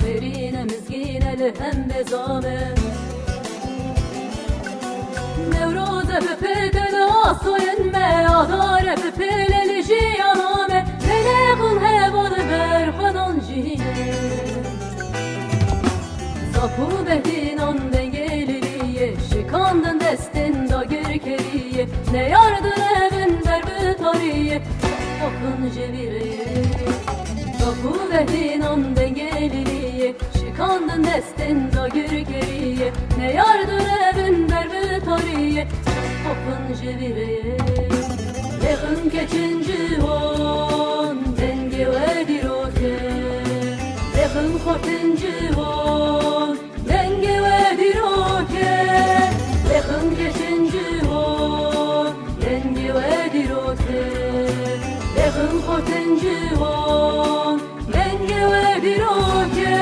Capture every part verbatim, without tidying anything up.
Xêrîne mizgîne li hembe zame. Newroze bi pête li asoyên me, adare bi pêle li jiyana me. Belê xun heval ber xwedan jîne. Zap û behdînan dengê liliyê, şikandin destên dagirkeriyê. Neyar direvin ber bi tariyê, xwe xun ji vî rê. Zap û behdînan dengê liliyê, şikandin destên dagirkeriyê. Neyar direvin ber bi tariyê, xwe xun ji vî rê. Lêxin keçin ciwan, dengê we dîrok e. Lêxin xortin ciwan, dengê we dîrok e. Lêxin keçin ciwan, dengê we dîrok e. Lêxin xortin ciwan, dengê we dîrok e.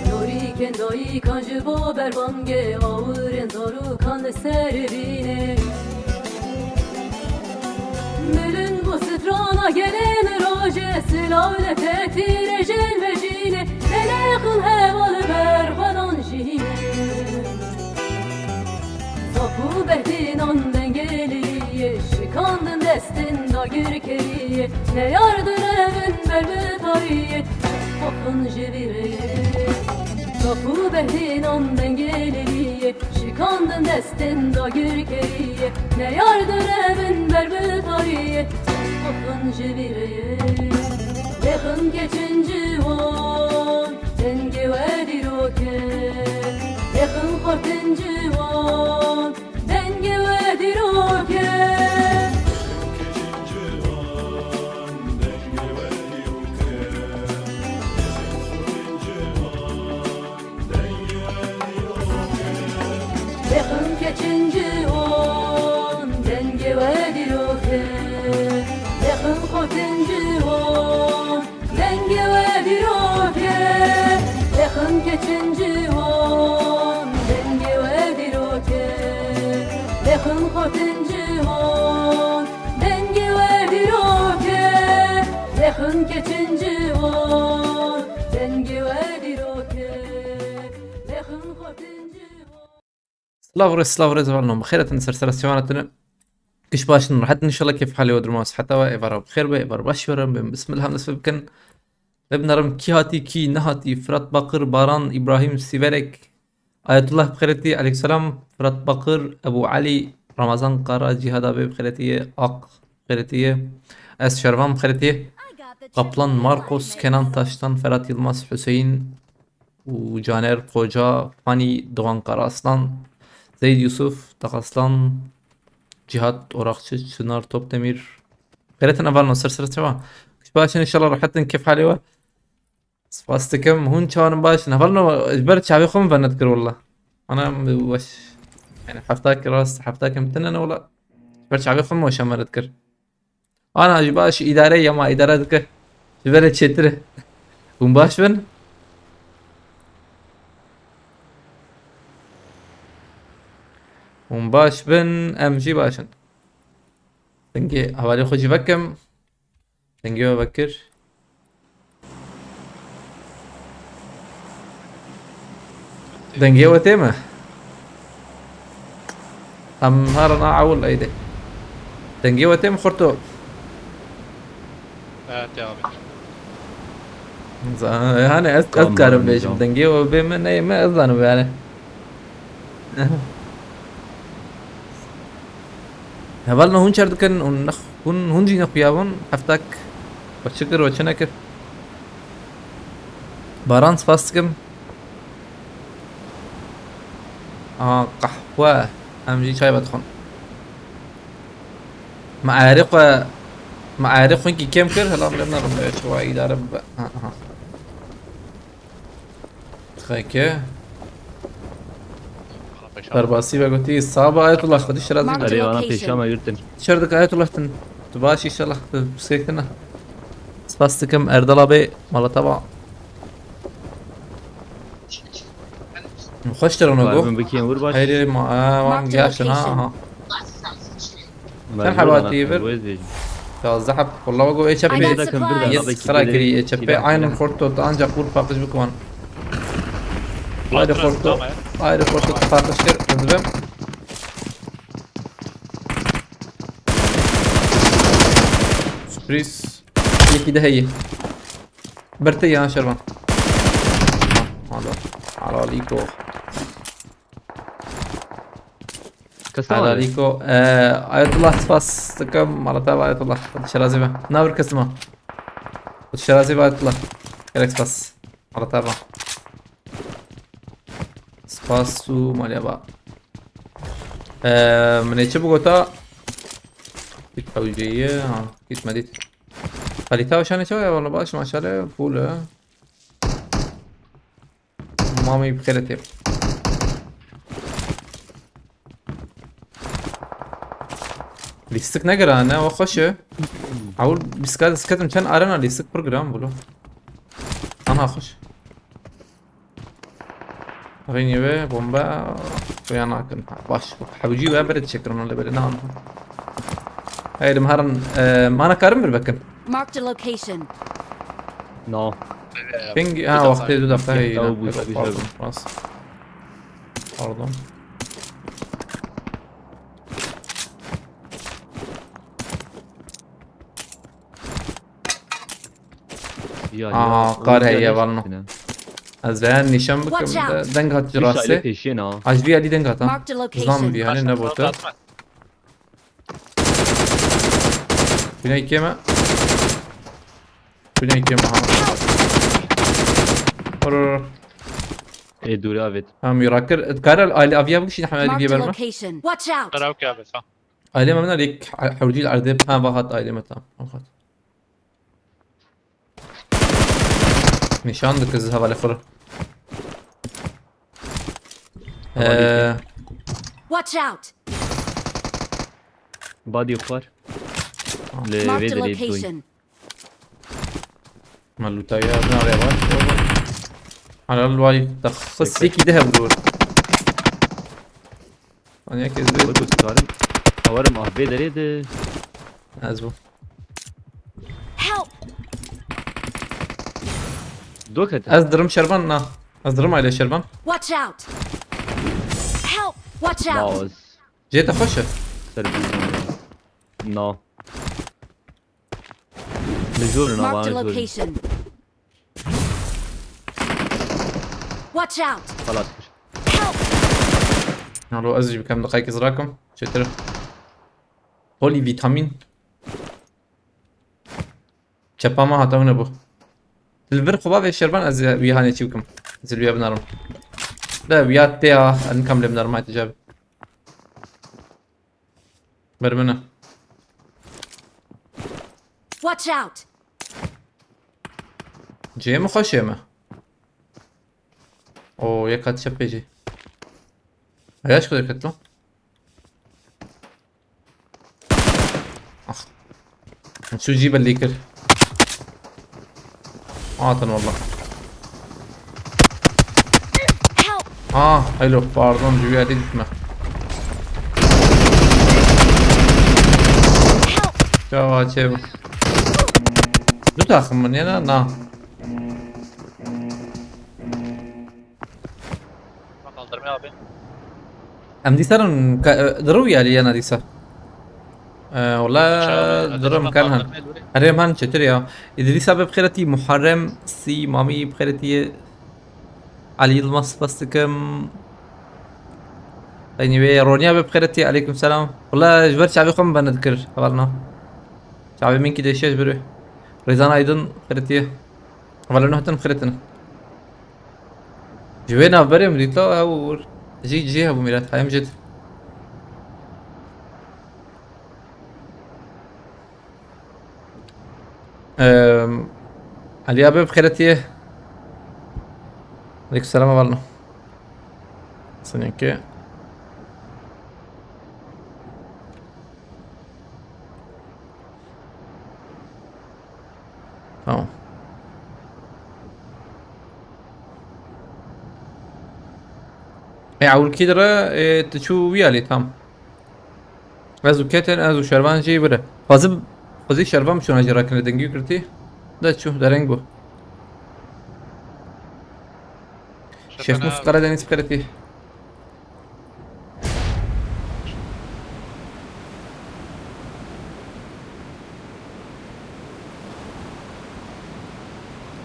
Norîkên dayikan ji bo berbangê, awirên zarokan li ser bînê. Milin bû strana gelên rojê, silav li te tîrê jin vejînê, belê xun heval ber xwedan jîne. Zap û behdînan dengê liliyê, şikandin destên dagirkeriyê, neyar direvin ber bi tariyê, xwe xun ji vî rê. Zap û behdînan dengê liliyê, şikandin destên dagirkeriyê, neyar direvin ber bi tariyê, xwe xun ji vî rê. Lêxin keçin ciwan, dengê we dîrok e. Lêxin xortin ciwan, dengê we dîrok e. Lêxin keçin ciwan, dengê we dîrok e. Lêxin xortin ciwan, dengê we dîrok e. Lêxin keçin ciwan, dengê we dîrok e. Lêxin xortin ciwan, dengê we dîrok e. Lêxin keçin ciwan, dengê we dîrok e. Lêxin xortin ciwan. Silav rê, silav rê, zeval nom. Xêretin ser sera sêwana tine. Giş başin, rahat inşallah, keyf halê we, durma siheta we, êvara xêr be, êvar baş be, em bismillah em dest pê bikin. Vê binarim kî hatî, kî nehatî, Firat Bakir, Baran, Îbrahîm, Sîverek, Ayetullah bi xêretî, aleyhisselam, Firat Bakir, Ebu Elî, Ramazan Kara, Cîhad abi bi xêretî ye, Ak bi xêretî ye, Ez Şervan bi xêretî ye, Kaplan, Marcos, Kenan Taştan, Ferhat Yılmaz, Hüseyin, û Caner Koca, Fanî, Doğan Karaaslan, Zeyd Yusuf, Takaslan, Cihat Orakçı, Çınar Topdemir. Xêretin hevalno, ser ser çawa? Baş in, inşallah rahat in, keyf halê we. Spas dikim, hûn çawan in, baş in? Hevalno, ji ber çavê xwe min venet kir walla. Ana, weş. Yani hefta ki rast, hefta ki min tine ne walla. Ji ber çavê xwe min weşan venet kir. Ana jî baş îdare ye, ma îdare dike. Ji ber çêtir e. Hûn baş bin. Hûn baş bin, em jî baş in. Dengê hevalê xwe jî vekim. Dengê we vekir. Dengê we tê me? Em herin a ewil eyde. Dengê we tê me xurto? Evet abi. Za-, yani ez, ez Tamam, karim bêjim. Tamam. Dengê we bê me neyê me ez zanim yani. Heval ne hûn çer dikin û nex-, hûn, hûn jî nexuya bûn heftak we çi kir we çi nekir? Baran spas dikim. Aha, qehwe. Em jî çay vedixwin. Me ayarê xwe, me ayarê xwe kî kêm kir, hela em lê nerin be, çawa îdare bibe. Ha, aha. Xeke. Berbasî ve gotî, "Saba Ayetullah, Xwedî şirazî." Marked a Erê, vana location. Pêşa me yurtin. Şer dike Ayetullah, tu, tu baş inşallah, tu bisekine. Spas dikim Erdal abi, mala te ba. Xweş te rona go. Min bikên wir baş. Hayır, ma, aa, wan Marked a gerçekten, ha, location. Ha. Çend heba hatî vir? Yazdeh heb. Walla go ê çepê. Yek xira kirî ê çepê. Aynen xorto, tu ancak vur paqij bikwan. Ayrı xorto. Ayrı xorto paqij kir. Hızlı. Sürpriz. Yekî de heye. Bir te ya Şervan. Ha, hadi. Halaliko. Kes ne var? Halaliko. Ee, Ayetullah spas dikim. Malata Ayetullah. Şirazi be. Ne bir kesim o? Şirazi be Ayetullah. Gerek spas. Malata ba. Spas tu malya ba. Ee, min ê çi bigota? Git hewceye, ha, gitme dit. Kalite aşağı ne çawa ya, valla baş maşallah, full ha. Mamî bi xêretê. Lîstik ne giran e, o xweş e. Ewil bîst ka disketim çend arena lîstik pir giran bû lo. Ana xweş. Rênî wê bombe xuya nakin. Ha, baş. Hewcî we bere diçekirin, lê bere nan. Hey, dim herin, e, mana karim bir bekin. Marked a location. No. Ping, ha, wextê du dakika heye. Pardon, rast. Pardon. Ya, aha, ya, qar heye, valno. Ez veya nîşan bikim. Watch out. De, deng hat rastê. Pêşiye na. Aj vî alî deng hata. Marked a location. Zam vî, hani ne bote. Bine keme. Bine keme ha. Vur, vur, vur. Ê, dûrî avêt. Ha, mîra kir. Kare alî aviya bikişî, hemen alî verme. Marked a location. Watch out. Karaoke abi, sağ. Alî me min alî hewcî erdê. Ha, vahat alî me, tamam. Vahat. Nîşan dike ez hevalê xwe re. Hevalê Ee, Watch out! Badî xwar. Tamam. Li vê derê doyî. Marked a location. Ma lûtaya bina rê var. Halal vay. Daxil sêkî de hev dur. Manyak ez de. Bak, dikarim. Havarım ah vê derê de. Ez bu. Help! Dok et. Ez dirim Şervan na. Ez dirim aile Şervan. Watch out! Help! Watch out! Naoz. Jê te xweş e? Ser bir. No. Li jor na. Marked a location. Watch out! Xelas kir. Help! Alo, ez jî bikem diqayekî zirakim. Çêtir. Polîvîtamîn. Çepa me hata hûn e bû. Li vir xwe bavê Şervan ez wî hanê çî bikim. Ez li wî binarım. De wîya tê ya, ez nikam lê binarım, hay tecavüz. Ber min e. Watch out! Cihê min xweş ê me. O, yek hat çepê jî. Heya ji ku derket lan? Ah. Çû jî belî kir. Hatin walla. Help! Ah, elo, pardon, cüviyadî gitme. Help! Çawa çê bu? Du takım mı? Niye lan? Na. Kaldırmaya abi. Em dîsa rin ka-, e, di rû ya liyana dîsa. E, wala çawa, di rû imkan han. Kaldırmaya doğru. Herê em han çetir ya. Îdrîsa be bi xêretî, Muharrem, Sî, Mamî bi xêretî. Ali Yılmaz spas dikim. Anyway, Ronya be bi xêretî, aleyküm selam. Wala ji ber çavê xwe min bende dikir, hevalno. Çavê min kî deşe ji ber wê. Rêzan Aydın bi xêretî. Hevalno hatin bi xêretî. Ji wê navberê min dît la, ew jî cihê hebû mîrat, hayem jêt. Ehm, Elî abi bi xêretî. Aleyküm selam, hevalno. Seneke. Tamam. E, ewilkî dire, e, tu çû wî alî tam. Ez û Keten, ez û Şervan jî bire. Xwezim, xwezî Şervan biçûna jî rakine dengî kirtî. De çû, dereng bû. Şefe Şêxmûs ne? Karadeniz kirtî.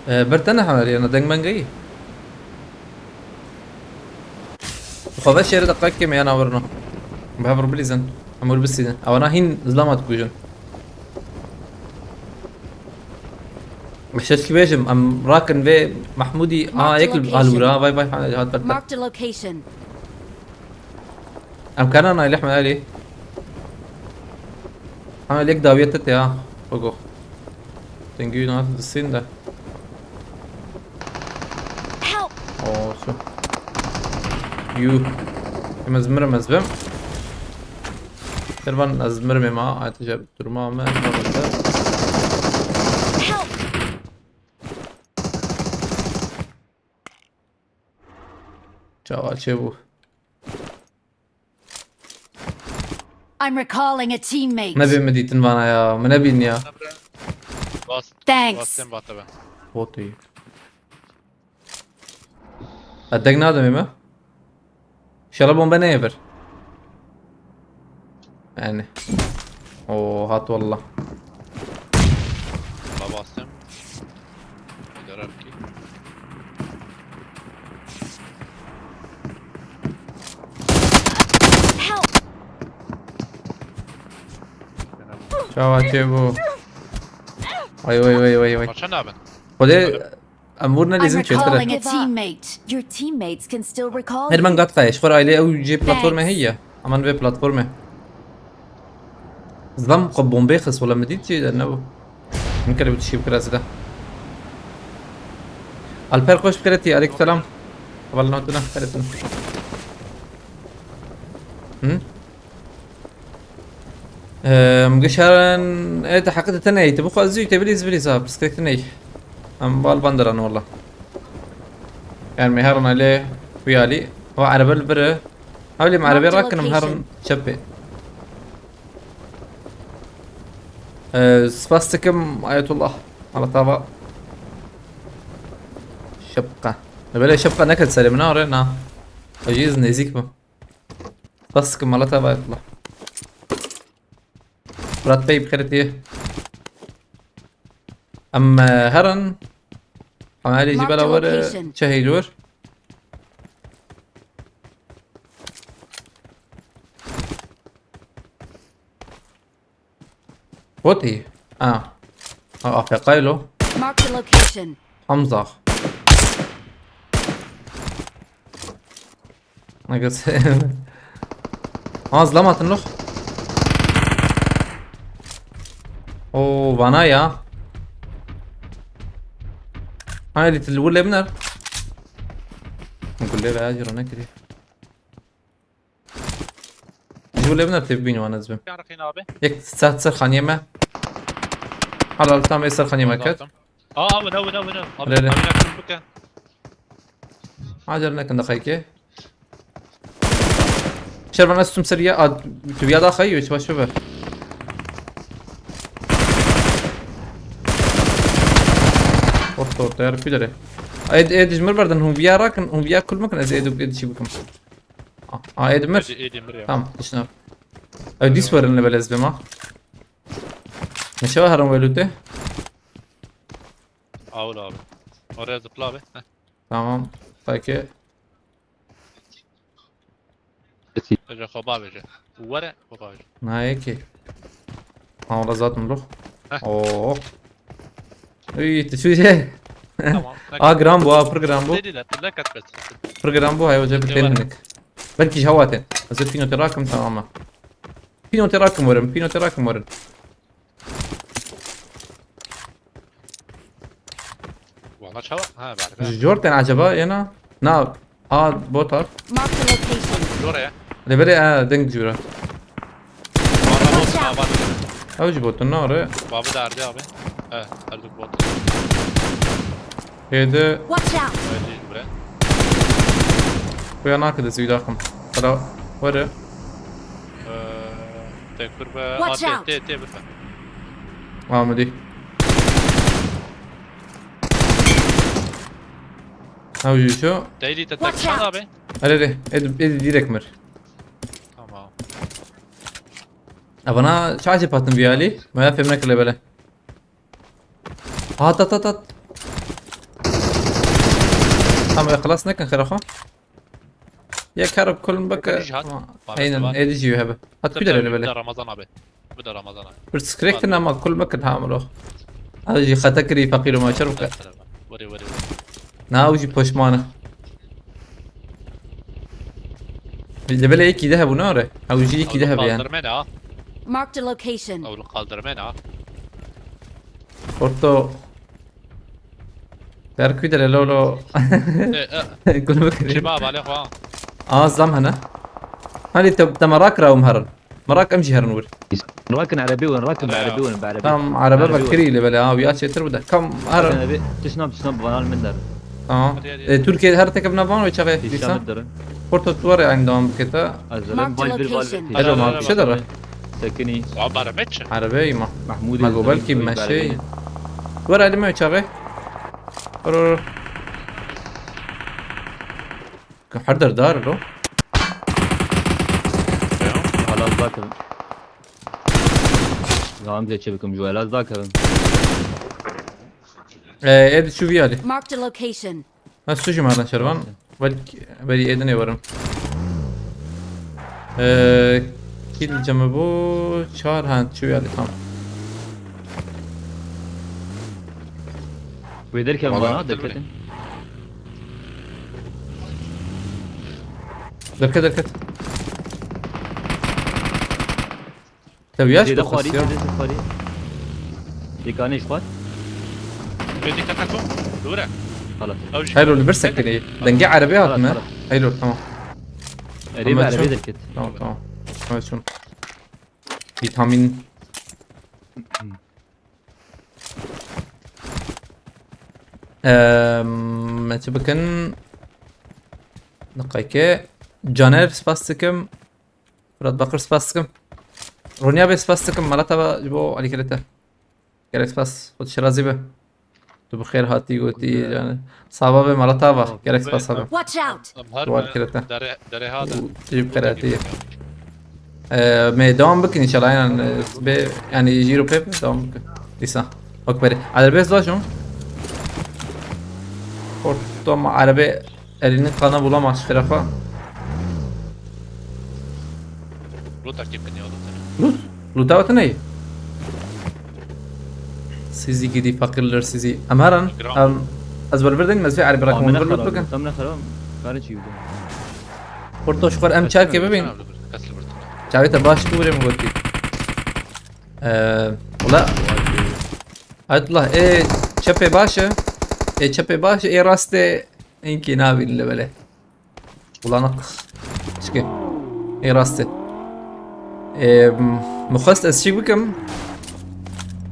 Ee, bir tane haber yana deng mengayî. Xwe ve şêre deqek kêm yana wirno. Bi hev bilîzin. Em wir bisînin. Ewana hîn zilama dikujin. Şeş kî bêjim, em rakin vê Mahmûdî. Marked a yek li location. Alûra. Vay vay, hat ber. Marked a location. Em kana nayli Ehmed Ali. Ha, lek dawiyet te ya. Ogo. Dengî na disin de. Help! Oo, şu. Yuh. Em ez mirim ez bim. Dervan ez mirim ema. Ayet icab durma me. Help! Çawa çê bû? I'm recalling a teammate. Nebê min dîtin vana ya. Min nebîn ya. Bas. Thanks. Bas sen bata ben. Bot iyi. Ha, deng nademê me. Şela bombe neyê vir. Yani. Oo, hat wallah. Baba Asım. Ederim ki. Help! Çawa çê bû. Vay, vay, vay, vay, vay. Maça ne yapın? Xwedê em vurne lêzim çêtir e. I'm recalling a teammate. Your teammates can still recall you. Her man gat qayê, ji xwe aile ew cê platformê heye. Aman vê platformê. Zam xwe bombê xist, wala min dît jî de nebû. Min kere wî tişî bikira zide. Alper, xweş bikire tî, aleykum selam. Heval notuna bikire tî. Hı? Em, gişaran, e, te heqê te neyê, te bixwazî, te bilîz, bilîz, ha, pirsgirêk te neyê. Em bal banderan wala. Yani, me herin alê, wî alî. Wa erebe li biri. Hewlê me erebe rakin, em herin çepê. E, spas dikim, Ayetullah. Allah tava. Şepqa. Belê şepqa neket serê min, are, na. Aciz nezik mi? Bas ki mala tava Ayetullah. Fırat Bey, bixêr tê. Em, e, herin. Em herî jî bela were çehî li wir. Botî. A. A, A F K lo. Marked a location. Hamza. Negas. Ha, zlam atın lo. Oo, vana ya. Haydi, til vur lebner. Gulle veya ciro ne kiri. Ji wile bine tê bîn wan ez bim. Yan rexîn abi. Yek ser ser xaniyê me. Hala tam ê ser xaniyê me ket. Aa, abi, ne, ne, ne. Abi, abi, ne, bike. Acer nekin daxayke. Şervan ez tum ser ya, a, tu ya daxay, hiç baş be. Orta, orta, yar pidere. Ed, ed, jmir berden, hûn viya rakin, hûn viya kul mekin, ez ed, ed, çi bikim. A, a, ê dimir. Ê, ê dimir ya. Tamam, dişine. Ew dîs werin li belez bima. Neşewa herin welûte. Awul abi. Oraya zıpla abi. Heh. Tamam. Peki. Ece xoba veje. Were xoba veje. Nayê ki. Ha, wala zaten ruh. Heh. Oo. Ey, tu şu şey. Tamam. A, gram bu, a, pir gram bu. Dedi de, tu ne kat bet? Pir gram bu, hay hoca bir telnik. Belki şawaten. Hazır pino te rakim, tamam mı? Pino te rakim varım, pino te rakim varım. Valla çava. Ha, ver, ver. Jordan acaba yana? Na, a, bot ar. Mark the location. Oraya. Lebere, a, deng jura. Valla bot, ha, var. Ew ji botun ne oraya? Babı derdi abi. He, her du bot. Hêdi. Watch out! Öldü bura. Kuya nakide zî daxim. Hala were. Ee, Tekur be. Watch out! Tê, tê, tê bir. Amedî. Ew jî şu. Daily te Watch out! Abi. Erê, erê, êdî, êdî direk mir. Tamam. Evana çaxê patin vî alî. Me ya fêm nekir lê bele. Hat, hat, hat, hat. Tamam, xilas nekin xêra xwe. Yek herb kulm bike. Êdî jî hat. Tamam. Aynen, êdî jî hebe. Hat, bir de lê bele. Ramazan abi. Bu da Ramazan abi. Bir scrap din ama kul mekin ha miro. Ew jî xete kirî feqîr û maçer bike. Were, were, were. Na, ew jî poşman e. Li belê yekî de hebû, ne re? Ew jî yekî de hebe yani. Kaldırma ne ha? Marked a location. Ew kaldırma ne ha? Orto. Der kuî de lolo. E, e. Kul mekin. Çiba bale xwa. Aa, zam hene. Hadi te, te merak ra um herin. Merak em jî herin wir. Rakin erebê win, rakin bi erebê win, bi erebê. Tamam, erebe vekirî lê belê, ha, ya çêtir bide. Kam her. Rakin erebê, tişna, tişna bi vanal min der. Tamam. Hadi, hadi, hadi. E, Türkiye her teke bina van ve çaxê. Tişna dîsa. Porto tu were aynı devam bikete. Marked a location. Hadi, hadi, hadi. Hadi, hadi. Tekinî. Wa bi erebe çi? Erebe îma. Mahmûdê. Ma go belkî me şey. Were elime çaxê. Were, were. Her derdar lo. Hala zaten. Zaman bile çevikim ju hala zaten. Ee, ev şu bir yerde. Marked a location. Ha, su cimardan şervan. Belki beri edine varım. Ee, kill camı bu. Çağır ha, şu yerde tam. Wê derkevin vana, derketin. Derket, derket. Tev yaş da xwarî, xwestiya. Zêde xwarî. Dêkanê ji xwar. Bê dîka ka kom. Dûre. Xalas. Ew jî. Heylo, li vir sekinî. Dengê erebê hatine. Xalas, xalas. Heylo, tamam. Erê, erebê derket. Tamam, tamam. Tamam, çûn. Vitamin. Ehm, me çi bikin? Diqeyke. Caner, spas dikim. Firat Bakir, spas dikim. Ronya bê, spas dikim. Mala te ve ji bo alîkirê te. Gelek spas. Xwedî şirazî be. Tu bi xêr hatî gotî, yani. Sava be, mala te ve. Gelek spas hebe. Watch out! Em her Duar kirete. Dere, dere ha de. Û tu jî bi xêr hatî. Ee, me devam bikin inşallah, aynen, e, be, yani, jîro pê be, devam bikin. Dîsa. Bak beri. Erebê zajım. Ortam erebê elini kana bulamaz, xirafa. Loot takip ediyor, loot. Loot? Loot out ne? Sizi gidi fakirler sizi. Em heran, em, ez wer vir deyim, ez vê erebê rakim, vir loot bikin. Tam ne xerab, karı çiğ. Porto, şu kadar em çarkê bibin. Çavê te baş tu vurê min gotî. Ee, ula. Ayetullah, ê çepê baş e. Ê çepê baş e, ê rastê inkî nabîn li belê. Bulanık. Çike. Ê rastê. Ê, m-, min xwest ez çîk bikim.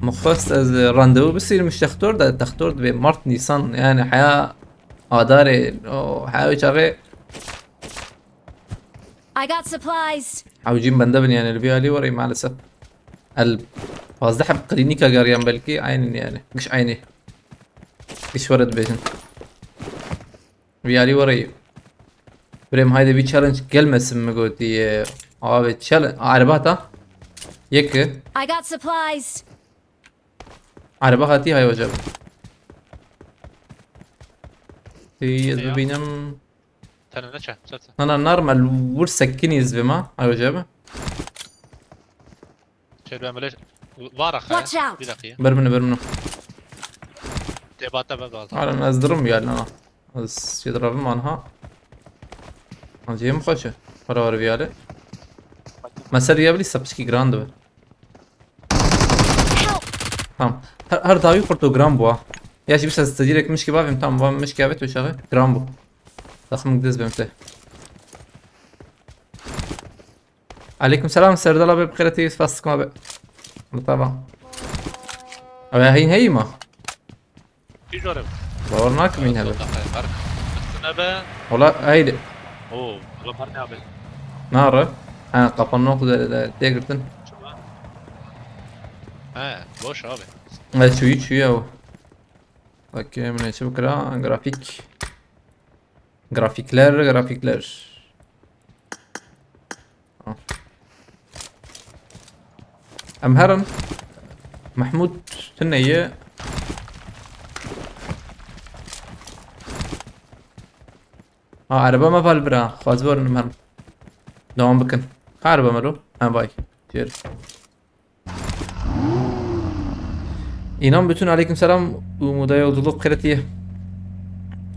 Min xwest ez randevu bisînim ji textor de. Textor dibê Mart, Nîsan, yani heya Adarê, o, heya wê çaxê. I got supplies. Hewcîn bende bin yani, li vî alî were maalesef. El pazdeh heb klînîka geriyan belkî, aynî yani. Giş aynî. Giş were dibêjin. Vî alî were. Birêm haydi bir challenge gelmesin mi gotî, e, abi challenge, araba hata. Yek. I got supplies. Araba hatî, hay hocam. Ey, ez bibînim. Tene ne çe? Çe çe? Na, na, normal, vur sekinî ez bima. Ayo cebe. Çe ben böyle var axaya. Watch out! Bir dakika. Ber min, ber min. Debata be bazı. Hala ez durum yani ana. Ez yedirabim anha. Acıyım kaçı. Para var bir yerde. Mesela diyebilirse pişki grand be. Tamam. Her, her dawi kurtu gram bu ha. Ya şimdi sen direkt mişki bavim, tamam, bavim mişki evet uşağı. Gram bu. Takım gidiz benim te. Aleyküm selam Serdal abi, bi xêr hatî, spas dikim abi. Tamam. Ew heyîn heyî ma? Kî jor e? Bawer nakim hîn hebe. Nebe. Ola heydi. Oo, ola par ne abi? Nare. Ha, kapanma ku de, de tê girtin. He, boş abi. Ve çuyu çuyu ew. Bak, min çi bikira? Grafik. Grafikler, grafikler. Ha. Em herin. Mehmûd tune ye. Ha, ereba me val bira. Xwaz verin em herin. Devam bikin. Ka ereba me lo? Ha, vay. Diğer. İnan bütün aleyküm selam. Umuda yolculuk kretiye.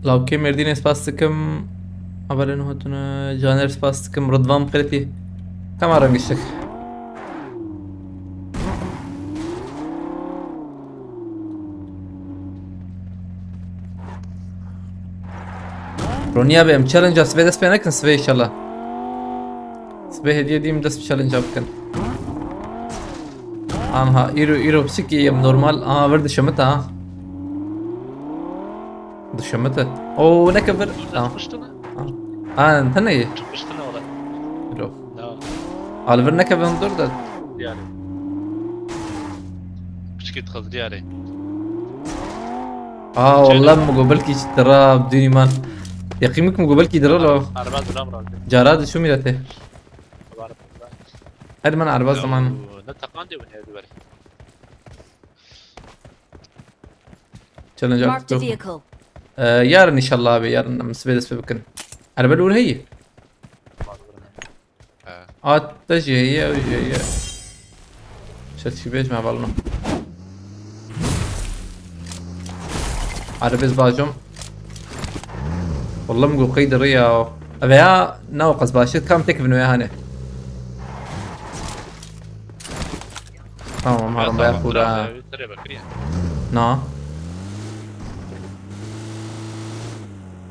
Lawkê Mêrdînê spas dikim. Haberên hatine. Caner spas dikim. Rıdvan kretiye. Tamam, gittik. Roniya be, em challenge-a sibê dest pê nekin, sibê inşallah. Sibê hediye diyeyim dest bi challenge-a bikin. Anha, îro, îro piçikî yem normal. Aha, vir dişemite ha. Dişemite. Oo, neke vir. Tamam. Çıkmıştı mı? Ha. Ha, tene ye. Çıkmıştı ne ola? Îro. Ya. Al vir neke vir dur da. Yani. Piçikî dixil diyarê. Aa, wallah, min got belkî ji tira bidûnî man. Yeqîn bikim got belkî dira lo. Araba duram razı. Cara dişû mîretê. Her man araba zaman. Ne teqan de ne duvar. Challenge Marked a vehicle. Ee, yarın inşallah abi, yarın em sibê dest pê bikin. Araba li wir heye. He. A te jî heye, ew jî heye. Şer çi bêj me balno. Arabez bacom. Wallah min got qey diri ya. Ev ya ne o qas baş e. Kam tek vin ya hani. Tamam, harim baya xura. Na.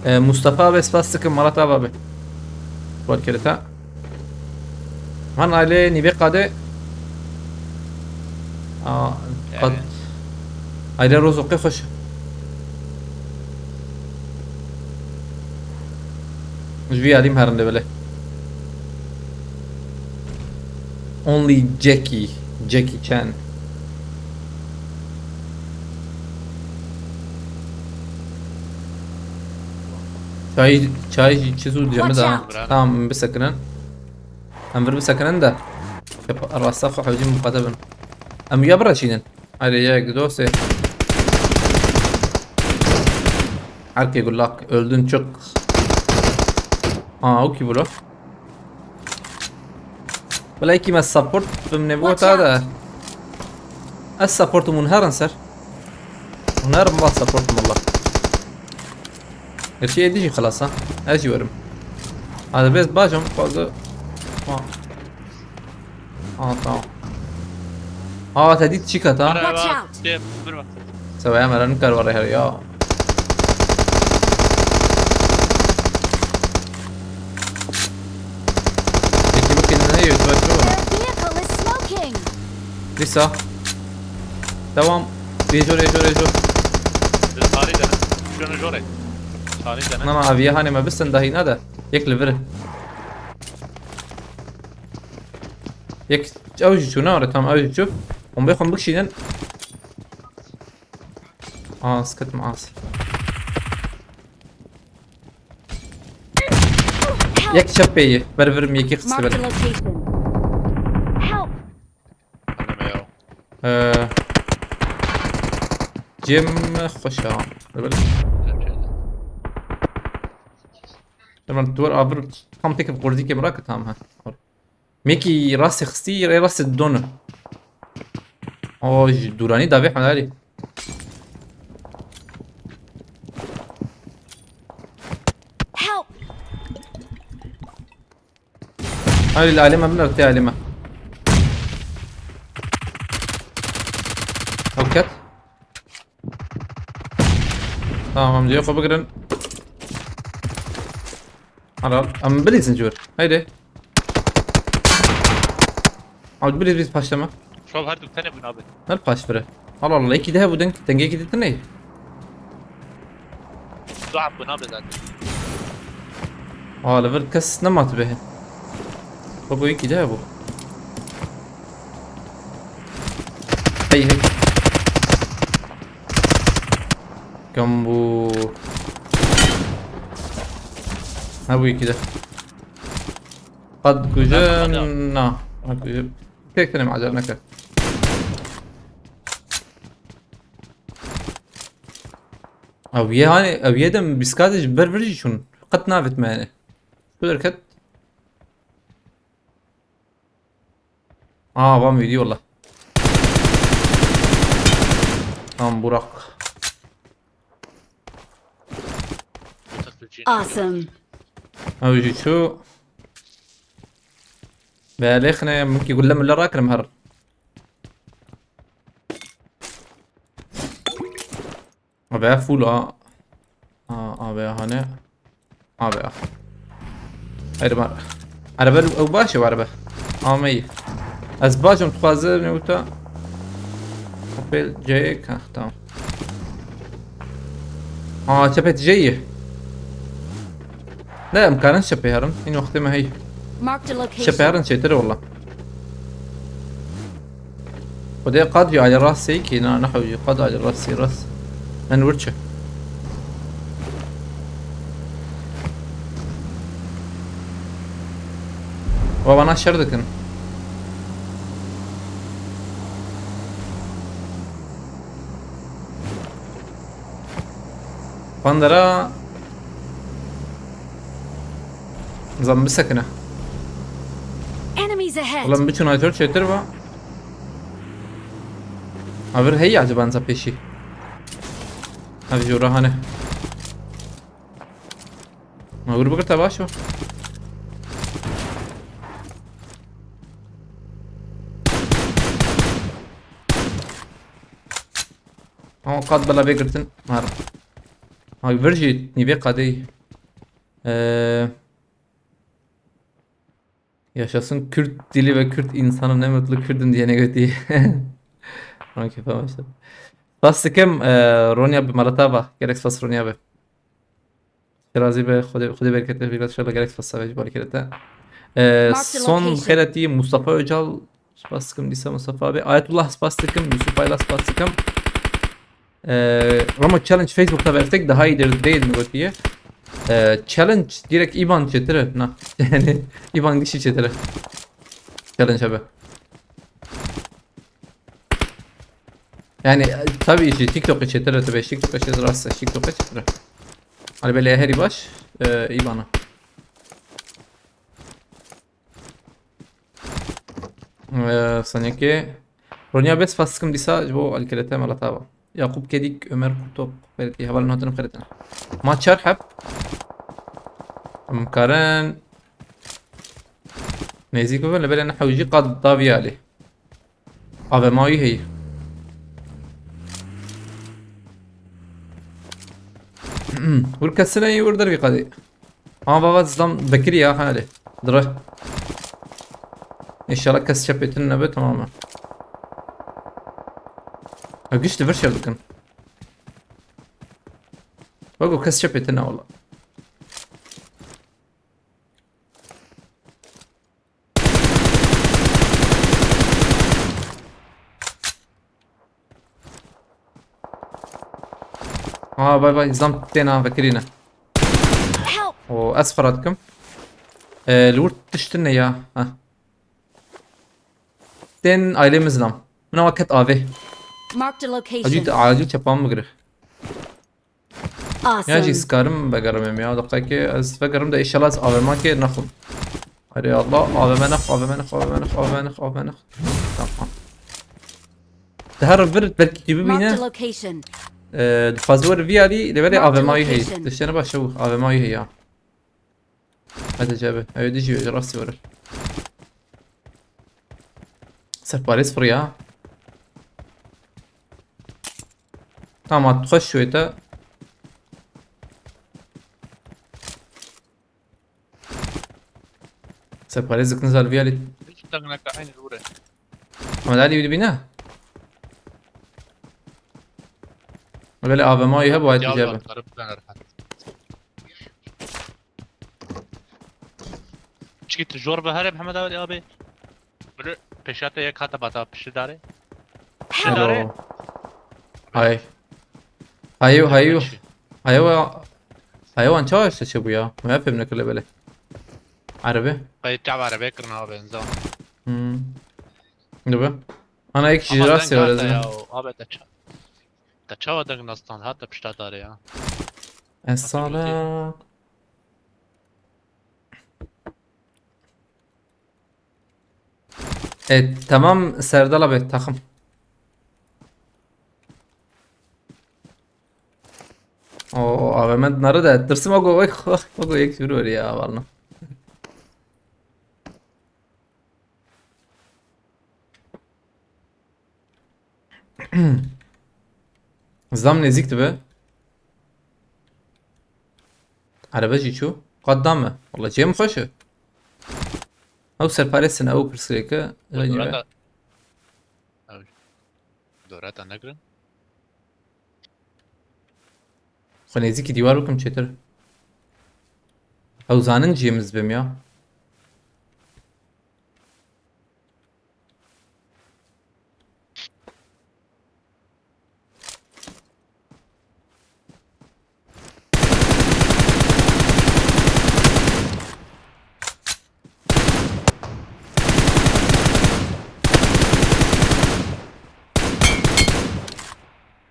E, Mustafa abi, spas dikim, Malat abi abi. Wal kereta. Man aile nîvê qade. Aa, qad. Aile rozo qê xweş. Ji vî alîm herin de bile. Only Jackie. Jackie Chan. Çay, çay çi zû diyeme da. Tamam, bisekinin. Em vir bisekinin de. Rasta xwe hewcî muqate bin. Em ya bireşînin. Hadi yek, dostê. Herkê gulak, öldün çık. Aa, o ki bro. Belki me support bim ne bu ta da. Ez supportum hûn herin ser. Hûn herin bak supportum Allah. Gerçi êdî jî xilas ha. Ez jî werim. Hadi bez bacım fazla. Ha. Ha, tamam. Ha, te dît çi ket ha? Watch out! Sewaya me re nikar were her ya. Peki bu kelime ne yiyor? Tuvalet mi var? Their vehicle is smoking! Lisa. Tamam. Rejor, rejor, rejor. Tarih dene. Şunu jore. Tarih dene. Nama aviye hani me bisin dahi ne de. Yek li vir. Yek ew jî çû, ne were tam ew jî çû. Bombê xwe bikişînin. Aa, sket mi as. Yek çep pêyî. Ber virim yekî xiste ber. Marked a location. Help! Ee, cem xweş e. Ber ber. Hemen duvar avir tam tek qurdî kemera ki tam ha. Mekî rastê xistî, rê rastê didone. O ji dûranî davê Hemedalî. Help! Hadi li alê me bin, tê alê me. Ew ket. Tamam, em cihê xwe bigirin. Helal. Em bilîzin cor. Haydi. Abi bilîz biz paşlama. Şov her du tenê bûn abi. Her paş bire. Allah Allah, yekî de hebû deng, dengekî de tune ye. Duha bû nabe zaten. Aa, li vir kes nematibe. Bak, o yekî de hebû. Hey, hey. Gambû. Hebû yekî de. Qad kuje na. Qad kuje. Tek tenim acele neke. Ew yê hani, ew yê dem bîskadê ji ber vir jî çûn. Qet navêt me yani. Şu derket. Aa, van video valla. Tam Burak. Mutasıl cin. Awesome. Ew jî çû. Belê xine, min kî gulle mulle rakirim her. Abi full a. A, abi hane. Abi a. Haydi mar. Araba ew baş ew araba. Ameyî. Ez bacım dixwaze ne wita. Opel C K, tamam. Aa, çepet C'yi. Ne, em karin çepê herin. Hin wextê me hey. Marked a location. Çepê herin çêtir e walla. Xwedê qad jî alî rast sey kî, na, ne hewcî, qad alî rast sey rast. Min wir çi. Wa bana şer dikin. Bandera. Zan bisekine. Enemies ahead. Ulan biçin aytor çetir va. Avir hey acaba anza peşi. Abi jora hani. Ma grubu kırta baş o. Ama qad bela vê girtin. Mar. Ha, vir jî nîvê qadê. Ee, yaşasın Kürt dili ve Kürt insanı, ne mutlu Kürdüm diyene götü. Okey, tamam işte. Spas dikim, ee, Ronya bi Malatava. Gerek spas Ronya bi. Şirazî be, Xwedê, Xwedê bereketê vî vet, inşallah gerek spas savê ji balî kirete. Ee, Mark the son location. xêretî Mustafa Öcal, spas dikim dîsa Mustafa abi. Ayetullah spas dikim, Yusuf Ayla spas dikim. Ee, Ramo Challenge Facebook'ta versek daha iyidir değil mi gotiye? Ee, challenge direkt iban çetire, na. Yani iban kişi çetire. Challenge abi. Yani, e, tabii ki TikTok'u çetire, tabii TikTok'u çetire, TikTok'u çetire. Hani böyle heri baş, e, ibana. Ee, sanki Ronya bes fasıkım disa ji bo alkirete Malatava. Yakup Kedik, Ömer Kutok, belki havalan hatırım kırıtına. Ma çar hep. Em karin. Nêzîk bibin, li belê ne hewcî qad davî alî. Ave ma wî heyî. Wir kesine yî wir dervî qadî. Ama baba zlam Bekirî ya hale. Dire. İnşallah kes çepêtin nebe, tamam mı? Ha, güçlü bir şey dikin. Bak o kes çepêtin ne valla. Ha, bay bay, zam têna vekirîne. Help! O, ez fera dikim. E, li wir tiştin ne ya? Heh. Tên ailemiz nam. Min awa ket avê. Marked a Acil, location. acil çepan bigire. Ya jî Awesome. skarim vegerim em ya. Deqekê ez vegerim de inşallah ez avê ma kê nexwim. Hadi Allah, avê me nex, avê me nex, avê me nex, avê me nex, avê me nex. Tamam. Di her vir belkî tu Marked bibîne. a location. Ee, dixwaze were vî alî, lê belê Marked avê ma wî heye. location. Tiştene baş ew, avê ma wî heye ya. Hadi cebe, ew dî jî rastî were. Serparêz firiya. Tamam, xweş şûyê te. Serparêz dikin zal vî alî. Hiç tang naka aynı vure. Ama dalî wî dibîne. Belê A V M'yî hebû, ay tijebe. Çikî tu jor bi herê Mihemed Awedî abi. Böyle peşate yek hata bata pişi dare. Pişi dare. Alo. Hay. Hayo, hayo. Hayo, hayo an çawa işte çebu ya. Me fem ne kule bele. Arabe. Kayıt çav arabe kırın abi, en zaman. Hmm. Ne be? Ana ek Ama jirası var ya. Abi te ça-, te çawa deng nastan hata pişta dare ya. Esala. E, tamam Serdal abi, takım. O, o A V M nare de tırsım o go, o go, o go ek sürü var ya vallahi. Zam nêzîk dibe. Erebe jî çû. Qat da me. Wala cem xweş e. Ew serparêsin, ew pirsgirêke. Ew dorata, ew dorata negirin. Xwe nêzîkî dîwar bikim çêtir. Ew zanin cem ez bim ya.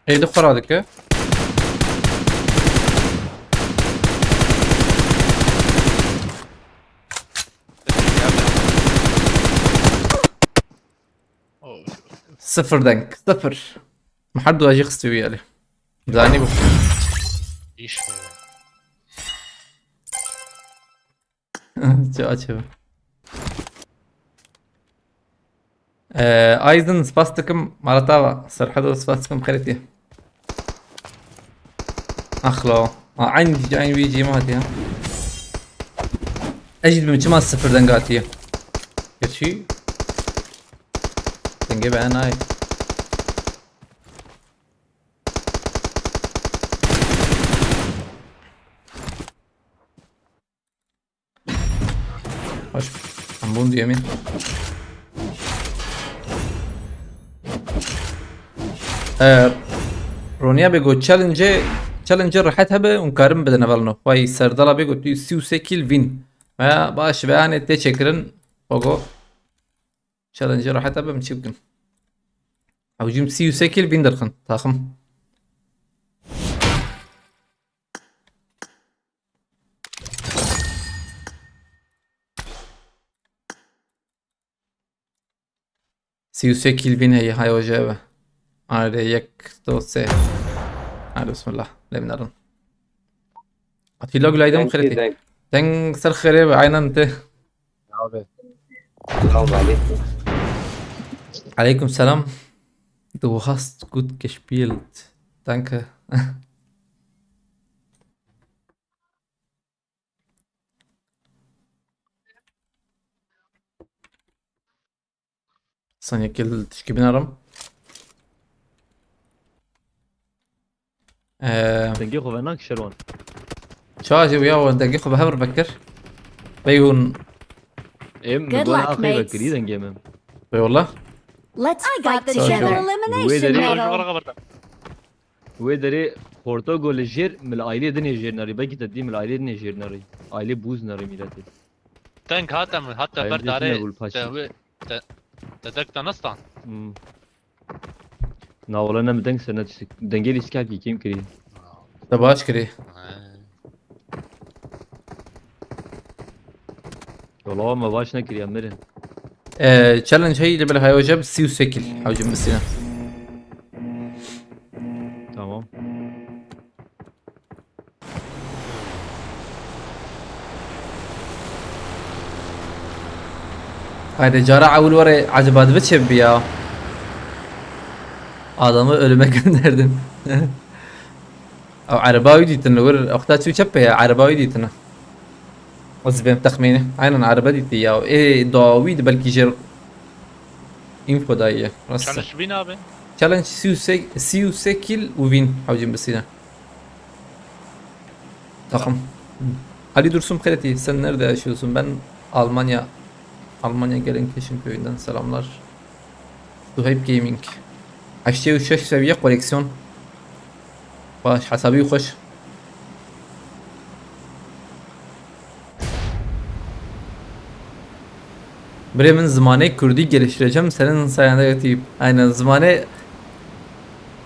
Êdî xwe radike. Sıfır denk. Sıfır. Muhar duajî xistiyo yali. Zanî bu. İş be. Çi açı. Ee, Aydın, spas dikim, Maratava, Serhado, spas dikim, xeretî. Axlo. Ha, aynı, aynı bir cima hadi ya. Ecid mi çima sıfır denge hatiye? Gerçi. Denge ben ay. Baş. Em bûn duyemîn. Ee, Ronya bê got challenge, challenge rehet hebe û karim bidin hevalno. Vay Serdala bê got tu sî û sê kill win. Veya baş be anê tê çekirin. Ogo. Challenge rehet hebe min çi bikim. Ew jî sî û sê kill win derxin. Taxim. Sî û sê kill win heye, hay hoca eve. Arê yek, do, sê. Hadi bismillah. Lê min nerin. Atilla gülaydım xireti. Deng ser xirê be, aynen te. Abi. Selamun aleyküm. Aleyküm selam. Du hast gut gespielt. Danke. Saniye gel tişkî binarim. Ee, Dengê xwe venak Şerwan. Çawa jî ya dengê xwe bi hev re vekir. Bey hûn. Em Good luck, axê mates. Vekirî dengê min. Bey wallah. Let's fight together. Elimination medal. Wê derê Portogo li jêr, min li ailê dinê jêr nerî. Belkî te dî min li ailê dinê jêr nerî. Ailê bûz nerî mîletê. Deng hate min, hate ber darê. Te wê, te, te dek te nestan. Hmm. Na wala ne min deng ser ne tiştik. Dengê lîstikekî kêm kirî. Te baş kirî. He. Wala me baş nekiriye mirin. Ee, challenge heyî li bil heyoje bi sî û sê kill. Hewcim bisîne. Tamam. Haydi cara ewil were acaba dibe çi bi ya? Adamı ölüme gönderdim. Ew ereba wî dîtin li wir, wexta çû çepê ya, ereba wî dîtin. Ez bêm texmînî. Aynen erebe dîtî ya. Ê dawî de belkî jê info daye. Rast e. Challenge win abi. Challenge sî û sê, sî û sê kill û win hewcin bisîne. Takım. Ali Dursun Kıreti, sen nerede yaşıyorsun? Ben Almanya. Almanya Gelin Keşin köyünden selamlar. Suheyb Gaming. Heştê û şeş seviye koleksiyon. Baş, hesabî xweş. Birê min, zimanê kurdî geliştireceğim senin sayende YouTube. Aynen, zimanê,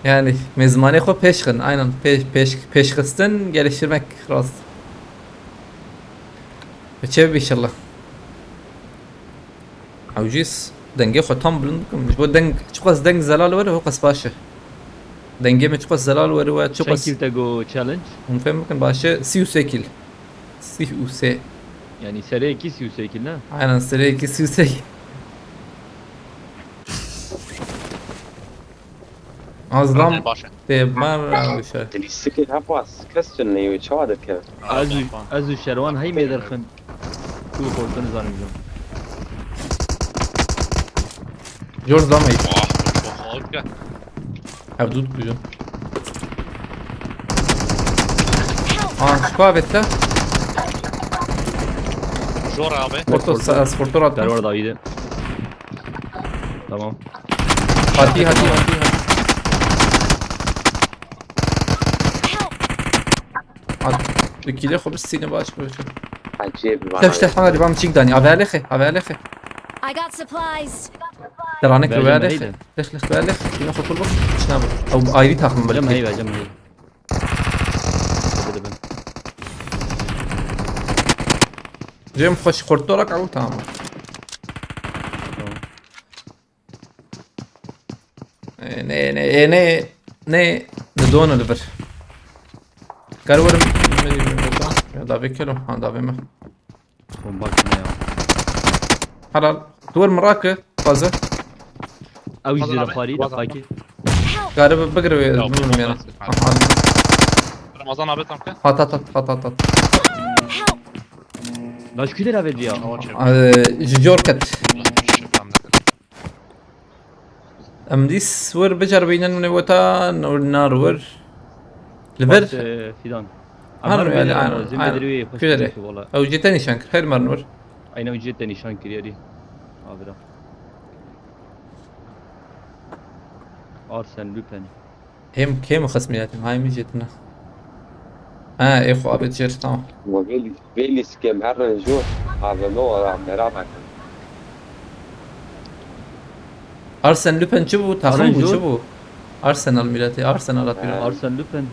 yani me zimanê xwe pêş xin. Aynen, pêş, pêş, pêşxistin, geliştirmek rast. Ve çev inşallah. Ew jî s-, dengê xwe tam bilind bikim. Ji bo deng, çiqas deng zelal were, hoqas baş e. Dengê me çiqas zelal were we, çiqas. Çend kill te got challenge? Hûn fêm bikin baş e, sî û sê kill. Sî û sê. Yani serê yekî sî û sê kill ne? Aynen, serê yekî sî û sê kill. Az lam. Baş e. Tê mar rewşe. Lîstikê hepas kes tune yê çawa dike? Ez û, ez û Şerwan hey mêderxin. Tu xortun zanim jom. Jor zam ey. Wah, wah, wah. Ev dû dikujin. Aa, şu avette. Jor abi. Porto, sa-, sportor attım. Derwar da iyiydi. Tamam. Hadi, hadi, hadi, hadi. At, tu kile xwe bistîne baş böyle. Acayip bir. Tefşte, hadi bam çik dani. Averlexe, averlexe. I got supplies. Teranek. Vereceğim, verlexe. Neydi? Lex, lex, verlexe. Yine xwe bak. Çına bak. Ew ayrı takım böyle. Vereceğim, heyve, vereceğim, heyve. Hadi ben. Cem, xweş xortorak ew, tamam. Tamam. Ê, ne, ne, ê, ne, ne, ne dona li vir. Kar werim, ya davê kelo, ha, davê me. Bomba kine ya. Helal. Duwer mirake, fazla. Ew jî li xwarî, li xakî. Kare bi-, bigire wê, bilmiyorum ya. Aha. Ramazan abi tam ke. Hat, hat, hat, hat, hat, hat. Laş kî lira verdi ya? Ee, ji cor ket. Em dîs wir biceribînin, wine weta, nur nar wir. Li vir. Bak, e, Fidan. Hanım, yani, zimmedir wê. Ew jê te nîşan kir, her mar nur. Aynen, ew jê te nîşan kir, yarî. Avira. Arsene Lupin. Hem, hem xismiyetim, hay mi jetine. Ha, e, xwe abet jer, tamam. Ve veli, veli skem her renjo, avelo, ara, mera bakın. Arsene Lupin çi bu? Takım bu, çi bu? Arsenal milleti, Arsenal atıyor. Ha. Arsene Lupin.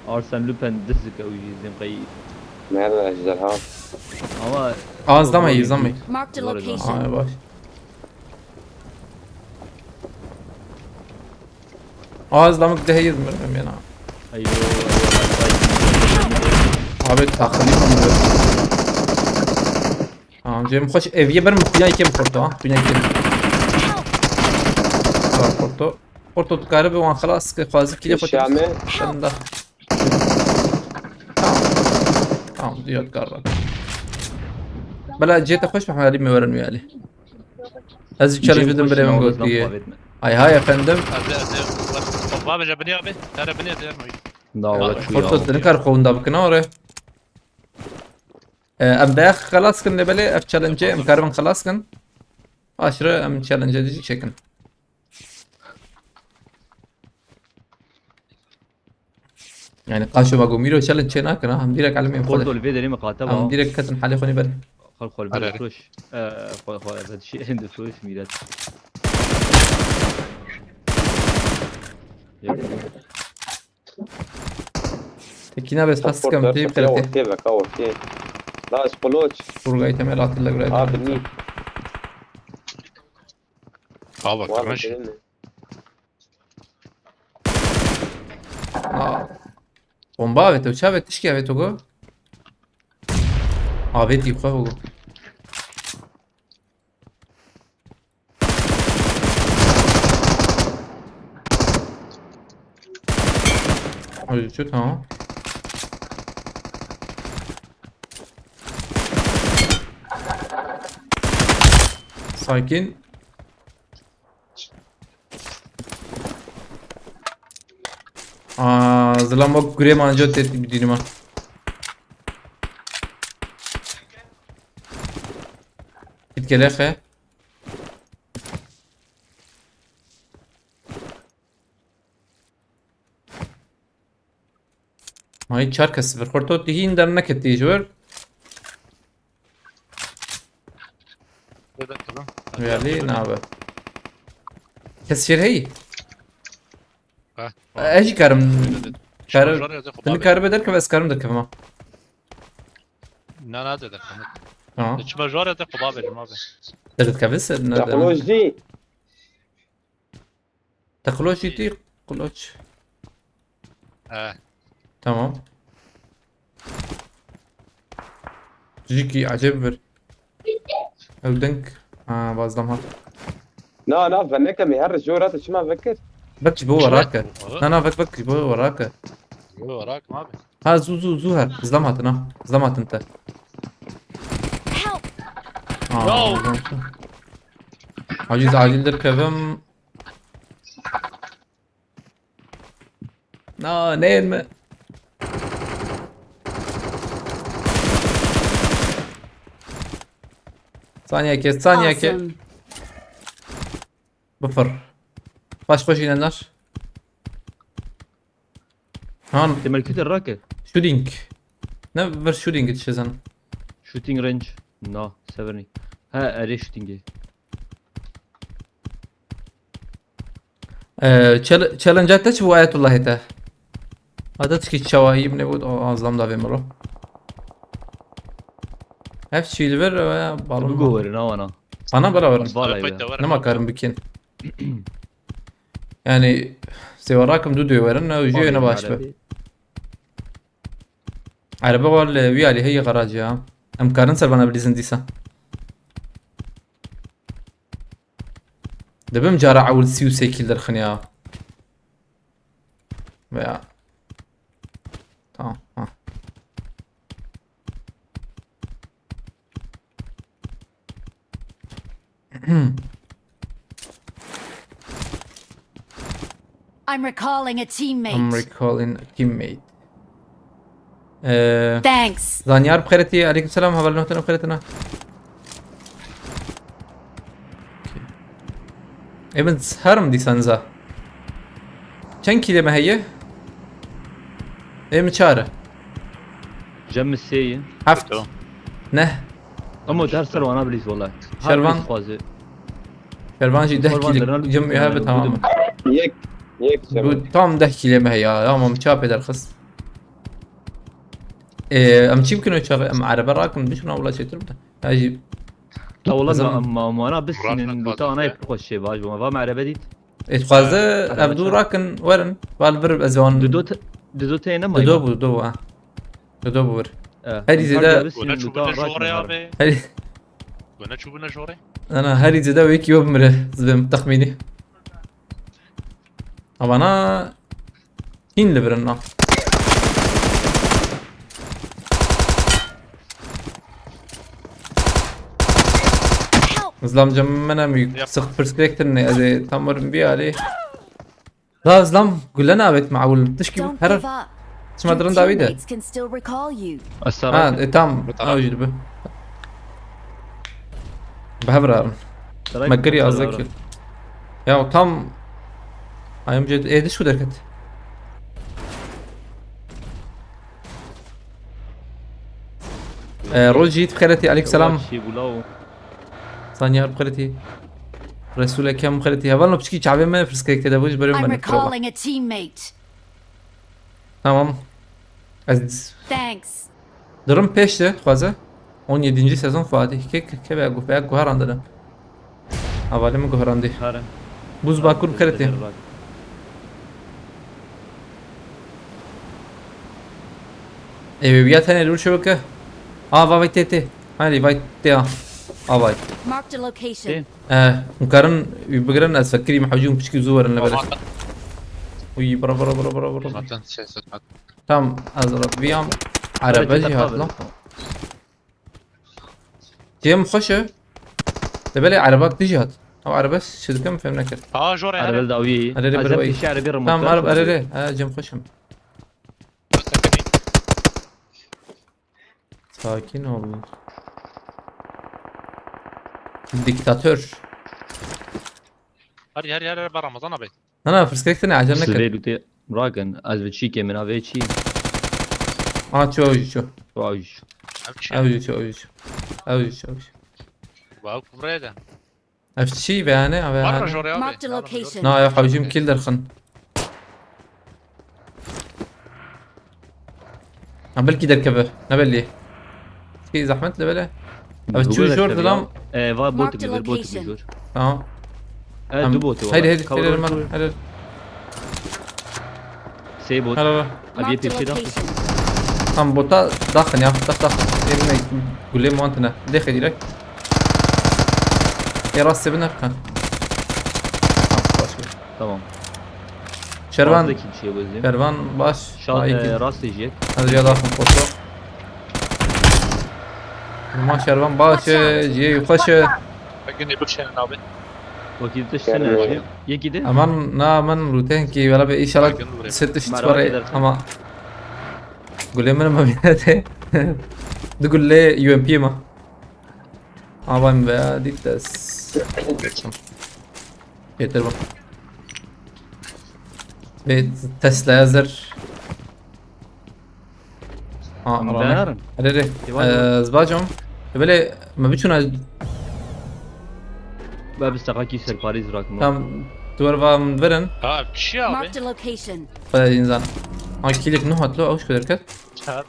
Arsene Lupin dizik ew jî zim qey. Nerede ejderha? Ama az dama iyi, zor zaman. Marked a location. Ay, baş. Aa, ez lamik dehê yê mirdim ya. Eyvah, eyvah, eyvah. Abi, takılıyor mu? Tamam, Cem, hoş ev ye, ben kuyan ikiye mi porto, ha? Kuyan ikiye. Var porto. Porto dikare bi wan xelas ke xwazi kile xwe. Şame. Sen de. Tamam. Tamam, diyor garra. Bela cete hoş Mehmet Ali mi veren üyeli? Ez challenge bidim birê min gotiye. Hay hay efendim. Hadi, hadi. Bak, bak, bak, bak, biniyor abi. Nerede biniyor, diğer mi? Daha ola çuya. Porto senin kar xonda bikina oraya. Ee, em beyaz xelas kin, ne bele, ev challenge em karibin xelas kin. Aşırı em challenge dici çekin. Yani qaşo va gomîro şelin çê nakin ha. Em direkt elmê xwe. Porto li vê derê miqate va. Em direkt ketin halê xwe nêberin. Xal xol bir froş. Xol xol evet şey, hem de froş miret. Tekina bes pas kam teyip kırık. Ortaya bak, ortaya. La spoloç. Burgay temel atilla gurayt. Abi ni. Aa bak, kırmış. Aa. Bomba avêt, çi avêt, tişkî avêt go. Avêtî xwe go. Ay, çi, tamam. Sakin. Zilam wek gurê manco tê bidînî me. Git gelexe. Mayî çar kes sifir. Xorto tu hîn derneketî ji wir. Bebe tamam. Realî nabe. Kes şêr heyî. Ha. Ez jî karim. Kar-, Şarjör yazıyor, tu kulağa nikaribe derkeve, ez karim derkevim ha. Na, na, de, de, tamam. Tamam. Çima jor yazıyor, kulağa verim abi. Derkeve ser, ne Teknoloji. Teknoloji değil, kulaç. He. Tamam. Jikî acayip bir. Ew deng. Ha, bazlam ha. Na, na, veneke mi her jora te çima vekir? Bak ji bo Çima? Warake. Aha. Na, na, bak, bak, ji bo Warake. Yo, Warake abi. Ha, zu, zu, zu her. Zlam hatin ha. Zlam hatin te. Help! Aa, Yo! Zlam. Aciz acildir kevim. Na, neyên mi? Saniye kes, saniye kes. Awesome. Bifir. Baş baş inenler. Han. Temel kütür rake. Shooting. Ne ver shooting dişezan. Shooting range. No, seventy. Ha, erê shootingê. Ee, chal-, challenge te çi bu Ayetullah te? Adet ki çawayim ne bu, o azlam da ve miro. Hep silver ve balon. Bu goverin ha wana. Ana beraber. Vala Arabaya ya. Da var Ne ama. Makarim bikin. Yani, sewarakim du döverin, ne ucu ne baş be. Araba var le, wî alî heye garajê ha. Em karin ser vana bilîzin dîsa. Dibim cara ewil sî û sê kîl derxin ya. Veya. Tamam, ha. I'm recalling a teammate. I'm recalling a teammate. Ee, Thanks. Zanyar bixêretî, aleyküm selam, heval nohtin bixêretina. Evin herim dîsan za. Çend kîlê me heye? Ê min çar e. Cem mi sê ye? Heft. Tamam. Ne? Ama der ser wana bilîz wala. Şervan. Her bilîz xwaze. Şervan jî deh kîlê derine cem lütfen ya, yani, tamam. Yek, yek Bu cem. Tam deh kîlê me ya. Tamam, çap eder xist. Ee, em çî bikin o çaxê? Em erebe rakin, biçin wala çêtir bide. Ya jî. La wala Bizim ma, ma, ma wana bisînin, Murat luta ana Fatih. Pir xweş çê baş bû. Va me erebe dît. Ê, dixwaze Ee, ev du erebe rakin, werin. Val vir ez wan. Dido te, dido te ne Dido mayma? Bu, dido bu, ha. Dido bu vir. Ee, Herî em zêde kar ya bisînin, Gona luta çûbûne ana jorê rakin abi. Herî Gona çûbûne jorê. Ana, herî zêde wekî we bimire, zibêm, texmînî. Avana hîn li vir in, na. Help! Zlam cem min em Yap. Six perspective ne, ez ê tam werim vî alî. Da zlam gule navêt me ewil. Tişkî Don't her give up. Çima Your dirin dawî de. Teammates can still recall you. Esra Ha, e, tam. Tamam. Ew jî dibe. Bi hev re herin. Direkt Me kir ya bi hev re. Zekî. Ya tam. Ayım ced êdiş ku derket. E, Rojî bixêretî, aleyk selam. Şî bûlaw. Sanyar bixêretî. Resul Ekem bixêretî. Hevalno piçkî çavê me firskerek tê de bû ji berê I'm min bikiraba. Recalling a teammate. Tamam. Ez Thanks. Durum pêş de dixwaze. On yedinci sezon Fatih. Kek keve guh veya guharandine. Havale mi guharandi? Hare. Buz bakur bixêretî. Ê, wê ya tenê li wir şeweke. A, va vay tê tê. Hanî vay tê a. A vay. Marked a location. Tê. E, hûn karin wî bigirin, ez fekirî me hewcî hûn piçkî zû werin li ber. Uy, bira, bira, bira, bira, bira. Zaten şey, zaten. Tam, ez reviyam. Araba jî hat lan. Cem xweş e. De belê erebak dijî hat. Ew erebe çi dikim fêm nekir. Aa, jor e, Erebe li dawiyê. Erê, erê, Ez bira hep weyî. Pêşî erebe rê Tamam, motor erebe, erê, xwezê. Erê. Ha, cem xweş im. Sakin ol. Diktatör. Her yer yer yer var Ramazan abi. Na na, pirsgirêk tune, ecele Sivê nekir. lûtê rakin. Ez bi çîkê min avê çî. Aa, ço, ew jî ço. Vay. Ev çi? Ew jî ço, ew jî ço. Ew jî ço, ew jî. Wow, kuvrede. Ev çi be yani, ev Var mı yani. Jore abi? Marked a Ya, location. Na ya, hewcîm kîl derxin. Ha, belkî derkeve, ne belli. Ki zahmet de böyle. Ev Bu çu kadar jor tabii dilam. ya. E, va bot Marked bir bot location. bir jor. Tamam. E, du bot var. Haydi haydi, Cover haydi var. haydi. Sey bot. Hele hele. Abi Marked a peşe de. Location. Tam bota daxin ya, dax dax. Yerine gulê mantine. Dexe direkt. Ya rastê bin ha. Tamam, baş ver. Tamam. Şervan, Fazla kim şey gözleyim. Şervan baş. Şal, Ha, iki. E, rast ejiyek. Hadi ya daxin foto. Ruma Şervan baş, e, ciye yukaş, e. Bakın ne bir şeyin abi. Vakit dışına. Yeki de. Aman na, aman lûtên ki vela be, inşallah Bakın buraya. setiş Merhaba tvarê edersin. Ama gulê min ma bînete. Du gulê U M P ma. Avan ve dites. Getir bak. Ve Tesla hazır. Ha, Em Rane. berin. Hadi hadi. Eyvallah. Ee, zbacım. Böyle me biçuna Ve biz takaki ser Paris rakma. tam duvar vam verin. Ha bir şey abi. Marked a location. Faya insan. Ha, kilik nuh hatlo, avuç kadar kat. Çağır.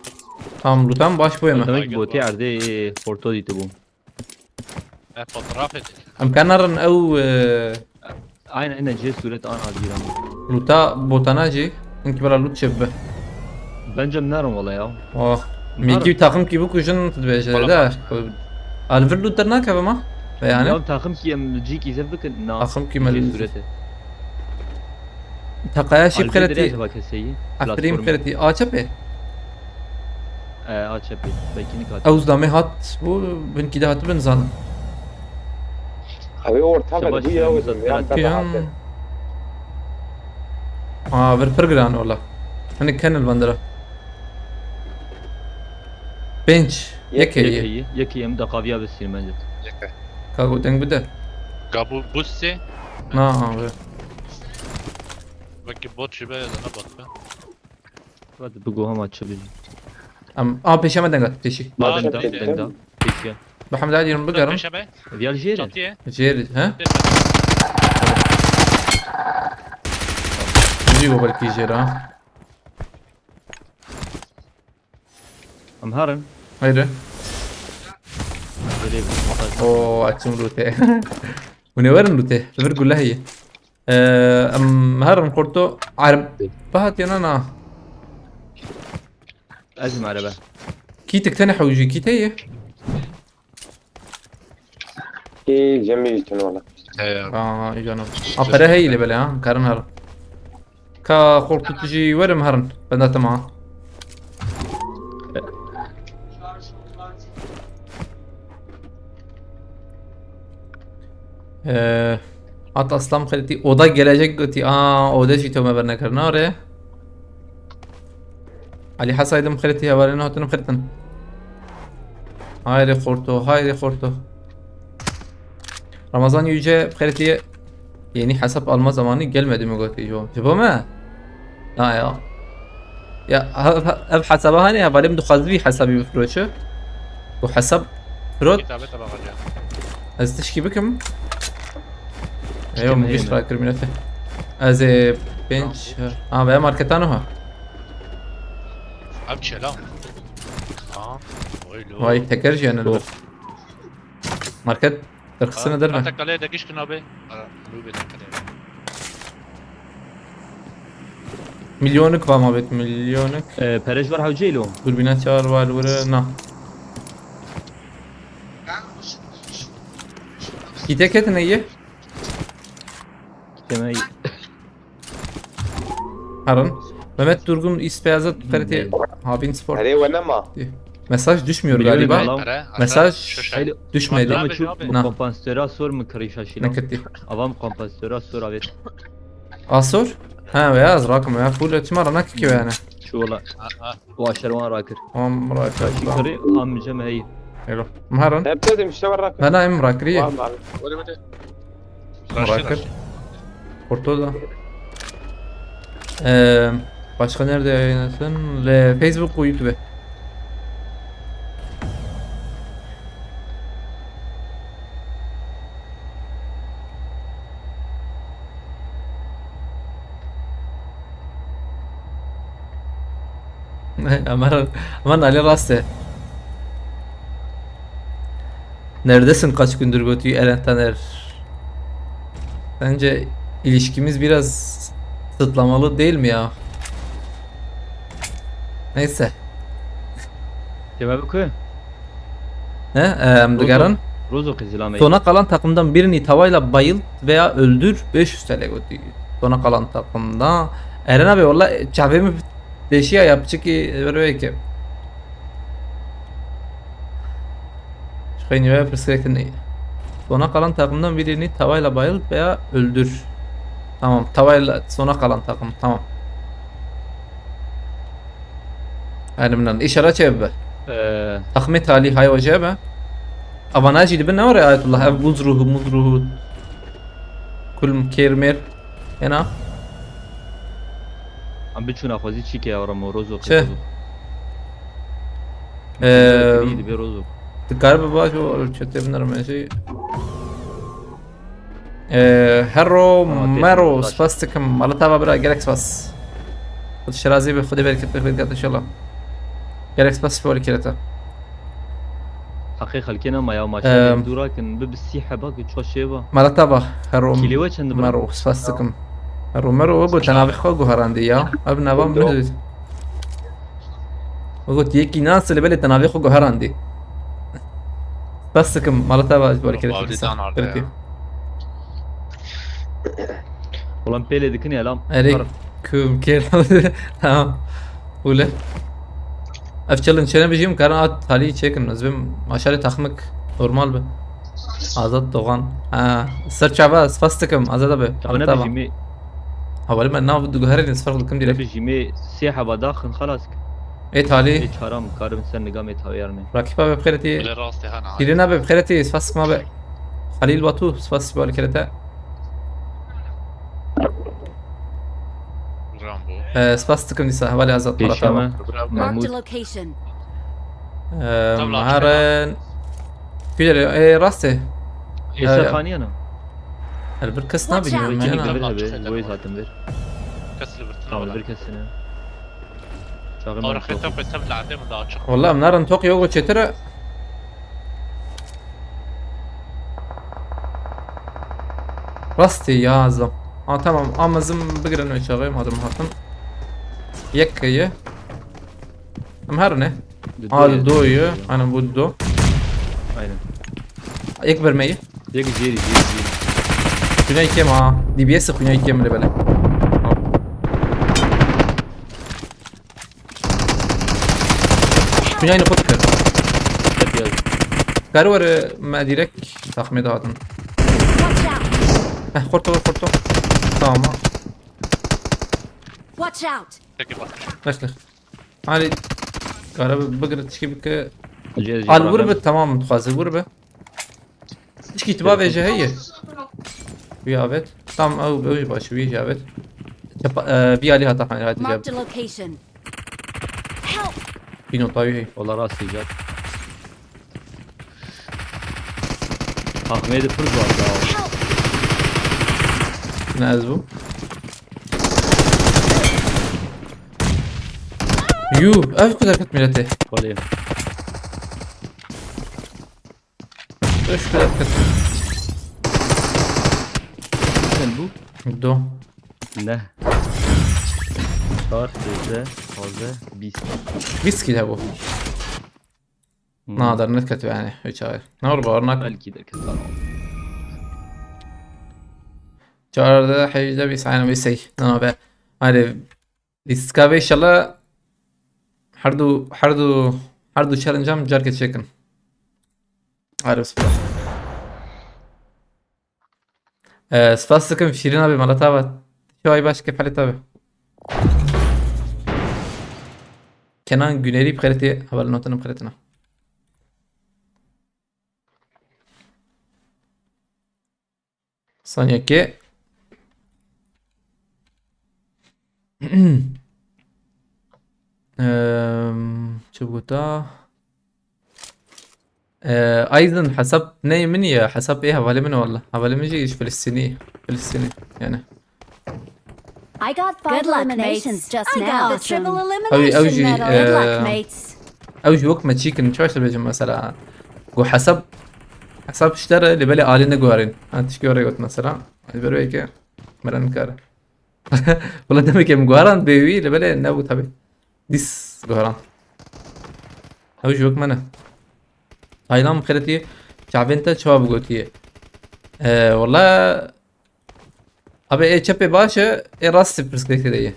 Tamam, lûtê min baş boyama. Demek ki botê erdê Porto dîtibû. E fotoğraf edin. Em kanarin ew, e, Aynen aynen cê suret an adîran. lûta botana jî. Hinki bela lût çê bibe. Bence em nerin wala ya. Oh. Bunlar- Mîkî takım ki bikujin tu dibêje Wala de. bak. Alvir lût dernakeve ma. Ve yani. Ya takım ki em cî kî zev bikin. Na. Takım ki Cê mel- surete. Takaya şî Alvir bixeretî. dirê acaba keseyî. Efrîm Platformu. Xeretî. A çepê. E, a çepê. Belki nik Ew zdamê hat bu, bin kî de hatibin zan. Ew ê orta Şebaş ver, bu ya sen wezin, uzat yan bırak. te rahat e. Aa, vir pir giran wala. Hani kenil bandira. Pênc. Yek heye. Yekê, yekê em de qaviya besîn bence. Yeke. Ka goteng bide. Gabu bussi. Na abi. Belki bot şibe ya da ne bot be. Hadi bu goham aç çabuk. Am, a pêşe me dengat pêşî. Ma Aa, dengda, peki. Dengda. Peki. Bi hemdadî rin bigerim. Peşe be. Viyal jêre. Çatıya. Jêr, he? Jî bu belkî jêr ha. Em herin. Haydi. Böyle bir Oo, açım lûtê. Hûn ê werin lûtê. Li vir gule heye. Ee, em herin xorto. Arb. Bahat yana na. Ez merhaba. Kîtik tene hewjî kît heye. Ê cemî jî tune wala. He ya. Aa, îcana. A pere heye lê belê ha. Karin herin. Ka xorto tu jî werim herin. Benda tema. Ee, At Aslan xelîtî oda gelecek gotî. Aa, oda jî to me bernekirina re. Ali Hasaydın xelîtî hevalini hatin xelîtin. Haydi xorto, haydi xorto. Ramazan Yüce xelîtî yeni hesap alma zamanı gelmedi mi gotî jo. Ji bo me? Na ya. Ya, ev, ev hesaba hani hevalê min dixwaze vî hesabî bifiroşe. Bu hesap firot. Kitabe tabak hocam. Ez tişkî bikim. Tişkî Eyo, mi min giş yeme? Rakir minete. Ez ê pênc. Ha, veya marketan ha. Abi çela. Aa. Oylu. Vay, teker jî yani. Yok. Market derxisine derve. Hatta kaleye de giştin abi. Ara, lübe de kaleye. Milyonik va mabet, milyonik. Ee, Perez var hewceylo. Durbine çağır var vure na. Kîte ketine ye. Demek Harun. Mehmet Durgun, İspeyazıt, Ferdi, Habin Sport. Erê we nema. Mesaj düşmüyor Milyonik galiba. alan. Ara, Mesaj şuşay. düşmedi. Ama çok Na. Kompansatörü sor mu kırışa şilo. Ne kötü. Avam kompansatörü sor evet. Asor? Ha, veya ez rakim, veya full, çima ranak ki yani. Şu ola. Ha, ha. O aşerwan rakir. Tamam, rakim. Kaçı kırı am cem hey. Hello. Maharan. Hep dedim işte ben rakım. Ben ayım rakri. Var mı abi? Öyle mi de? Rakir. Porto da. Ee, başka nerede yayınlasın? Le Facebook ve YouTube. Ama, ama Ali rast e. Neredesin kaç gündür götüyü Eren Taner? Bence ilişkimiz biraz sıtlamalı değil mi ya? Neyse. Deme bu köy. He? Em, digerin. Rozo kızılamey. Sona kalan takımdan birini tavayla bayılt veya öldür. beş yüz T L götü. Sona kalan takımda. Eren abi valla çavemi deşiya yapçı ki böyle ki. Şöyle niye pirsirek ne? Sona kalan takımdan birini tavayla bayılt veya öldür. Tamam, tavayla sona kalan takım. Tamam. Yani bundan işaret şey be. Ee, Takme talih hay hoca be. Avanajı dibi ne var ya Ayetullah? Ev buz ruhu, muz ruhu. Kulm, kermer. Ena. Em biçûna xwezî çîkê ya Ramo Rozo Çi? Rozo. Ee, Dibe Rozo. Dikar bi baş o çete binarım şey. Ee, Herro Tamam, Mero tepki spas dikim. Malatava bira gerek spas. Xud şirazî bi Xudê bereket bi bereket inşallah. Gerek spas fi were kirete. Haqê xelkê nema ya Em. maçê dûra kin bi bi sî heba ki ço şêva. Malatava Herro Kîlê we çend bi? Mero spas dikim. Herro Mero we bu tenavê xwe guherandî ya. Ev nava min. Got yekî nas li belê tenavê xwe guherandî. Spas dikim Malatava ji were kirete. Avdî dan arda ya. Ulan pêlê dikin ya lan. Erê kum kêr. Tamam. Ule. Ev challenge çene bijîm karan at talî çêkin. Ez bim aşarê taxmik normal bi. Azad Doğan. Ha, ser çava spas dikim Azad abi. Çawa ne Tamam. bijîmê. Hawali me nav du guherê spas dikim Ne direkt. Bijîmê sê heba daxin xalas. E talî. Ê çaram karim ser nigamê tawê yarmê. Rakip abi bixêretî. Öyle rast ya ha. Şirin abi bixêretî spas dikim abi. Halil Batu spas dikim abi kirete. Rambo. Ee, spas dikim dîsa hevalê Azad Pêşeme. Malatava. Mahmut. Marked a location. Ee, Tamam, Maharen. Güler, e, rastê. Êse Ee, xaniyana. Her bir kes Watch nabînim out. ben Kî ya. dikir Tamam, hebe. tamam. Boyê hatim bir. Kes li birtina Tamam wala. Bir kesine. Çağırın Awra ben xeta çok. xeta bi ladê min da açık. Wallah em narin tok yogo çêtir e. Rastê ya zam. Ha tamam, ama zim bigirin o çağı, madem hatin. Yek ye. Em her ne? Di Aa, doyê. do ye. Aynen bu do. Aynen. Yek vermeyi. Yek jêrî jêrî jêrî. Xwîna yekê ma. D B S xwîna yekê min li bele. Xwîna yine xwe dikir. Hep yaz. Kar were me direkt taxmê de hatin. Watch out! Heh, xorto xorto. Tamam. Watch out! Peki bak. Neştir. Hani kara bigir tişkî bike. Jêrî Al jêrî vur ben- bi tamam dixwaze vur bi. Tişkî tiba vêje heye. Wî avêt. Tam ew ew baş wî jî avêt. Çapa, e, bir alî hata hani hadi Marked cevap. A location. Help! Bir nota wî heye. Ola rast icat. Ahmet'i pir zor ya. Help! Ne ez bu? Yu, ev kadar kötü milleti. Kolye. Üç kadar kötü. Sen bu? Do. Ne? Çar, sêzdeh, pazdeh, bîst. Whisky de bu. Hmm. Nadir ne kötü yani. Üç ay. Ne olur bağırnak. Belki de kötü ama. Çarda heyde bir saniye bir şey. Ne be. Hadi. Lîstika ve inşallah her du, her du, her du challenge'am carke çekin. Hadi bismillah. Ee, spas dikim Şirin abi, Malatava. Çay baş kefalê tabi. Kenan Günerî bi xêretê hevalê notinê bi xêretê ne. Saniyekê. Ehm, çi bigota? Ee, Aydın, hesap ne min ya? Hesap ê hevalê min e walla. Hevalê min jî ji Filistînî. Filistînî yani. I got five eliminations just now. I got the triple elimination medal. Good luck, mates. Ew jî wek me çî kirin, çaş dibêjim mesela. Go hesap, hesap ji te re, lê belê alî neguharîn. Ha, tişkî were got mesela. Ez ber wê ke meren kar. Wala demekê min guharan bê wî, lê belê nebû tabi. Dîs guharan. Ew jî wek me ne. Taylan bi xêretî çavên te çawa bigotiye? Ee, wala Abi ê çepê baş e, ê rastê pirsgirêkê de ye.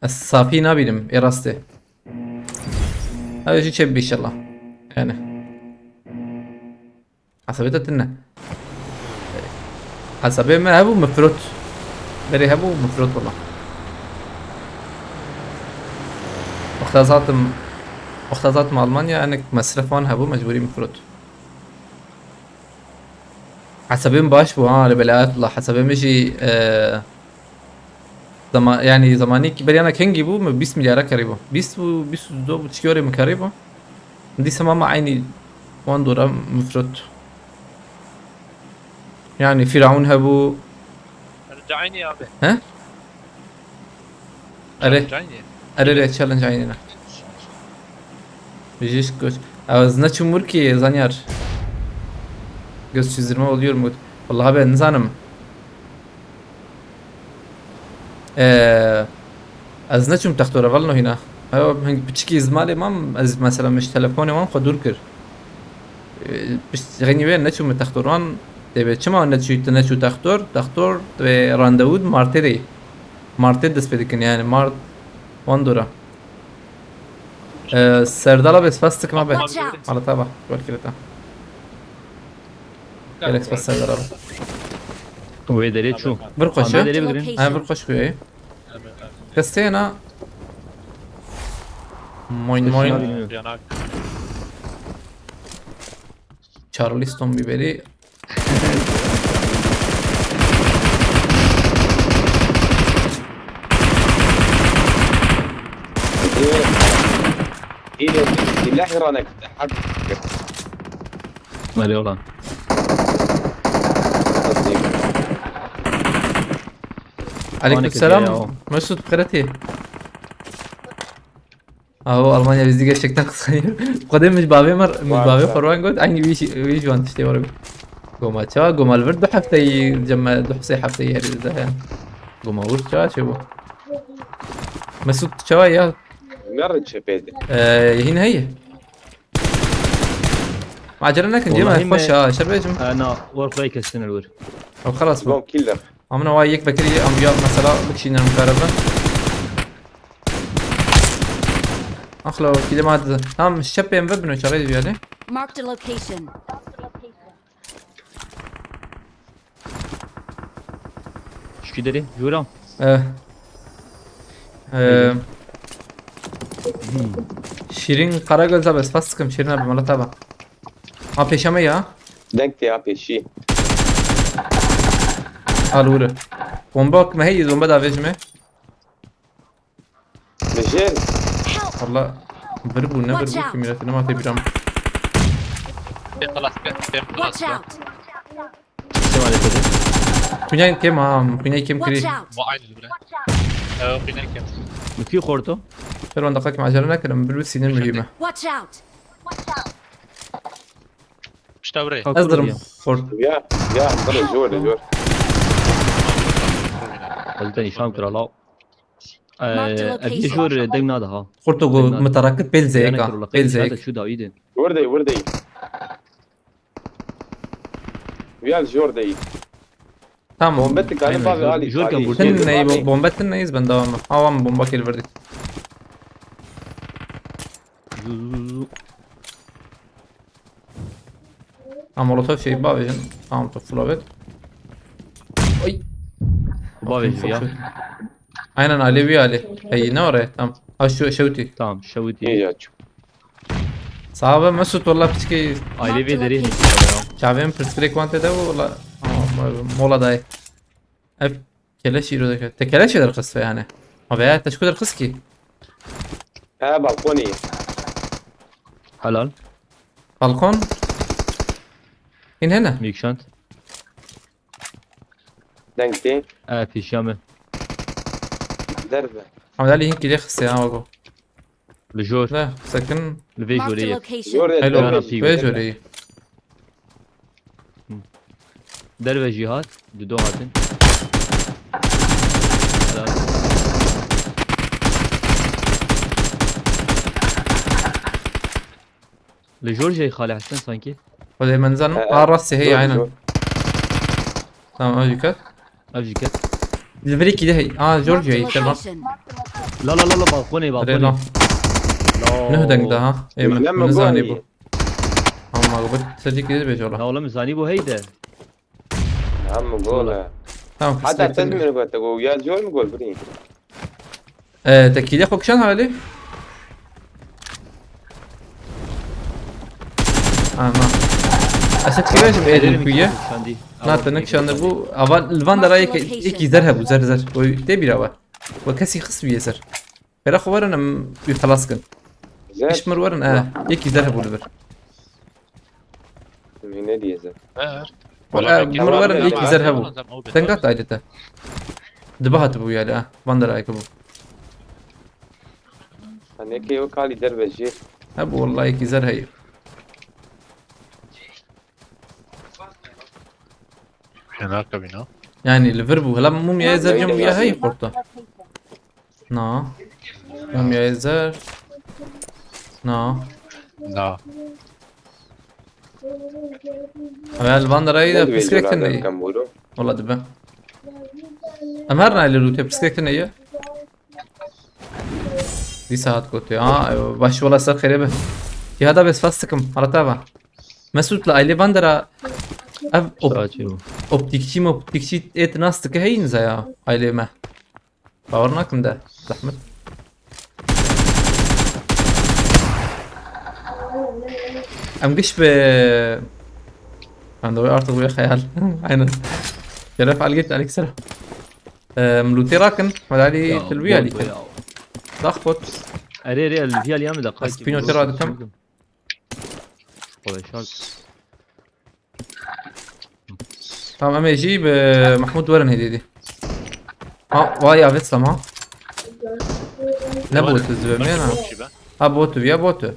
Ez safî nabînim, ê rastê. Abi jî çep bî inşallah. Yani. Hesabê te tune. Hesabê me hebû mifrot. Berê hebû mifrot wala. Wexta zatim, wexta zatim Almanya, enek mesrefan hebû mecbûrî mifrot. Hesabê min baş bû ha, li Belayetullah. Hesabê min jî, e, zema-, yani zemanî ki beriyana kengî bû, min bîst milyara kerî bû. Bîst û bîst û du bû, çiyorê min kerî bû. Dîsa mama eynî wan dora mifrot. Yani Firavun hebû. Caynî abi. He? Erê. Challenge aynı. Erê, erê, challenge aynı. Bijîş kuş. Ez neçûm wir ki zanyar. Göz çizdirme oluyor mu? Vallahi ben nizanim. Ee, ez neçûm textora vel no hîna. Ew hing piçikî zimalê mam, ez mesela min ji telefonê wan xwe dûr kir. Ee, pişt xeynî wê neçûm textor wan. Dê bê çima neçû, tu neçû textor? Textor divê randevu di martê de. Martê dest pê dikin yani, mart wan dora. Ee, Serdal abi spas dikim abi. Watch out! Mala taba, gol kireta. Gelek spas Serdal abi. Wê derê çû. Bir koşu. Marked a location. Ha, bir koşu kuyayı. Kestena. Moin moin. Yanak. Charleston biberi. Îlê, îlehî ranek, hak. Hadi olan. Aleykümselam. Mesut Kırati. Aa, o Almanya bizi gerçekten kıskanıyor. Xwedê min ji bavê me, min ji bavê xwe wan got, eynî wî jî, wî jî wan tiştê were got. Goma çawa? Goma li vir du hefteyî, cem me du sê hefteyî herî dide heye. Goma wir çawa çêbû? Mesut çawa ya? Nere çepê de? Ee, hîn heye. Macera nekin, cem me xweş ha, şer bêjim. Ee, na, war xwe kestin li wir. Ew xelas bû. Gom killer. Amına vay yek bekirî, em ya mesela bikişînin em kare bin. Axla, kî de ma dide. Tamam, şepê em ve bino çarê diyali. Marked a location. Şkî derê, jûra. Eh. Eh. Şirin Karagöz abi, spas sıkım, Şirin abi, mala taba. Ha, peşeme ya. Denk te ya peşî. Al vuru. Bomba akma hey, bomba da vejme. Bijêr. Valla bir bu ne bir bu ki milletine ma tebîram. Pê xilas ke, pê xilas ke. Watch out! Kunyay kem ha, kunyay kem kiri. Watch out! Bu aynı bile. Ee, kunyay kem. Mutlu korto. Ser wanda kakim acele nekirim, bir bir sinin mühime. Watch out! İşte buraya. Ez dirim. Xort. Ya, ya, bire zor, zor. Hazreti nîşan kira la. Marked a location. Ev jor deng nada ha. Xorto go mutarakit pêl zeyka. Pêl zeyk. Hadi şu da iyiydi. Wurdey, wurdey. Viyal jor dey. Tamam. Bombe tıkanı bak ali. Jor kan vurdu. Tin ney bombe tin neyiz ben devam. Avam bomba kill verdik. Zu, zu, zu. Ha, molotof şey bavêjin. Tamam, tu full evet. Oy. Bavê ji ya. Aynen, alê wî alê. Hey, ne oraya? Tamam. Ha, şu şewtî. Tamam, şewtî. Sabe Mesut, valla piçkî. Aile ve derin. Çavên pirsgirêk wan tê de bû, valla. Ama mola dayê. Ev keleş îro deke. Te keleşê derxist yani. Ama veya te çiku derxist ki? He, balkonî. Helal. Balkon. Hîn hene. Mîkşant. Deng tê. E, pêşiya min. Derve. Ahmet Ali hinkî lê xistê ha, wego. Li jor. Ne, sekin. Li vê jorê ye. Jor ye, hello, derve jî. Vê jorê ye. Derve jî hat. Dudo hatin. Helal. Li jor jî Xalê Hesen sanki. Xwedê min zanim. He, he. A, rastî heye, aynen. Tamam, ev jî ket. Ev jî ket. Li vir yekî de heye. A, jor jî heye, tamam. La, la, la, la, balkonê, balkonê. Rê la. La. Nuh deng daha. Ê, min, min zanî bû. Ama bu sedî kî de bêje ola. La oğlum, zanî bû heyde. Hem gol e. Tamam, hata kısmet sen mi gol, ya jor mu gol, biri? Ee, tekîlê xwe kişan halî? Ama. Esed kî bêjim êdin ku ye? Na, te nekişande bû. Ava li van dera yek, yekî zer hebû, zer, zer. Oy, tê bîra we. We kesî xist bûye zer. Pêra xwe werin em wî xelas kin. Zer? Iş mir werin, e, yekî zer hebû li vir. Min nediye zer. Ver. Wala, e, belki min var werin, ama yekî zer hebû. Dengat aydete. Dibe hatibû yani, ha. Van der Eyck bû. Hani ki o kali derbe jî. Hebû, wala yekî zer heye. Fena kabîna. Yani li vir bû. Hela mumya zer cem ya hey xorta. Na. Mumya zer. Na. Na. Ev el van derayî de piskirek tine ye. Wala dibe. Em her nayê li rûtê piskirek tine ye. Dîsa hat gotiye. Aa, baş wala ser xêrê be. Cihada bes fas dikim. Halata va. Mesut li ailê van dera ev op-, optikçî moptikçî ê ti nas dike heyin zaya ailê me. Bawer nakim de. Zehmet. Em giş bi. Em de artık bu xeyal. Aynen. Şeref Algit, aleyküm selam. Em lûtê rakin. Medalî tilwî alî. Dax bot. Erê, erê, el vî alî ya min de. Ez pînotê radikim. Kolay şart. Tamam, em ê jî bi Mahmud werin hêdî dî. Ha, vay, avêt lama. Ne bot tu zivê me na? Ha, bot tu, ya bot tu.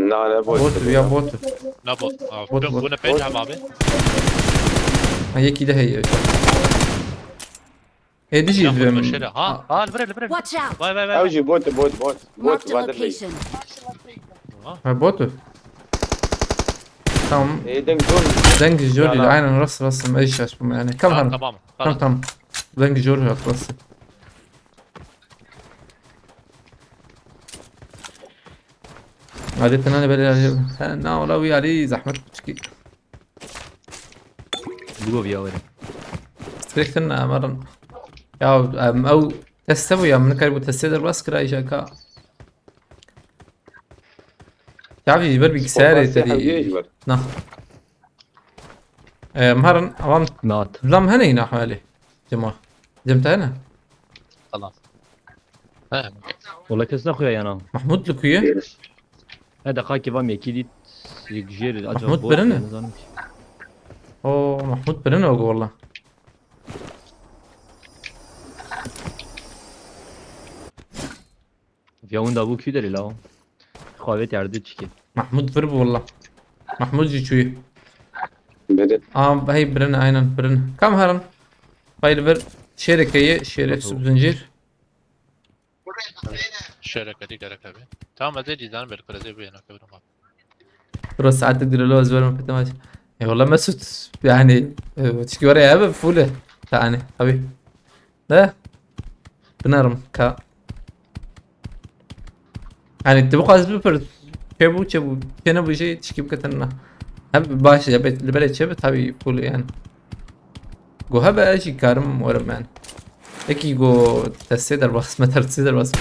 Na, ne bot. Bot tu, ya bot tu. Ne bot? Ha, bot, bot. Bu ne pênc hem abi? Ha, yekî de heye. Ê, dijî. Ya, vim. Şere. Ha, ha, li vir e, li vir e. Watch out! Vay, vay, vay, vay. Ew jî bot, bot, bot. Marked a location. Ha, bot. Tamam. Ê, deng jor. Deng jor, aynen, rast, rast, rast. Tamam, tamam. Tamam, tamam. Deng jor, rast. Adetena ne böyle. Ha, na, ola wî alî zehmet çikî. Bigo viya were. Strekten ne, amaran. Ya, em, ew teste bû ya, min karî bû testê derbas kira îja ka. Ya, vî ber bilgisayarê te dî. Na. Em, herin, avan. Naat. Lam hene yine hali. Cema. Cem te hene? Tamam. He. Wala kes naxuya yana. Mahmut li ku ye? He, deqakê vam yekî dît. Yek jêr, acaba Mahmut bot birin e? Nizanim ki. O, Mahmut birin e wala. Ya winda bû kî derê la? Xavêt erdê çikê. Mahmut vir bû wala. Mahmut jî çûyî. Bede. Aa, hey birin, aynen birin. Kam herin? Hayır, vir şêreke ye, şêrek sub zincir. Şereke dî gerek hebî. Tamam, ez ê dîzanim belkul ez ê bûyena kevrim abi. Bro, saetek direlo ez verme petem aç. Eyvallah Mesut. Yani, e, çünkü oraya abi full. Yani, tabii. De. Binarım ka. Yani, de bu kadar bir çebu çebu. Kene bu şey çekip katınına. Hem baş ya bet, böyle çebu tabii full yani. Go hebe ez jî karim werim yani. Ekî go te sê derbas me ter sê derbas.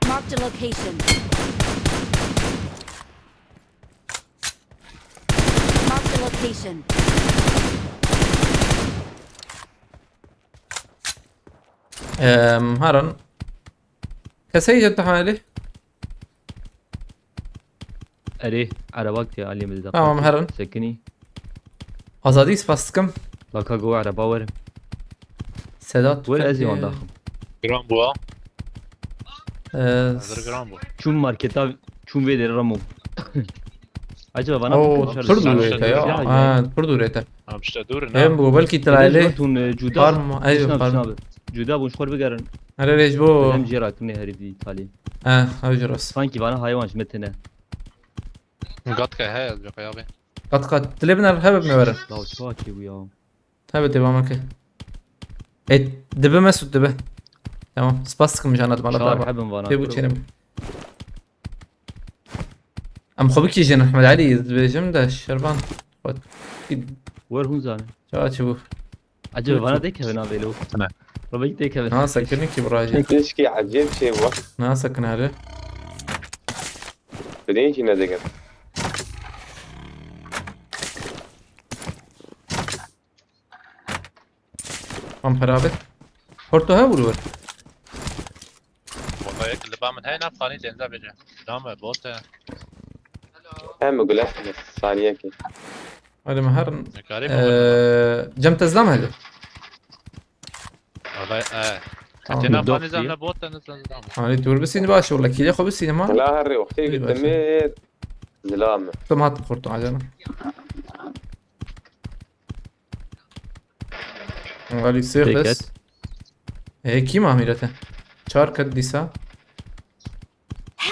Marked a location. Marked a location. Em, herin. Keseyî jî tu halî? Erê, erebak tê alî min dida. Tamam, herin. Sekinî. Azadî spas dikim. Laka go ereba werim. Sedat Wer ez ê wan daxim. Giran bû ha. Ee, Hazır giran bû. Çûm marketa, çûm vê derê Ramo. Acaba bana Oo, pir dûr ete ya. Ha, pir dûr ete. Ha, işte dur ne? Hem bu belki tilaylı. Tun e, cuda. Parma, aywa, parma. Cuda bûn xor bigerin. Here rej bu. Hem jêra tune herî vî talî. Ha, ew jî rast. Sanki bana haywan ji me tene. Gat ke he, yok ya be. Gat gat. Dilê bin hebe me verin. Law çawa çê bu ya? Tabi devam eke. E, dibe Mesut dibe. Tamam. Spas sıkılmış anladım. Allah Çağır baba. Hebim bana. Tebû çêne. Em xwe bikîjin Ehmed Alî, dibêjim de Şervan. Xwe Wer hûn zane. Çawa çi bû? Acaba bana de kevin abi lo. Ne? Robek de kevin. Ha, sakın ki buraya. Keşke acayip şey var. Na sakın abi. Birinci ne dedim? Am pera bit. Porto he vurur. Valla yek li ba min heye nav xanî dênza bêje. Dame bot e. Hem gule saniyekê. Hadi me herin. Nekarê mi? Eee, Cem tezlam hadi. Valla e. Tamam. Tê nav xanî zan ne bot e ne zan zan. Hani dur bisîn baş wala kîlê xwe bisîn ma. La her wextê Dur gittim baş. Zilam. Tam hat porto acaba. Galî sê Pêket. Kes. E, kî ma mîrete? Çar ket dîsa.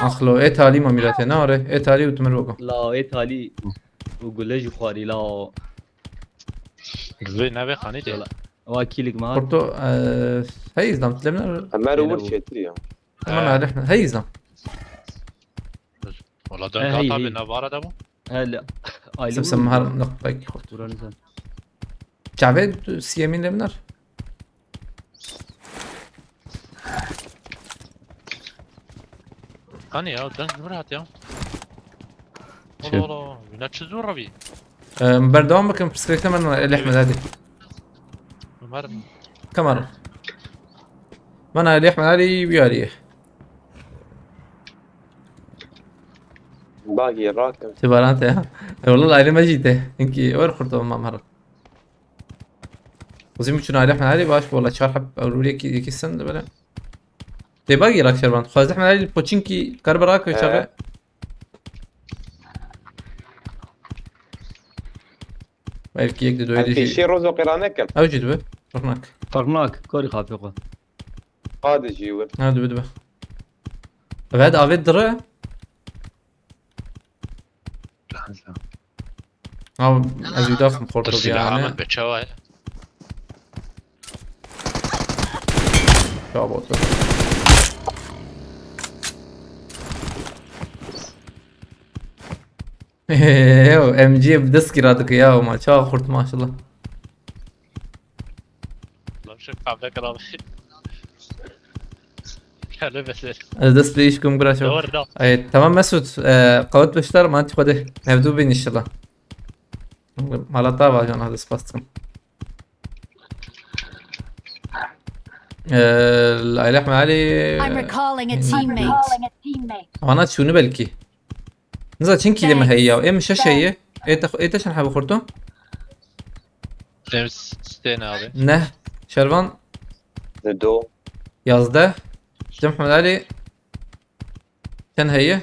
Axlo, e talî ma mîrete. Na re, e talî û timir wego. La, e talî û gule jî xwarî la. Vê navê xanî de. Wa kîlik ma. Porto, e, hey, izdam, tilemler. Ömer Uğur çetir ya. Aman Alih, hey, izdam. Valla dön kat abi ne var adamı? Hele. Aile Sip sim her nokta ki xurt. Buranı sen. Çavê tu siyemîn lemnar. Hani ya, dön bir hat ya. Şey. Allah Allah, yine çiz zor abi. Em, berdewam bikin, pirsgirêkê me ne, Elî Ehmed, hadi. Ömer. Kamera. Mana Elî Ehmed, hadi bir araya. Bagî rakim. Ti baran te ya. E, wala aile me jî te. Hinkî wer xurt olma mara. Uzun bütün aile Ehmed Ali baş wala çar hep Avrupa'ya ki iki sen de böyle. Te bagî rak şerban. Xwaz Ehmed Ali poçinki kar bırak Ee. Çağı. Belki yek de doydu. Pêşî rozo qêra nekim. Ew jî dibe. Rıhnak. Rıhnak. Karî xafê xwe. Hadi jî wir. Ha, dibe, dibe. Evet, avê dire. Ha, ez û dafim xorto. Dur, silah yani. Ahmet be, çawa ye? Çawa botu. Yo, M G bi dest kira dike ya, ma çawa xurt maşallah. Lan şu kahve kralı. Gel mesela. Ez dest pê îş kim bira çawa. Doğru da. Ay, tamam Mesut, e, qewet beşdar ma ti xwedê hevdû bin inşallah. Mala ta vajan hadi spas dikim. E, Leyla Ehmed Ali. I'm recalling a teammate. Ana çûnî belkî. Niza çin kîlê me heye ya. Ê min şeş heye. Ê te, ê te çend hebe xurto? Em s-, stên abi. Neh. Şervan. Do. Yazdeh. Cem Ehmed Ali. Çend heye?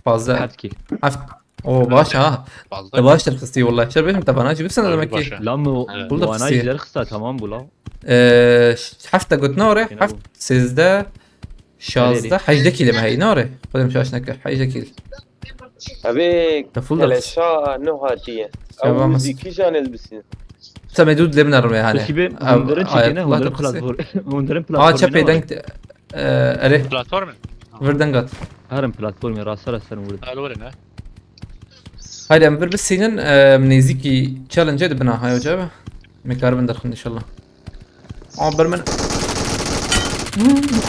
Pazdeh. Heft kîl. Heft. O baş ha. Pazdeh. Te baş derxistî wallahî. Şer bêjim te bana jî bipsene demek ki. Baş e. Lan bu, evet. Bu da wana jî derxista tamam bu la. Ee, ş-, heft de got ne ore? Yine heft, bu. Sêzdeh, şazdeh, hejdeh kîlê me heye ne ore? Xwedê min şaş neke. Hejdeh kîl. Abi, te full keleşa ne hatiye. Ew muzîkî jan ez bisînim. Te me dû dilê min erme yani. Hundirin çekene, hundirin platform. Hundirin platform. Ha, çepê deng. Ee, erê. Platform. Vir deng at. Herin platformê rasa rasa vir. Alo, ne? Haydi em vir bisînin, e, em nêzîkî challenge dibin ha, hay hoca be. Me karibin derxin inşallah. Aa, ber min.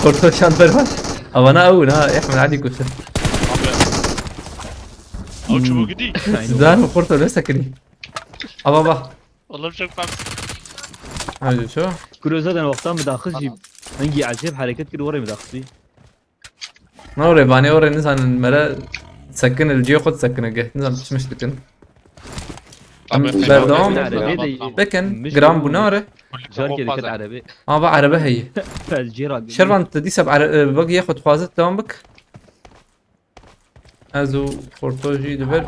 Xorto şand ber baş. Avana ew na, Ehmed Ali kuştu. Abi. Ew çi bû gidî? Zan xorto ne sekini. Ava va. Allah'ım çok fazla. Hadi ço. Kuro zaten wextan bi daxist jî hingî ecêb hereket kir, werê bi daxistî. Ne orê, vanê orê nizanin, mere sekin, el cihê xwe disekine geh. Nizanin pişmiş dikin. Em Abi, berdewam abi, bikin. abi, Bekin, gram bû ne orê. Carkê diket erebê. Ava erebe heye. Ez cê ra Şervan, tu dîsa bi ere-, e, bagiyê xwe dixwazit, dewam bik. Ez û Xorto jî diber.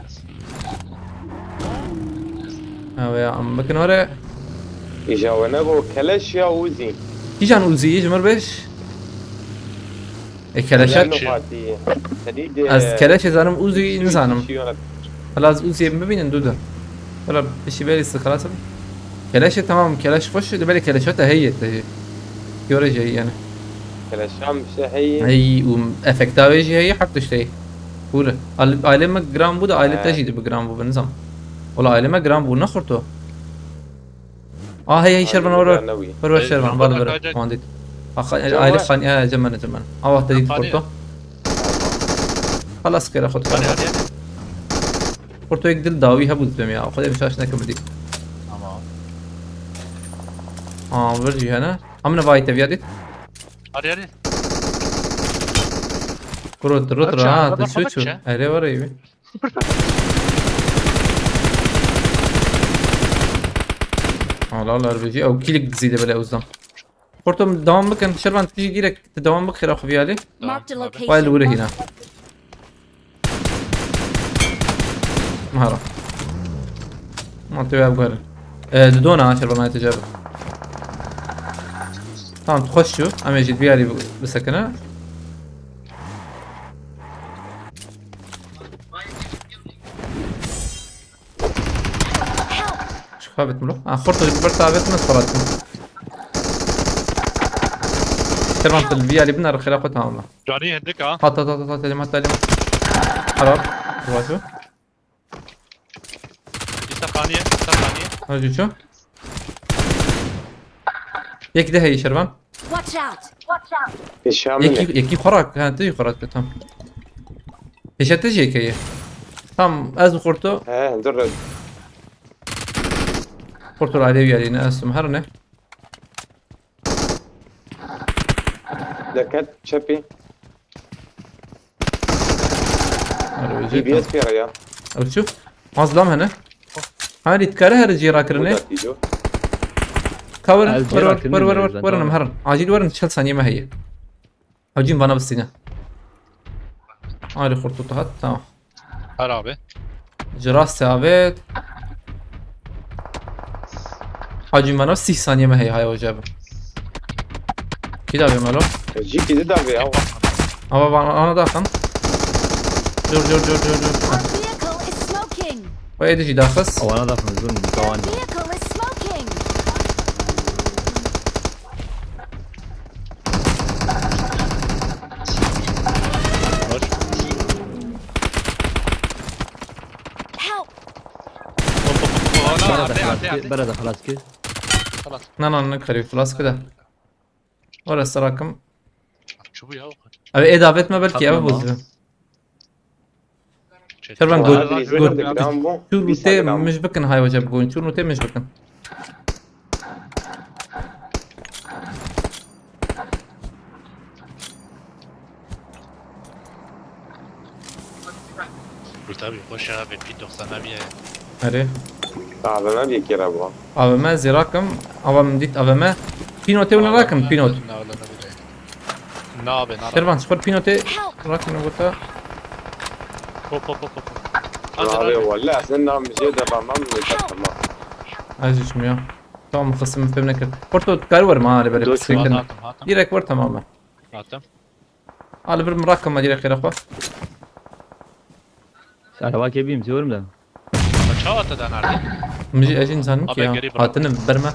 Ew ya, em bikin orê. Îja we nebû keleş ya Uzî. Kîjan Uzî, ji mir bêj? E, keleşe. Nexatî. Xelîdê. Ez keleşê zanim, Uzî nizanim. Hala ez Uzî bibînin dû de. Hala pişî berî sıxrasın. Keleşe tamam, keleş xweş, de belê keleşe te heye te. Göre şey yani. Keleşan bir şey heye. Hey, um, efekta wê jî heye, hak tiştê. Pûre. Al-, ailê me gram bû de, ailê te jî dibi gram bû, nizam. Wala ailê me gram bû, ne xurto. Ah, hey, hey, Şervan, ora. Newî. Ora Hey, Şervan, Şervan, bal bere. hadi, hadi. Tamam, dit. Ah, Şervan. ailê xan, ya, cemene, cemene. Ah, waqt te dit Xaniye. xurto. Xalas kere xurto. Hadi hadi hadi. Xurto yek dil dawî hebû dibim ya. Xwedê min şaş nekim dî. Tamam. Aa, vir jî hene. Amine vay te viya dit. Hadi hadi. Kurot, rot, Aça, rahat, araba şu, şu. kapaça. Ere var evi. Allah Allah, R B G. Ew kilik dizî de bile uzdan. Xurto devam bikin. Şervan tijî girek devam bik xira xwe viyalî. Marked a Tamam, location. Vay li wire hîna. Mara. Ma tu ya bgarin. E, didona ha Şervan ayete cevap. Tamam, tu xweş çû. Em ê jî diyarî bisekine. Çixa bit milo. Ha, xorta bir tavet mi soratın. Tamam, tu bir yali biner xira xwe tamamla. Canî hindik ha. Hat, hat, hat, hat, elim, hat, elim. Harap. Duvar şu. Îsta xaniye, îsta xaniye. Hadi şu. Yek de hey Şervan. Watch out! Pêşiya min e. Yekî, yekî xorak, ha, tu xorak be, tam. Pêşe te jê keye. Tam, ez xorto, He, dur. xorto alê viyarîne, ez tum her ne. Deket çepî. Alo, D B S pêre ya. Ew çu? Mazlam hene. Ha, dîtkare her cî rakirine. Muda tîjo. Ka werin, Ez wer, wer, cî rakirine wer, wer, mi wer, zaten, werin em tamam. herin. Acil werin, çil saniye me heye. Hewcîn vana bistîne. Alî xurt hat, tamam. Her abi. Ji rastê avêt. Hacî, me nav sîh saniye me heye, haya hoca bi. Kî da bê melo? Jî kî da bê ya. Ava bana, ana daxin. Dur, dur, dur, dur, dur. Our vehicle is smoking! O êdî jî daxis. Awana da fınzın Our tavan. Vehicle is smoking! Var. Help! Hop hop hop hop. Ana, Bera da abi, xelas abi, ki, abi. Bera da xelas ki. Xelas. Na, na, ne karî, xelas kide. Ora serakim. Çubu ya. Ev ê davet me belkî ev Tamam. bozdu. Çetin. Şervan Aa, got, abi, got, şöyle bir gram bu, çûr bir û tê gram. mij bikin, hay weceb gon, çûr û tê mij bikin. Kurtabi, hoş abi, P doksan abi ya. Erê. Abi, ben bir kere bu. Avê me zêrakim, ava min dît avê me. Pînotê wina rakim, pînot. Ne abi, ne abi. Şervan, sixur pînotê rakim gota. Hop hop hop hop. Abi, vallahi sen nam bir şey de tamam mı? Tamam. Ez hiç mi ya? Tamam, xistim fêm nekir. Porto, kar var mı? Hadi böyle Dur, bir şey. Hatam, hatam. Direkt var, tamam mı? Hatam. Hadi bir rakim direkt yere koy. Araba kebiyim, diyorum da. Çawa te da nerede? Müji ejin sanım ki Abi, ya. geri bırak. Hatını verme.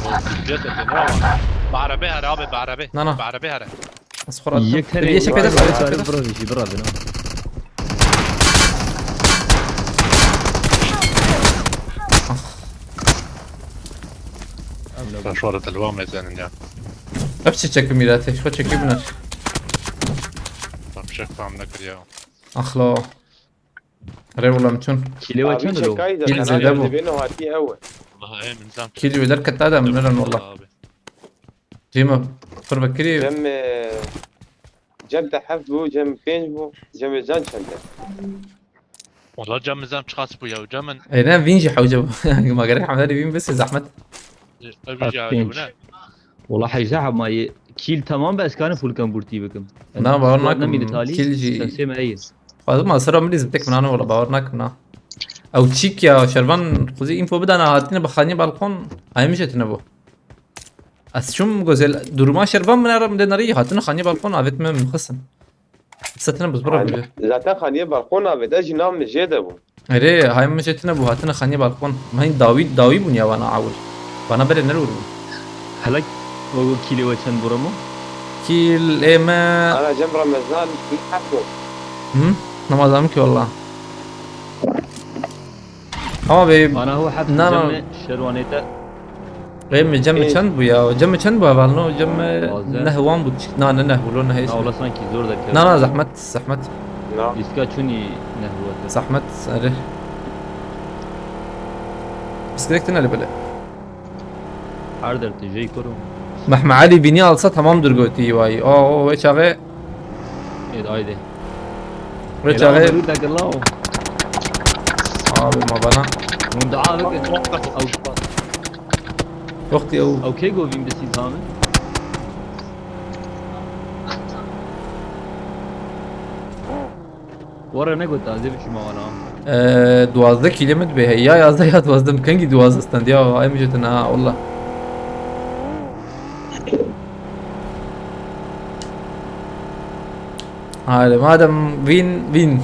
O, bir şey ne ama. Barabe her abi, barabe. Na, na. Barabe her. Sixur attım. Yek tane Bir yeşil var, pede var, var. var, bro, işi, bro, bro. Şoret elwa mezenin ya. Ev çi çekim îratê? Xwe çekî biner. Tam şef tam nekir ya. Axla. Rê wala min çûn. Kîlê we çend lo? Kîl zêde bû. Vallahi em nizam. Kîl wê derket adam nerin wala. Abi. Cîma. Pir vekirî. Cem e, Cem te heft bû, Cem pênc bû, Cem e can çend e? Valla cam nizam çiqas bû ya. Cam min Êne vîn jî hewce bû. Ma gerek hemherî vîn bisi zehmet. ev jî Pênc. ne. Wala hejde heb mayî. Kîl tamam be ez karim full kan burtî bikim. Na, bawer nakim, kîl jî- Sensê me heye. Xwazim ma sera min lî zibtek min anî wala bawer nakim na. Ew çîk ya şervan xwezî info bidana hatine bi xanî balkon. Ay min jê tine bû. Ez çûm gozel duruma şervan min ara min de nerî hatine xanî balkon avêt min min xisin. Setine biz bira bûye. Zaten xaniyê balkon avêt, ez jî nav min jê de bû. Erê, hay min jê tine bû hatine xanî balkon. Min dawî dawî bûn ya wana awil. Bana bere nerûr bû. Helek o kîlê we çend bû Remo? Kîl ê me. Ana Cem Ramazan, hep bû. Hı? Namazam ki valla. Ama be Ana ho hep Na, na. Cem şerwanê te. Rê mi cem mi Ê. çend bû ya? Cem mi çend bû heval no? Cem mi Duwazdeh. neh wan bû. Na ne neh wilo neh Na hiç. wala sanki zor derkeve. Na na zehmet zehmet. Na. Lîstika çûnî nehwete. Zehmet erê. Bisiklet tine li bile. Her der tu jey kuro. Mehme Ali bînî alsa tamamdır gotî vay. O o ve çaxe Êd ayde. ve çaxe. Rû dakir law. Abi ma bana. Hûn dua bikin. Ew Yok diye o. ew kê govîn bisî zamin. Were negot taze biçûma wana. Eee, duwazdeh kîlê min dibe hey. Ya yazdeh ya duwazdeh min. Kengî duwazdeh stand ya. Ay min jêtin ha, Allah. Hadi madem win, win.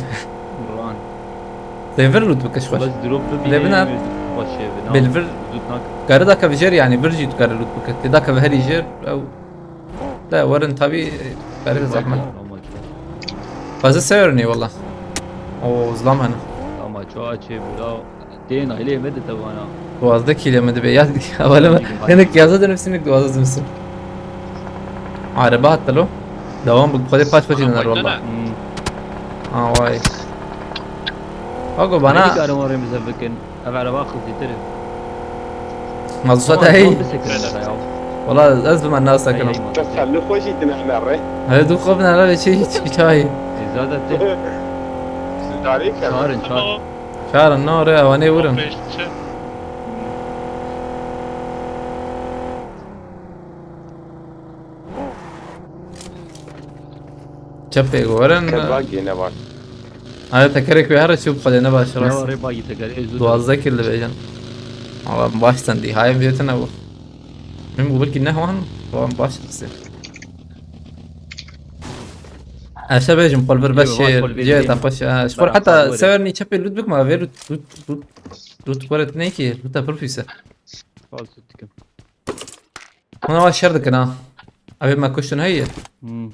Ran. Devir lut bikiş xweş. Bas drop tu Lê bina- Başe bina. Belvir- Dutnak. Gari da ke vijer yani, vir jî tu gari lut bikir. Tê da ke viheri jer, ew. De werin tabi, gari zahmet. Fazla severim eyvallah. O zlam hani. Ama çoğa çê bura. Tên aile me de tabana. Duwazdeh kîlê min dibe ya. Hevalime. Hinek yazı dönüp sinik duwazdeh dönüp sin. Araba hatta lo. Devam bu. Xwedê paç paç Ana iner baksana. valla. Hmm. Ha vay. Bak o bana. Karim oraya bize bakın. Ev araba xizîtir. Mazlum hey. Bisiklet ya. Valla ez bi me nas Hey, nakirim. hey, Teselli xwe jî tine hene rê. He du xwe bin hele ve çi hiç çay. Êzada te. Darî ke. Çarin çar. Çarin no re ewanê wurin. Çepê gorin. Kebagî ne baş. Hadi tekerek ve her şey bu kadar ne baş Ya rast. oraya bagi tekeri. Ezu. Duwazdeh kil dibe can. Ama baştan di hayım yetin bu. Min bu belki ne han? Tamam baş kisi. Aşağı bejim kolver Yo, baş var şey. kolver Diye değil. tapaş. Spor Beraber hatta var. Sever ni çepê lut bikma ve lut lut lut lut kuret ne ki? Lut apır fise. Fal sütüküm. Ona var şer dikin ha. Abi ma kuştun hayır. Hmm.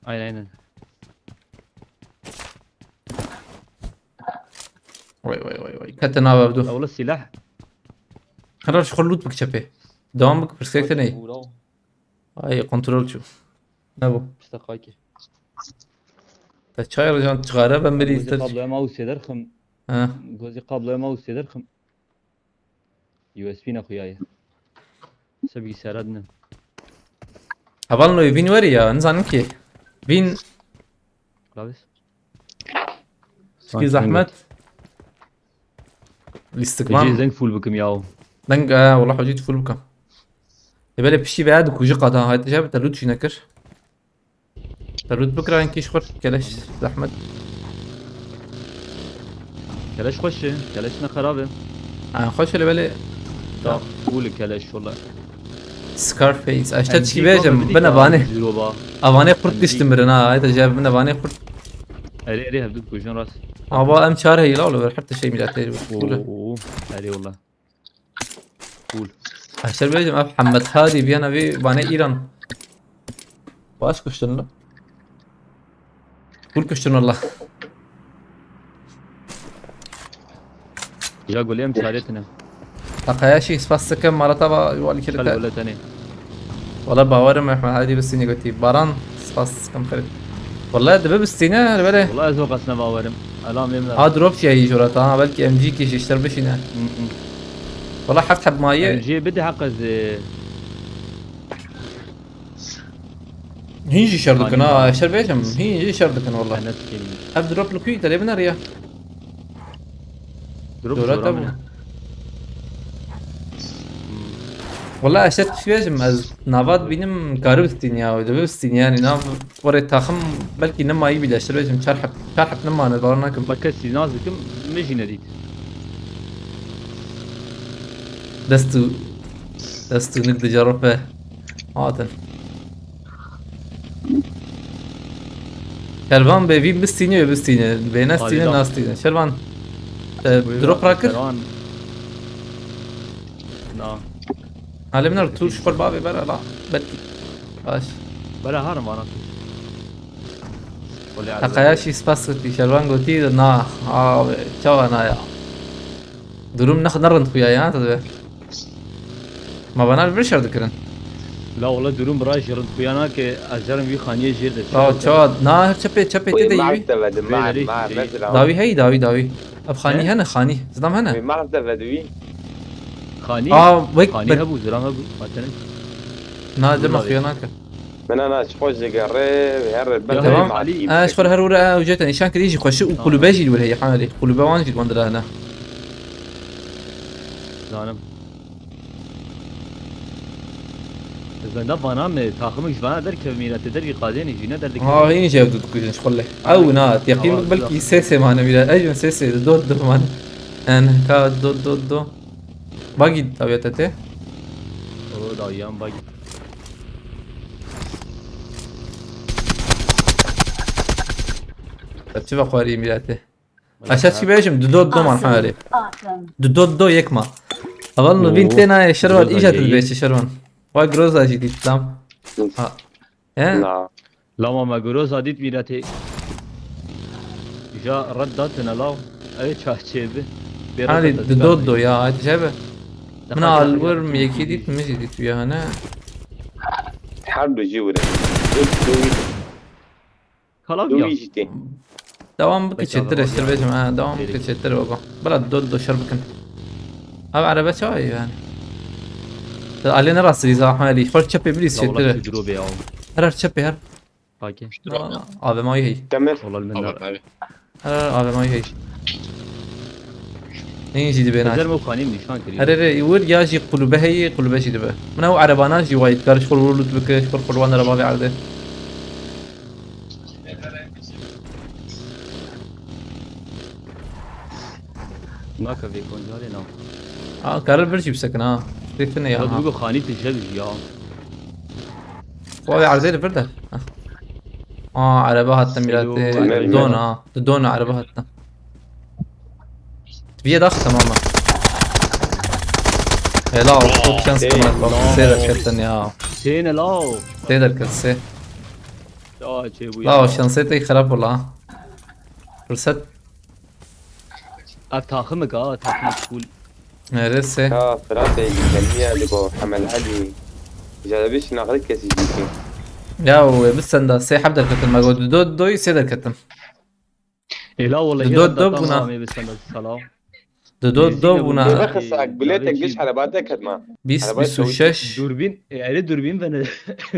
Aynen aynen. Vay vay vay vay. Katın abi abdu. Ola silah. Karar şu lut bik çepê. Devam bik perspekte ne? Ay kontrol şu. Ne bu? İşte kaki. Te çay alacağım çığara ben biri Gozi ister. Kabloya mouse derxim. Ha. Gozi kabloya mouse derxim. U S B ne xuyaye. Se bilgisayara dine. Heval no vin weri ya, nizanim ki. Vin Klavis. ski zahmet. Peki Listikman. zeng full bikim ya. Deng ha, wala hocî tu full bikam. E böyle pişti veya du kuji qata hayt jab te lut çi nekir. Te lut bikra en kiş xur keleş zahmet. Keleş xweş e. Keleş ne xerab e. Ha, xweş hele böyle. Da full keleş wala. Scarface. Aşta çi bejim bine bane. Avane kurt diştim birine ha. Hayt jab bine bane kurt. Ere ere hevdû kujin rast. Ava em çar heyla olur. Her şey millet değil. Full. Oo. Ere wala. Cool. Aşta bejim ev Hammed Hadi bir yana bir bane İran. Baş kuştun la. Full kuştun Allah. Ya gulê em çaretine. Taqaya şî spas dikim, mala te va wal kirite. Xelwele tenê. Wala bawerim Mehmet Hadi bistînî gotî. Baran spas dikim xerit. Wala dibe bistîne, li bere. Wala ez o qas ne bawerim. Elam êm ne. Ha drop ya jora ta, ha belkî M G kî ji şter bişîne. Hı hı. Wala heft heb maye. M G bide heq ez, e, Hîn jî şer dikin ha, şer bêjim. Hîn jî şer dikin wala. Enes kim? Ev drop li ku te lê bineriya? Drop Dora zora te min bû. Wala ez şer tişt bêjim, ez nava dibînim kari bistîn ya, dibi bistîn yani, nav orê taxim belkî nemayî bîle, şer bêjim çar heb, çar heb nemane, bawer nakim. Bak kesî naz dikim, min jî nedît. Dest û, dest û nik dicerife. Hatin. Şervan bê vî bistînî wê bistînî. Bê nestînî Halî da. nastînî. Şervan, e, Buyur drop abi, rakir. Şervan. Na. Halê min tu şkol bavê ber ala. Belkî. Baş. Bela harim vana tu. Olê Taqaya şî spas kutî. Şervan gotî na. Abi çawa na ya. Durum ne, ne rind xuya ya, tabii. Ma bana bir şer dikirin. La wala durum bira ji rind xuya nake, ez carim vî xaniyê jêr de. La çawa, na her çepê, çepê te de yî. Dawî hey, dawî, dawî. Ev xanî hene, xanî. Zidam hene. Wê max de vedivî. Xanî? Aa, wek Xanî be- hebû, zilam hebû. Hatene. Na, dema xuya nake. Mena na, çi xweş digerê, her ber Tamam. Aa, ji xwe her were, aa, ucete nîşan kirî jî xweşi û kulübe jî li wir heye, hanê. Kulübe wan jî li wan dira hene. Zanim. Ez benda vana me, taximik ji vana derkevim, mîna te dergî qadênî, jî ne derdikevim. Ha, hîn jî ev du dikujin ji xwe lê. Ew na, teqîm belkî sê sê mane mîna. Ev jî sê sê, do do mane. En, ka do do do. Bagî dawiya te tê. O dawiyan bagî. Çi ve xwarî mîna te? Aşağı çi bêjim? Du do do man hali. Du do do yek ma. Aval nuvîn tê nayê şervan, îca tu dibêjî şervan. Vay groza jî dît tam. Ha. He? Na. Lama me groza dît mîna tê. Ja red datine law. Ew çaçê bi. Bê Hali red du do do ya, hadi şey be. Min alwir mi yekî dît, mi jî dît ya ne. Her du jî wire. Kalav ya. Dû jî tê. Devam bike çêtir, ez bêjim, ha, devam bike çêtir baba. Bira do do şer bikin. Abi araba çawa yani? Alê ne rastî zahme alî. Xol çepê bilîz çêtir. Duro be ya. Her her çepê her. Pake. Abi mayı hey. Demir. Olal min. Her abi mayı hey. Neyin jî dibê Ezer naş? Me xanî nîşan kiriye. Herê rê, wir ya jî kulübe heye, kulübe jî dibe. Min ew erebana jî wayî dikar, ji xwe loot bike, ji xwe xulwan ereba vê erdê. Naka vê koncarê na. Ha, karir vir jî bisekin ha. Têkine ya. Ya ha. Digo xanî tije bi ya. Xwe vê erdê li vir de. Ha. Aa, erebe hatta mîratê. Dona. Di dona erebe hatta. Viye dax tamam mı? Helal, çok şans tamam. Sê derketin ya. Sê ne lao? Sê derket, sê. Ya çê bu ya. Lao, şansê te xerab ola. Fırsat. Ev taximik a, taximik full. Neresi? Ya Fırat Bey, Cemiye, Libo, Hemel Ali. Jarabiş nagrik kesi jiki. Ya o, e, biz senda sê heb derketin, me got, do, do, sê derketin. Ê la wele Do, do, do buna. Ê bi senda sala. Do, do, do buna. Ê be xesak, bilêtek giş ereba derket ma. Bîst, bîst û şeş. Durbîn, e, erê durbîn vene,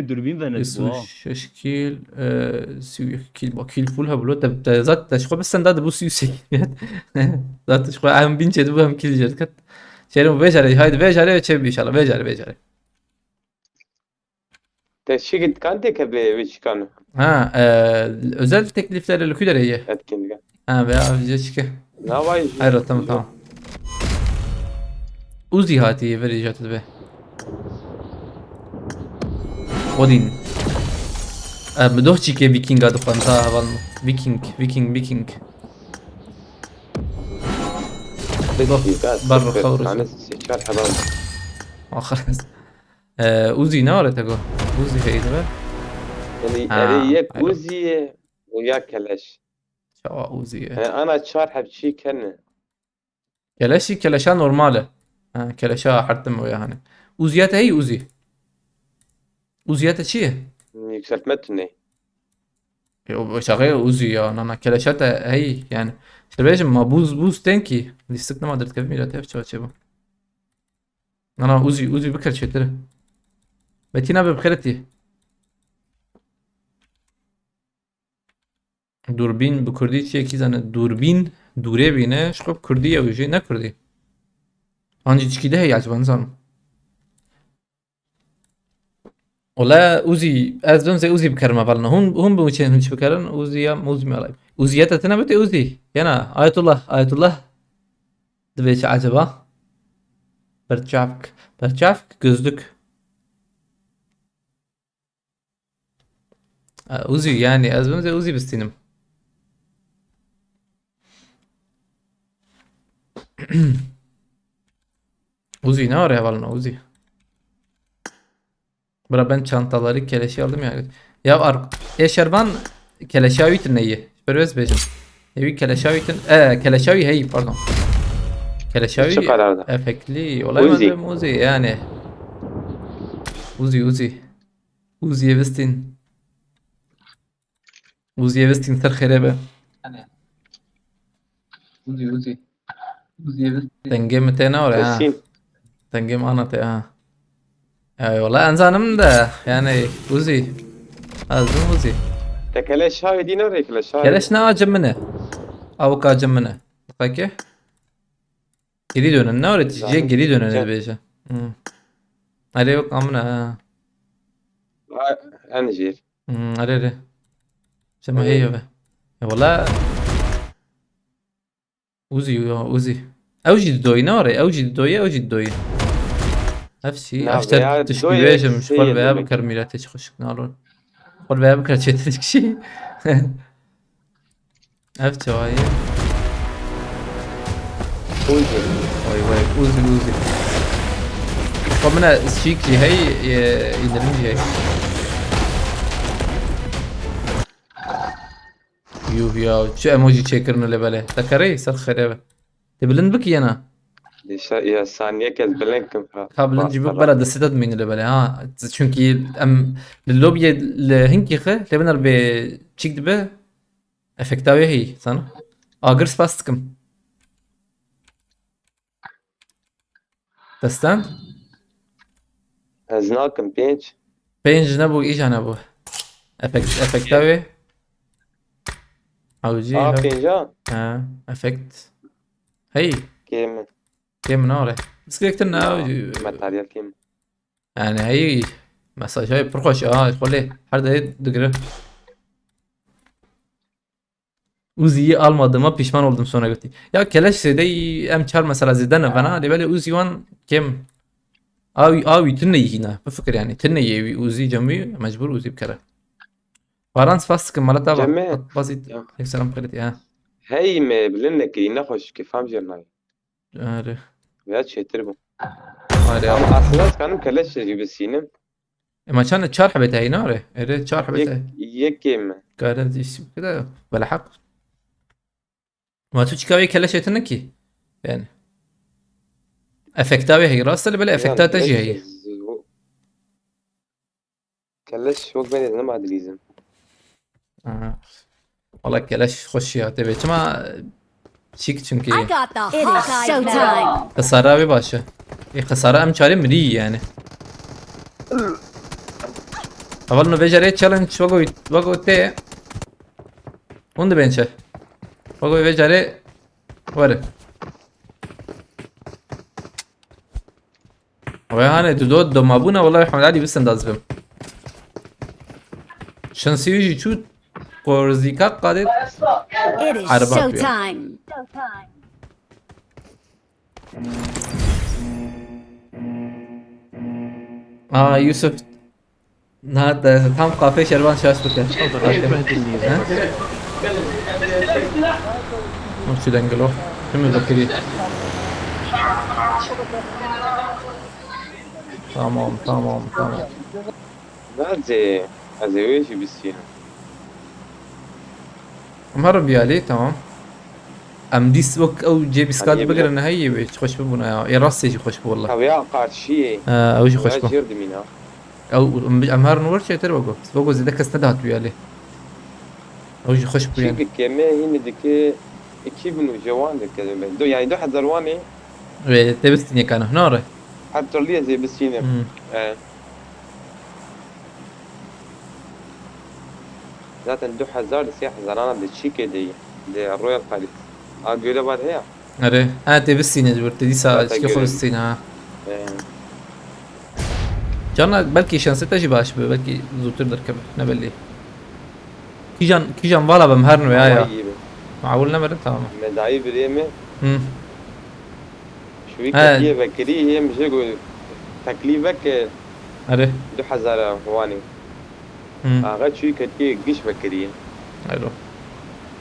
durbîn vene. Bîst û şeş kil, e, sî û yek kil, bak kil full hebû lo, te, te zat, te ji xwe bi senda dibû sî û sê kil. Zat ji xwe em bîn çêdibû, em kil jê diket. Şêrê bêjare, haydi bêjare, çê bi inşallah, bêjare, bêjare. Te şikit kan tê ke bi wê çikan? Ha, e, özel teklifler li ku derê ye? Etkinlik. Ha, veya avcıya çıkı. Ne vay? Hayır, tamam, tamam. Uzi hatiye veri jatı be. Odin. E, mi doh çike Vikinga dixwend ha heval mi. Viking, Viking, Viking. Doh, bar xewr. Tane seçer heval. Axir. Ee, Uzi ne var te go? Uzi heydi be. Yani Ha, erê yek aynen. Uzi ye û ya keleş. Çawa Uzi ye? Yani ana çar heb çi kene. Keleşî keleşa normal e. Ha, keleşa hertim o ya hani. Uziya te hey Uzi. Uziya te çi ye? Yükseltme tüney. E, o şaxê Uzi ya, nana keleşa te hey yani. Şerbejim ma buz buz tenkî. Lîstik nema derdkevî mîra te çawa çê bu. Nana Uzi, Uzi bikir çêtir. Betîna be bixêretî. Dûrbîn bi kurdî çi yekî zane? Dûrbîn dûrê bîne, ji xwe bi kurdî ew jî ne kurdî. An jî çikî de heye acaba nizanim. Ola Uzî, ez bim zê Uzî bikerim hevalna. Hûn, hûn bi çi, hûn çi bikerin? Uzî ya, Uzî me alay. Uzîyete tine bite Uzî. Yena, Ayetullah, Ayetullah. Divê çi acaba? Berçavk, berçavk, gözlük. E, Uzî yani, ez bim zê Uzî bistînim. Uzî ne var hevalna Uzî. Bira ben çantaları keleşe aldım ya. Ya ar e şervan keleşa wî tine ye. Pervez bejim. Evi keleşa wî tin. E, keleşa wî hey pardon. Keleşa wî Şu kararda. Efekli. Olay Uzî. Mı Uzî yani. Uzî Uzî. Uzî Evestin. Uzî Evestin ser xêre be. Uzî, Uzî. Uzî Evestin. Dengê mi tê ne ore ha. Kesin. Dengê mi ana tê ha. Eyvallah enzanim de yani Uzî. Azim Uzî. Te keleşa wî dî ne re keleşa wî. Keleş ne acı mı ne? Avuk acı mı ne? Peki. Geri dönün. Ne öğreticiye geri dönün dibêje. Hmm. Arê yok amına ha. Ha, en jêr. Hmm, arê arê. Sema hey be. E valla. Uzi ya Uzi. Ew jî didoyî ne arê? Ew jî didoyî, ew jî didoyî. Ev çî? Na, ev şter veya tişkî didoyî, bêjim, ji xwe veya bikir mîretê çi xweşik nalon. Xwe veya bikir çêtir kişî. Ev çawa ye? Uzi. Vay vay, Uzi, Uzi. Xwe min e şîk jî hey, e, indirim jî hey. Yuh ya, çi emoji çêkirin lê belê. Te kerê ser xerê be. Te bilind bikî yena. Dişa ya saniyek ez bilind kim ha. Ka bilind jî bik bela destê te dimîne lê belê ha. Çünkü em li lobiyê li hinkî xwe lê binar bê çîk dibe. Efekta wê heyî, zana? Agir spas dikim. Destan? Ez nakim pênc. Pênc nebû, îca nebû. Efekt, efekta wê. Awcî. A, pênc a? Ha, efekt. Hey. Kêm. Kêm nare. Bisikletin ne? Materyal kêm. Yani hey. Mesajay pir xweş a, xwe lê her dayê digire. Uzi'yi almadığıma pişman oldum sonra götü. Ya keleş zêde em çar mesela zêde ne vena, lê belê Uzi wan kêm. Awi, awi tune yî hîna. Bifikir yani. Tune yê wî Uzi cem wî mecbur Uzi bikere. Baran spas dikim, mala te va. Cemê. Bazî. Ya. Yek selam xêrê ya. Hey me, bilin nekirî, nexweş ki fam jêr nayê. Are. Ya çêtir bû. Are. Ama aslında ez kanim keleş jî bisînim. Ema çend çar hebê te heyna re? Ere çar hebê te. Yek, yekê me. Kare dişim kida. Bela haq. Ma tu çika wê keleşê tine ki? Yani. Efekta wê hey, rast li bela efekta te jî hey. Keleş wek benê nema dilîzin. Aha. Wala keleş xweş ya tê vê. Çima çîk çünkü. I got the hot eyes now. Xisara wê baş e. Ê xisara em çarê mirî yani. Heval no vê carê challenge wego, wego tê. Hûn dibên çi? Wego vê carê were. Wê hane tu do domabûna wala Hemd Alî bisin daz bim. Şansî wî jî çû Korzîka qadê. It is showtime. Aa Yusuf. Na te tam qafê şervan şaş bike. Oldu, hiç ben dinleyeyim. Ha? Nasıl dengelo? Kim bakiri? Tamam, tamam, tamam. Bence ez ê wê jî bisînim. Em herin biyalî, tamam. Em dîs wek ew cê bîst kat bigirin heyî wê, çi xweş bibûna ya. Ê rastê jî xweş bû wela. Ew ya qarşiyê. He, ew jî xweş bû. Jêr dimîna. Ew, em, em herin wir çêtir wego. Wego zêde kes nedihat wî alê. Ew jî xweş bû yani. Çi dike me hînî dike iki bin û jewan dike me. Do, yani du hezar wanê. Wê tê bistînê kana, nare. Her türlü ez ê bistînim. Hmm. E. Zaten du hezar di sê hezarana di çîkê de ye. Di Royal Paris. A göle var heye. Erê. Ha, tê bistîne ji wir, tê dîsa çikê xwe bistîne ha. Ee. Carna belkî şansê te jî baş be, belkî zûtir derkeve, ne belli. Kîjan, kîjan vala bim her nû ya ya. Ama iyi be. Ma ewil nemerin, tamam. Me dayî birê me. Hı. Şu wî ketiye vekirî, hê min jê got teklîf veke. Erê. Du hezar wanê. Hmm. Axa çûyî ketiye giş vekirî. Ero.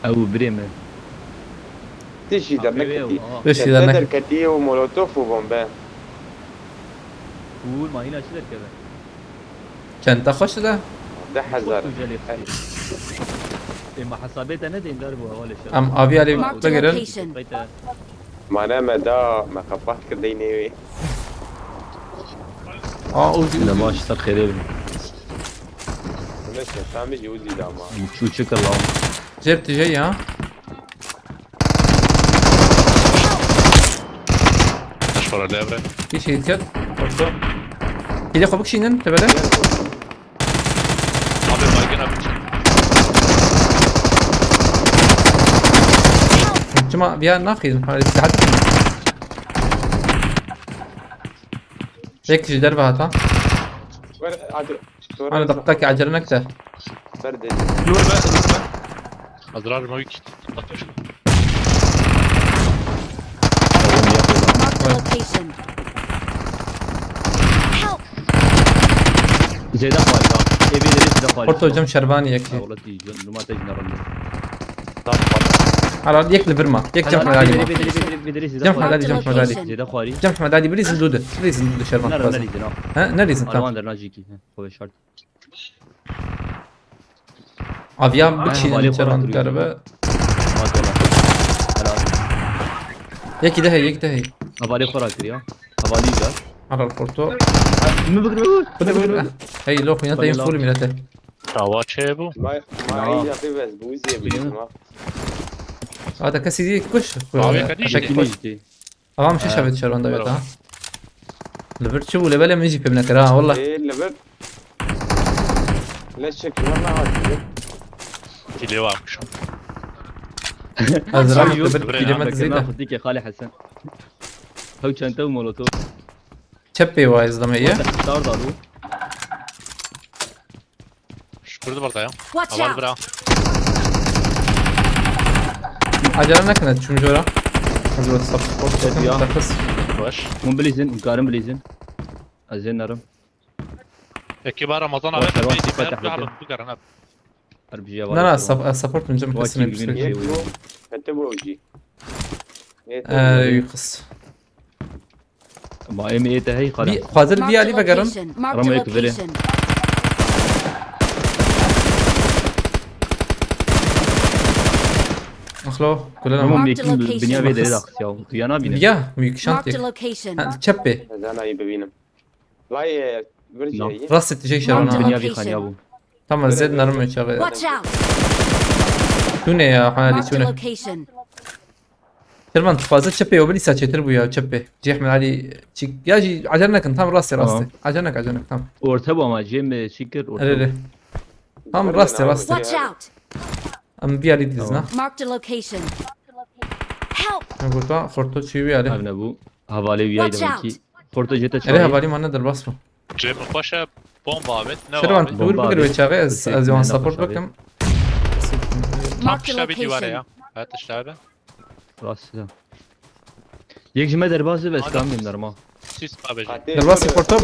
Ew birê me. Tişî derneketî. Tişî dernek. Derketiye û molotof û bombe. Cool, ma hîna çi derkeve? Çenta xweş de? Deh hezar. Ê, ma hesabê te nedên der bû hevalê şer. Em avî alî bigirin. Mane me da, me qepat kir deynê wê. Aa, Uzi, Uzi. Lema ji ser xêrê bin. Neyse, sen bir Uzi de ama. Çû çi kir lan? Jêr tijey ya. Eş para levre. Bir şey dikkat. Korktu. Kile xwe bikişînin, tebede. Abi baygın abi. Çima bir yer nakıyın. Hadi size hadi. Tek kişi derbe hata. Ver, hadi. Ana dakika ki acele nekte. Ver dedi. Nur be, nur be. Azrar mavik. Marked a location. Help! Zêde xwarî da. Ê vê derê zêde xwarî. Porto cem şervanî yekî. Ha, wala tî, numa te jî nerim. Hala yek li vir ma. Yek cem Hemedalî ma. Vê derê, vê derê, vê derê, vê derê zêde xwarî. Cem Hemedalî, cem Hemedalî. Zêde xwarî. Cem Hemedalî bilîzin dû de. Bilîzin dû de şervan. Nere, bilîzin, ha. He, nelîzin, tamam. Alwan dernajî kî. He, xwe veşart. Aviya biçînin çaran karibe. Yekî de hey, yekî de hey. Hevalê xwe rakiriya. Hevalî ver. Aral porto. Min bigir. Bide bigir. Hey, lo xwîna te full milete. Çawa çê bû? Ma, ma iyi yapı bez, bu izleyebiliriz ma. Ada kesî dî kuş. Abi, kadî Şekil işte. Avam şeş evet şervan da ha. Li vir çi bû, lê belê min jî pê nekir ha, wallah. Ê, li vir. Leş çekî, wallah hatiye. Kili varmış. Ez rahmet li vir kilimet zêde. Xwe dike Xalê Hesen. Hew çente û molotof. Çep pê wa ez dame ye. Star da bû. Şükür de burada ya. Watch out! Bira. Acele nekine, çûm jora. Ez wet support dedim, ya. Takız. Baş. Hûn bilîzin, hûn karin bilîzin. Ez ê nerim. Eki ba Ramazan abi, Watch out, ben watch out, ben watch out. Bigarin abi. Her bir şey var. Na, na, sup-, support min cem kesin. Yek bu, kete bu uji. Ee, kız. Ma em ê te hey xala. Bi, xwazir bi alî vegerin. Marked a location. Ramo yek vere. Axlo, kulena. Ramo yekin binya vê derê daxist ya. Tu yana bîne. Ya, mülk şant yek. Marked a location. Ha, çep pê. Zana iyi bibînim. Vay, e, bir şey. Rastê tijê şerwana. Binya vî xaniya bû. Tamam, zêd nerim çaxê. Watch out! Tune ya, hana dî tune. Marked a location. Şervan, tu fazla çepê, o bilî sa çêtir bû ya, çepê. Cê Ehmed Alî çik, ya jî acele nekin, tam rastê, rastê. Tamam. Acele nek, acele nek, tam. Orta bu ama, Cem, e, çik kir, orta. Erê, erê. Tam rastê, rastê. Watch out! Em vî alî dizna. Tamam. Marked a location. Help! Em gota, xorto çî vî alî. Ev ne bu? Hevalê wî ay demek ki. Xorto jete çay. Erê hevalî mane derbas bû. Cem xweş e, bomba avêt, ne avêt. Şervan, tu wir bigir wê çaxê, ez, ez wan support bikim. Tam pişta vê dîwarê ya. Evet, işte abi. Rast ya. Yek ji me derbas dibe, ez kam bim derma. Sis abi. Derbas support bû.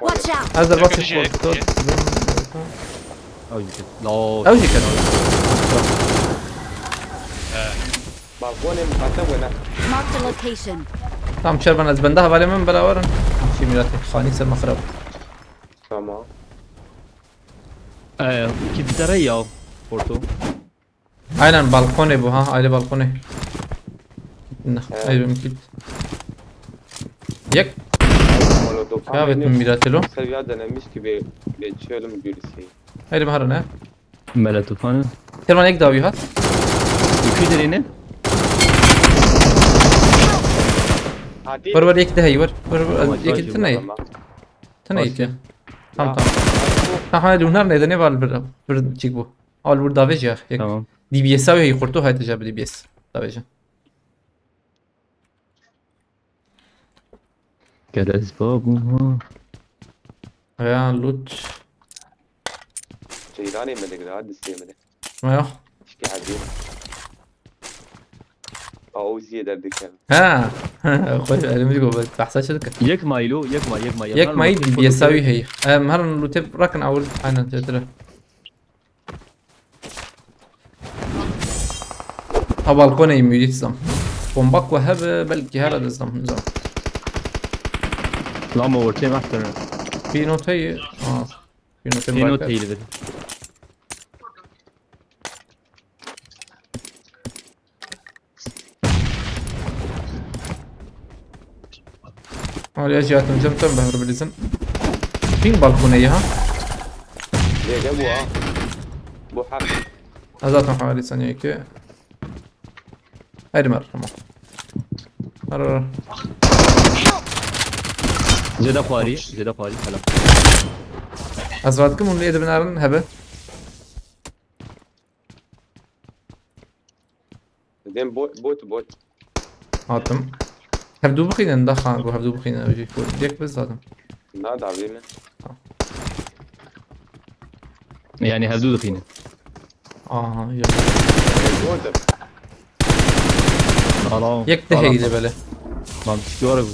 Watch out! Ez derbas support. Ew jî ket. Ew jî ket. Balkonê min qate wene. Marked a location. Tam Şervan, ez benda hevalê min belawerin. Çî miratê xanî ser me xirab. Tamam. Ee, ki dizere ya, Porto. Aynen balkonê bu ha, ayrı balkonê. Ne, Evet. Ayrı bir kit. Yek. Molotov. Ya evet, mi miratelo. Seviye denemiş gibi geçiyorum birisi. Ayrı bir ne? Mele tufanı. Kervan ek davi hat. İki derine. Hadi. Var var ek daha iyi var. Var var Ama ek çok tane. Tamam. Tane Hoş iki. Tamam Ya. Tamam. Ha ha, lunar ne de ne var bir bir çık bu. Al burada veja. Yek. Tamam. D B S abi kurtu haydi cevabı D B S. Tabii. Kerez babuma. Ya loot. Ceyranê me digre, ha, distê me de. Ya. Şikî hezî. A, o ziyê derdikevin. Ha. Xwe elimî go behsa çi dike? Yek maylo, yek may, yek may. Yek may D B S abi heye. Em her lootê rakin awil aynen têtire. Ha balkonê mûyî dizam. Bomba ku hebe belkî here dizam, nizam. Lama ortê mehtere. Pînoteyê. Ha. Pînoteyê Pînoteyê li vir. Hadi ya cihatım cem tam behar bilizin. Ping balkonê ya. Lê de bu ha. Bu hak. Ez zaten hawalî saniye ki. Haydi mer, tamam. Ara ara. Zêde xwarî, zêde xwarî, helal. Ez vat kim, onu edibin arin hebe. Dem bot, bot, bot. Hatim. Hevdû bixînin, daxa, go hevdû bixînin, ew jî ku yek biz zaten. Na, davî min. Yani hevdû dixînin. Aha, ya. Bot. Ala. Yek de heydi bele. Lan, tiştî var bu.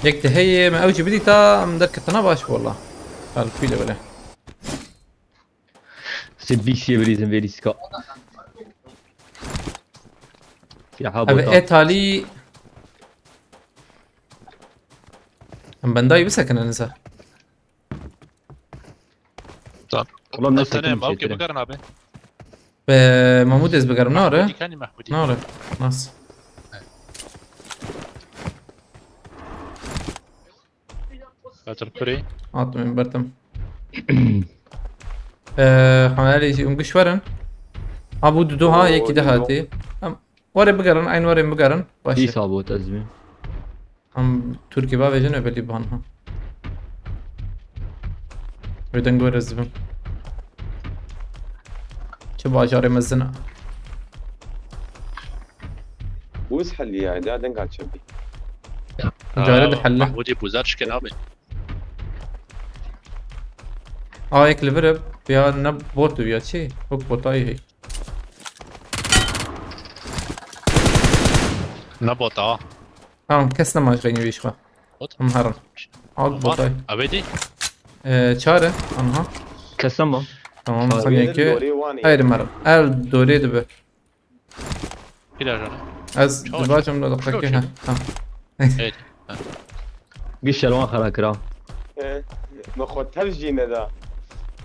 Yek de heye, me ew jî bidîta, em derketina baş, wala. Hal pîle bele. Sê bîst yê birîzin vêrî sika. Ya ha, Abi bota. Et halî. Em bendayî bisekine niza. Tamam. Ulan ne Hasan sekim em, okey, çektirin. Bigerin abi. Be, Mahmud ez bigerim, nare? Mahmudi, kendi Mahmudi. Nare. Nas. Betir kurê. Atım, bertim. Eee, Hanerî jî ûm giş werin. Ha, bu dudu ha, Oo, yekî de hatî. Em, were bigerin, eyn were bigerin. Baş e. Îsa bot ez bî. Em Türkî bavêjin, ev belî ban ha. Wê deng were ez dibim. Çi bajarê mezin e. Buz helî ya, da denga çepî. Care de helle. Mahmudê Buzar şike nabe. A yek li vir e, ya ne bot ya çi? Wek botayî hey. Ne bota? Tamam, kes nema ji xeynî wî ji xwe. Bot? Em herin. Al Var. Botay. Abedi? Ee, çare, anha. Kes nema. Tamam, Çare. Sanki. Dorê wan ê. Hayır, merim. El dorê dibe. Pîra jana. Ez Çawa dibacim da dakika Çawa ki, ha. Ha. Evet. Ha. Bir şervan xera kira. E, me xwe tev jî neda.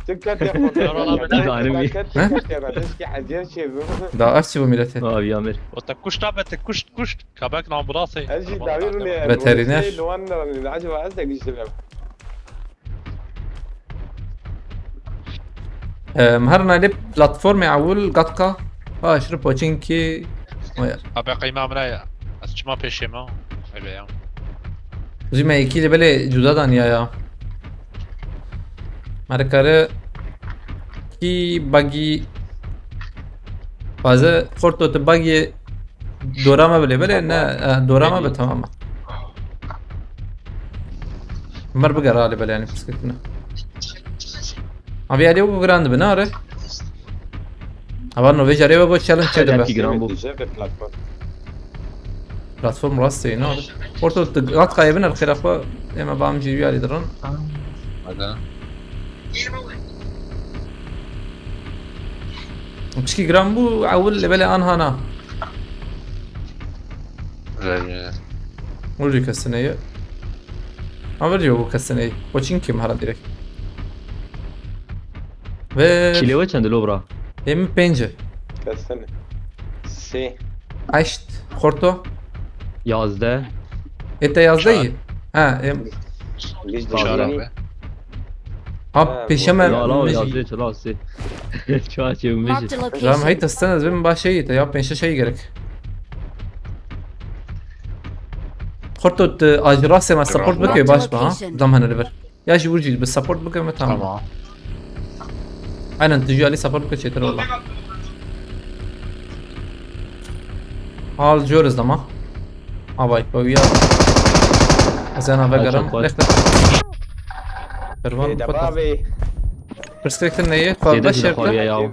Tu ket ya xwe. Yara la bide. Zalim. Ket, ket ya, tişkî eziyet çê bû. Da aç bu millete. Abi Amir. O te kuşt abi, te kuşt, kuşt. Kabek nam burası. Ez jî dawî rûnê. Veteriner. Li wan ne, acaba ez de güçlü. Em, her nalê platformê ewil gatka. Ha, şir poçinkî. Oyar. Abi qeyma min ya. Ez çima pêşê me? Ebe ya. Zî me yekî li belê cuda daniya ya. Merkare ki bagi. Bazı Fortnite bagi dora me bile, bile ne, e, dora me be tamam. Mer bigere alê bele yani piskirtine. Abi alê o grand be ne are? Abi no vêjarê ve go challenge çedim be. Platform rastê ne are? Orta gat kaye bin arkadaşlar, ema bam G V alî dirin. Hadi. Piçkî giran bû, ewil li belê anha na. Renge. Û jî kesine ye. Ha, ver jî û kesine ye. O çin kim hara direkt. Ve Kîlê we çend e, lobra? Em pênc e. Kesin. Sê. Heşt. Xorto. Yazdeh. Ê te yazdeh yî? Ha, em. Biz de Çar abi. Ha, pêşe me. Ya la, yazdeh, çela sê. Çuha çê Marked a location. Ram hey testan ez bim baş şey te ya pênc şey gerek. Xorto te ajrasê me support bike baş ba ha. Dam hene li vir. Ya ji wir jî bi support bike me tamam. Tamam. Aynen tu jî alî support bike çêtir wala. Hal joriz dama. Avay, bawiya. Ez ena vegerim. Lexte. Pervan. Perspektif neye? Zêde jî dixwabiya ya. Ew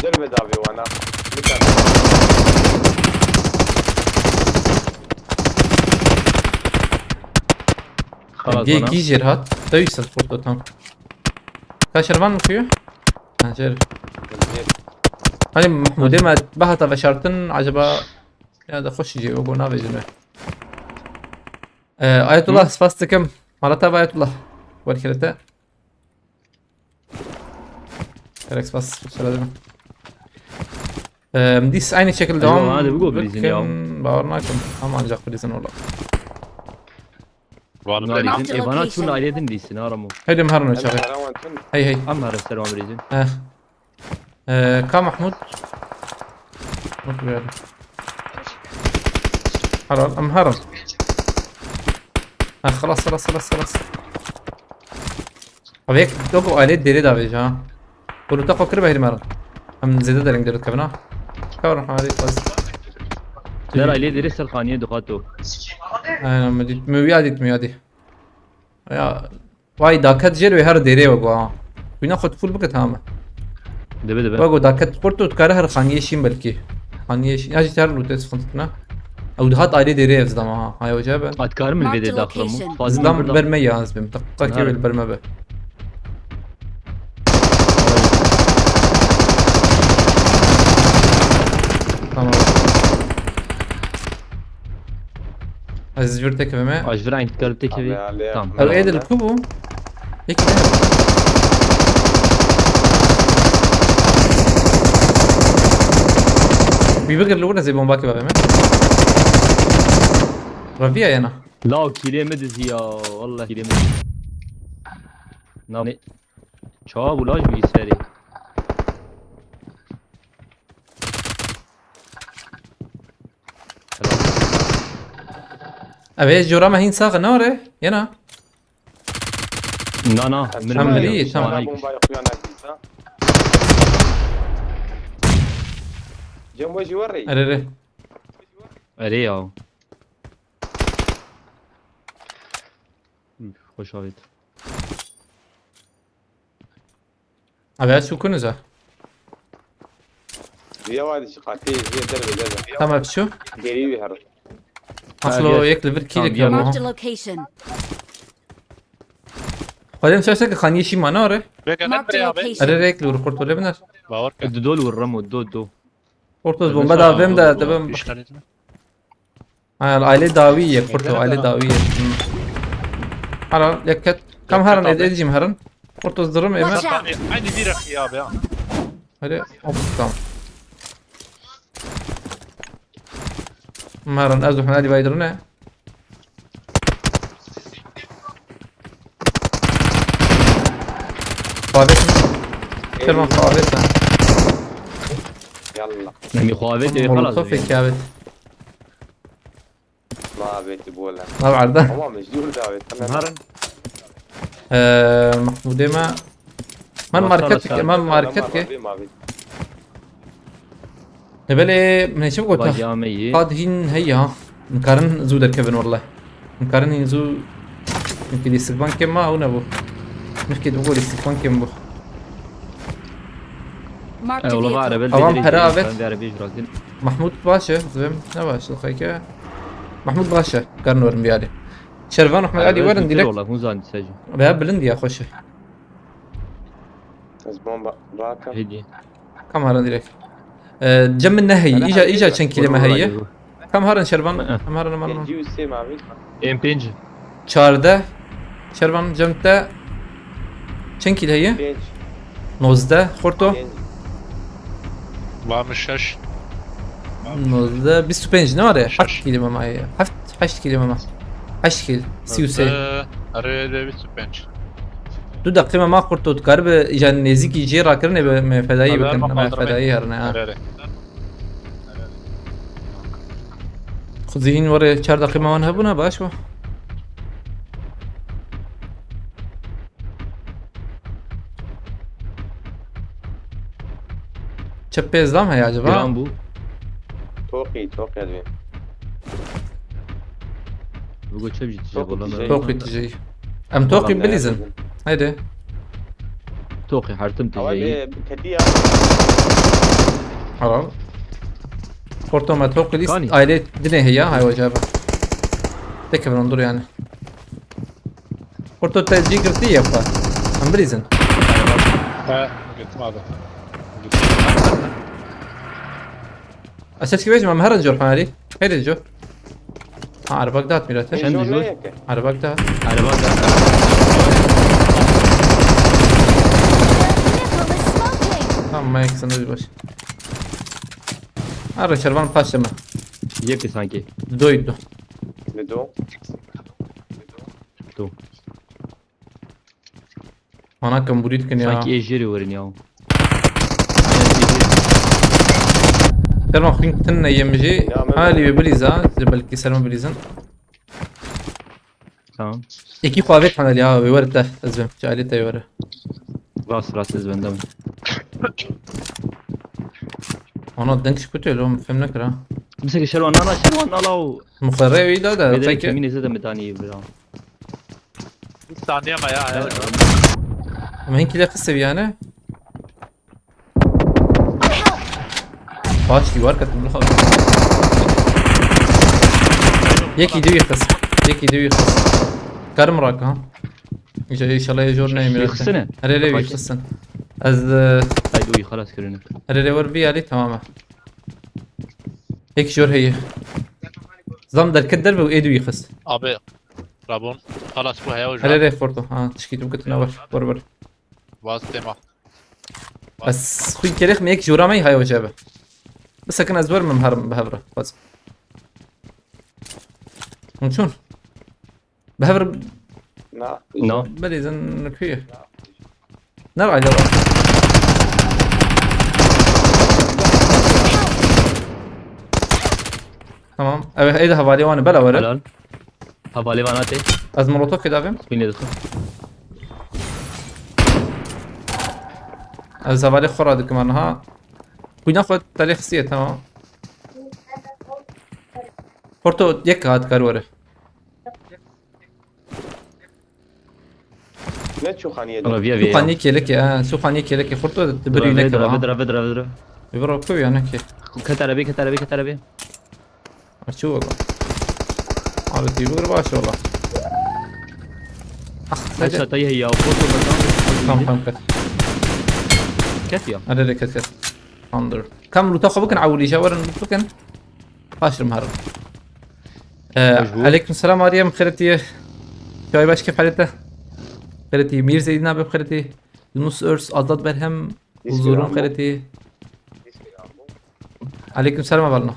jêr ve davê wana. Bikan. Xalas bana. Yekî jêr hat. Te wî ser xurt tam. Ka şervan mi kuyu? Ha, jêr. Jêr. Hani Mahmudê me behata veşartin acaba ya da xweş jê o go navêjin we. Ee, Ayetullah, spas dikim. Mala te Ayetullah. Werkirete. Gerek spas. Kusura deme. Ee, dîs aynı şekilde devam. Hadi bu go bilizin ya. Bawer nakim. Ama ancak bilizin ola. Var. Bunlar bizim evana çun aile din dîsin aramo. Hadi em herin çabe. Hey hey. Am her selam bilizin. Eh. Ee, ka Mahmud. Mahmud geldi. Haral, em herin. Ha, xalas, xalas, xalas, xalas. Abi yek dok o aile deri da veja. Bunu ta xo kir behri maran. Em zêde dereng deri kevna. Kavra hadi faz. Ler aile deri ser xaniye duxato. Aynen, mi dit, mi ya dit, mi ya dit. Ya, vay daket jêr ve her deri ve gwa. Bina xo full bike tamam. Dibe, dibe. Bak o daket porto dikare her xaniye şîn belkî. Xaniye şîn. Ya jî her lûtê sıkıntı ne. Ew dihat ayrı deri ev zidama ha. Hay hoca be. At karim li vê de daxil mu. Zidam berme ya ez bim. Dakika kê ber me be. Tamam. Ez ji vir tekeve me. Aj vir eyn kar tekeve. Tamam. Ew êdil ku bû? Yekî din. Wî bigir li wir ez ê bombakê bavê me. Reviya yena. Law kîlê min dizî ya. Wallah kîlê min dizî. Na ne? Çawa bû laj bî serê. Ev ê jora me hîn sax e, ne were? Yena. Na, na, min Em mirî, tamam. Bombayê xuya nedîsa. Cem we jî werî. Erê, erê. Erê ya. Üf, xweş avêt. Abi ez çûkun za. Duya wadi çi qatî zê derve derve. Tamam şu. Geri bir her. Aslo yek li vir kîlek ya. Marked a location. Xwedem şaşe ki xaniyê şî mana re. Marked a location. Erê rek li vir kurtole biner. Bawer ke. Du dol vurram o, do, do. Ortoz bomba da vem da, da vem. Ha, aile dawiye, Porto, aile dawiye. Hmm. Hala, yakket. Kam herin, ed-, edicim herin. Porto zırım eme. Watch out. Aynı bir ya abi ya. Hadi, hop, tamam. Herin, ez duhna divaydırına. Xwavêt. Kerman xwavêt. Yallah. Nemî xwavêt ê xalas. Molotof ê kavêt. Ma avêtî bol e. Ma berda. Ama mecbur davet. Herin. Ee, Mahmudê me. Man market ke, man market ke. Hebelê min çi gota? Qad hîn heye ha. Nikarin zû derkevin wallahi. Nikarin hîn zû. Çünkü lîstikban kem ma ew nebû. Mihkê dibû lîstikban kem bû. Marked a vehicle. Avan pera avet. Mahmud baş e, zivim ne baş e, xeyke. Mahmud baş e, karin werin biyari. Şervan Ahmed Ali werin direkt. Veya bilind ya, xweş e. Ez bomba baka. Hediye. Kam herin direkt. Ee, cem min neheyî. Îca, îca çend kîlê me heye. Kam herin Şervan? Kam herin, herin. Êm pênc. Çardeh. Şervan, cem te çend kîl heye? Pênc. Nozdeh, Xorto? Pênc. Var mı şaş? Nozdeh, bîst û pênc ne were? Şaş. Heft kîlê me maye. Heft, heşt kîlê me ma. Heşt kîl, sî û sê. Nozdeh, araya da bîst û pênc. Du deqî me ma Xorto, tu karibe, yani nêzîkî jê rakirinê be, me fedayî bikin, me fedayî herine, ha. Araya. Xwezî hîn were çar deqî me wan hebûna, baş bû. Çep pê zam heye acaba? Giran bû. Toqî, toqî edwê. Bigo çep jî tije. Toqî tije. Toqî tije. Em toqî bilîzin. Hadi. Toqî hertim tije. Ewa ketiya. Helal. Xorto me toqî lîst. Kanî. Aile dinê heya, hay wacaba. Tek evron dur yani. Xorto te cî girtî ye xwe. Em bilîzin. He, gittim abi. Gittim. Ez seçkî bêjim, em herin jor Fenerî. Hêdin jor. Ha, erebak dat mîrete. Çend jor? Erebak dat. Erebak dat. Tamam, Mike, sen de bir baş. Arre, Şervan paşlama. Yek sanki. Doydu. Ne do? Do. Ana kambûrî dikin ya. Sanki êjêrê werin ya. Şervan xwîn tin ne yem jî. Ha, lê wê bilîza, belkî ser me bilîzin. Tamam. Êkî xwe avêt Fenerî ya, wê were te, ez vêm. Ji alî te were. Rast, rast, ez bendam. Ana deng ji ku tê lo, min fêm nekira. Mesela ki Şervan nana, Şervan nala û. Muxerre wî da da, Bedel peki. Kemînê zêde me danî bira. Saniye me ya, ya. Ama hinkî de qise yani. Baş dîwar ketim li xwe. Yekî dî wî xist. Yekî dî wî xist. Karim rak ha. Înşallah, înşallah jor neyim. Wî xistine? Herê rê wî xistin. Ez, e, Haydi wî xelas kirine. Herê rê wer bî alî, tamam e. Yek jor heye. Zam derket derve û êdî wî xist. Abi, Rabon, xelas bu heye hocam. Herê rê Xorto. Ha, tişkî tu bikitine wer. Wer wer. Vaz tema. Ez xwîn kerêx me yek jora me hay hoca be. Bisekin ez wer mim herim bi hevre. Bas. Hûn çûn? Bi hevre. Na. No. Belê zin kuye. Ne rayda var? Tamam. Evet, ey de havale wanı bela var. Helal. Havale vana te. Ez molotof kê davêm. Spinê dixim. Ez havale xora dikim ha. Xwîna xwe telê xistiye, tamam. Xorto yek hat kar were. Ne çûxaniye de? Valla viya viya. Çûxaniye kêlekê, ha, çûxaniye kêlekê. Xorto dibirî neke, ha. Vedra, vedra, vedra. Vira ku ya neke. Ket erebê, ket erebê, ket erebê. Açı valla. Abi, tî bigir baş valla. Ah, hadi. Headshot ayı ya, foto bakan. Tamam, tamam, ket. Ket ya. Hadi de ket, ket. Tamamdır. Kam loot'a xwe bikin, ewilî jî werin loot bikin. Paş rim herin. Ee, aleyküm selam Ariyem, xêretî. Çay baş, kêf halê te? Xêretî, Mîr Zeydîn abi xêretî. Yunus Örs, Azad Berhem, Huzurum xêretî. Aleyküm selam, Avalno.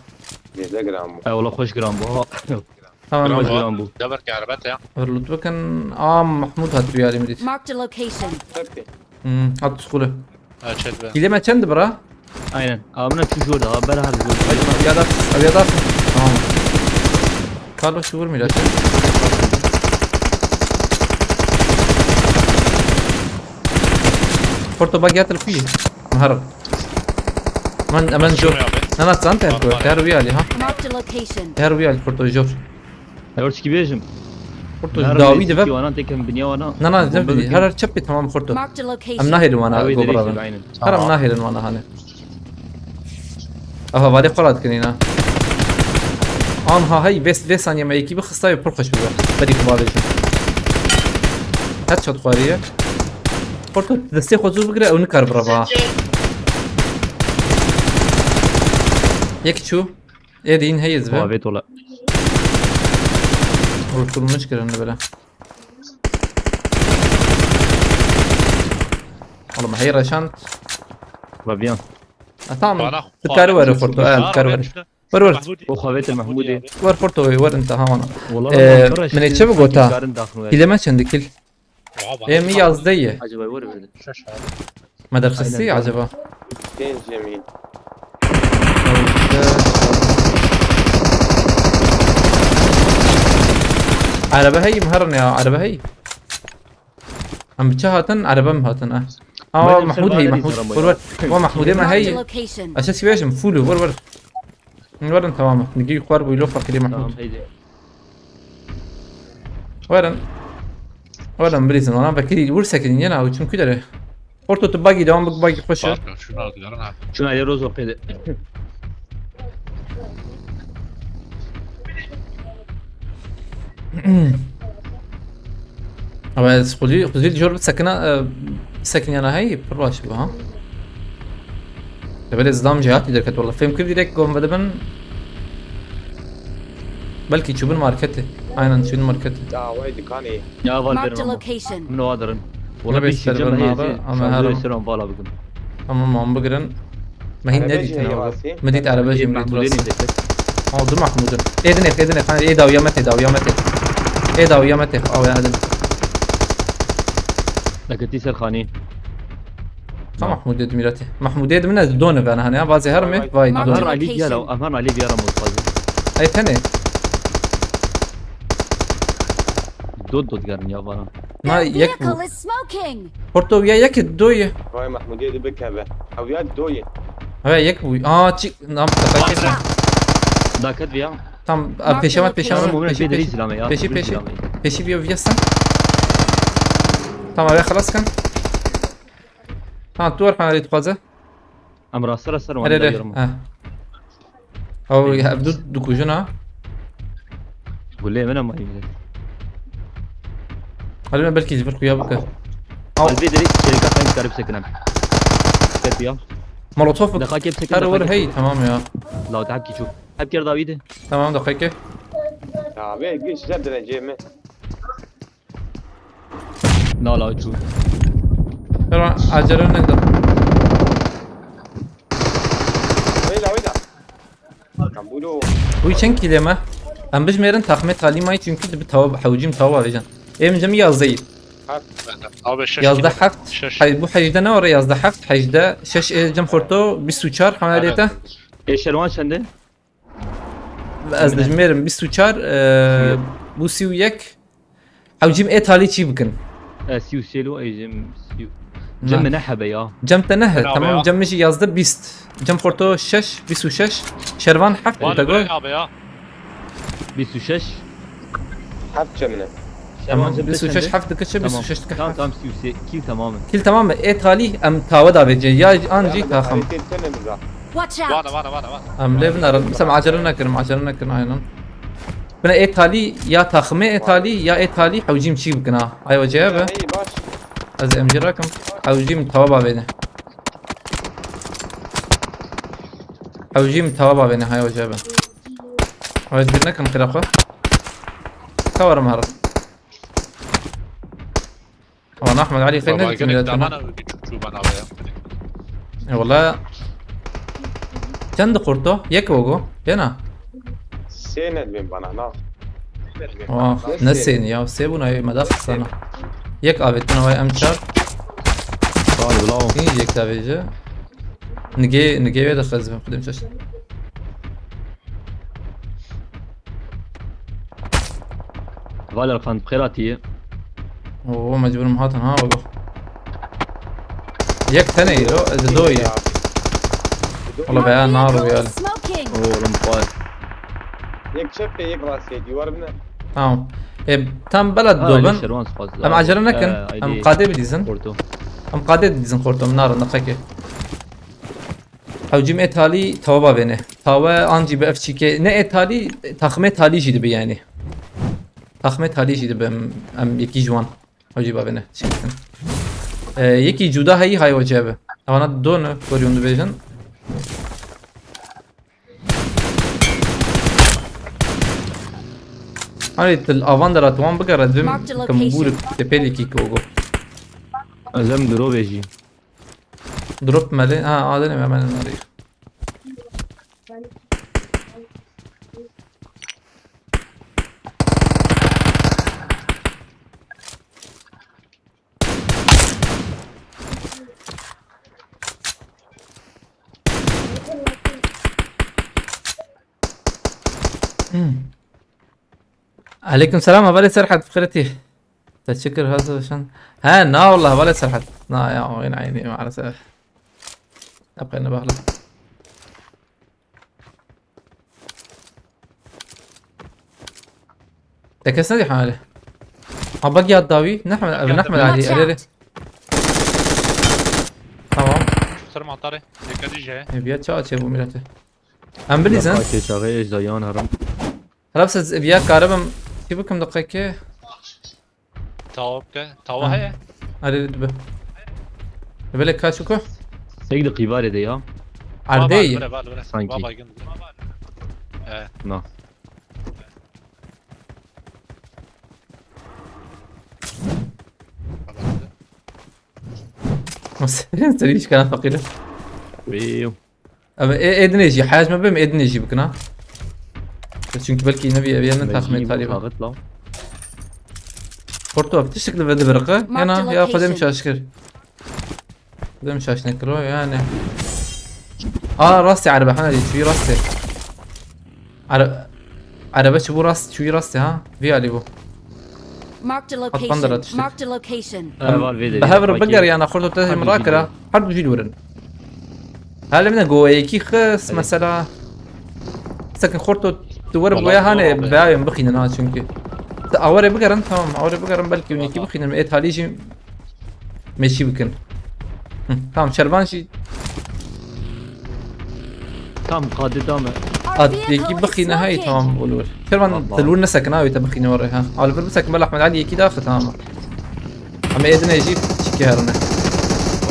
Nêze giran bû. Ewla xweş giran bû. Tamam, giran bû. Giran bû. Dever ke erebet ya. Loot bikin. Aa, Mahmud hat duyarım dit. Marked a location. Tabii. Hmm, hat skulu. Ha, çet be. Kîlê me çend bira? Aynen. Amına şu şurada, ha, ber her şurada. Hadi, ya da, ya da. Tamam. Carlos şu vurmuyor. Porto bak yatır kuyu. Mahar. Aman, aman, jor. Şuraya abi. Nana, sen te. Var, var. Her bir ali, ha. Marked a location. Her bir ali, Porto, jor. Her çi bêjim. Porto, dawî de ve. Wana tekem binya wana. Na, na, ne bileyim. Her, her çep, tamam, Porto. Marked a location. Em nahêlin wana gobra. Aynen. Her em nahêlin wana hani. Aha, valê xwe radikin îna. Anha hey, vê, vê saniye me yekî bixista, pir xweş bibe. Berî xwe bavêjin. Headshot xwariye. Porto, destê xwe zû bigire, ew nikar bireva. Yek çû. Ê dîn heye zibe. Avê tola. Ruşturmuş kirin böyle. Oğlum, hey reşant. Rabiyan. Ha, tamam. Dikari were Forto. Evet, dikari were. Were were. O xavete Mahmudê. Were Forto, were inta ha wana. Wala Ee, Mahmud Reşit, min ê çi bigota? Karin daxin were. Hîle me çend kil? Ê min yazdeh ye. Acaba were were. Me derxistî Aynen. Acaba? Pênc yemîn. Erebe heyî mi herin ya, erebe heyî. Em bi çi hatin? Erebe mi hatin, eh. Aa, Madem Mahmud sen hey, bana Mahmud. izin Were were. Wa Mahmudê me Marked a hey. location. Aşağı sivêjim, full, were were. Werin tamam. Nigi yukarı bu ilok fakiri Mahmud. Tamam, heydi. Werin. Werin bilirsin, ona fakiri vur sekin yine abi, çünkü dere. Orta tu bagi devam, bak bagi koşu. Pardon, şunu al gidelim abi. Şuna ya Rozo pede. Ama xuzî, xuzî jor sekina, e, sekin yana hey, pir baş bu ha. Debelê zidam jî hatî derket wala. Fêm kir direkt gom vedibin. Belkî çûbin marketê. Aynen, çûbin marketê. Ya, vay dikanê. Ya val Marked a benim ama. location. Min o adarın. Wala beş server nada, ama her an. Selam vala bugün. Tamam, ama bugün. Mehin Araba ne diyeceksin jî abi? yavaşsın. Medit araba jî Mahmudê Medit. ne deket? Aldı Mahmud'un. Edin ek, edin ek. Hani edav yamet, edav yamet. Edav yamet, edav yamet. Dakati ser xanî. Tamam, Mahmud dedim irati. Mahmud dedim ne donu ben hani ya, bazı her mi? Vay Amar donu. Ali diyara, Amar Ali diyara mutfazı. Ay tane. Dot dot garin ya bana. Na Their yek bu. vehicle is smoking. Porto ya yek doy. Vay Mahmudê di bikeve. Ew ya doyê. Ha yek bu. Aa çi nam kata kes. Dakat bir ya. Tam a, peşemat peşemat Tamam, peşi bir de peşi. İslam'ı ya. Peşi Bir peşi. İslam'ı. Peşi bir viyasın. Tamam ya خلاص kan. Ha tu var hali tukaza. Em rastı rastı Hele hele. roman. Ha. Ew ya ev du dikujin ha. Gulê min ama yine. Hadi ben belki zifir kuya baka. Alvê dirê çêleka xwe karib sekinim. Ket ya. Molotof Deqa kep sekin. her var hey tamam ya. Law te hep kiçû. Hep ker dawî de. Tamam, dakika. Ya be, güç size döneceğimi. Na law çû. Tamam, acele ne de. Öyle öyle. Tamam, bunu Bu için ki deme. Em bijmêrin taxmê talî may çünkü dibi tawa hewcîm tawa vejan. Em cem yazdayı. Abi şeş. Yazda heft. Şeş. Hay bu hejde ne var yazda heft, hejde şeş, e, cem xorto bîst û çar hamaliyete. E şerwan çende? Ez dijmêrim bîst û çar, e, bu sî û yek. Hewcîm ê talî çî bikin. E, sî û sê lo, e, cem sî û. Na. Cem ne hebe ya. Cem te ne he. Bravo Tamam ya. Cem ji yazda bîst. Cem xorto şeş, bîst û şeş. Şervan heft Var te go. Ibrahim abi ya. Bîst û şeş. Hep çemine. Tamam, bîst û şeş heft dike çi, bîst û şeş dike Tamam heft. Tamam, sî û sê. Kil tamam. Kil tamam mı? Ê talî em tawe davêce ya an jî taxim. Watch out. Vana vana vana vana. Em lê binarin. Mesela acele nekirim, acele nekirim aynen. Bine ê talî ya taximê ê talî ya ê talî hewcîm çî bikin ha. Ay o cevap. İyi baş. Ez em jî rakim. Hewcîm tawa bavêne. Hewcîm tawa bavêne, hay o cevap. Ay bir nekin xira xwe. Kawarım harim. Ama Ahmet Ali xeyr Baba ne dikin gerek zaten. Damana küçük çuban abi ya. E valla. Çend xorto? Yek ogo. Yena. Sê nedibên bana, na. Wah, ne sên ya, sê bûna yê me daxistana. Yek avêtin away em çar. Sağ ol, bravo. Hîn yek davêje. Nigê, nigê wê de xezibim, xwedê çaş. Val Erkan, bi xêr hatiye. Oo, mecburim hatin ha, baba. Yek tenê îro, ez doyê. Wala be ya, naro ya. Smoking. Oo, oğlum, vay. Yek çep ve yek rastê, dîwar bine. Tamam. E, tam bela Ha, dobin. Elî Şerwan, spas. Em acele nekin. Ee, Em Elî qadê bidîzin. Porto. Em qadê didîzin xorto, em narin deqekê. Hewcîm ê talî tawa bavêne. Tawe an jî bi ev çîkê. Ne ê talî, taxmê talî jî dibe yani. Taxmê talî jî dibe em, em yekî ji wan. Hewcî bavêne. Çî bikin. Ee, yekî cuda heyî hay wece bi. Ewana do ne, goryon dibêjin. Hani til avan de ratuan bigere dibim Marked a kim location. bûrik tepelî kî kogo. Ez em diro vêjî. Drop mali. Ha, adını hemen arayayım. Hmm. Aleyküm selam, hevalê Serhat, bi xêr hatî. Teşekkür, hazır şan. He, na wallah, hevalê Serhat. Na ya, oyun aynı maalesef. Yapayını bağlı. Te kes nedî hale. Ha, bak ya dawi. Nehmel, ev Geldim. Nehmel Ali. Watch out. Tamam. Sırma atarı. Dikkat iyice. E, bir ça çe bu milleti. Em bilîzin. Laka keçaxê êj da yan herim. Helap se ev ya karibim. Çi bikim diqeke? Tawa bike. Tawa Ha. heye. Arê dibe. Belê kaç uku? Tek de qîvarê de ya. Ardê. Bale, bale, bale. Sanki. Baba gın. E. Na. Nasıl? Seni hiç kana fakiri. Wî. Ev ê, ê dinê jî, heyaz me bim, ê dinê jî bikina. Çünkü belki yine bir, bir yerine takmaya talibim. Kaxit la. Porto, ev tiştik li ve dibirqe. Marked Yana ya Xwedê min location. Şaş kir. Xwedê min şaş nekir o yani. Aa, rastê erebe, hana dî, çûyî rastê. Are-, erebe çi bû rast, çûyî rastê ha? Vî alî bû. Marked a Qatman da location. Ratiştê. Marked a location. Em, Heval vê de bi hev re bak biger ki. Yana xorto te Her min ducî rakira. Her du jî li wir in. Helê min e, go yekî xist, Hadi. Mesela. Sekin xorto tu were Vallahi boya hane doğru abi. Beyayım bixînin ha çünkü. Te awere bigerin, tamam, awere bigerin, belki wekî Vallahi. Bixînin, ê talî jî meşî bikin. Hı, tamam, Şervan jî Tam qadê dame. At yekî bixîne hey, tamam, olur. Şervan Vallahi. Te li wir nesekine, awê te bixîne were ha. Al vir bisekin, bela Ahmed Ali yekî daxi, tamam. Ama ê dinê jî çikî herine.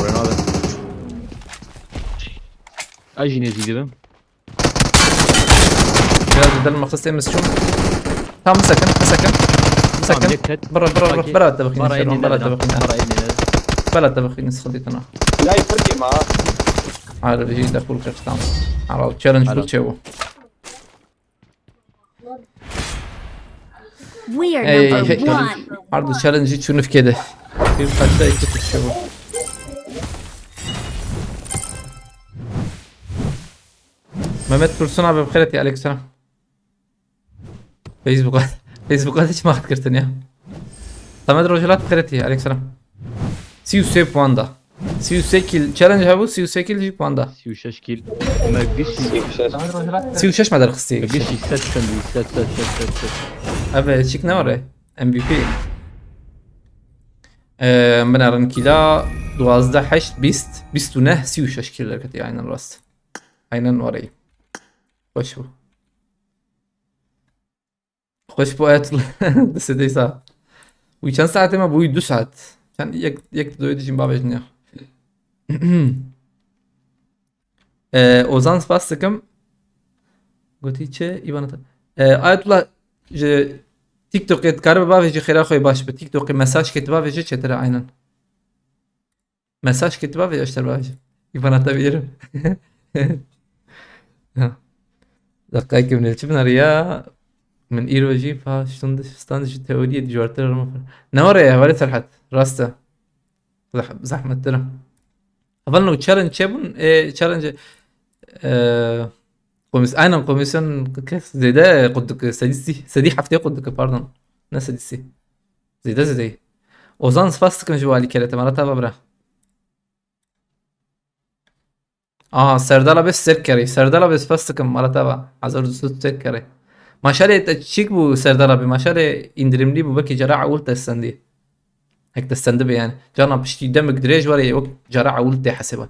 Oraya abi. Ay jî nêzî dibim. Biraz da dilma xistê min çû. Tamam, bisekin, bisekin. Bisekin. Tamam, yek tet. Bira, bira, bira, Okey. Bira te bixîne, Bira Şervan, ênî bira te nêdina. Bixîne. Bira ênî nêdina. Bira te bixîne, sıkıntı tına. Lay pir kêma. Harbi jî de full kırk, tamam. Harbi challenge full Helal. Çevo. We are Hey, number hey, one. Harbi challenge çunuf kedi. Bir kaçta iki Türkçe bu. Mehmet Tursun abi, bixêr hatî, aleykümselam. Facebook, Facebook hiç makat girtin ya. Samet Rojelat, bixêr hatî, aleykümselam. Sî û sê puan da. Sî û sê kill. Challenge hebû, sî û sê kill jî puan da. Sî û şeş kill. Me gişî. Sî û şeş me derxistî. Me gişî set çendî, set, set, set, set, set. Eve çik ne were? M V P. Ee, min erin kîla duwazdeh heşt bîst, bîst û neh, sî û şeş kill derketî, aynen rast. Aynen were. Xweş bû. Xweş bû Ayetullah. Du sedê sa. Wî çend saetê me bû? Wî du saet. Çend yek, yek doyê dijîm bavêjin ya. Ee, Ozan, spas dikim. Gotî çi? Îbana te. Ee, Ayetullah, ji TikTokê dikaribe bavêjî, xêra xwe baş bi. TikTokê mesajkê tu bavêjî çêtir e, aynen. Mesaj ketiba ve yaşlar var. İbana tabi yerim. Ha. Dakika ki min çi binarî ya. Min îro jî pa ştund stand ji teoriyê di cuartir arama fir. Ne var ya, hevalê Serhat. Rast e. Zah-, zahmettir. Heval no challenge çe bûn? E, challenge, e, komis-, aynen komisyon kes zêde qut dike, sedî sî, sedî heftê qut dike, pardon. Ne sedî sî. Zêde zêde. Ozan, spas dikim ji bo alîkerê te, mala te ava bira. Aha, Serdal abi sek kerê. Serdal abi spas dikim, mala te ava. Hazır du sek kerê. Maşalê te çik bû Serdal abi? Maşalê indirimlî bû, belkî cara ewil te stendî. Hek te stendi be yani. Cana piştî demik dirêj were, wek cara ewil tê hesêba.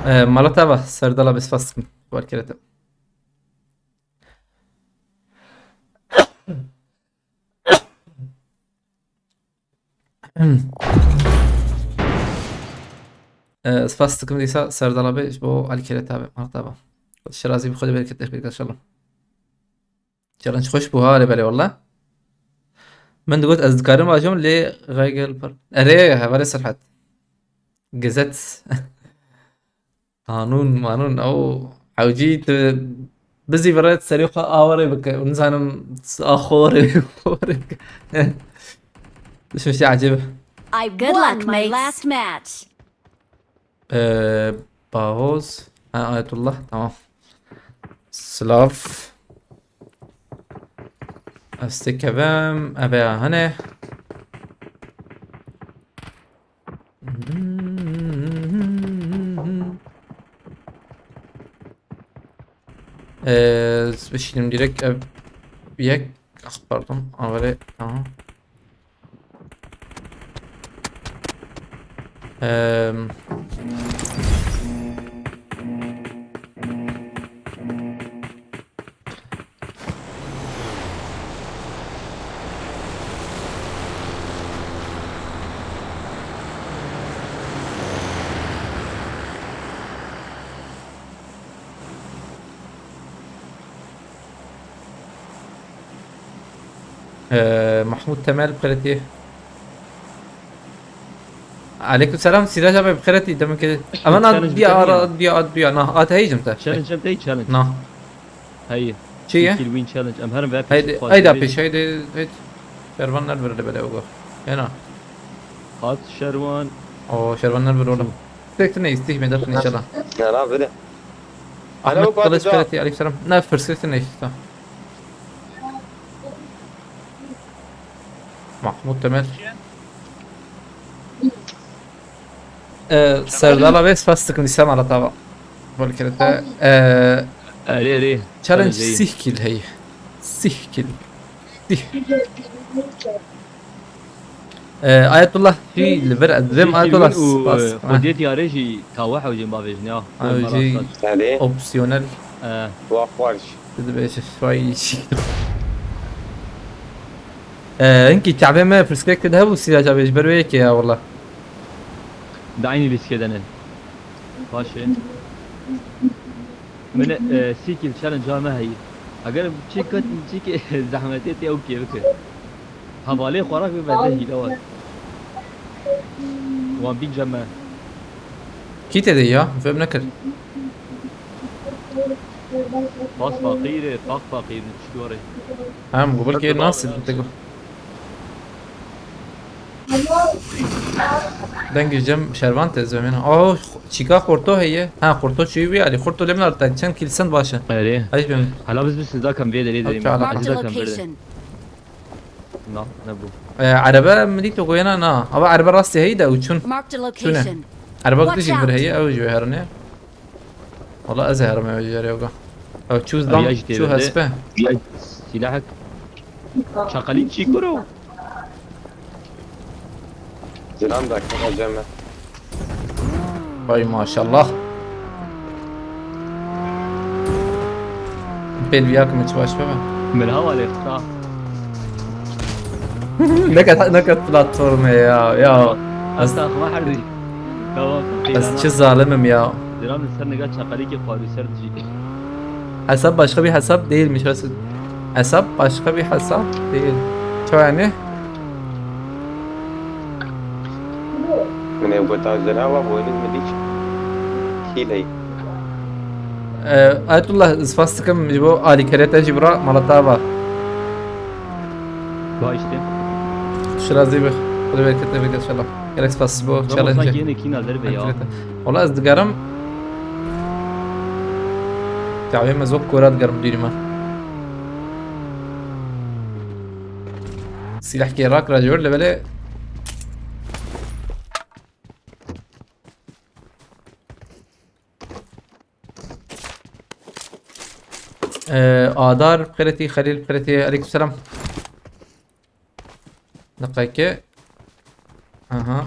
Ee, mala te ava, Serdal abi spas dikim. Ji bo alîkerê te. Ee, spas dikim dîsa Serdal abi ji bo alîkerê te abi, mala te ava. Şirazî bi xwe de bereket, bereket inşallah. Challenge xweş bû ha, lê belê wallah. Min digot ez dikarim vajim lê xeygel par. Erê, hevalê Serhat. Gesetz. Qanûn, manûn, ew hewcî tu bizî vire serê xwe awarê bike. Û nizanim axorê xorê bike. Tiştê ecêb. I Good luck, won my mates. Last match. Ee, Bahoz. Ha, Ayetullah, tamam. Slav. Ez têkevim, eve ya hene. Ee, bişînim direkt ev yek. Ah, pardon. Avere. Aha. Em. Ee, Mahmut Temel, bi xêretî. Aleyküm selam, Sirac abi, bi xêretî, demek ki. Ama na, challenge diya biteviya. Ara, diya, diya, na, at heycim te. Challenge em tey challenge. Na. Hey. Çi ye? Kill win challenge. Em herin ve Haydi, pêşî hayda xwazî. Pêş, haydi, haydi. Şervan nervir de bele ogo. Ena. Hat Şervan. O, Şervan nervir oğlum. Tek ne istih mi dersin inşallah. Ya la, böyle. Ahmet Alo, Kılıç Fatih. Xêretî, aleyküm selam. Ne fırsatı ne işte. Mahmut Temel. Ee, Serdar abi, spas dikim, dîsa mala tava. Bol kerete. Ee, Erê, erê. Challenge Erê. Sih kill hey. Sih kill. Sih. Ee, Ayetullah, jî li vir ez vêm Ayetullah, û, spas. Ee, Ha. Xwediyê diyarê jî tawe hewcên bavêjin ya. Ha, Wê jî merasat. Erê. Opsiyonel. Ee. Wa xwarj. Tu dibêje, vay şî. Ee, hinkî çavê me pirsgirêk tê de hebû, Sirac abi, ji ber wê yekê ya, wela. Di eynî lîstikê de ne. Baş e. Min, e, sîkil challenge me heyî. Eger çi ket, çi ke zehmetê tê ew kê bike. Hevalê xwe re berde hîle wan. Wan bîn cem me. Kî tê de ya? Fêm nekir. Pas faqîr e, faq faqîr, çi dore. Hem, gubir kê nasıl? Dengê cem şervan tê zemîna. Oh, çîka xorto heye. Ha, xorto çûyî wî alî. Xorto lê min artek çend kîl send baş e. Erê. Hej bim. Hala biz biz sizda kam vê derê derê. Okey, hala. Marked a location. Na, ne bu? E, erebe min dît goyena na. Ama erebe rastê heyî de û çûn. Marked a location. Erebe gidişî vir heye, ew jî herne. Wala ez ê herime wê carê yoga. Ew çû dam, ya jî çû têverde. Hespe. Ya silahek. Çaqalî çî kuro? Zilam da kara cem me. Vay maşallah. Pêl viya kim çi baş bebe. Min hava lê xta. Nekat, nekat platformê ya, ya. Hasta xwe herdî. Tamam. Ez çi zalimim ya. Diram li ser niga çaqalîkê xwarî ser dijî. Hesap başka bir hesap değilmiş. Hesap başka bir hesap değil. Ço yani? Min ê gota zira wa boynuz min dît. Hîley. Ee, Ayetullah, spas dikim ji bo alîkariya te jî bira mala te ava. Ba işte. Şirazî bi. Xwedê bereket te bike inşallah. Gelek spas ji bo challenge. Ramazan yine kîna derve ya. Wala ez digerim. Çavê me zok kora digerim dûrî me. Silahkê rak ra jor lebelê. Ee, Adar, bi xêretî, Xelîl, bi xêretî, aleykümselam. Deqeke. Aha.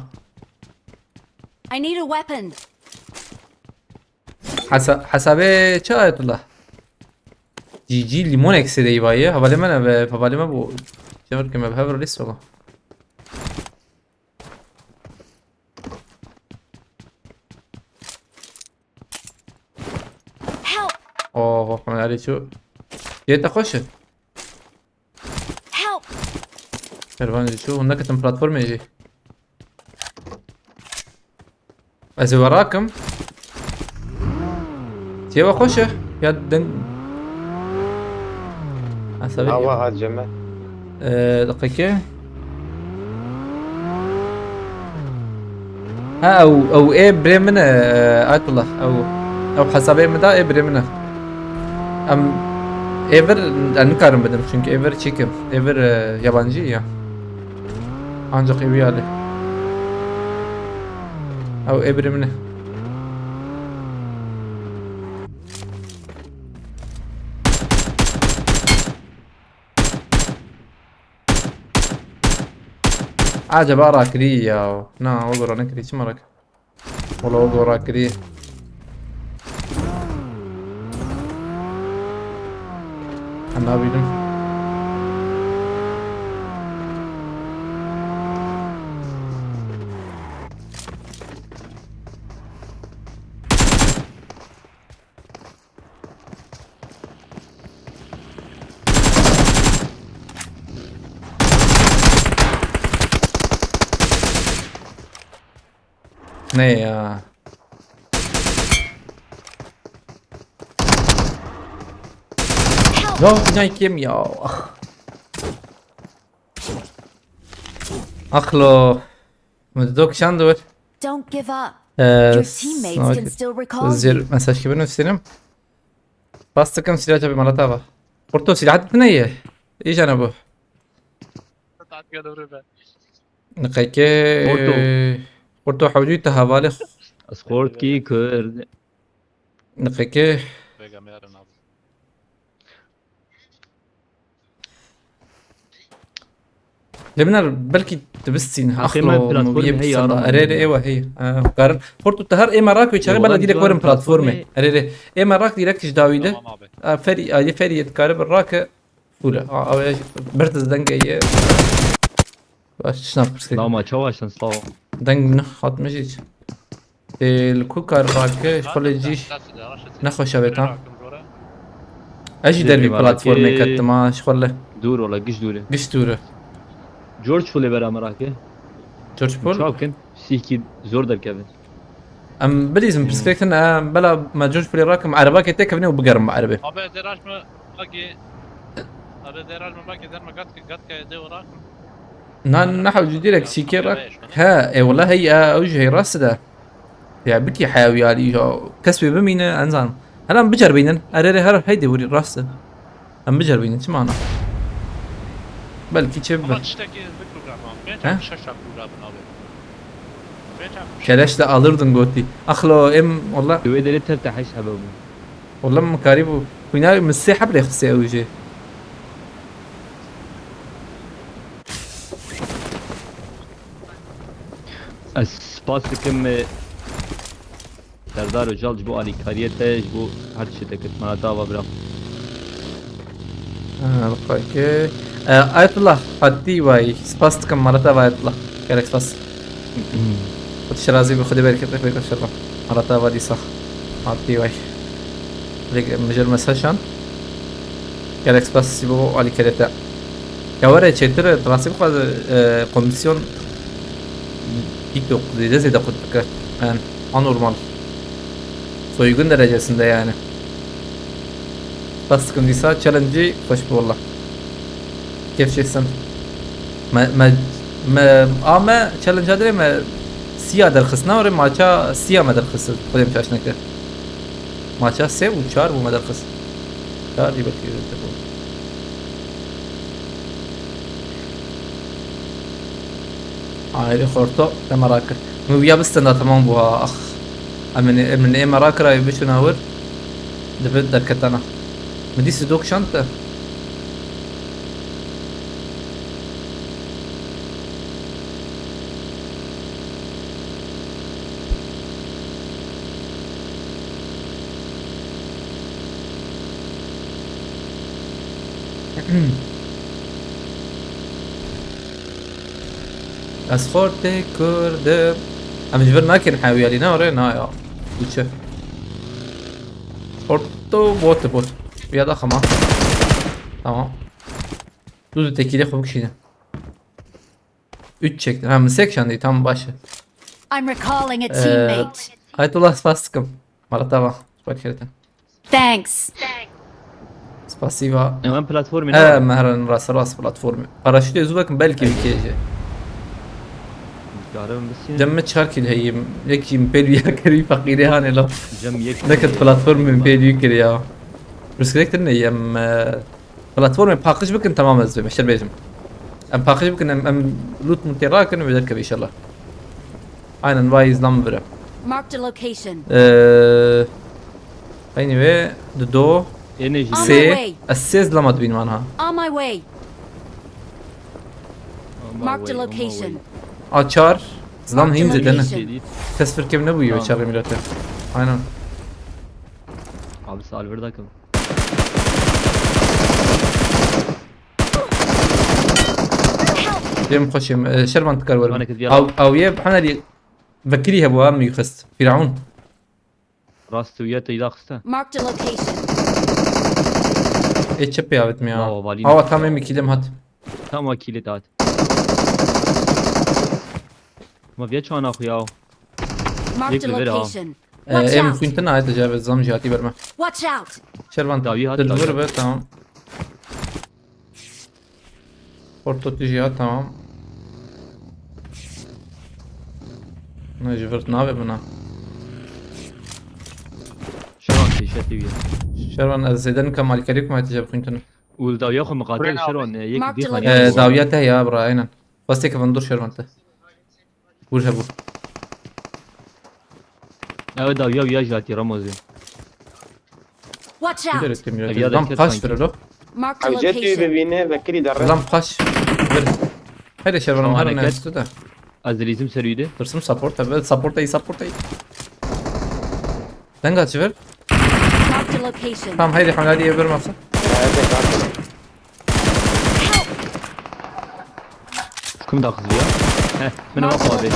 I need a weapon. Hesa-, hesabê çi Ayetullah? G G lîmonek sêdeyî bayê. Hevalê me ne ve, hevalê me bu. Çemir ke me bi hev re lîst baba. Help! Oh, bak, me erê çû. Yê te xweş e. Help! Kervan jî çû, hûn neketin platformê jî. Ez ê we rakim. Çêwa xweş e. Ya den. Hesabê Ava ha ceme. Ee, deqeke. Ha, ew, ew ê birê min e, e, Aytullah. Ew, ew hesabê min da ê birê min e. Em ê vir, em nikarin bidim çünkü ê vir çêkim. Ê vir, e, yabancı ya. Ancak ê wî alê. Ew ê birê min e. Acaba rakirî ya. Na, o gora nekirî, çima rak? Wala o gora kirî. Em nabînim. Ne ya? Ya, binayê kêm ya. Ah. Axlo. Min dido kişand wir. Don't give up. Ee, Your teammates can sniper. Still recall Zir you. Mesaj gibi nüfsünüm. Bas takım silah tabi malata var. Kurto silah tine ye. İyi canı bu. Niqeke. Kurto. Kurto hewcî te hevalê. Ez xort kî Kurd. Niqeke. Vega me yaran abi. Lê min er belkî dibistîn. Aqê me axlo platformê mûyê heye, bisala ara erê erê mûyê. Ewa heye. Ee, karin. Xort tu te her ême rak wê çare bela dîlek werin platformê. Erê erê. Ême rak direkt ji dawî de. Tamam abi. Ee, ferî, ayê ferî yê dikare bir rake. Fûle. A, a, berdiz denge ye. Baş, çişna pirsî. Lama çawa şan sağ ol. Deng ne hatmiş hiç. Ê, li ku kar rake, ji xwe lê cî nexweş e bêtan. Ez jî dervî platformê ketim ha, ji xwe le. Dûr ola, giş dûr e. Giş dûr e. George Pool'ê bera me rake. George Pool? Çaw kin, sîhkî zor derkeve. Em bilîzim pirsgirêk tune, em bela me George Poolê rakim, erebakê tê kevnê û bigerim bi erebê. Abi, ez ê raj me bakê. Abi, ez ê raj me bakê, der me gat, gat ke dê û rakim. Na, ne hewcî direk çîkê rak. He, ê wele hey, e, ew jî hey rast de. Ya bikî heya wî alî ya. Kes wê bimîne, ez nizanim. Hela em biceribînin. Erê, erê, her hey dê wurî rast e. Em biceribînin, çima na? Belkî çê bibe. Ama tiştekî bikrû bira, tamam. Pênc çarpı şeş çarpı bira bin abi. Pênc çarpı şeş. Keleş de alırdın gotî. Axlo em, wala. Wê derê tev te heş hebe bû. Wala min karî bû. Xwîna min sê heb lê xistê ew jê. Ez spas dikim, e, Serdar Ocal ji bo alîkariyê te, ji bo her tiştê te kir. Mana te ava bira. Ha, okey. E, Ayetullah, Fatih Vay, spas dikim, mana te ava Ayetullah. Gerek spas. Xwedî şirazî bi, Xwedî bereketê pê şerba. Mana te ava dîsa. Fatih Vay. Lê mijir mesajan. Gelek spas ji bo alîkariyê te. Ya were çêtir, rastî bixwe, e, komisyon TikTok zêde zêde qut bike. Yani anormal. Soygun derecesinde yani. Spas dikim dîsa challenge'î xweş bû wallah. Kêf çêsin. Me, me, me, a me challenge dirê me siya derxistina, orê maça siya me derxist, xwedê min şaş neke. Maça sê û çar bû me derxist. Çar jî belkî te bû. Ayrî xorto te me rakir. Min wiya bistenda, temam bû ha, ax. Em ê, min ê me rakira, wê biçûna wir. Dibe derketana. Min dî sidok şand te. Ez xortê Kurd im. Em ji vir nakin hewiyalî, ne orê, na ya. Uçe. Orto bot, bot. Ya da xema. Tamam. Dû dû tekîlê xwe bikişîne. Üç çektin. Ha, min sek şandî, tamam, baş e. I'm recalling a Ee, teammate. Ayetullah, spas dikim. Mara te va, spas dikim. Thanks. Spasiba. Em platformê E, ne? Me herin rast rast platformê. Paraşütê zû vekim belkî bikêje. Dikarim bisînim. Cem me çar kîl heyim. Yekî min pêl wî ya kirî, feqîrê hanê la. Cem yek. Neket platformê min pêl wî kiriya. Risk direkt ne em, e, platformê paqij bikin, tamam ez beşer bêjim. Em paqij bikin, em, em loot mutê rakin ve derkeve inşallah. Aynen, vay izlam vire. Marked a location. Ee, anyway, di do, Ê ne jî. On my sê, way. Ez sê zilama dibînim anha. On my way. On my Marked a way, on my location. Way. A çar, zilam Marked a hîn zêde ne. Location. Kes firkêm nebûye. Tamam. Çarê milete. Aynen. Abi salver dakım. Cem xweşê me, e, Şervan tikar werim. Bana kız bir yalan. Aw, aw ye, hana li vekirî hebû, ha, min xist. Firaun. Rast û yet eyda xiste. Marked a location. Ê çepê avêt me ya. Awa, valî. Awa, tam ê min kîlim hat. Tam wa kîlê te hat. Ma viya çana xwe ya. Marked a location. Ee, Watch em out. Xwîntin ayet cevê zam jî hatî ber me. Watch out. Şervan, dawî hat, dil dawî vir hat. Be, tamam. Porto tu jî hat, tamam. Ne ji vir navê bina. Şervan pêşe tê wî. Şervan, ez zêde nika malîkarî kum ayet cevê xwîntin. Û li dawiya xwe miqate Şervan, e, yek Marked a location. Ee, dawiya te ya, bira, aynen. Xwestê kevin dur Şervan te. Vur hebû. Ew dawiya wiya jî hatî Ramozê. Watch out! Giderek temiyor. Ev ya da Lan ket paş sanki. Ver lo. Marked a Ev jet location. Bibîne vekirî derre. Lan paş. Ver. Hadi Şervan, tamam, her hareket. Ne üstü de. Ez dilîzim ser wî de. Tırsım support abi. Support ayı, support ayı. Deng aç ver. Marked a location. Tamam, haydi Hamdi, hadi ver masa. Evet, evet. Kum da kızıyor. Heh, beni bak abi.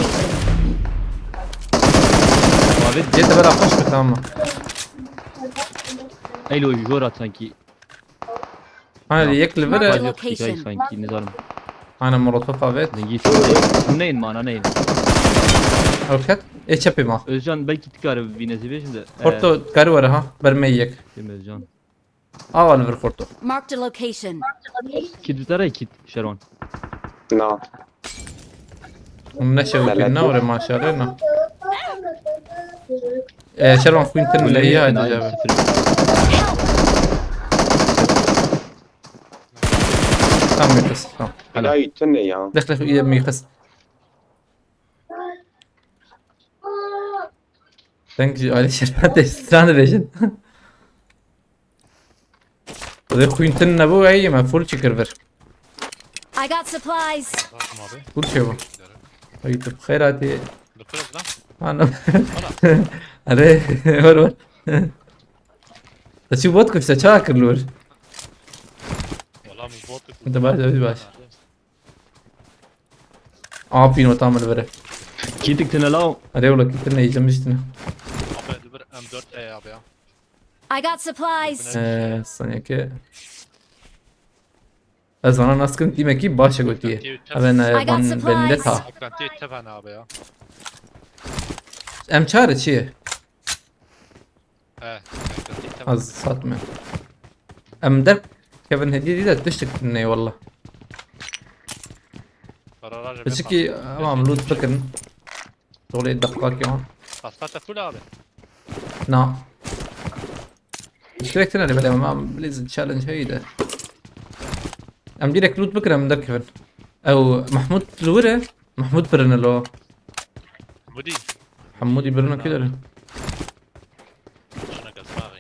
Abi. Jet de beraber koş, tamam mı? Ey lo, jora sanki. Hani yek li vere. Marked a location. Sanki, ne zarım. Hani molotof avêt. Dengî şûneyên, şûneyên mana neyên. Ew ket. Ê çepê ma. Özcan belkî tu kare bibîne zî bêjin de. Porto, e, kare were ha. Ber me yek. Kim Özcan? Awa li vir Porto. Marked a location. Kit bi te re kit Şerwan. Na. Hûn neşewitî, ne were maşallah, ne. Ee, Şervan xwîntin le ya, hadi cevap. Tam mîxis, tam. Helal. Helal tune ya. Dexle xwe ye mîxis. Deng ji alî Şervan de stran dibêjin. Wê xwîntin nebû, ey me full çikir vir. I got supplies. Bakma abi. Full çê bû. Ey tu xêr hatî. Doktor lan. Hanım. Ara. Are, var var. Te çi bot kuşte, çawa kir lûr? Valla min bot kuşte. De baş, de baş. Aa, pînota min vere. Kîtik tine law. Erê wala kîtik ne, îcem îştine. Abi, li vir M dört heye abi ya. I got supplies. Ee, saniyeke. Ez vana naskin tîmekî baş e gotiye. Ev ne, I got van supplies. Vendetta. Eklentiye tev hene abi ya. M çar çi ye? He, eklentiye tev hene. Az satme. Em der kevin hediye dî de tiştik ne valla. Para raje. Piçikî, tamam, loot bikin. Dolê deqakê wan. Pasta te full abi. Na. Direkt ne bile, ama Blizzard challenge heydi. Em direkt loot bikin, em derkevin. Ew Mahmud li wir e. Mahmud birine lo. Mudî. Hemudî birine kî dere. Şuna gazmavi.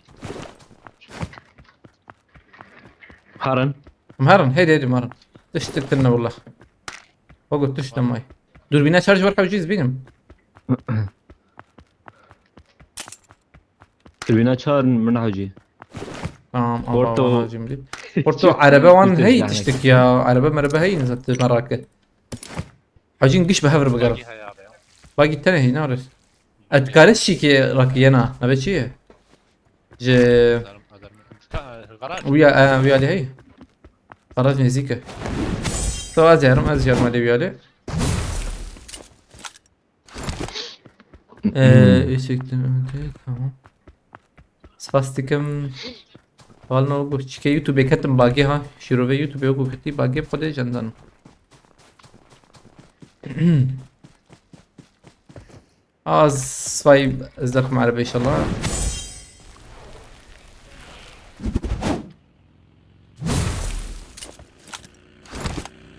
Harin. Em herin, heydi, heydi, em herin. Tiştik tine wala. Wego tişt demay. Durbîna şarj wer hewcî ez bînim. Durbîna çar min hewcî. Tamam, Porto. Porto. Porto, araba wan hey tiştik ya. Araba meraba hey, zaten merake. Hacîn giş bi hev re bigerin. Bagî heye abi ya. Bagî tenê hîna re. Ez dikare şîkê rakiyena. Nebe çi ye? Ji Garaj. Wîya, e, wîya lê hey. Garaj nêzîk e. To ez yerim, ez yerim lê wîya lê. Ee, Hmm. Üç ektim, okey, tamam. Spas dikim. Wal no, bu çike YouTube ketim bagê ha. Şîrovê YouTube wekû ketî bagê xwedê jendan. Az vay ez derxim erebe inşallah.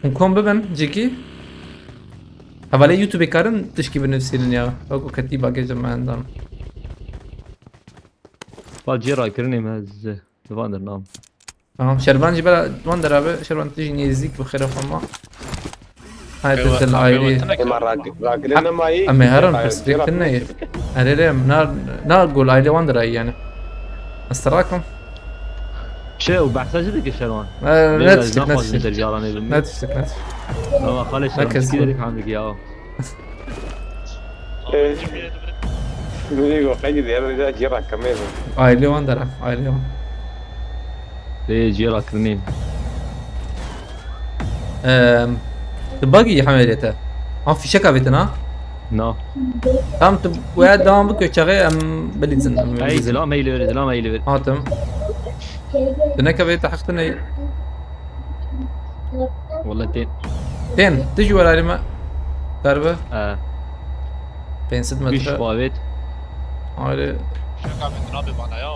Hûn kom bibin, cekî? Hevalê YouTube karin tişkî binivîsînin ya. Wekû ketî bagê ji me endan. Ba cê rakirinê me ez li van der nam. Tamam, Şervan jî bela wan dera be, Şervan tu jî nêzîk bi xêra xwe ma. Hayat Ewa, dil ayrı. Ewa, Ema rak-, rakirine mayî. Em ê herin Ay, perspektin cera- neyê. Erê rê, em na, na gol aile wan dera yani. Astarakum. Şey, o behsa jî dike Şervan. Ee, Leyla, ne tiştik, ne naxwazim tiştik. Deryaranê bim. Ne tiştik, ne tiştik. Ama xalê Şervan, kes çikî bu. Dedik hamdik ya. Ee, Minî go qeydî diye rêza cî rakirine be. Aile wan dera, aile wan. Lê cî rakirinê. Ehm, tu bagî hemelê te. Ha fişek avêtin ha? Na. Tamam, tu waya devam bike, çaxê em belîzin, em Hey, belîzin. Zilam, hey, lêvir, zilam, hey, lêvir. Hatim. Tu nekevê te heq tu ney. Wala tên. Tên, tu ji werarê me. Darbe. He. Pênc sed metre. Biş bavêt. Ayrı. Fişek abi, nabe bana ya.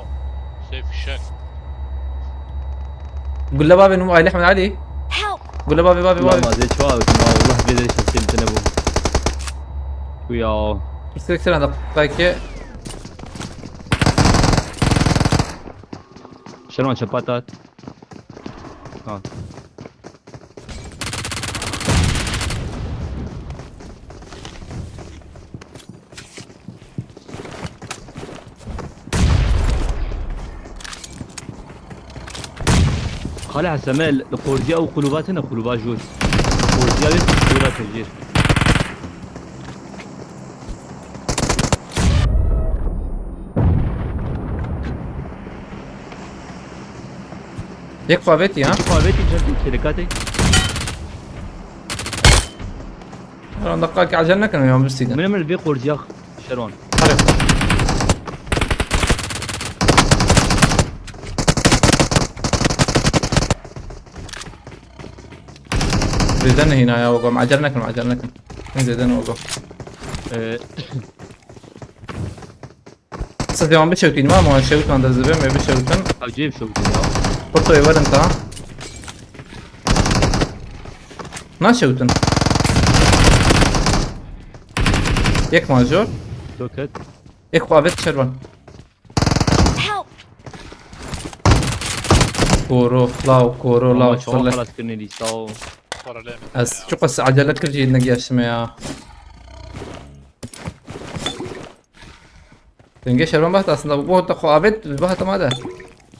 Şey fişek. Gulle bavê nû Aile Ahmed Ali. Help! Gulle bavê, bavê, Ulan bavê. Mazê çawa avêtin, Allah bilir şemsiye bitene bu. Bu ya. Sürekli sırada belki. Şervan çepat at. Ha. Xalê Heseme, li qorciya û qulûba tine, qulûba jor. Qorciya wê jora tecêr. Yek xwe avêtî, ha? Yek xwe avêtî, cem têlika tê. Lan deqakê ecel nekin, yan bistînin. Min, min vê qorciya Şerwan. Hadi. Zêde nehîna ya, wegom. Ecel nekin, ecel nekin. Zêde ne wegom. Ee, Siz devam bişewtîn, ma, ma şewtan da zibê, me bişewtin. Ew cê bişewtin ya. Fotoyê werin ta. Naşewtin. Yek major. Doket. Yek xwe avêt Şervan. Help! Koro, law, koro, law, Ama çawa çawa xelas kirinê dîsa o. Ez çok az acele kir jî negeştime ya. Dengê Şervan baht aslında, bu da xwe avêt, baht ma de.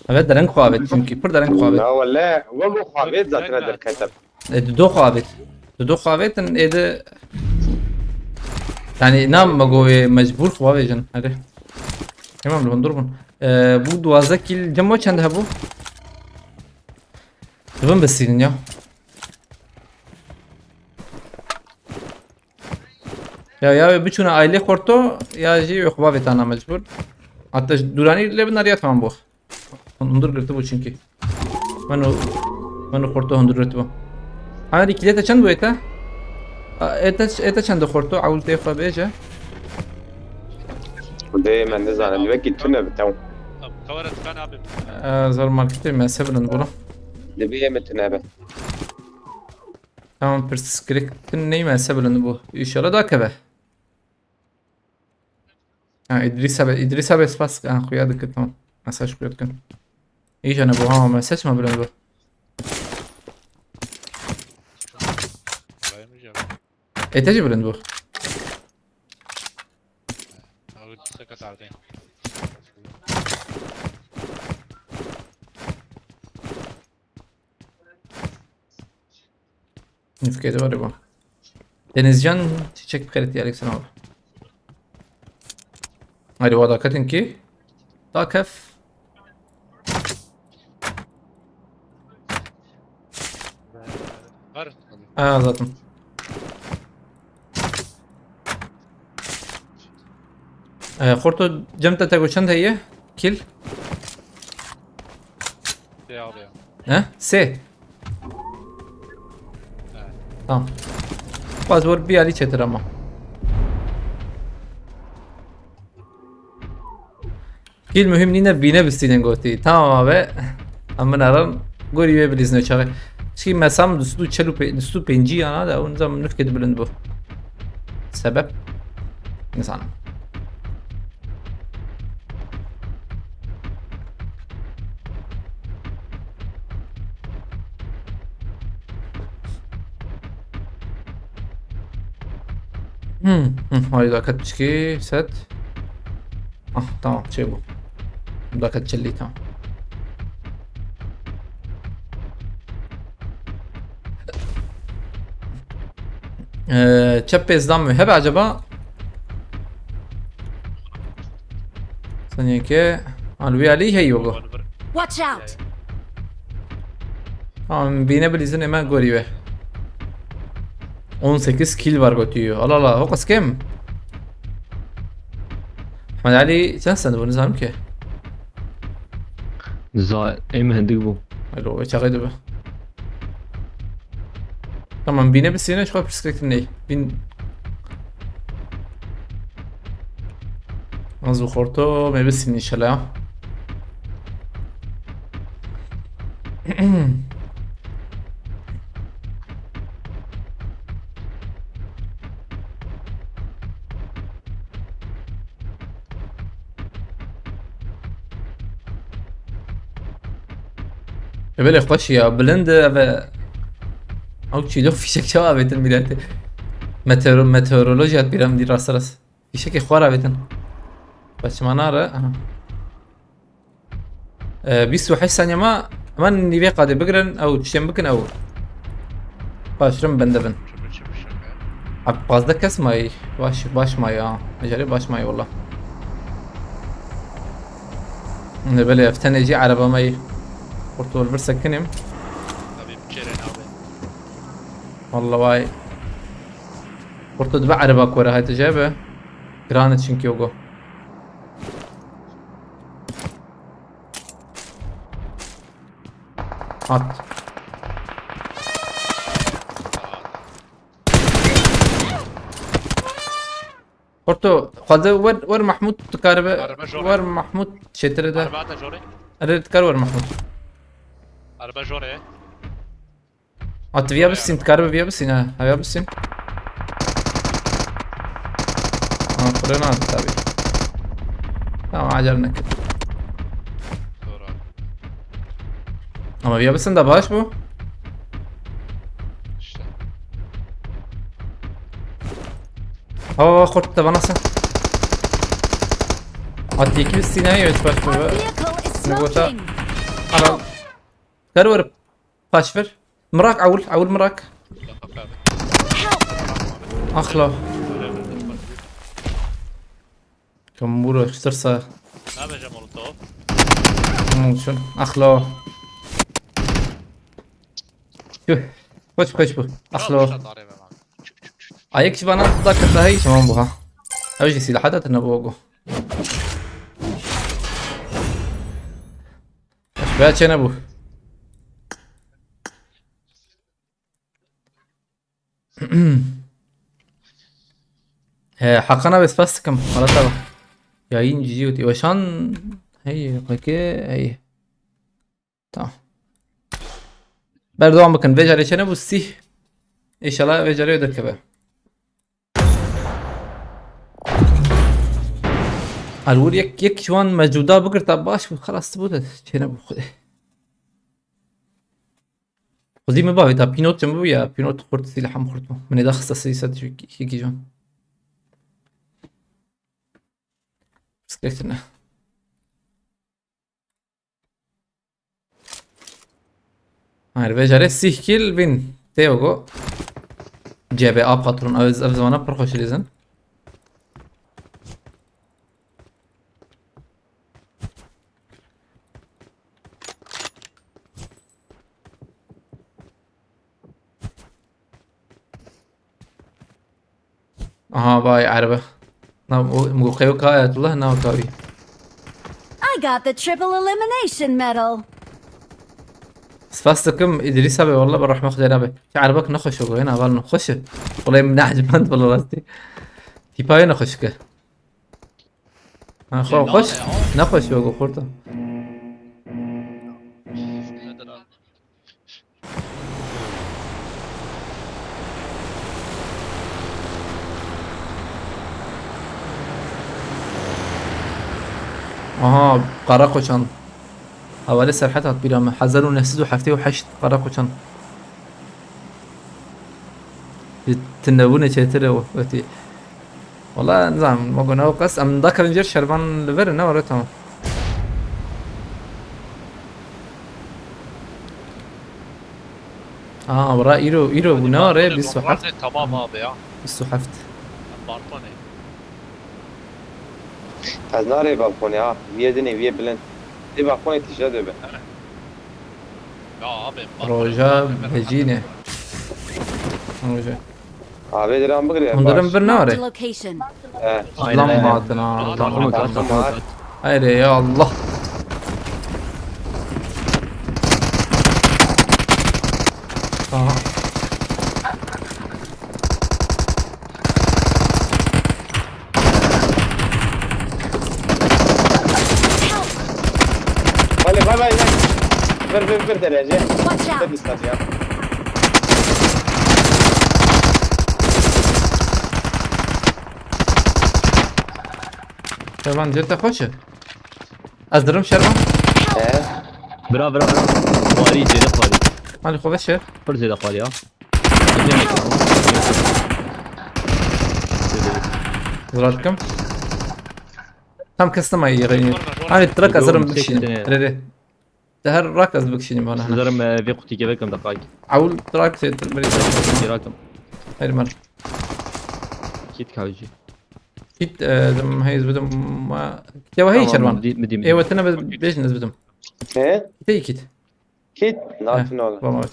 Evet, dereng xwe avêt çünkü, pir dereng xwe avêt. Na wele, we bu xwe avêt zaten derketim. E, dido xwe avêt. Dido xwe avêtin, ê de, yani, na me go wê mecbur xwe avêjin. Hadi. Tamam, li hundur bûn. E, bu duwazdeh kil, cem çend hebû? Dibin bisînin ya. Ya, ya wê biçûne ailê xorto, ya jî wê xwe bavêtana mecbur. Hatta ji dûranî lê binariya tamam bû. Hundur girtibû çünkü. Meno, meno xorto hundur girtibû. Hayır, ikilete çend bû ete? A, ete, ete çend xorto? Awul tê xwe bêje. Dê me nizanim. Wekî tune bi tew. Tamam, kawara tıkan abi. E, zor marketê me se bilind bû. Dibê me tune be. Tamam, pirsgirêk neyme se bilind bû. Înşallah dakeve. Ha, Îdrîs abi, Îdrîs abi spas. Ha, xuya dikir, tamam. Mesaj xuya dikin. Îja ne bu, ha, mesaj ma bilind bû. Bayılmayacağım. Ê te jî bilind bû. Abi, sakat abi. Nifkê de var ya bu. Denizcan Çiçek, bi xêrê tî, Aleyküm selam abi. Haydi, wa daketin ki. Dakef. Var. Ha, zaten. Ee, Xorto, cem te tego çend heye? Kil? Şey abi ya. He? Sê. Tamam. Baz vur bir ali çetir ama. Kil mühim nîne bîne bistînin gotî. Tamam abi. Em min eran gorî wê bilîzne çaxê. Çi mesam du sed û çel û pêncî yana de ew nizam nifkê bilind bû. Sebep? Nizanim. Hmm, hmm, hayda kaçki set. Ah, tamam, şey bu. Bunda kaç elli, tamam. Ee, çep pêzdan mı? Hebe acaba? Saniye ki. Alwi Ali hey yolu. Watch out! Tamam, bine bilizin hemen görüyor. On sekiz kill var götüyor. Allah Allah, o kız kim? Ahmet Ali, sen sen bunu zanım ki. Za em hindik bû. Alo, ve çağı dibe. Tamam, bine bir sene şu perspektif ne? Bin. Az bu korto, me bir sene inşallah. E, belê xweş ya, bilind e, ev e. Ew çîlok fîşek çawa avêtin bîra te? Meteoro-, meteoroloji hat bîra min dî rast rast. Fîşekê xwar avêtin. Paçmana re, aha. E, bîst û heşt saniye ma, hemen nîvê qadê bigirin, ew tiştên bikin ew. Paşrim bende bin. Çöpü çöpü şaka. Abi, pazdeh kes mayî. Baş, baş mayî ha. Ejarê baş mayî valla. Ne belê, ev tenê jî ereba mayî. Kurtol vir sekinim. Abi bir kere abi. Valla vay. Kurtol dibe ereba kore hayte jebe. Giran e çünkü yogo. At. Kurto, xwede wer, wer Mahmud dikaribe, Araba jore. Wer Mahmud çêtir de. Araba da jore. Ere dikar wer Mahmud. Araba jore. At viya bisîn, dikaribe viya bisîn ha. Viya bisîn. Ha, fırına at tabii. Tamam, acele nekir. Doğru abi. Ama viya bisîn de baş bu. İşte. Hava hava kurt da bana sen. At iki bisîn ha, evet baş bu. Our vehicle is Ne bu da? smoking! Ara. Kar wer. Paş ver. Mirak, awul, awul mirak. Yok abi. Help! Axla. Kamura xtirsa. Ne yapacağım oğlum, top? Onun için. Axla. Tüh. Koç koç bu. Axla. Ayık bana da kırta hiç tamam bu ha. Ew jî silaha da tine bu ogo. Veya çene bu. He, Hakan'a ve spas sıkım. Arada bak. Yayın cici ötüyor. Şan. Hey, peki, hey. Tamam. Berdewam bikin. Vê carê çene bu sih. İnşallah vê carê derkeve. Alwur yek, yek şu an mevcuda bigirta baş bu, xelas bu da çene bu xwedê. Xwedî min bavê ta pînot çi min bû ya, pînot xurt, sîleham xurt bû. Min ê da xista sê sed iki gijon. Pirsgirêk tune. Hayır, vejarê sih kil bin. Teo go. C B A patron. Ev, ev zamana pir xweş lêzin. Aha, vay, erbe. Na, o, min got qey weka Ayetullah, na weka wî. I got the triple elimination medal. Spas dikim Îdrîs abi, wallah bi rehme Xwedê nabe. Çi erebek nexweş e, goyên hevalno xweş e. Wallahî min neeciband, wala rastî. Tîpa wê nexweşik e. Ha, xwe xweş. Nexweş e, go xurta. Aha, Qarakoçan. Hevalê Serhet hat bîra me. Hezar û neh sed û heftê û heşt Qarakoçan. Ji tunebûnê çêtir e wetî. Wala nizanim, me got ne qas. Em dakevin jêr şervan li vir ne, were tamam. Aa, were îro, îro bû ne, were bîst û heft. Tamam abi ya. Bîst û heft. Balkonê. Ez narê balkonê ha. Viyê dinê, viyê bilind. Dê balkonê tije dibe. Ya abi, balkonê. Roja bejîne. Roja. Abi diran bigire. Hundirim bir nare. Marked a location. He. Aynen, aynen. Lan batın ha. Tamam, tamam, tamam. Hayır ya Allah. Aha. Vale, vay vay vay. Ver ver ver derece. Watch out. Ver bir saniye. Şervan, cete xweş e. Ez dirim Şervan. He. Bira, bira, bira. Xwarî, zêde xwarî. Malî xwe veşe. Pir zêde xwarî ya. Zira dikim. Tam kestim ay yere. Hani trak hazırım bir şey. Rere. De her rak ez bikişînim bana. Dizarim, e, vê qutîkê vekim deqayk. Ewl trak sêtir berî. Kî rakim. Hayır, mer. Kit kavcı. Kit, e, dim heyz bidim ma. Kit ya hey Şervan. Tamam, midi, midi, midi. Ê wetine be-, bêjin ez bidim. He? Kit, kit. Kit, natin ola. Tamam, evet.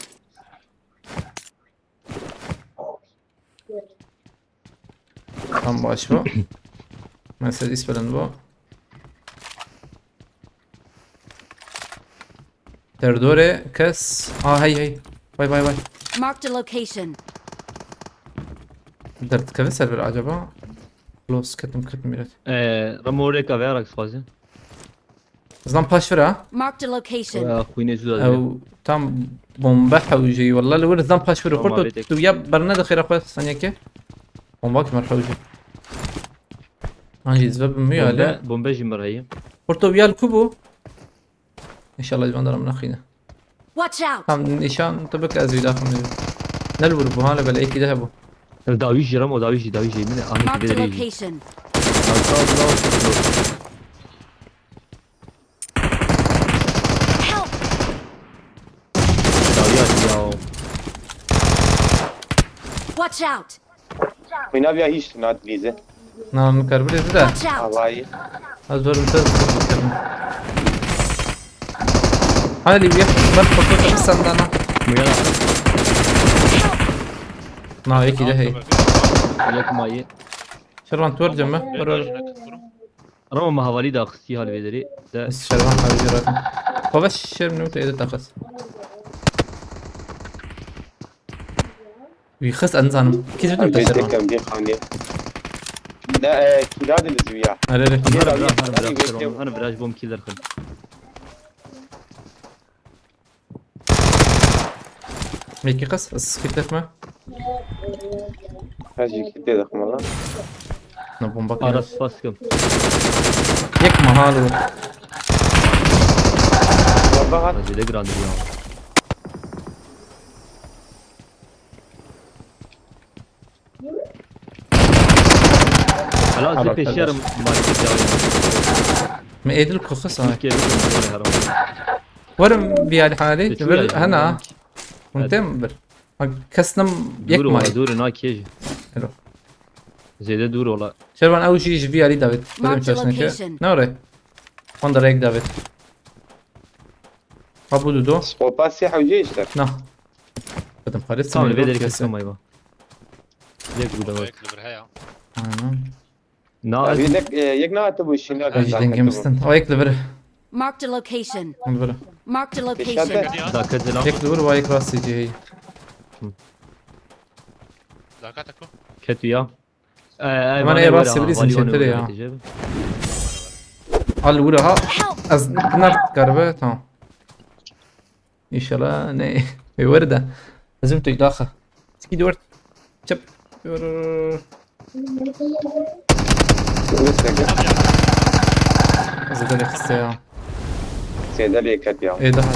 Tam baş bu. Mesela ispelen bu. Derdorê kes. Aa, hey, hey. Vay, vay, vay. Marked a location. Derdikeve ser bir acaba? Los ketim, ketim biraz. Ee, Ramo oraya kahve yarak spazı. Zan paş vir ha. Marked a location. Ve xwînê jû da. Ew tam bombe hewjeyî, walla li wir zan paş vir. Tamam, xurto abi, tek. Tu ya berne de xêra xwe saniyeke. Bomba ki mer hewjeyî. An jî zve bi mi ya le. Bombe, bombe jî mir heye. Xurto ya li ku bû? İnşallah civan darim naxîne. Watch out! Tam nîşan tu bik ez wî daxim. Ne li wir bû ha le bele êkî de hebû. Dawî jî Ramo, dawî jî, dawî jî. Min e, Ahmet Marked a bêderê jî. Location. Arka, arka, arka. Help! Dawiya ya. Watch out! Wîna viya hîç tune hat bîze. Na, min kar bile de. Watch out! Havayı. Az zor bir ses. Hadi bir ber foto sen dana. Muya da. Na, eki de hey. Yok mayı. Şervan tu vereceğim mi? Ver, ver. Ramo me hevalî daxistî halvê derê. De. Ez Şervan xaricî rakim. Xwe ve şerm nû te êde taxist. Wî xist ez nizanim. Kî didim te Şervan? Tekem bir xanî. Ne, e, kîla diliz wî ya. Erê, erê. Hana bira, hana bira, Şervan. Hana bira ji bo min kîl derxin. Mekî qas, ez skip etme. Ez jî kit tê dixim valla. Na bomba. Ara spas kim. Yek mahal o. Bomba hat. Acele girandir ya. Hala zê peşiyarım market ya. Me edil kuxu sana. Türkiye'de de böyle haram. Werim bir hal hali. Hena. Hûn têm bir. Ha, kes nim yek mayî. Dûr ola, dûr, na kêj. Hello. Zêde dûr ola. Şervan ew jî ji vî alî David. Bidim çeşneke. Marked a location. Ne orê? Honda rek David. Ha, bu dudu. Skopa siyah hewce işte. Na. Bidim xarit. Tamam, sınırı vê derê kes kese. Kes kamayı ba. Yek bu da bak. Aynen. Na, Abi yek, e, yek na tu bu işin ya. Ay, dengê min stend. O yek li vir. Marked a location. Li vir. Marked a location. Teşekkür. Daket zilam. Yek li vir, wa yek rastî cihê. Daket ku? Ketu ya. Ee, Hemen ê rastî birî sinçetir ya. Al vura ha. Help! Ez ner karibe, tamam. İnşallah ne. Ê were de. Ezim tu daxa. Tiki dört. Çep. Zede ne kısa ya. Zede bir kat ya. Ê daha.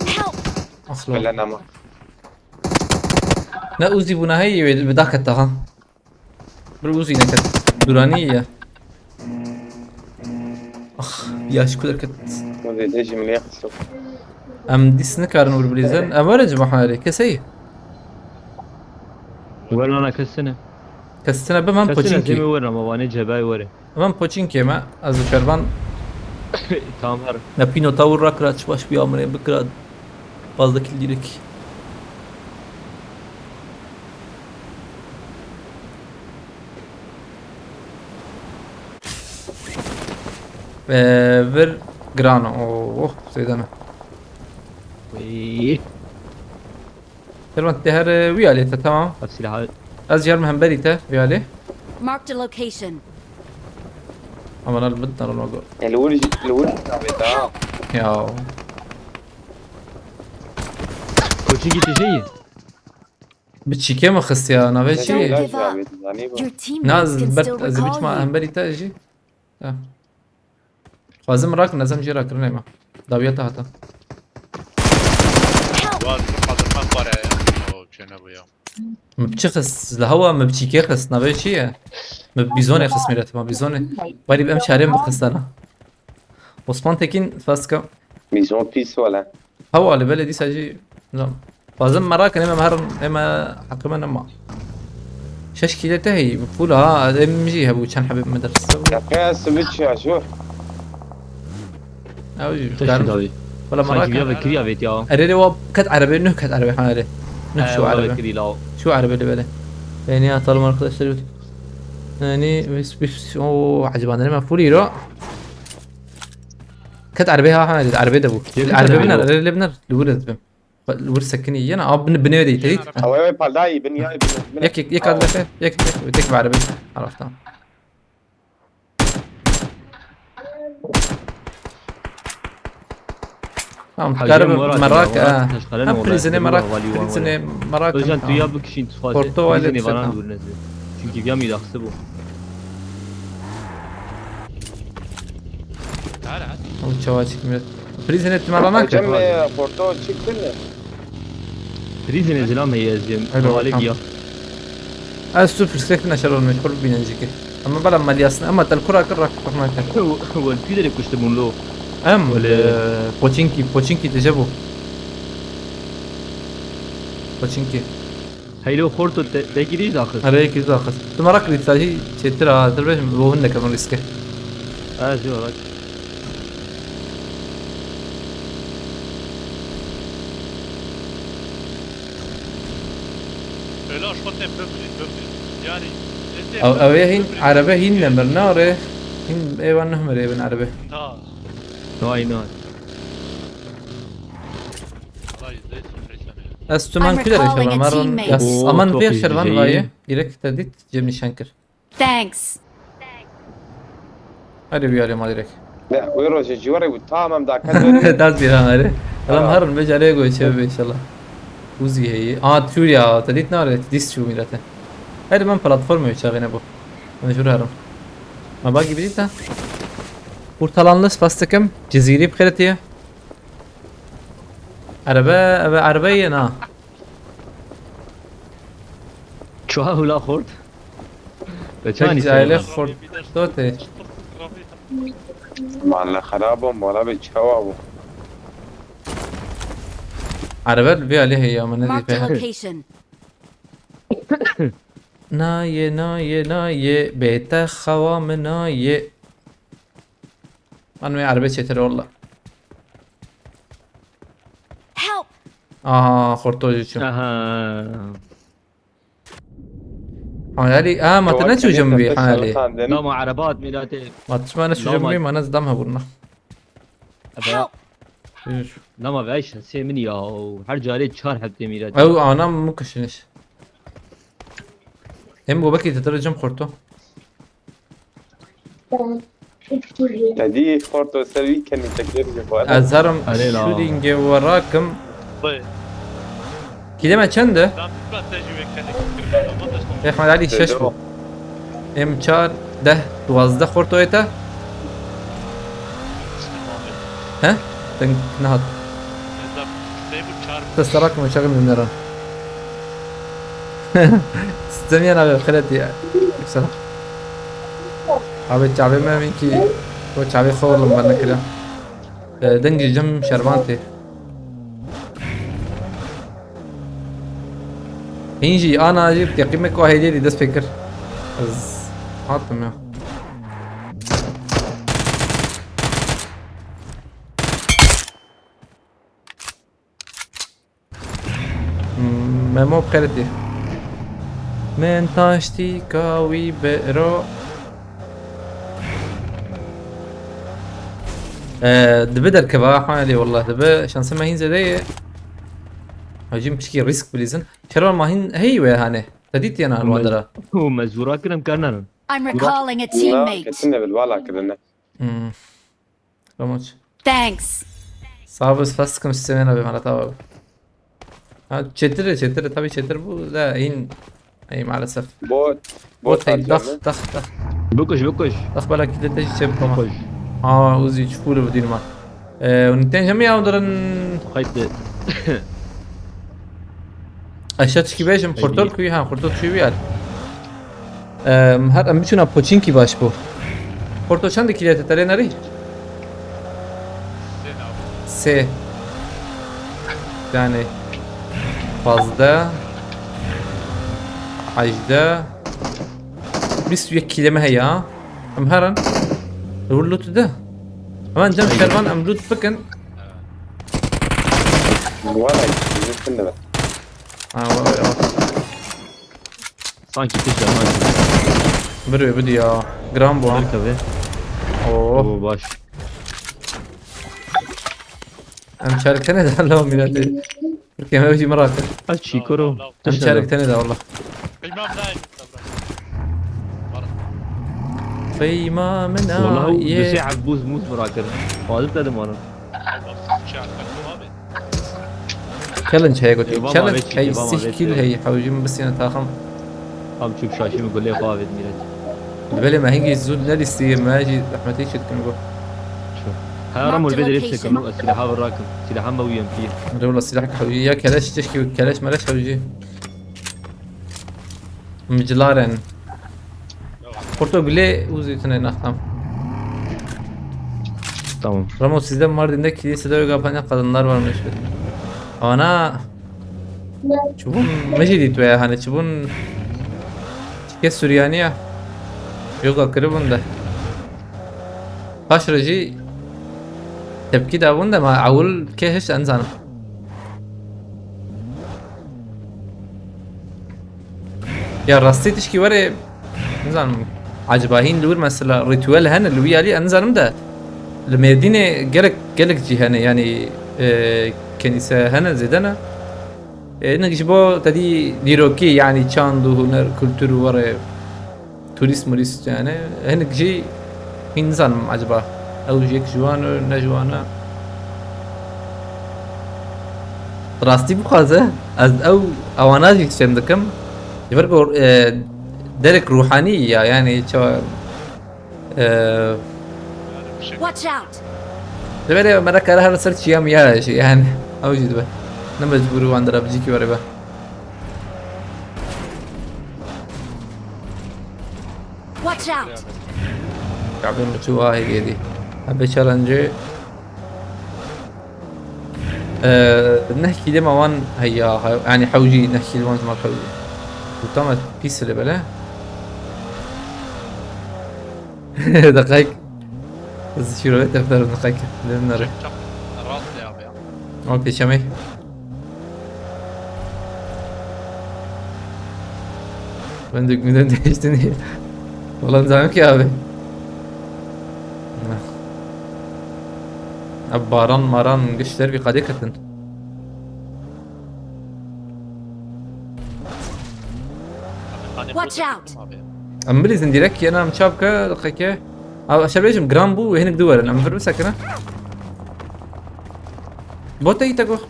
Help! Aslan. Bela nama. Ne Uzi buna hey bi dakika daha. Bir Uzi ne kat. Durani ya. Ah, ya şu kadar kat. Uzi de cümle yapsın. Em dis nikarin wir bilîzin. Em were cima harê. Kesey? Werna kesine. Kesine be, men Kesine Poçinkî. Zêmê were ama vanê cebay were. Hemen Poçinkê me, ez li Şervan Tamam her. Ne pînota wir rakira, çi baş bîya min ê bikira. Fazla kil direk. Ee, vir Grano. Oh, oh, Seydana. Uy. Şervan te her, e, wî alê te, tamam. Ev silahı. Ez yer hemberî te wî alê. Marked a location. Aman al bit naron ogo. E, li wir, li wir tabi daha. Ya. Koçi gitti şeyi. Bi çîkê mi xistiya, navê çi? Don't give up. Your teammates can still recall you. Na, ez ber, ez biçma hemberî te jî. Ya. Xwazim rak, nezem jê rakirinê me. Dawiya te hata. Help! Wa, tu qadırma xware ya. O, çene bu ya. Mi bi çi xist? Li hewa mi bi çîkê xist. Navê çi ye? Mi bi bîzonê xist, mîretima bîzonê. Barî bi em şarê mi xistana. Osman Tekin, spas dikim. Bîzon pîs wele. Hewa li belê dîsa jî, nizam. Xwazim merak in, ême herin, ême heqê me nema. Şeş kîlê te heyî, bi pûl ha, em jî hebû çend hebê me derxiste bû. Ya, qey ez sibit çi ya, şu? Ew jî, Teşkî karim. Dawî. Wala merak in. Sanki ya vekirî ya vêt ya. Erê, erê, wa ket erebê, nuh ket erebê, ha, erê. Nuh şu erebê. Vekirî la. Şu erebê li belê. Yani atalım arkadaşlar. Yani biz, biz, o, acaba nereye pûl îro? Ket erebê ha, ha, erebê de bû. Erebê biner, erebê biner. Li wir ez bim. Li wir sekinî yena, a bin, binê de yî, te dît? Ewe, ewe, paldayî, bin ya, bin, bin. Yek, yek, yek, yek, yek, yek, yek, yek, erebê. Araftan. Tamam, garip merak, ha. Hem prizine merak, prizine merak. Özcan, tu ya bikişîn, tu fazla. Porto prizine vana vurun. Çünkü ya mîraxsi bu. Ew çawa çêkimiye. Prîzînê tu me re nake? Hocam, e, Porto çi kir? Prîzînê zilam heye ez yêm. Hello, hevalê tamam. Giya. Ez tu firsek neşeron mecbur bîne jî ki. Ama bela melyasın ama tel kura kir rak kir nake. Wel pîderê kuştibûn lo. Em, e, Poçinki, Poçinki tije bû. Poçinki. Heylo xorto te, te kî dîş daxist? Erê, kî daxist. Tu merak dît, sajî çêtir a, tu bêjim, rohin deke min rîske. Ez jî merak. Öyle aşkı te bökülü, bökülü. Yani, Ew, ew ê hîn, erebe hîn nemir, ne arê? Hîn êvan nehmir ê bin erebe. Ha. Vay, ne? Ez tu man kî derê şervan, maron yas. Oo, aman çok vê iyi şervan şey. Vayê. Direkt te dît, cem nîşan kir. Thanks. Hadi bir arayayım direkt. Ya, buyur hoca, civarı bu. Tamam, daha kaç. Das bir ha, hadi. Adam harun becereye göçüyor inşallah. Uzi heyi. Aa, tür ya, te dît nare, dis şu millete. Hadi ben platforma uçağı yine bu. Mecbur harun. Ma bak gibi dît ha. Kurtalanlı spastikım. Ciziri bir kere diye. Araba, araba, araba yine ha. Çuha hula xort. Ve çani aile xort dote. Mahalle xerab o, mala be çawa bu. Araba bir aleyhe ya, mı ne diye. Naye, naye, naye, bete xawa mı naye. Lan ve araba çetir ola. Help! Aha, xorto jî çû. Aha. Hayali, aa, ma te neçû cem bî, Hayali. Lama erebat mîratê. Ma tişma neçû cem bî, ma ne zdam hebûrna. Ebe. Lama veyş sê min ya. Her carê çar heptê mîratê. Ew anam min kişiniş. Hem go bekî te cem xorto. Te dî xorto ser wî kenî te kêr ji xwe. Ez herim Erê la. Şûdîngê we rakim. Vay. Kîleme çend e? Ben ben tecrübe kendim. Ehmed Ali şeş bû. Em çar, deh, duwazdeh xortoyê te? He? Deng nehat. Te serak mı çakın dinlerim. Sistem yana ve xelet ya. Yüksel. Abi çavê me min ki o çavê xorlum ben nekira. E, dengê cem şervan tê. Hîn jî ana jî teqîmek ku hêdî dî dest pê kir. Ez hatim ya. Memo bi xêr tê. Min taştîka wî biro. Ee, dibi derkeva, ha, lê wallah dibi. Şansê me hîn zêde ye. Hacî min pişkî risk bilîzin. Kervan ma hîn hey wê hane. Te dît yena li wan dera. Û me zûra kirim kar narin. I'm recalling a teammate. Kesin de bil bala kirine. Hmm. Ramoç. Thanks. Sağ ol, fast sıkım sistemine bir manata var. Ha, çetiri, çetiri, tabii çetir bu da in. Ey maalesef. Bot. Bot, ey, dak, dak, dak. Bikuş, bikuş. Dak bela kilitleyici çevik ama. Bikuş. Aa, Uzi, çufulu bu dinma. Ee, uniten jemi ya onların. Haydi. Aşağı çıkıp bejim, kurtar kuyu ha, kurtar kuyu bir yer. Em, her em biçûna Poçinkî baş bû. Porto çend kîlete te lê nerî? Sê. Yani pazdeh, hejdeh, bîst û yek kîle me heye. Em herin. Li wir loot de. Hemen cem şervan em loot bikin. Valla, bizim de. Ha, vay vay. Sanki pişt ama. Biri öbür ya. Gram bu ha. Harika be. Oo. Oo baş. Em çarık tane de Allah'ım milleti. Türkiye mevci merak et. Aç çikoro. Em çarık tane de Allah. Peyma min a ye. Wallah, du sê ebûz mûz birakirin. Xwazim te dimanin. Challenge heye gotî. Challenge hey sih kill hey hewjî min bisîne taxim. Am çûk şaşî min gulê xwe avêt mîret. Belê me hingî zû nelîstî me jî zehmetê çêdikim go. Her mol vê derê bisekim, ez silaha virakim. Silaha me û M P. Dewla silah hewjî ya keleş çeşkî keleş meleş hewjî. Micilaren. Porto gulê û zîtine naxtam. Tamam. Ramo sizde Mardin'de kilisede yoga yapan kadınlar varmış. Ana. Çubun mecidi tu ya hani çubun. Çike Süryani ya. Yoga kiribun de. Paş re jî tepkî dabûn de ma ewil kê hişt em zanin. Ya rastî tişkî were nizanim. Acaba hîn li wir mesela rîtuel hene li wî alî em nizanim de li Mêrdînê gelek gelek cî hene yanî e, kenîse hene zêde ne. E, hinek ji bo tedî dîrokî yanî çand û huner kultur were. Turîst murîst yani. Hinek jî hîn nizanim acaba. Ew jî yek ji wan e, ne ji wan e. Rastî bixwaze, ez ew ewana jî fêm dikim. Ji ber ku, e, derek ruhanî ya, yani çawa, e, Watch out! Ji ber me re kare her ser çiya miya jî, yani. Ew jî dibe. Ne mecbûrî wan dira bi cîkî were be. Watch out! Kabê min çû ha hêdî. Hebe challenge. Ee, neh kîlê me wan heya, he-, yani hewcî, neh kîlê wan ji me hewcî. Gotama pîs li bele. Deqek. Ez şîrove defter deqek. Dedim nere. Rast ya abi ya. Ama pêşemê. Ben de günden değişti niye? Ulan zaten ki abi. Abi baran maran güçler bir kadeh katın. Watch out! Em bilîzin direkt yena em çapke qeke. Abi aşağı bêjim gram bu ve hinik duvarın. Em vir bisekine. Bota yî te go.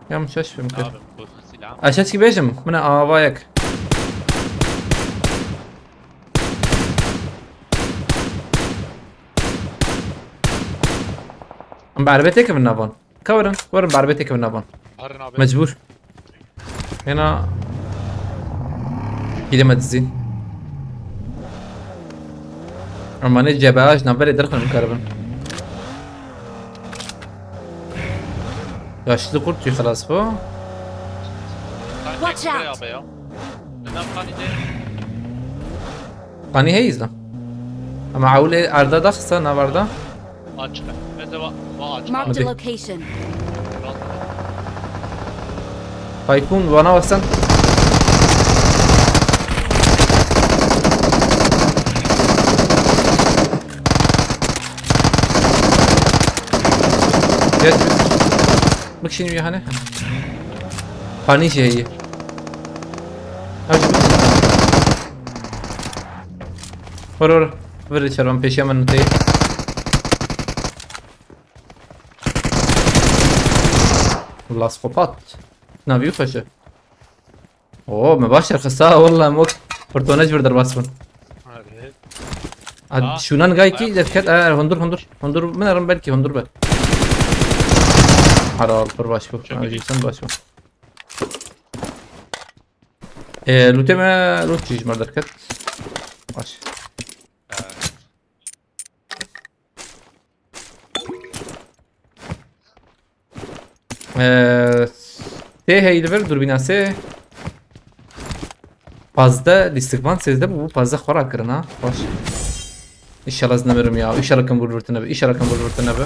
Ya min şaş fêm kir. Abi, bu silah. Aşağı çi bêjim? Min e avayek. Em bi erebê têkevin navon. Ka werin, werin bi erebê têkevin navon. Herin abi. Mecbur. Hena. Gideme dizî. Ama ne cebeaj navberê derxin bikaribin. Yaşlı kurt tüy xelas bu. Watch out! Abi ya. Neden kanide? Qanî heyî zî. Ama ewlê erda daxista nav erda. Açık. Mesela va açık. Marked a location. Tayfun bana baksana. Geç. Bak şimdi bir hani. Qanî jî heye. Hadi. Vur vur. Vur içeri, ben peşiya min niteyî. Laskopat. Navî xweş e. Oo, me baş derxista, wallah, mok. Fırtona ji vir derbas bûn. Hadi. Ad, ah, şûnan gay ki, ayak derket, sesi. E, hundur, hundur. Hundur, min erim belkî hundur be. Helal, pir baş bû. Çok iyi. Sen baş bû. E, lûtê me, lût jî ji me derket. Baş. Evet. Ee, tê heyî li vir, durbîna sê. Pazdeh lîstikvan sêzdeh bû, pazdeh xwe rakirin ha. Baş. Înşallah ez nemirim ya. Înşallah kim vurvurtine be. Înşallah kim vurvurtine be.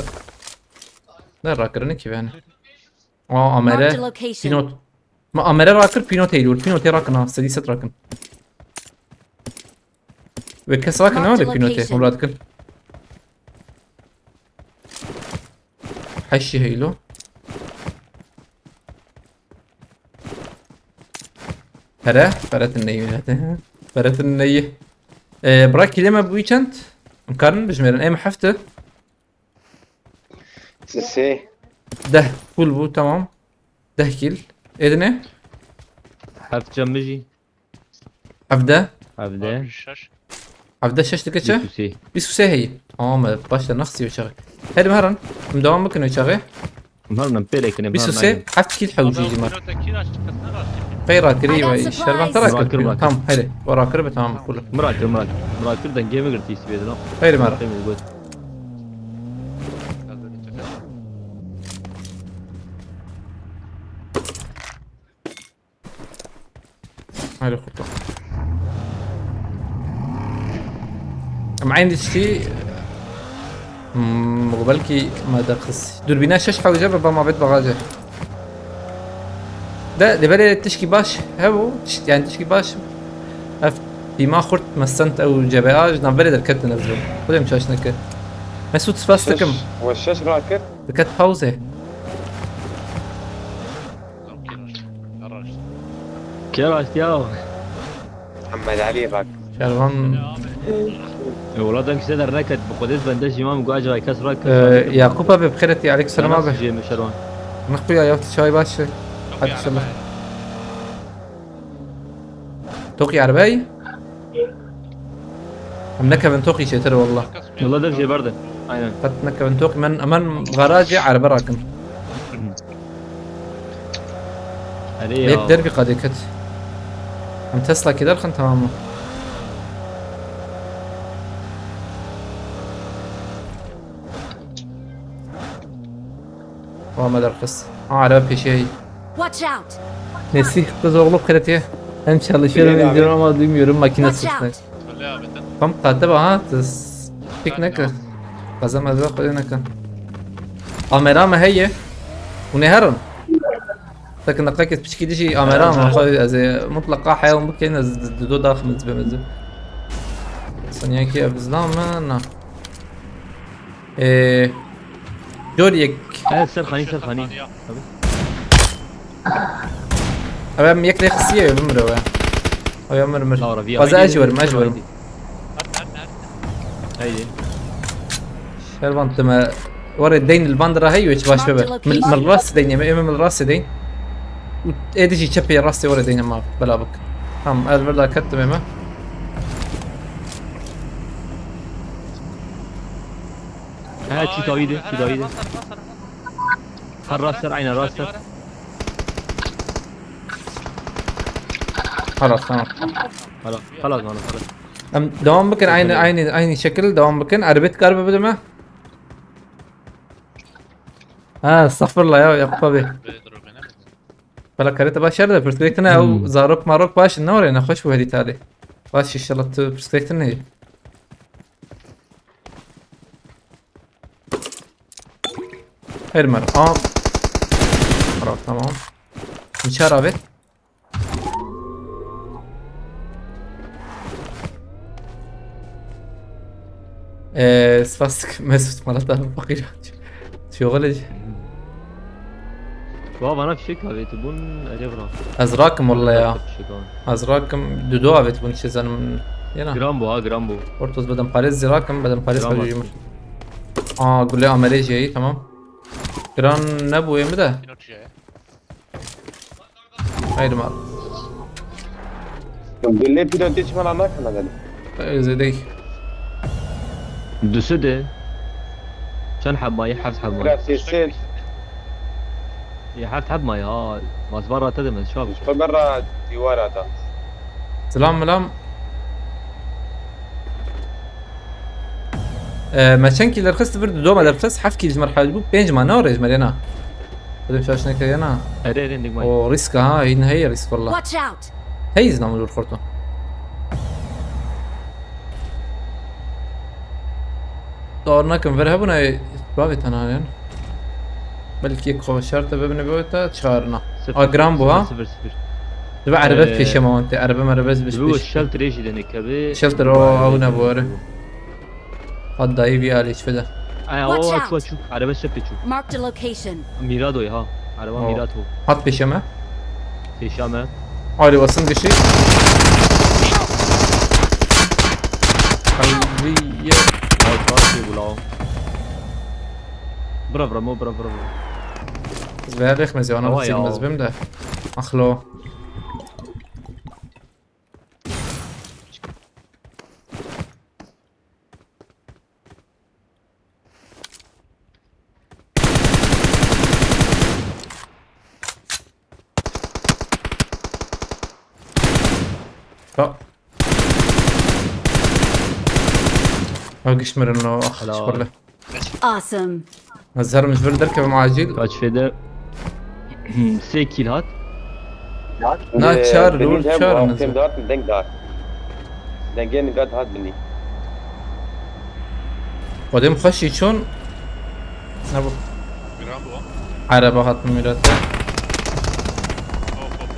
Ne rakirin ki ben. Aa, Amere. Marked a location. Pînot. Ma Amere rakir pînot heyî li vir. Pînotê rakin ha. Sedî sed rakin. Ve kes rakin ha, Marked a le pînotê. Location. Hûn radikin. Heşî heylo. Pere, pere tin neyî. Pere tin neyî. Ee, bira kîlê me bûyî çend? Em karin bijmêrin. Em heft e. Sisê. Deh. Full bû, tamam. Deh kîl. Êdine? Heft cem min jî. Hevdeh. Hevdeh. Abi şaş. Hevdeh şeş dike çi? Bîst û sê. Bîst û sê heyî. Tamam, baş de nexsî o çaxê. Hadi herin. Em devam bikin o çaxê. Em herin, em pêlê kirin, em herin, bîst û sê, aynen. Heft kîl hewcî jî me. Qey rakirî ve şervan te rakir. Tamam, hadi. O rakir be, tamam, cool. Mirakir, mirakir. Mirakir dengê min girtî sibê de. Hadi mera. Hadi got. Haydi kurtar. Em eyn diştî. Hmm, belkî me derxist. Durbîna şeş hewce be, ba ma bet bagaje. De, de belê tişkî baş hebû, tişt-, yani tişkî baş. Ev tîma xurt mesent ew cebeya ji navberê derketin ez bim. Xwedê em şaş neke. Mesûd, spas dikim. Şeş, we şeş rakir. Diket pawzê. Kê raşt ya? Muhammed Ali bak. Şervan. E, wala dem kise der neket. Bi Qudês bende jî mam guac ray kes rak. E, Yakup abi, bi xêretî, aleykum selam abi. Jê mi Şervan. Nixuya ya çay baş. Hadi inşallah. Toqî erebey. Em nekevin toqî çêtir e wallah. Wallah dev jê berdin. Aynen. Qet nekevin toqî, men, emen garajê erebe rakin. Erê ya. Yek dervî qadê ket. Em Tesla kê derxin, tamam mı? Wa me derxist. Ha, araba peşê heyî. Watch out! Nesih kız oğlu kredi. Hem çalışıyorum, izliyorum ama duymuyorum makine sesini. Tam kate bak ha, pik ne ki? Kaza maza koyuyor ne ki? Kamera mı heye? Bu ne herin? Tekin deqekê piçkî dijî amera ama xwe ez ê mutleqa heyaw bikin ez d-, d-, do daxim ez bim ez. Sonyakî ev zlam me? Na. Ee, Jor yek. Evet, ser xanî, ser xanî. Ev em yek lê xistiye bimire we. Oya mir mir. Laura, via. Xweze Haydi, ez jî werim, ez jî werim. Haydi. Şervan tu me. Were deyn li van dira hey wê çi baş bebe. Mil mil rast deyn eme, eme mil rast deyn. Û ê dijî çepê rastê were deyn ema bela bik. Tamam, ez vir da kettim eme. Ha, çi dawî de, çi dawî de. Her rast ser, aynen rast ser. Halas, tamam. Hala, halas, halas, halas. Em devam bikin, aynı aynı aynı şekil devam bikin. Erbet garbe bide me. Ha, estağfurullah ya, Yakup abi. Bela karete başardı. Perspektifine ew zarok marok baş ne oraya ne hoş bu herî talî. Baş inşallah tu perspektifine. Her mer. Aa. Bırak, tamam. Uçar abi. Eee, spastik Mesut bana da fakir. Şöyle. Wa vana fişek avêtibûn, erê vira. Ez rakim walla ya. Fişek avê. Ez rakim dudu avêtibûn çi zanim. Yena. Gram bu ha, gram bu. Ortos bedem parêz zî rakim, bedem parêz Gram xwe jî. var. Aa, gule amerê jî, tamam. Giran nebû ê mi de. Haydi mal. Gulê pîrotî çi mala nakine gel. Zêdey. Dusu de. Çend heb mayî? Heft heb mayî. Biraz sesel. Ya heft heb mayî ha. Mazbar rate de mez şab. Xwe berra dîwara da. Selam melam. Ee, me çend kî derxist vir, du me derxist, heft kî ji merhale bû, pênc ma ne rêj merê na. Dedim şaş neke yena. Erê erê dik mayî. O risk ha, hin heye risk valla. Watch out! Hey, zina mı lur xorto. Doğru nakin ver hebuna bavê tenaren. Belki yek xwe şart e bibine bavê te çarina. Sıfır, Agram bu ha. Sıfır sıfır. Dibe erebe Ee, pêşe ma wante, erebe merebe ez Dibe o biş. shelter jî denê keve. Shelter o, o ne bu arı. Hat dayı bir alê çi de. Ay o Watch o out. Çu açu. Araba şepe çu. Marked a location. Mirado'yu ha. Araba O. Mirado. Hat pêşe me. Seşame. Ayrı basın kişi. Hayriye. Ay çuar şey bu lao. Bra bra mo bra bra bra. Ve rexmez ya, ona Ama ya. silmez bim de. Ahlo. Ha. Ha, gişmerin o, ah, Helal. çikolata. Awesome. Nazar mecbur derkevim acil. Kaç fede? Sê kill hat. Na, Ee, çar, binî dur, hem çar bu mı? Tem dart deng dar. Dengên gat hat binî. Odem xweşî çon. Ne bu? Gram bu. Araba hat milat. Hop hop hop.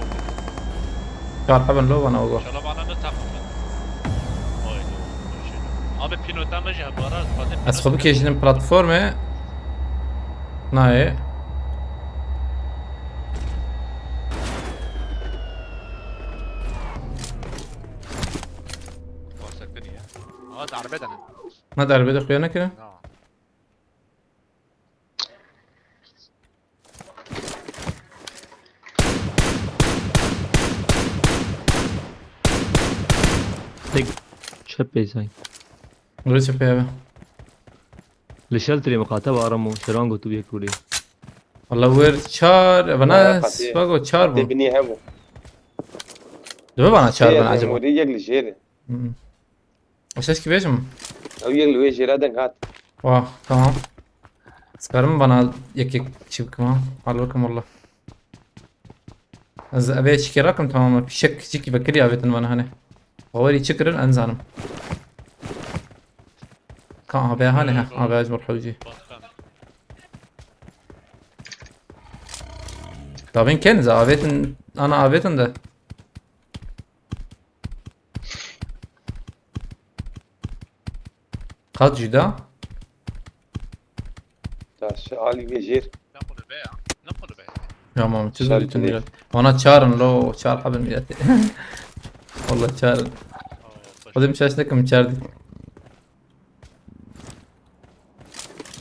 Çar heben lo bana ogo. Şala bana ne takımı? Oy. Abi pilota mı jabara? Ez xwe bikêjînim platformê. Nayê. Sekte niye? Aa, darbe denen. Ne darbe de xuya nekire? No. Tek çöp beyzay. Burası peyve. Li shelterê miqate ve aramo şeran gotu yek kulê. Valla wer çar, Vay, bana qatî. svago çar bu. Tê binî hebû. Dibe bana çar Tê ben acaba. Memurî yek li jêr e. Hmm. Aşağı ki beşim. Ew yek li wê jêra deng hat. Vah, tamam. Sıkarım bana yek yek çibkim ha. Al bakayım valla. Ez eve çikerakim tamam. Fişek çiki vekir ya vetin bana hani. Haveri çıkırın en zanım. Ka abi hani ha. Abi acmur havci. Davên ken za avêtin, ana avêtin de. Qat juda. Taş alî vê jêr. Ya mam, çi zor tun millet. Ana çarin lo, çar habin millet. Vallahi çarin. Xwedê min şaş nekim çar dî.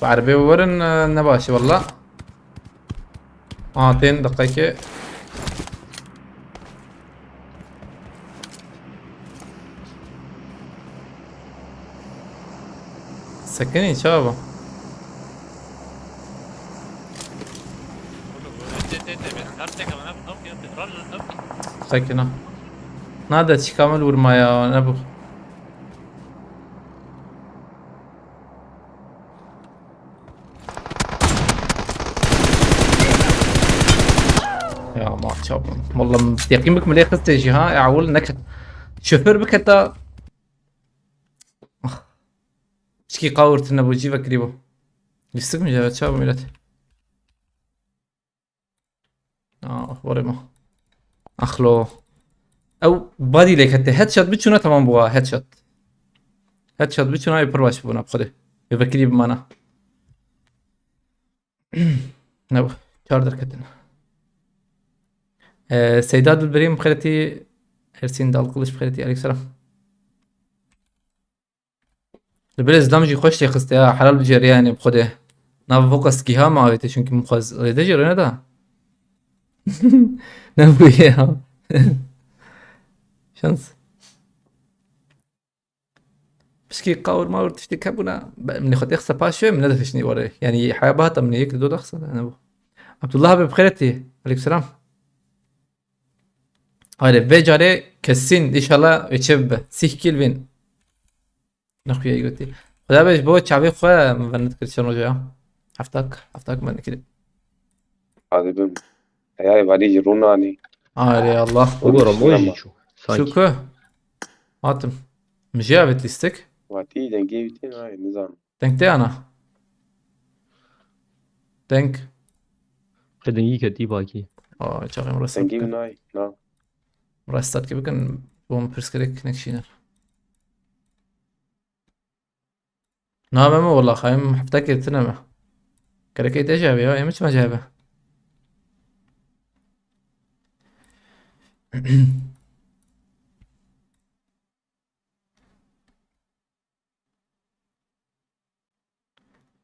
Bi erebê werin, e, ne baş e walla. Aa, tên deqekê. Sekinî çawa? Sekina. Nade çi kamil vurma ya, ne bu? Ya ma çapım. Vallahi yaqîn bikim lê xiste jî ha. Ya ewil neket. Şoför biketa. Ah. Çikî qawirtine bu cî vekirî bu. Lîstik mi cevap çawa millet? Aa, were ma. Axlo. Ew badî lê kete. Headshot biçûna tamam bû ha. Headshot. Headshot biçûna ê pir baş bûna bi xwedê. Ê vekirî bimana. Ne bu. Çar derketin. Ee, Seyda Dilberî bi xêretî. Ersîn Dal Kılıç bi xêretî. Aleyküm selam. Li bilê zilam jî xweş tê xiste ya, helal bicerê yanî bi xwedê. Nav fokas giha me avêtê çunkî min xwez rêde jî rêne da. Nebûye ya. Şans. Pişkî qawir mawir tiştê kebûna, be-, min xwedê xiste paşê min nedixişnî warê. Yanî heya bihata min yek li do daxiste, ne bû. Abdullah abi bi xêretî. Aleyküm selam. Haydi, vê carê kesîn, înşallah wê çê bibe. Sîh kîl vîn. Nexuya gotî. Xuda be ji bo çavê xwe min ver nedikir çend roja ya. Heftak, heftak min dikir. Hadi bim. Heyay valî jî rûnanî. Arê Allah. Oğlum o jî çû. Sanki. Çûku. Hatim. Min jî avêt lîstik. Watî dengê wî tê nayê nizanim. Deng tê ana. Deng. Xedin yî ketî bakî. Aa, çaxê min rest Dengê wî bikin. Nayê. Na. Rest start ki bikin. Bom pirsgirêk nekişînin. Na me me wala xayim hefta kê tine me. Kerekê te jebe ya, em çima jebe.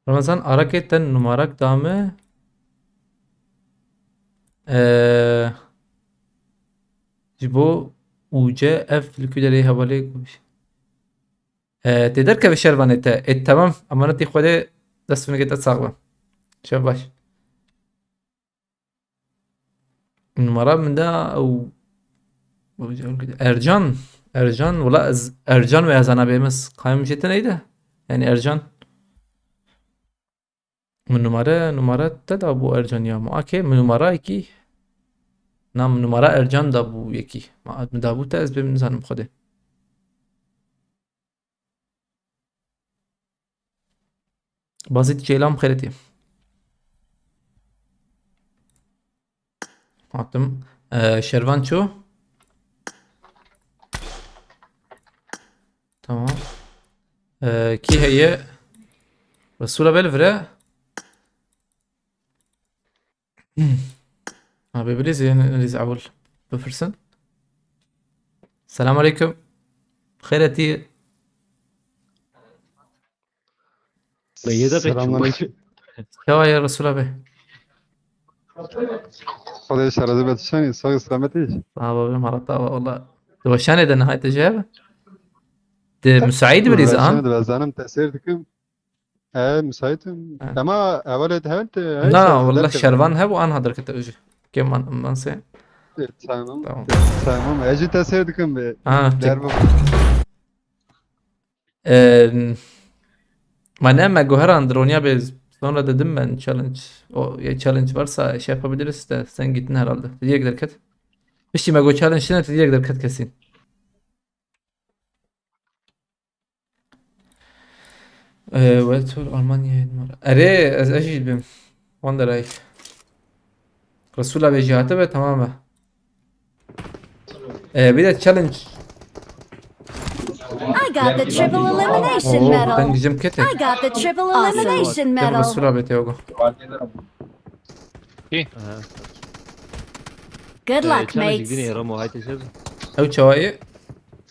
Ramazan arakê te numarak da me. Ee, ji bo ûce ev li ku derê hevalê ku-, ee, tê derkeve şervanê te. Ê, temam, emanetî Xwedê, dest finike te sax be. Şev baş. Numara min de ew Ercan. Ercan, wala ez Ercan ve ezana bêmiz. Qayim jê te neyde? Yani Ercan. Min numara, numara te da bu Ercan ya. Ma akê min numara yekî. Na min numara Ercan da bu yekî. Ma min da bu te ez bêm nizanim xwedê. Bazît Ceylan xêretî. Hatim. Ee, Şervan ço? Tamam. Ee, kî heye? Resûla bel vire. Abi bilîz yeni Liz Avul. Bifirsin. Selam aleyküm. Xêretî. Beyê de Selamünaleyküm. Çawa ye Resul abi? Xwedê şerezê be tişanî, sağ selametî. Sağ ol abi, marat abi valla. Doşanê de nihayet jeb. De müsait biriz an. Doşanê de zanim tesir dikim. He, müsaitim. Ha. Ama evvel et hevt. Na, valla şervan hev an hadir kete uji. Keman man se. Tamam. Tamam. Tamam. Eci tesir dikim be. Ha, tek. Derbo. Em, ma ne me goheran dronya be sonra dedim ben challenge. O ya challenge varsa şey yapabiliriz de sen gittin herhalde. Direkt derket. Pişti me go challenge ne direkt derket kesin. Ee, Weltor Almanya numara. Erê ez ez jî bim. Wanderayik. Resûla vê jî hatibe, tamam e. Ee, bir de challenge. I got the triple elimination Oo, medal. Ben gücüm kötü. I got the triple elimination medal. Resûla be Teogo. Good luck, mates. Ramo, haydi sen. Ew çawayı.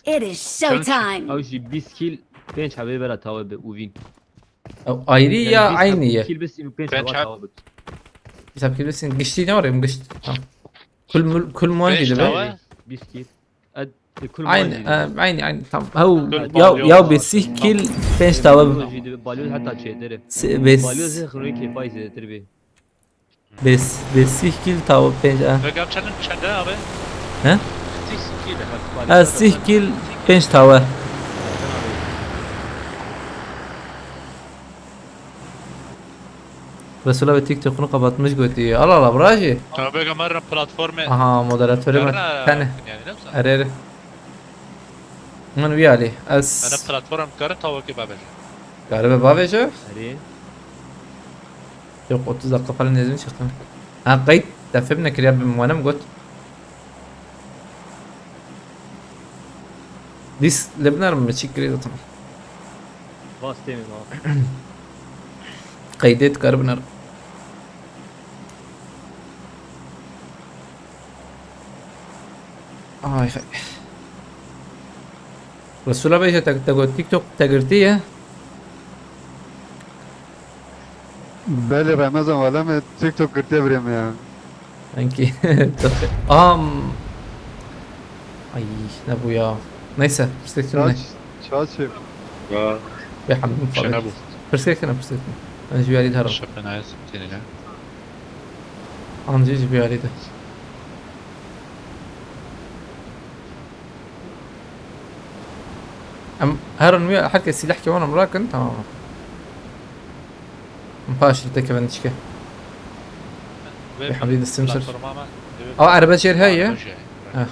It is show time. Ew jî bîst kill, pênc hebê bera tawe be û win. Ew ayrı ya aynı ya? Kill bes û pênc heba tawe bit. Hesap kill besin. Gişti ne var ya? Gişti. Tamam. Kul mul, kul muan gibi be. Bîst kill. Ed, e, kul muan gibi. Aynı, e, aynı, aynı. Tamam. Haw, ya, ya be sih kill, pênc tawe. Balyoz jî dibe, balyoz heta çêtir e. Balyoz zê xirwê kêfayî zêdetir be. Bes, bes sih kill tawe pênc a. Vegam çend, çend e abi? He? Sih kill. Ha, sih kill pênc tawe. Resûla ve TikTok'unu kapatmış götü. Allah Allah, brajî. Tabii ki, platformu. Aha, moderatörü var. Tane. Erê, erê. Min wî alî. Ez... Ana platform kare tawakê bavêje. Kare be bavêje? Erê. Yok, otuz dakika falan izin çıktım. Ha, kayıt. Defim ne kiriya, ben muanem got. Dis lebnar mı çık kiriya zaten. Bastım ama. Kaydet karbınar. Ay, ay. Resûla bêje te, te got TikTok te girtiye? Belê Remezan, wele me TikTok girtiye birê me ya. Thank you. Am. Ay, ne bu ya? Neyse, pirsek ne? Çaç, çaç. Ya. Be hamdim. Pirsek ne, pirsek ne? Ben jüyeli tarım. Şapena ya, sitene ya. Ancî jî biyarî de. Em herin wê, herkes sîlehkê wan em rakin, tamam. Em paş li te kevin dişke. Wê hemdî distim sir. Aa, erbe jêr heye. Heh.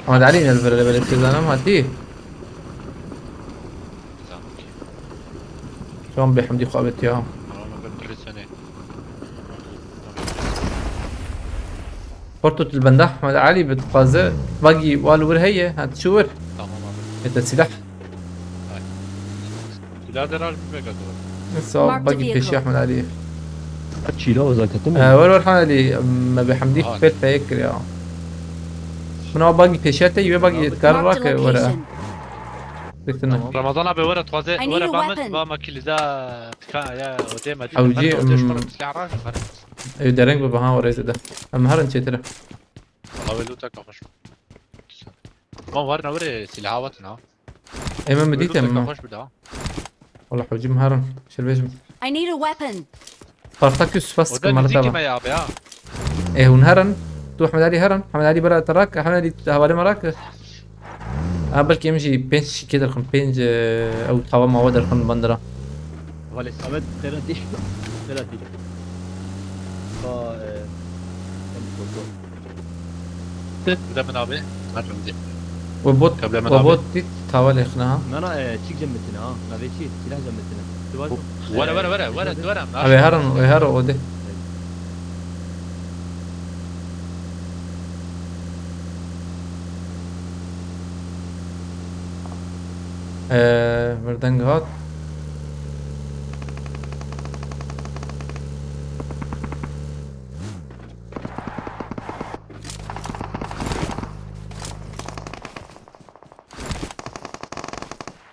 Ama Elî ne li vir, li vir, li vir, hatî. Tamam, bê hemdî xwe avêt ya. Porto tu li benda Ehmed Elî bi dixwaze bagî wal wir heye, ha tu çi wir? Tamam abi. Ete silah. Hay. Silah derar bir beka dur. Sağ ol, bagî peşî Ehmed Elî. Çîla o zaten. Ee, wer wer Ehmed Elî, me bi hemdî pêr feyek kir ya. Min o bagî peşiya te, wê bagî dikar rake were. Tamam. Ramazan abi were dixwaze, were ba min, ba me kilîza tika ya, o dê me dî. Ew jî, em, ew dereng bi baha orê zêde. Em herin çêtir e. Valla wê lûteka xweş. Ma warna were silaha watina. Ê min bi dîtim. Lûteka xweş bi da. Wala hewcî min herin. Şerbêjim. I need a weapon. Spartaküs, spas kim, me ya abi ya. E, hûn herin. Tu Ehmed Elî herin. Ehmed Elî bera te rak. Ehmed Elî hevalê me rak. Ha, belkî em jî pênc şikê derxin. Pênc, e, ew tava mawe derxin bandira. Hevalê Samet, xêra tî. Xêra tî. Ba, e, em foto. Bide min abi. Merhum diye. We bot, we bot dît tava lêxine ha. Na, na, e, çik cem bitine ha. Navê çi? Silah cem bitine. Tu var mı? Were, were, were, were, were. Abi herin, we herin o de. Ee, birden hat.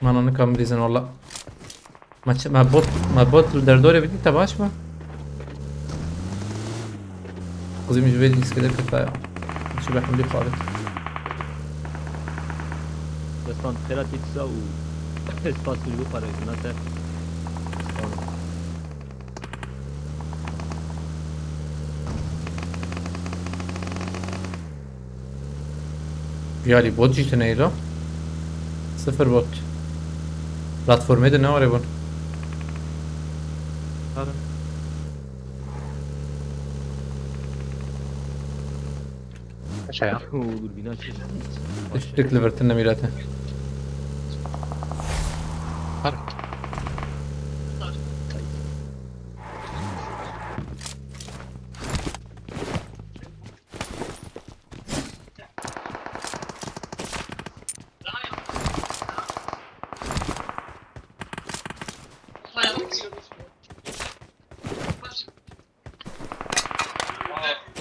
Mana nikam bilîzin wala. Ma çi, ma bot, ma bot li derdorê bidî te baş mı? Qizim ji vê dîskede keta ya. Çi be hemdî xwarit. Destan xêra tî kisa û spas li bo parastina te. Yalî bot jî tune îro. Sıfır bot. Platformê de ne were bûn. Aşağıya. Oo, dur, bina şey. Düştük Liverpool'da mirate. Har. Ay.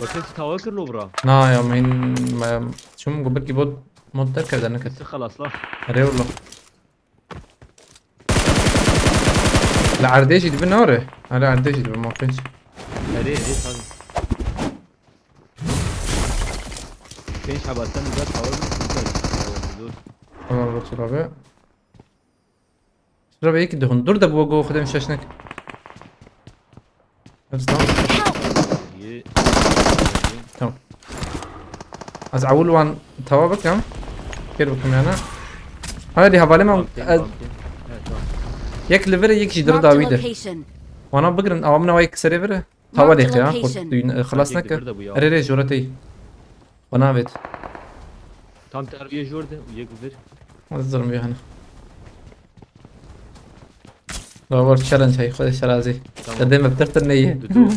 Bakın tava kir lo bira. Na ya min me çum gubir ki bot mod derkevde nekir. Bizi xelasla. Erê wala. La erdê jî dibi nare. Hala erdê jî dibi ma pênc. Erê erê tabi. Pênc heba sen güzel tava kir. Dur. Tamam Resul abi. Şuraya iki de hundur da bu go xudem şaşnak. Hepsi tamam. İyi. Tamam. Ez ewil wan tava bikim. Kêr bikim yani. Hadi hevalê me Tamam, ez tamam, tamam. Evet, tamam. yek li vir yek jî diri Marked a dawî de. Location. Wana bigrin ama ne wayek serê vir. Tava Marked lêk ya. location. Xurt düğün e, xelas Yek neke. Vir de bu ya. Erê rê jora tey. Bana vet. Tam terbiye jordi. Yek vir. Hazırım yani. Doğru challenge hey xwedê şerazî. Tamam. Derdê me bitir tir neyê. Dudu.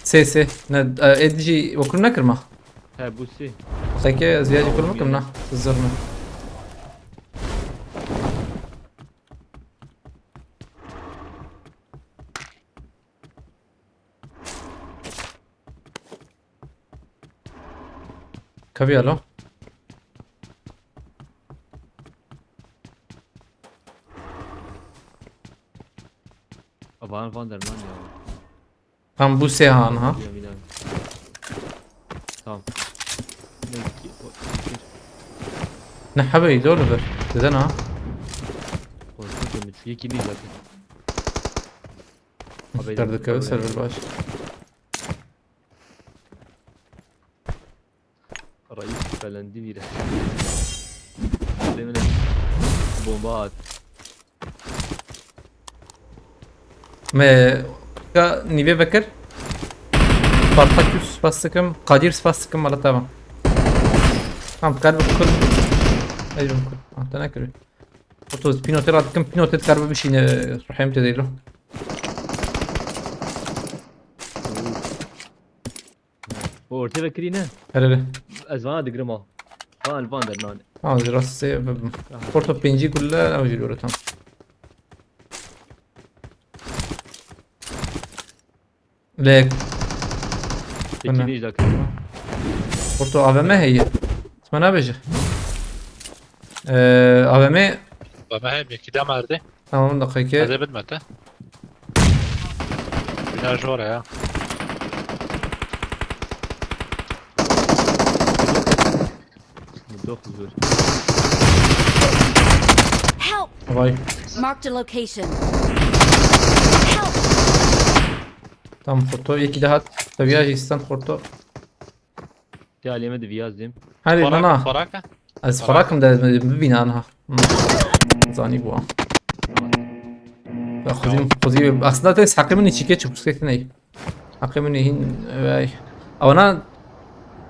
Sê sê. Ne e, êdî jî wekur nekirma. He bu si. Xeke ez viya jî kur Tamam, mikim na. yani. Zor me. Kavî alo. Aban van derman ya. Tam bu sê han ha. Ya, bir daha. Tamam. Ne ki? O- Ne hebe îlo li vir. Dide na. Korktum ki müthiş gibi zaten. Abi, Derdikeve ser vir baş. Reis felendi bire. Demine bomba at. Me ka nîvê vekir. Spartaküs spas dikim. Kadir spas dikim mala tava. Tamam kar bir kul. Ey bir kul. Ah, te nekir. Otoz pinote rat dikim. Pinote kar bir bişine. Ruhem te değil o. Bu ortaya ve kirine. Her hele. Ez vana digirim ha. Van van der nane. Tamam rastı. Porto pêncî gulle ew jî lore tam. Lek. Peki ne iş dakika? Porto A V M heye. Sima nabêje. Ee, A V M. Ve me hem yekî de merdê. Tamam dakika. Ez ê bidme te. Bina jora ya. Dokuz bir. Help! Vay. Marked a location. Help! Tamam Porto iki daha. Tabii ya stand Porto. Te aleme de viyaz diyeyim. Hadi nana. Xoraka. Ez xwarakim de ez bibîne anha. Hmm. Zanî bû. Ya xwezî xwezî aslında te heqê min çîkê çi bû sketiney. Heqê min hîn vay. Ewana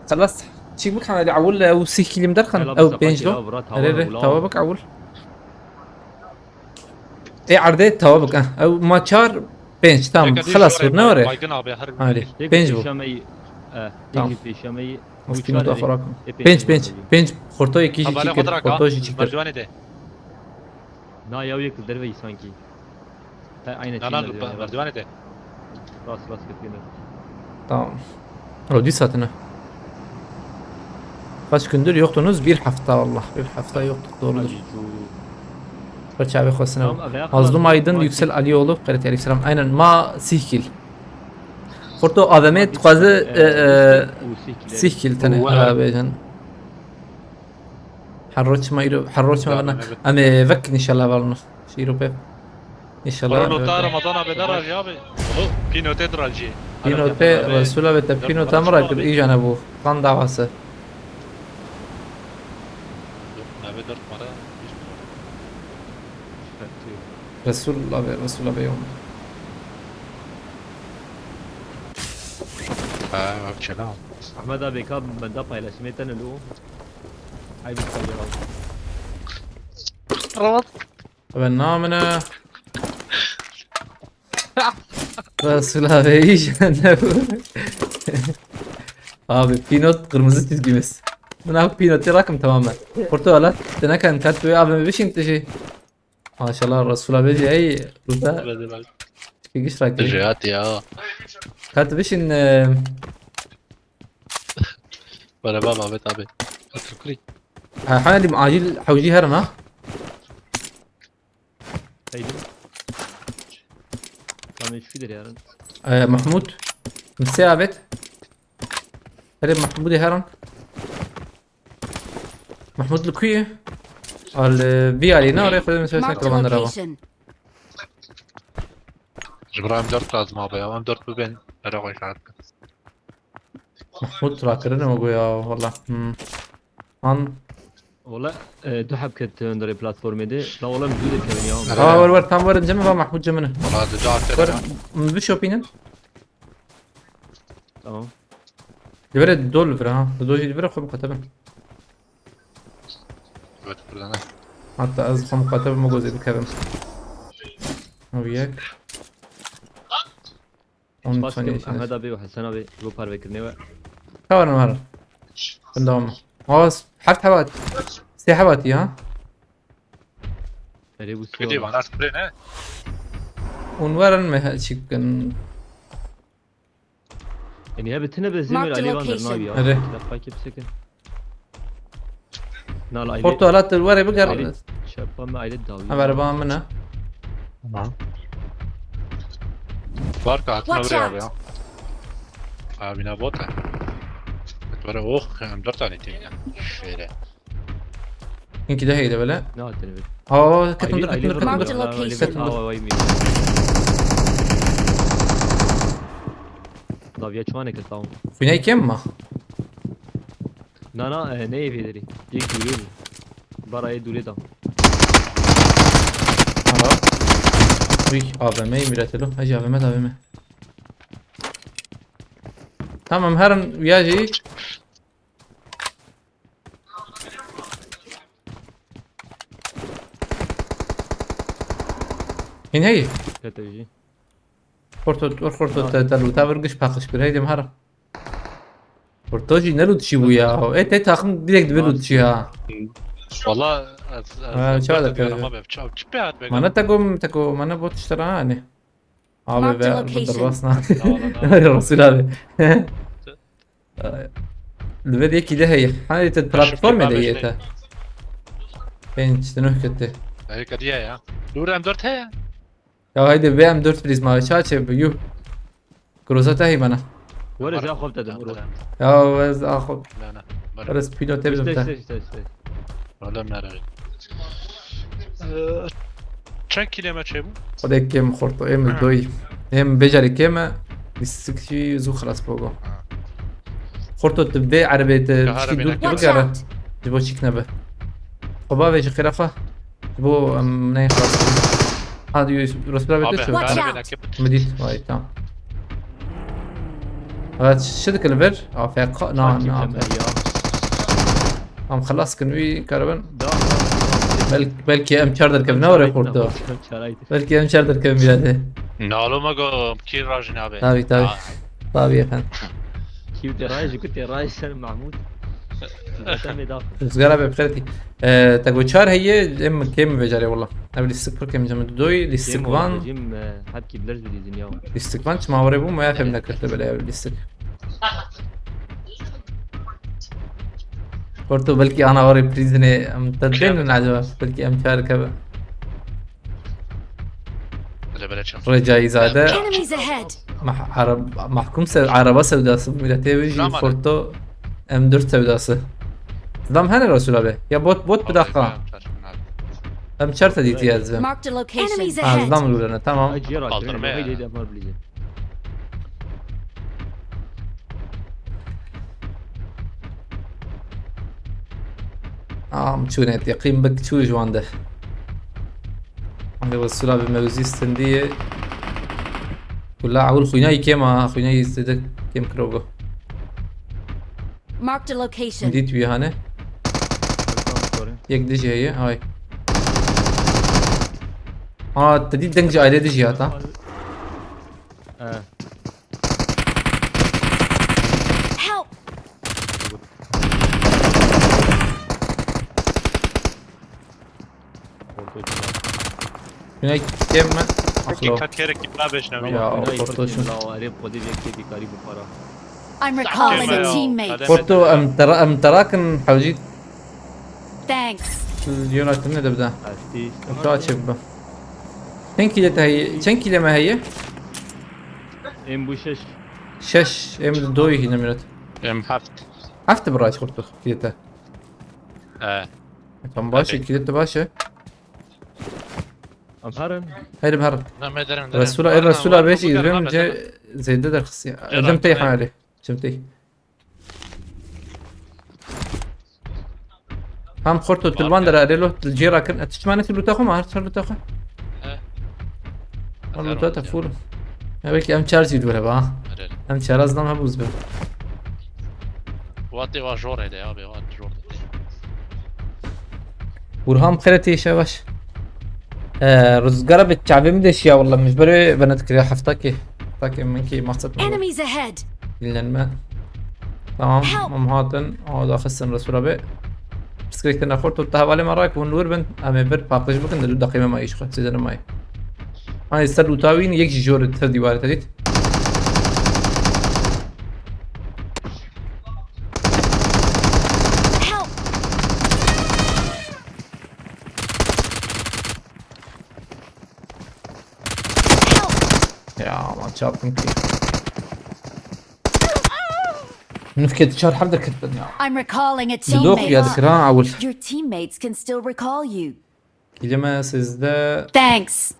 xelas çîk bik hana ewil ew sîh kîlim derxin ew pênc do. Erê re tawa bik ewil. Ê erdê tawa bik. Ew ma çar pênc tam xelas hûr ne were. Hadi pênc bû. Pêşemeyi. Tamam. Pêşemeyi. Mustino da xorab. Pênc pênc. Pênc xorto yekî jî çîkir. Xorto jî çîkir. Na ya yek derve sanki. He aynı. Nana merdiveni de. Tamam. O dîsa tine. Kaç gündür yoktunuz? Bir hafta Allah. Bir hafta yoktuk doğrudur. Kaç abi xwestine. Mazlum Aydın, Yüksel Alioğlu, Kare Tehlif selam. Aynen ma sîh kîl. Xorto A V M dixwaze sîh kîl tenê. Abi can. Her roç ma îro, her roç ma bana. Em ê vek inşallah valno. Şîro pê. İnşallah. Rolo ta Ramazan abi der abi. Oğlum pinote dur acı. Pinote Resul abi te pinota mı rakir ijane bu. Kan davası. Abi dört para. Resul abi, Resul abi yok. Ha, abi selam. Ahmet abi ka benda paylaşmayı tane lo. Ay bir kalıyor abi. Rahat. Ben namına. Resul abi iş ne bu? Abi pinot kırmızı çizgimiz. Buna pinot rakım tamamen. Porto ala. Tena kan kat böyle abi bir şey şey. Maşallah Resul abi şey burada. Ki giş rakî. Jiyat ya. Kat bişin, e, Merhaba Mehmet abi. Hatırkuri. Ha, hadi acil hewcî herin ha. Haydi. Tamam, üç gider yarın. E, Mahmut. Misê abet. Hadi Mahmut herin. Mahmut li ku ye? Al, e, vî alî ne, oraya koyalım, mesela Marked a location. Ji bo em dört lazim abi ya. Em dört bibên, pere xwe işaret kir. Mahmut rakirine mi goya, valla. Hmm. An. Wala, e, du heb ket hundirê platformê de. La oğlum, dû de kevin ya. Aa, ver, ver, tam ver, cemê va Mahmut cemine. Wala, du da Ver, aferin. M, bir şopinin. Tamam. Li vere dol li vere ha. Li dol jî li vere xwe miqate bin. Evet, burada ne? Hatta ez xwe miqate bin, min gozê bikevim. Ew yek. On Spas saniye dikim, içinde. Ahmet abi ve Hasan abi bu parvekirinê we. Tamam, tamam. Bin devam. Aa, heft hevat. Sê hevat ya. Erê bu Kedi siyah. Bana sprey ne? Hûn werin me he çikin. Yanî hebe tine be zimir Marked a alê van der location. Nabi ya. Erê. Defa ki bisekin. Nala aile. Porto halat were biger. Aile. Şapa me aile dawi. Ha, berba min e. Tamam. Var ka hatına Watch buraya out. Abi ya. Abi ne bota. Böyle oh, hem dört tane tane. Şöyle. Hinkî de heye de bele. Ne hatine be? Aa, ketin dur, ketin dur, ketin dur. Marked a location. Ketin dur. Daviya çuane ke sağ ol. Xwîney kêm ma? Na, na, e, ne evê derê? Yek dûrê bû. Bara yê dûrê da. Aa. Uy, A V M miletelo. Hacı A V M, A V M. Tamam, herin viya jî. Hîn heyî. Kete jî. Xorto, or xorto te, te lûta vir giş paqij kir. Heydim her. Xorto jî ne lût çî bû ya. E, te taxim direkt dibe lût çî ya. Valla ez, ez, Ha, ez çawa dört da diyorum kere? Abi. Çaw, çi pê hat be? Mana te gom, te go, mana bot işte ra hani. Abi Marked ve, location. Derbas na. Tamam, tamam. Resul abi. Li vê yekî de heye. Hani te platformê de yê te. Pênc, te nuh kete. Erika diye ya. Dur M dört he. Ya haydi be M dört prizma, çaçe be, yuh. Groza te heymana. Were za xwe te dim. Ya ez axo. Ne, ne. Were spîno te bidim te. Öyle mi nereye? Ee, çend kilometre bu? Xwedê kêm xorto, em li doyî. Em bejarê kêm e, lîstikî zû xilas bogo. Xorto, tu vê erebê te tiştî dûr ki bigere. Ji bo çîk nebe. Xwe bavêje xêra xwe. Ji bo em neyê xilas bibin. Ha, diyo, resmî bê tu. Watch out. Min dît, vay, tamam. Evet, şi dike li vir. A F K, na, na. Em xilas kin wî karibin. Belk-, belkî em çar derkevin, ne were xorto. Belkî em çar derkevin bîra de. Nalo me go kî rajin abi. Tabii, tabii. Tabii efendim. Kî tê raj, ku tê raj ser Mahmud. Rızgara be bixêr tî. Ee, te go çar heye, em kêm vecarê wala. Ev lîstik pir kêm cem doy, lîstik van. Hep kî bileriz bilîzin ya. Lîstik van çima were bû, me ya fêm nekirdi bile ev lîstik. Porto belkî ana orê prîzinê em te dênin acaba? Belkî em çar keve. Bile bile çal. Recaizaade. Enemies ahead. Mah-, Arab-, mahkum se-, araba sevdası, milletê wê jî Porto M dört sevdası. Zidam hene Resul abi. Ya bot, bot bir dakika. Em çar te dîtiye ez. Marked a location. Enemies ahead. Ha, zidam lûrene, tamam. Kaldırma ya. Haydi, haydi, yapar bileceğim. Am çûne teqîm bik çû ji wan de. Ay Resul abi mewzî stindî ye. Kula ewil xwînayî kêm a, xwînayî zêde kêm kirogo. Marked a location. Dît wî hane. Yek dijî heye, ay. Aa, te dît deng ji ailê dijî hata. Help! Yine kêm mi? Wekî Axlo. Kat kerekî bira bêjne wî. Ya, Baba, Xorto şûn. Erê xwedî vê kekî karî bixwara. I'm recalling a teammate. Xorto, em tera-, em terakin hewcî. Thanks. Yona tine de bide. Hestî. Ka çê bibe. Çend kîle te heye? Çend kîle me heye? Em bu şeş. Şeş. Em doyî hîne miret. Em heft. Heft bira Xorto kîle te. He. Tamam, baş e, kîle te baş e. Em herin. Herim herim. Na, me derin, derin. Resûla, e, Resûla bêjî, rem ce zêde derxisiye. Cem tey hali. Cem tey. Tam Xorto tilvan dera relo, til cêra kin. Et çimane til luta xwe ma, her çar luta xwe. He. Her luta te full. Ya belki em çar zî dure ba. Em çar az nam hebûz be. Watê wa jor ede abi, wat jor ede. Burhan xêre tê şevaş. Ee, rüzgara bi çavê min de şiya, wallah, min ji ber wê venet kiriya heftakê. Heftakê min kî maqsed min bû. Enemies ahead! Dinlenme. Tamam, Help! Em hatin. Awa da xistin Resul abi. Pirsgirêk têne xort û te hevalê me rak hûn li wir bin. Em ê vir paqij bikin, di du deqî me mayî ji xwe, sêzene mayî. Ay, ser lûta wî yek jî jor ser dîwarê te dît. Help! Help! Ya, aman çarptım ki. Nifket çar her derket bin ya. I'm recalling a Didok ya teammate. Dikira awul. Your teammates can still recall you. Kilime sizde. Thanks.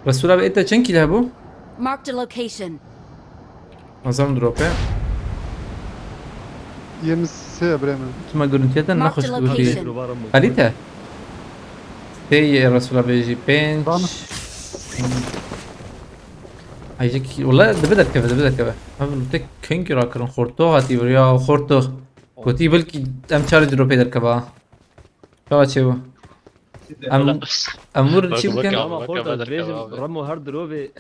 Resul abi, ete çend kilo bu? Marked a location. Azam drop e. Yirmi sê bre min. Tuma görüntüyeden Marked a naxuş location. Kalite. Sê ye Resul abi jî pênc. Tamam. Ay, jek, wala dibe derkeve, dibe derkeve. Abi, tek kengî rakirin, xorto hatî vir ya, xorto. Gotî belkî em çar dropê derkeva. Çawa çêbû? Em, em wir çî bikin? Ama xorto, dibêjim, Remo her dropê,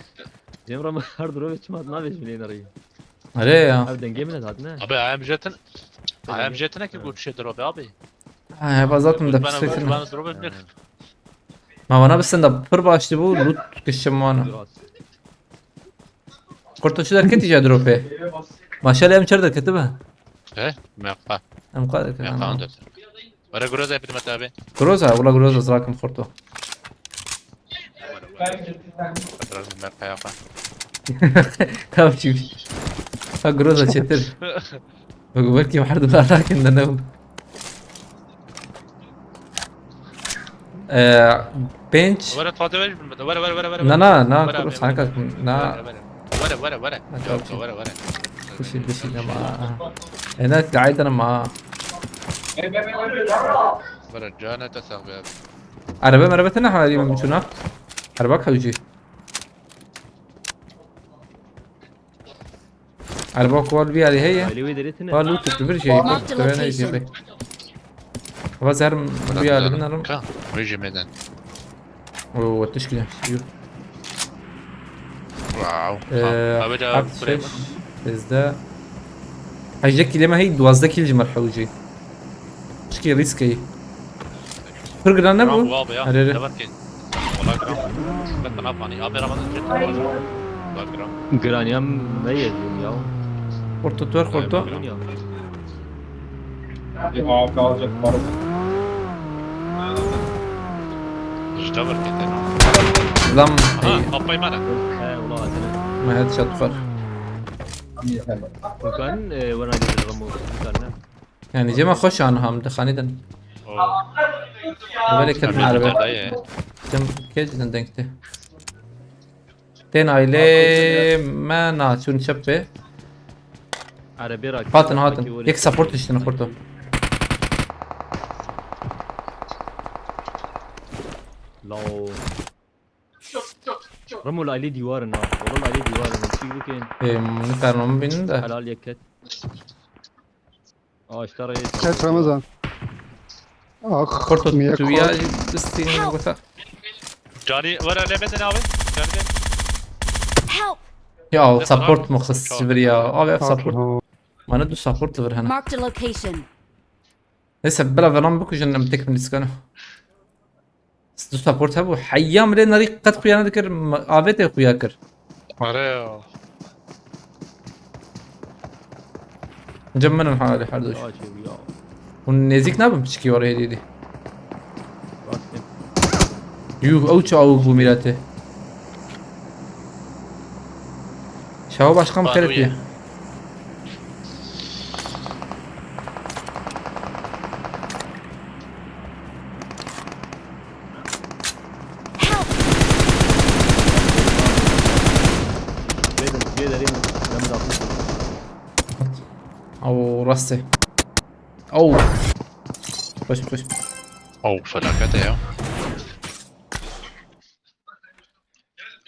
cem Remo her dropê çima nabêjim lê nerî. Erê ya. Ev dengê min e, hatine. Abi, A M J tine, A M J tine ki got şey dropê abi. Ha, heba zaten de bana, bana dropê. Ma vana bisin de pir baş dibû, loot kişim wana. Xorto çi derketî ja dropê? Maşallah em çer derketibe. He? Meqa. Em qa derket. Meqa ana. Were Groza epideme tabi. Groza, wala Groza zrakim xorto. Meqa yapa. Tamam şimdi. Ha Groza çetir. Bak belki her dula lakin de ne bu. Ee, bench. Were, tade were, were, were, were, were. Na, na, na, were, kuru abi, sana were. Kalkın, na. Were, were. Were, were, were. Ha, tamam. Yoksa were, were. Dişi, dişi, ama. Enes, gayet ama. Were, canete sağ be abi. Araba, araba, tane halim şuna. Araba kalıcı. Araba kuwa li vî alî heye. Ailê wê derê tine. Wa lût tu vir jê. Marked a location. Wa zer vî alî bin alım. Ka, wê jê mêden. Oo, tişkî ne. Wow. Ee, abi de heft, buraya şeş, bak. Bizde. Hejde kileme hey, duwazdeh kil ji merhewcî. Çikî riskê. Pir giran nebû? Giran bû abi ya. Erê, erê. Demek ki. Wala giran bû. Ben bana fani. Abi Ramazan jet. Wala giran. Giran ya me yedin ya. Xorto, tu wer xorto. Giran ya. Bir A K alacak var. Ji te berkete. Lam. Aha, apay mana. He, wala atene. Me headshot xwar. Kan, e, wena de Ramo. Kan ne? Yani cema xweş an ham dixanî din. Oo. Belê ket me erbe. Cem kê cidden denkti. Tên aile me na çûn çepê. Erebe ra. Hatin, hatin. Yek support işte xorto. Lao. Ramo la alî dîwarin ha. Wala la alî dîwarin. Çî bikin. Ê, nikarim min bînin de. Helal yek ket. Aa, işte araya. Ket Ramazan. Ah, Xorto, tu ya bistî ne gota. Canî, were lê bedin abi. Canî de. Help! Ya, support muxlis sivir ya. Abi, ev support. Mana du support li vir hene. Marked a location. Neyse, bila veran bikujin, em tek min diskana. Du support hebû. Heya min lê nerî qet xuya nedikir, m-, avêtê xuya kir. Are ya. Cem min halê her doş. Aa, şey bu ya. Hûn nêzîk nabin piçikî were hêdî hêdî. Bak sen. Yuh, ew çi awik bû mîratê. Şaho başkan bi xêr hatiye. Help! Aw, rastê. Aw. Koş, koş. Aw, felaket ya.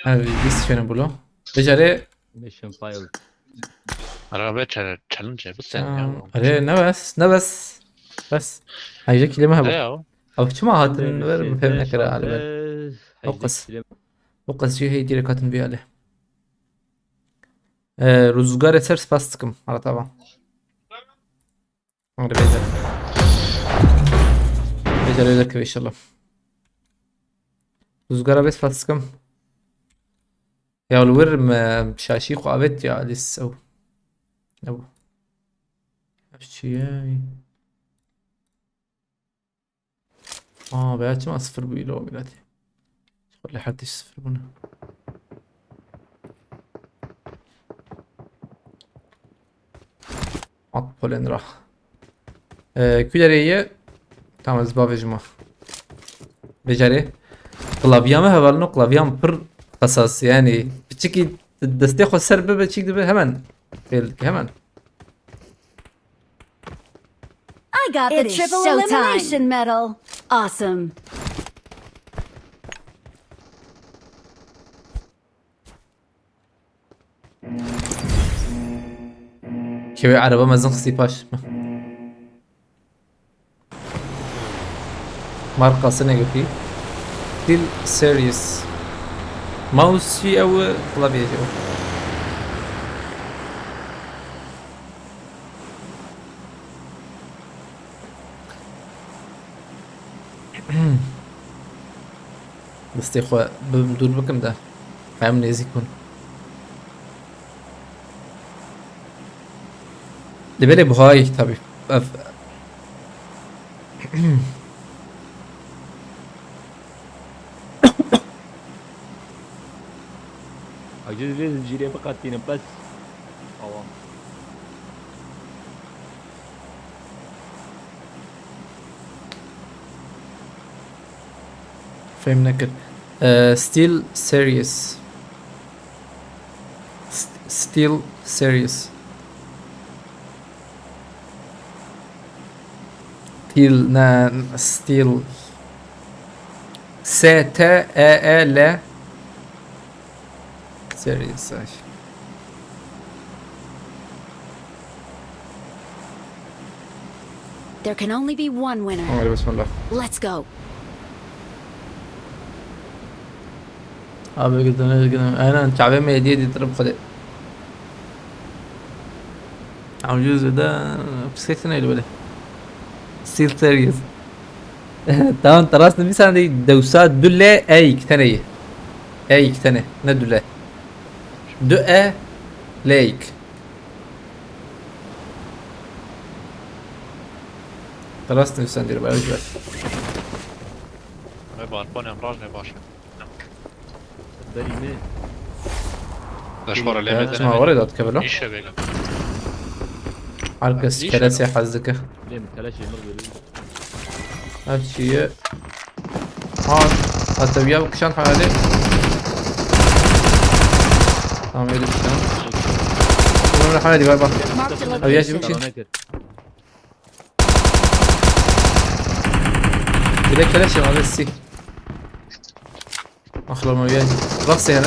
Ev, lîst şene bû lo. Bijarê. Mission failed. Ara be challenge, challenge bi sen ya. Tamam. Are, ne bes, ne bes. Bes. Heyce kilime hebû. Ew. Ew çima hatin ver min fêm nekira ali ber. O qas. O qas jî hey direk hatin vî alê. Ee, Ruzgarê ser spas dikim, Arat Ava. Hadi beyler. Beyler öyle ki inşallah. Ruzgara bes spas dikim. Ya li wir me şaşî xwe avêt ya lîs ew. Ew. Ev çi ye? Aa, be çima sıfır bû îlo miletî? Xwe lê her tişt sıfır bûne. At polen ra. Ee, ku derê ye? Tamam, ez bavêjim. Becerê. Klavya me hevalino, klavya me pir qesas, yani piçikî destê xwe ser bibe çîk dibe hemen. Fêl dike hemen. I got the triple elimination medal. Awesome. Kewê ereba mezin xistî paş. Marka sinê gotî. Steel Series. Mouse jî ew, klavyê jî ew. Destê xwe bim dûr bikim de. Em nêzîk bûn. Li belê buhayî tabî. Ev. Hacı, divê zincîrê biqetînin, bes. Awa. Fêm nekir. Ee, Steel Series. St-, Steel Series. Steel, ne, Steel. S T E E L. Series, ay. There can only be one winner. Hadi bismillah. Let's go. Abi, gidelim, gidelim. Aynen, çavê me hediye ditirip xwedê. Amcuz da bisikletine öyle böyle. Steel Series. Tamam, teras nivîsan de dewsa du L E yek tenê ye. E yek tenê, ne du L. Du E L yek. Teras nivîsan dîr, beraber ver. Ve balkon emraj ne baş. Berî me. Leşxora lê me. Çima were dat kevelo? Îşe bêga. Her kes keresê hez dike. Lê min keleşê mir bêrî. Ev çi ye? Ha, eteviya bikişan hayalê. Tamam, öyle bir şey. Bunun hayali var bak. Marked a location. Ev ya çabuk şey. Bir de keleş ya, abi, si. Aklama gel. Bak seni.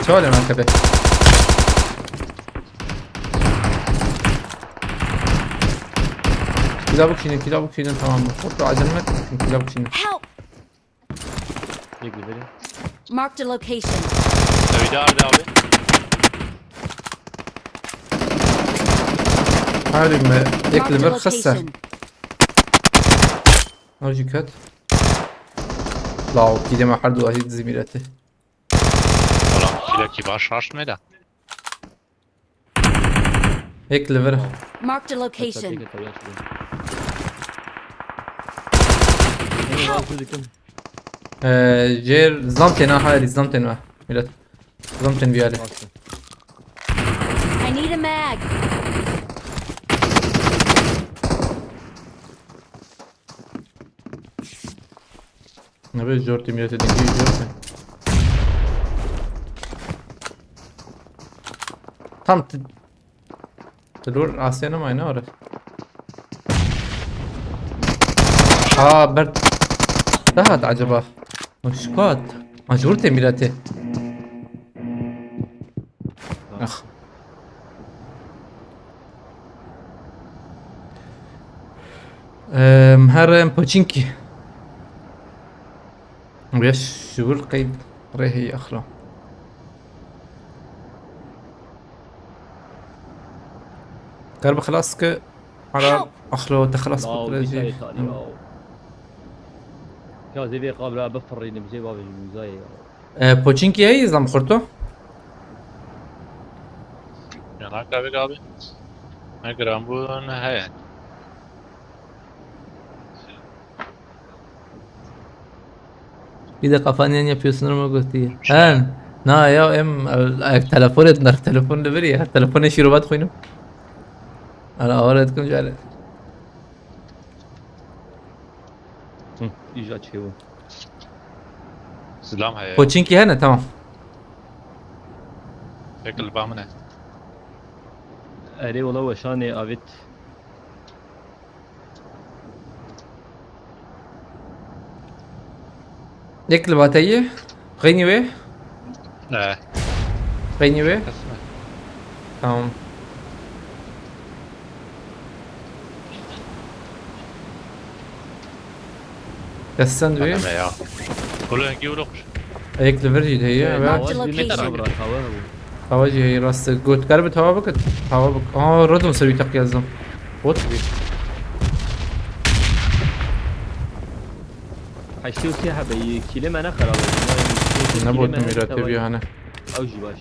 Şöyle mi arkada? Kila bu kişinin, kila bu kişinin, tamam mı? Çok da acele etme, kila bu kişinin. Help! Bekle beni. Marked a location. Evde abi. Hadi mi? Marked a location. Bekle bir kısa. Ew jî ket. Law, kîlê me her du ahî dizî mîretê. Oğlum, kilo ki baş raşt mı da? Ek lever. Marked a location. Ee, jêr zam têna hayır, zam têna. Millet. Zam tên viyale. I need a mag. Nebe zor tê milletê dengê zor tê. Tam t-, Dilor Asya ne mayna ora. Aa, ber daha da acaba. Hoşkat. Major tê milletê. Ah. Em, her em Pochinki. Beş şuur qeyd rehê axlo. Kar bi xelas ke ara axlo te xelas Law, bikire jî. Dîsa yê talî, law. Ya zê vê qabra bifirînim, zê bavê ji muzayê ya. E, Pochinki heye zam xurto? Ya, ne kadar abi? Ne gram bu, ne heye. Bir de kafanı yan yapıyorsun ama götü. He. Na ya em, e, telefonet, nerf telefon de ver ya. Telefonê şîrova dixwînim. Ana awara dikim jare. Hı, îja çêbû. Zilam heye. Pochinki hene, tamam. Peki, li ba min e. Erê, wala weşanê avêt. Yek li ba te ye? Xeynî wê? Ne. Xeynî wê? Kesme. Tamam. Kessen wê? Aneme ya. Kolo hengî wilo xweş. Yek li vir jî de heye, Şey, evet. Marked a location. Tawa jî heye, rast e. Got, karibe tawa bikit. Tawa bik. Aa, rotum ser wî teqî ez dom. Bot bî. Heştê û sê hebe yê kîlê me ne xerabe. Ne bot, mîrete bî hane. Ew jî baş.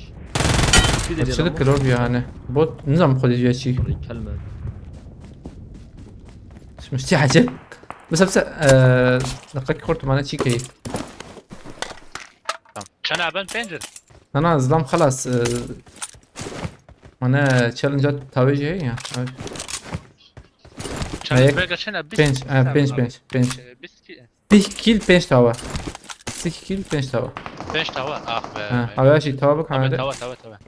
Çi de kilo bî hane. Bot, nizam xwedî jî çî. Kelme. Miştî hecet. Bes hepse, eee, deqek xurt mane çî keyî. Tamam. Çene ben pencir. Na, na, zilam xelas, e, mane challenge-a tawê jî heye ya. Challenge bega çene? Pênc, e, pênc, pênc, pênc. E, bîst ki-, Sih kîl pênc tawa. Sih kîl pênc tawa. Pênc tawa, ah be. Ha, be. Aya jî tawa bik, ha, tawa, tawa, tawa.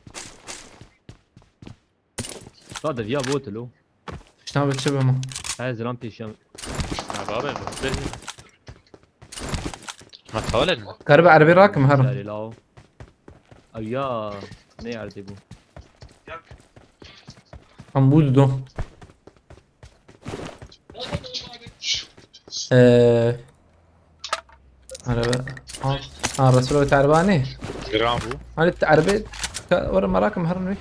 Sade viya botilo. Tiştan bi çi bima? He, zilam pêşiya. Ha, babe, be. Ma tawalin mi? Karibe erbê rakim herim. Zarê lao. Ew ya, ne erdê bû. Em bû dido. Ee, araba. Ha, ha, Resul'a bir araba ne? Gram bu. Hani araba, ka-, orada merakım herim bir.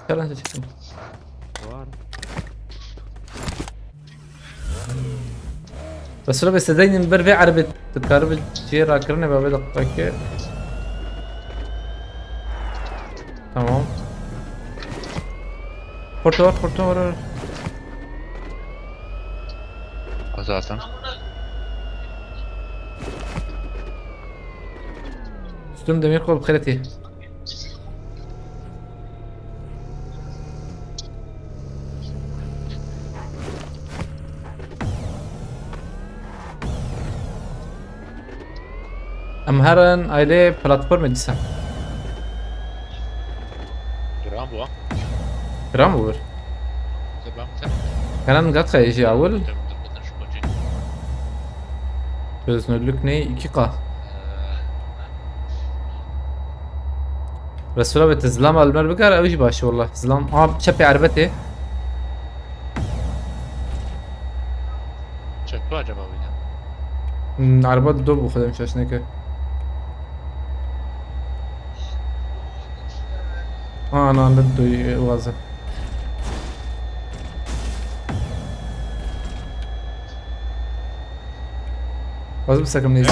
Challenge çektim. Var. Resul'a bir sedeynim bir ve araba tutkar bir şey rakırın ve bir dakika ki. Tamam. Porto var, porto var, var. Zaten. Üstüm demir kol xereti. Em herin ailê platformê dîsa. Giran bû. Giran bû bir. Zebam sen. Kanan gat xeyê jî awil. Dur, dur, dur, şu koçu. Çözünürlük ne? iki K. Ee, Resul'a ve zilam almer bikar, ew jî baş e wallah. Zilam, aha, çepê erbetê. Çek tu acaba wî de? Hmm, araba do bu xwedem şaş neke. Ha, ana, ne do waze. Ez bisekim neyse.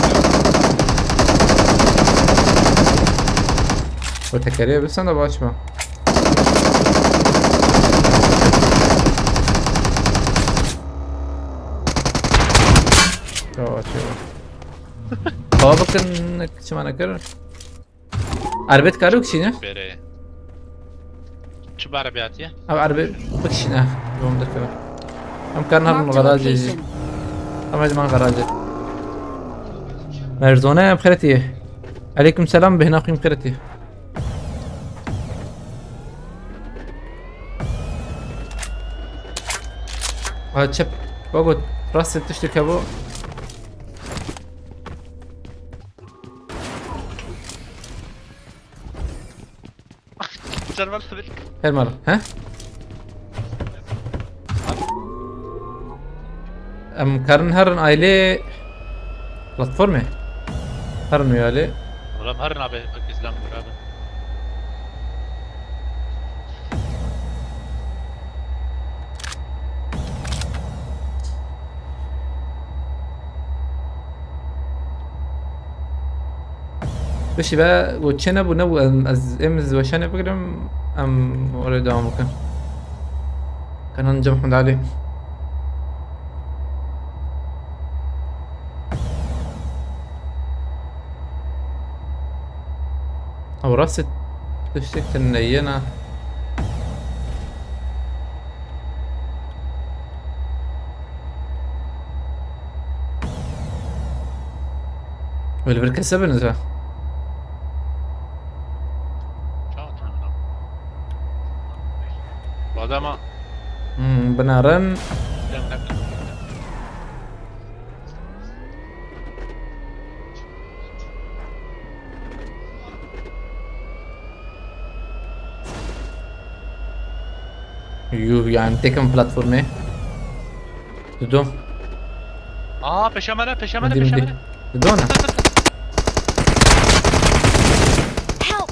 O tekerê bir sen de açma. Ya açıyor. Baba bakın çimana kırır. Erbet kalok çi ne? Bere. Çi bare biyatiye? Abi erbe bikişine. Yolum dikeme. Em karın herin garajê jî. Em hecman garajê. Merzone em xiretiye. Aleyküm selam, bihna xwîm xiretiye. Ha çep. Bagot. Rastê tiştek hebû. Server sıvır. Her mal. He? Em karin herin aile platformê. Herin wî alê. Oğlum her nabe bak izlem beraber. Bişî be, got çê nebû, nebû, em, ez, em ez weşanê bigirim, em oraya devam bikin. Kanan Cem Hemd Ali. Ew rastî tiştek tune yena. Wê li vir kese bin za. Çawa tune bina? Badama. Hmm, binaren. Dem dem. Yuh, yani tekim platformê. Dudu. Aa, peşemene, peşemene, Hadi, hadi. Peşemene. Dudu ne? Help!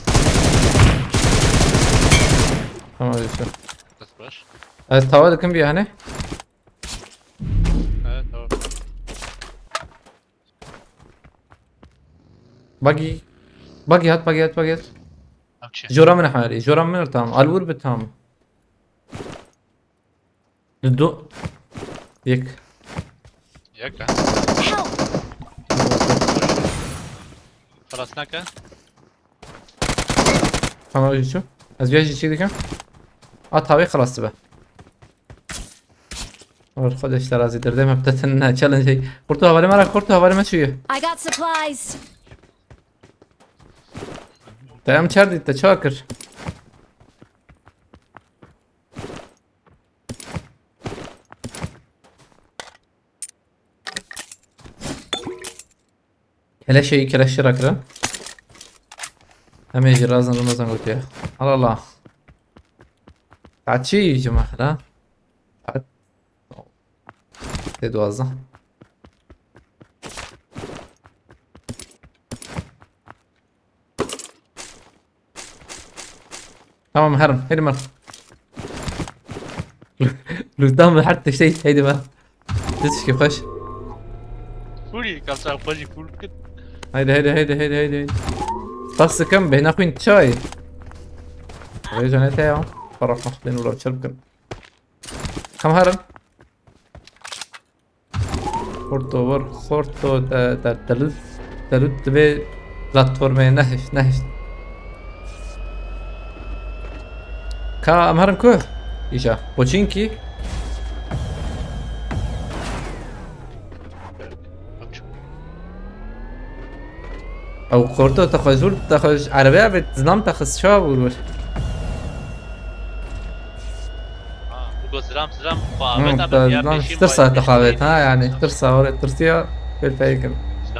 Tamam, düştü. Nasıl baş? Evet, tava yakın bir yani. Evet, tamam. Buggy. Buggy hat, buggy hat, buggy hat. Okey. Jora min hari, jora min tam. Alvur bi tam. Dudu. Yek. Yek ha. Help! Xelas nake. Tamam, Jîço. Ez viya Jîçî dikim. At havê xelas dibe. Arkadaşlar, az ileride map'te ne challenge. Kurtu havale mara, kurtu havale me çuyu. I got supplies. Te em çar dît, te çar kir. Keleşê, keleşê rakirin. Em ê jî razin Ramazan gotiye. Allah Allah. Saet çi ji me xira? Saet sê duwazdeh. Tamam, herin. Heydi mer. Lütfen, her tiştê, heydi mer. Tiştê xweş. Full, kalça xweş full kit. Heydi, heydi, heydi, heydi, heydi. Spas dikim, bêhna xwîn çay. Vay canete ya. Para xwîn û çerb kim. Kam herin. Xorto vir, xorto te, te, telut, telut divê platformê nehişt, nehişt. Ka em herin ku? Îja. Poçinkî? Ew xorto te xwe zûr, te xwe ji erebeya vê zilam te xist çawa bûr wir? Ha, bu go zilam zilam xwe avêt, abi, tirsa te xwe avêt, ha, yani, tirsa, orê tirsiya, pêl peyê kir.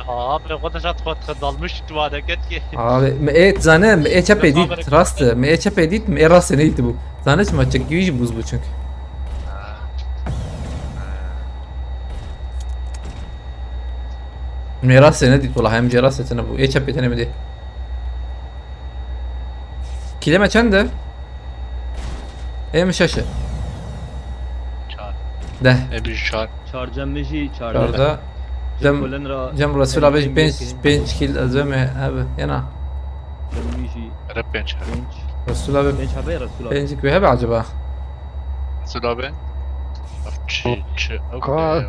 Abi, xwe te şat xwe te dalmiş tu adeket ki. Abi, me ê zane, me ê çepê dît, rast, me ê çepê dît, me ê rastê nedîtibû. Zane çima çekî wî jî bûz bû çünkü. Me rastê nedît, wala hem jê rastê tune bû. Ê çepê tenê min dê. Kîlê me çend e? Ê min şeş e. Çar. Deh. E, bir çar. Çar cem min jî çar. Çar da. Cem, Cem Resul abi pênc, pênc kill ez ê me hebe, yena. Cem wî jî Ere pênc hebe. Pênc. Resul abi pênc hebe, Resul abi. Pêncik wê hebe acaba? Resul abi. Ev çi, çi, ev Ka-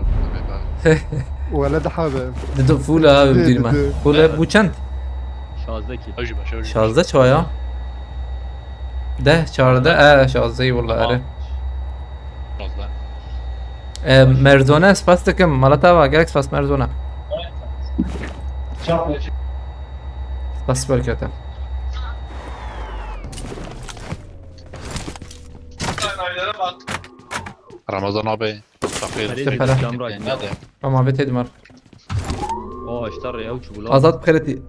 ne ya? Wele daha be. Didu full abi Didi, bir dime. Didi. Full hep bu çend? Şazdeh kill. Ew jî baş, ew jî baş. Şazdeh çawa ya? Deh, çardeh, e, şazdeh wala ere. Şazdeh. E, Merzone, spas dikim. Mala te ava, gelek spas Merzone. Spas berkete. Ramazan abi, Tepere. Tamam abi, tedmar. O, işte rey, ew çi bula. Azad Pereti.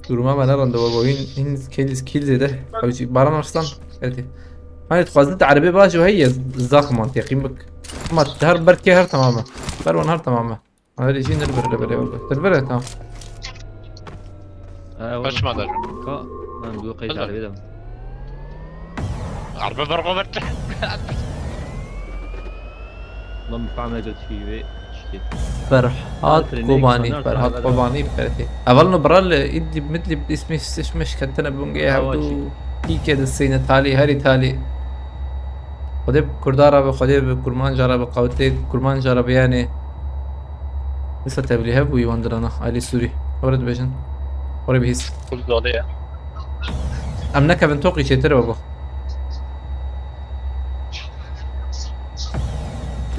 Duruma me nerande baba, hin, hin kill, kill zêde. Ew çi, Baran Arslan Pereti. Hani tu xwazit erebê baş û heye, zax mantiqî bik. Ama her berkê her tamam e. Ber wan her tamam e. Her jî nir bir bire wala. Tir bire, tamam. Ha, wala. Kaçma da. Ka, ben bu qeyd Hazır. Erebê de. Araba berko berte. Lan bir kamera götürüyor ve işte. Ferhat Kobanî, Ferhat Kobanî, Ferhat. Evel no bral Idlib, Midlib, ismi, ismi şiketine bûn gê hevdû. Pîkê di seyne talî, herî talî. Xwedê bi Kurda re be, Xwedê bi Kurmanca re be, qewtê Kurmanca re be, yani. Dîsa tevlî hev bûyî wan dirana, ailê Sûrî. Were dibêjin. Were bihîst. Kurd zade ye. Em nekevin toqî çêtir e babo.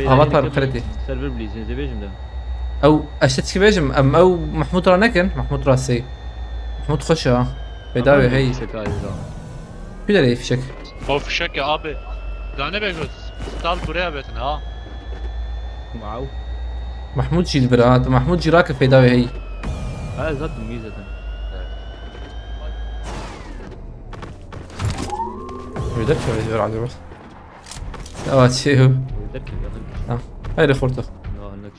Avatar xeletî. Server bilîzin, zê bêjim de. Ew, ez te çi bêjim, em ew Mahmud ra nekin, Mahmud ra sey. Mahmud xweş e ha. Peyda wê hey. Kî derê fişek? O fişek ya abi. Dane be göz. Stal buraya betin ha. Wow. Mahmud jî li vir ha. Mahmud jî rake peyda wê hey. Ha, zaten iyi zaten. Öyle mi acaba? Ava çi yo? Öyle ki, yakın. Ha. Haydi xorto. No, anlık.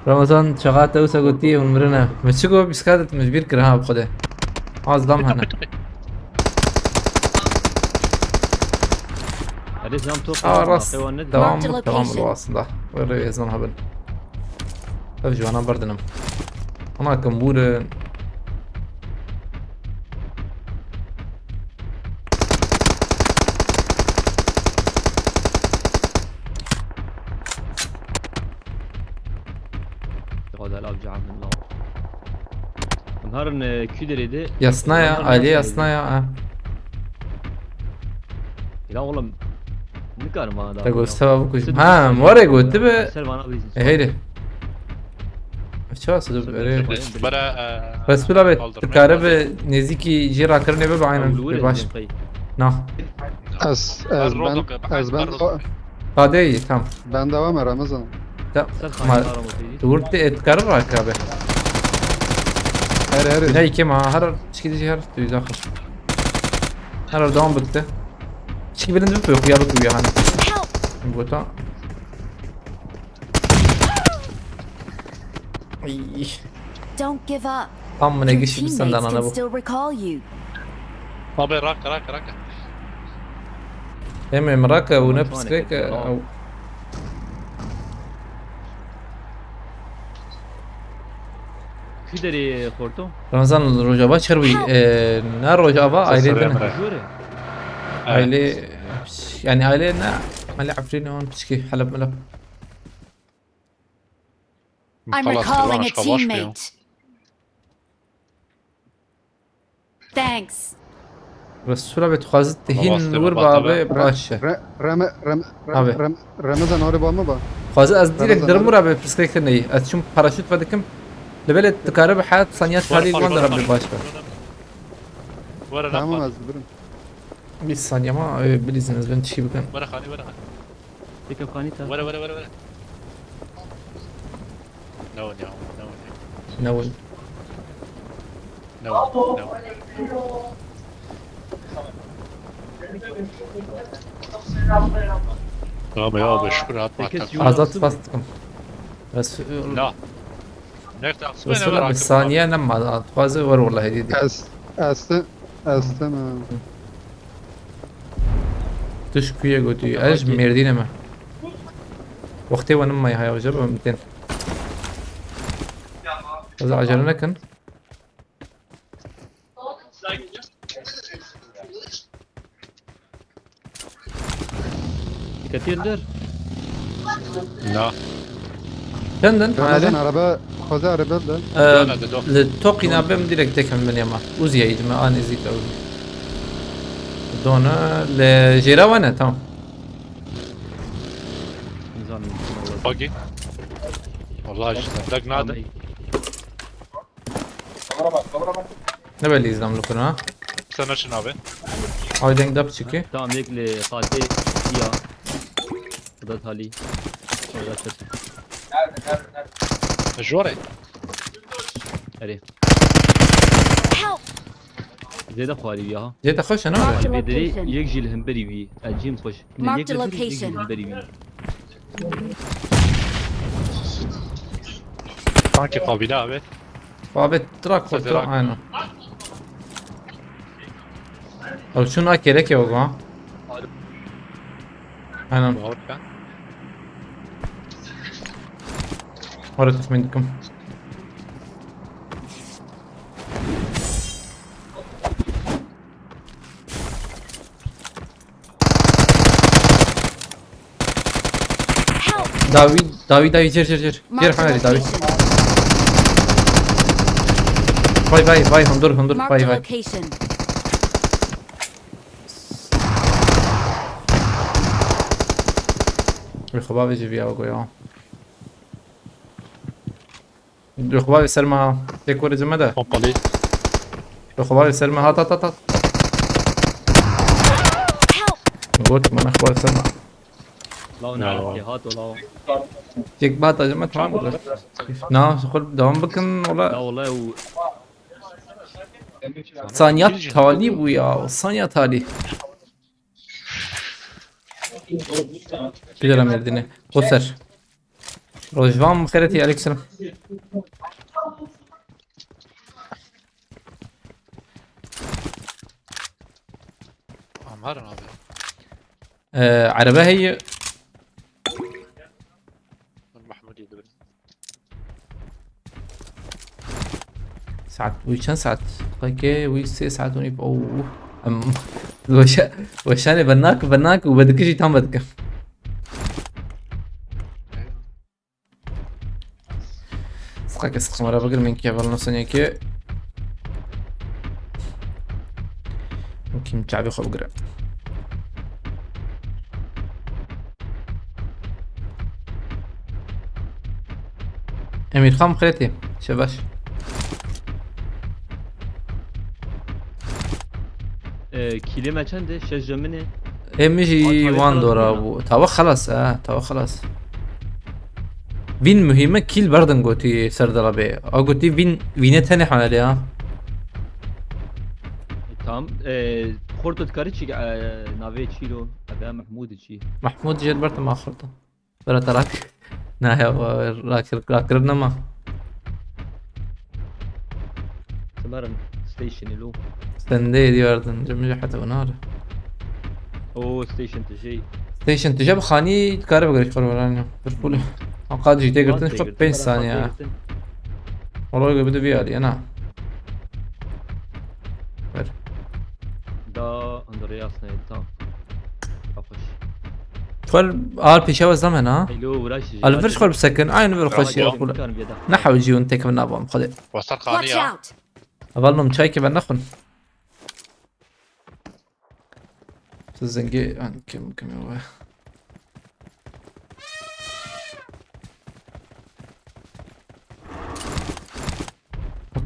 Ramazan, çaxa te wisa gotî hûn mirine. Min çi got, bîskat min ji bîr kir ha bi Xwedê. Az dam hene. Hadi zam top. Aa, rast. Devam, devam bu aslında. Were êzan hebin. Ev ji wana berdinim. Ana kim bûrin. Hadi abi, cahil lan. Bunların, e, küderiydi. Yasna ya, aile yasna ya, ha. Ya oğlum, ne kadar bana da. Te göster abi kuzum. Ha, var ya götü be. Ser bana bir izin. E, heydi. Çawa siz böyle? Bana, e, Resul abi, kaldırmaya dikare be, nêzîkî jê rakirinê be, aynen. Ew li wir baş. Na. Ez, ez ben, ez ben. Tadê iyi, tamam. Ben devam e Ramazan. Ya, ma, tu vurte etkar var ki abi. Her, her. Ne iki ma, her çıkıcı her, düz akıl. Her devam bitti. Çıkı birini bir yok, ya bak, ya hani. Help! Bu da. Ay. Don't give up. Tam mı ne Your güçlü bir senden teammates can ana bu. Still recall you. Abi rak, rak, rak. Hem emraka, bu ne Antoine psikrek, kötü ya. Au. Kî derê xorto? Ramazan, rojava çer bûyî. Help! E, ne rojava, aile Sesler din. Emre. Jûre. Evet. Aile, yani aile ne? Aile Efrîn on piçki, Helep melep. I'm recalling a teammate. Thanks. Resul abi, tu xwazit hîn wir babe, baş e. Re-, Reme-, Rem-, Rem-, Abi. Rem-, Ramazan, orê ba me ba. Xwazit ez direkt Ramazan, dirim abi. Wir abi, pirsgirêk te neyî. Ez çûm paraşût vedikim. Li belê dikare bi heyat saniya talî wan de re bi baş be. Were Tamam, lan. Ez birim. Bir saniye ama, e, bilirsin, ez ben çi bikim. Were xanî, were xanî. Tekem xanî ta. Were, were, were, were. Ne win ya, ne win ya. Ne win. Ne win, ne win. Abi ya, abi, şükür, atma, Peki, atma. Azat bastım. Resul, Na. Nerede? Resul abi, saniye ne ma, dixwaze wer wala hediye diye. Ez, ez, ez, tamam. Tu ji ku yê gotî? Ez ji Mêrdînê me. Wextê we nimayî haya, wece be min tên. Ez acele nekin. Diketiye li der. Na. Çendin? Ramazan araba, xweze araba da. Eee, Dona de, do. Li toqîna bim direkt tekim min yema. Uziye îdime, an ezî te uzî. Dona li jêra wane, tamam. Nizanim. Bagi. Vallahi işte. Dag nade. Ne belli izlam lukuna ha? Sana çin abi. Ay deng dap çiki. Tamam, yek li xaltê ya. Xweda talî. Xweda çet. Jore. Erê. Help! Zêde xwarî ya ha. Zêde xweş e ne? Marked a Vê derê location. Yek jî li hemberî wî. Ez cîm xweş. Marked Yek a li vir, yek jî location. li hemberî wî. Sanki kabile abi. Abi trak kurtu Trak. Aynen. Abi şunu ak gerek yok ha. Aynen. Bağırken. Orada tahmin ettim. Help! Dawi, Dawi, Dawi, gir, gir, gir. Gir Marked a Feneri, Dawi. Location. Vay, vay, vay, hundur, hundur, Marked vay, a vay. Location. Rixuba ve civiya go ya. Rixuba ve serma. Tek vore cime de. Pompalı. Rixuba ve serma, hat, hat, hat, hat. Help! Got bana xuba ve serma. Law Ya. ne ki hat o law. Tek bat acıma tamam mı? Na, xul devam bakın La ola. Olay û Sanya tali bu ya. Sanya tali. Güzel Merdin'e. Koser. Rojvan Muxeretî, aleyküm selam. Amar abi. Ee, araba heye. Mahmud yedi bin. Saet, wî çend saet? Qeke wî sê saet û nîv. Oo. Em, weşa-, weşanê bernak, bernak û vedikijî tam vedike. Sqake sqmara bigir min ke vel nasın ki. Kim çabi xwe bigire. Emîrxan Xeletî, şebaş. E, kîlê me çend e? Şeş jemine. Ê min jî Wan tavê wan xelas dora bûna. bû. Tawa xelas, ha, tawa xelas. Vîn muhîme kîl berdin gotî ser dela bê. A gotî vîn, vîne tenê hale ya. Tamam. E, xorto dikarî çi, e, navê çî lo? Ebe Mehmûd çî? Mahmud jêr berdim axirda. Bera te rak. Na ya, rak, rak, rak nema. Sanırım station lo. Sende yedi verdin. Cemil hata bana ara. O station tijî. Station tije bi xanî kare bigirî xor veran ya. Bir pul. Anqad jî te girtin, Tê şu girtin, pênc bera saniye. tê Ha. girtin. Olay gibi bir yer ya, na. Ver. Da under yasnayı tamam. Kapış. Xor al pêşe ve zaman ha. Elo uğraş. Alvir xor bisekin, aynı bir xweşî Bravo. xwe. Çıkarım bir daha. Ne hewcî hûn tek min nabam xwedê. Wasar kanı Watch ya. Out! Heval min çay ke ben nexwin. Tu zengî, an kim kim we.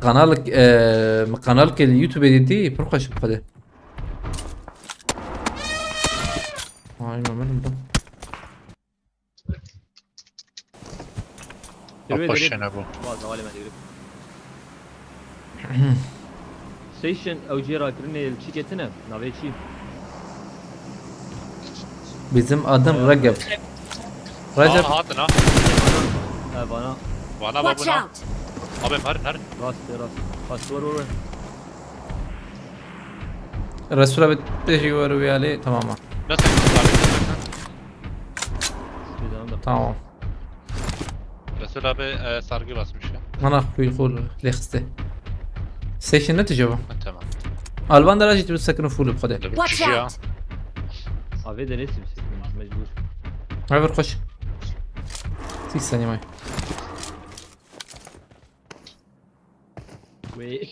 Kanal, e, kanal ke YouTube dîtî, pir xweş bi xwedê. Ay, me min da. Zirve Apaş zirve. şene bu. Bazı aleme zirve. Station ew cê rakirinê li çi ketine? Navê çi? Bizim adım Recep. Recep. Aa, hatin ha. Ha, bana. Vana Watch babuna. Out! Abi herin herin. Rast, rast. Rast, var, var, var. Resul abi te jî wer û yalê, tamam ha. Nasıl? Bir daha da. Tamam. Resul abi e, sargı basmış ya. Mana xwî xol lê xiste. Station ne tijaba. Tamam. Alban dara jî tu sekino full bi xwedê. Watch out! Avê de nêsim mecbur. Ever xweş. Sî saniye may. Wê.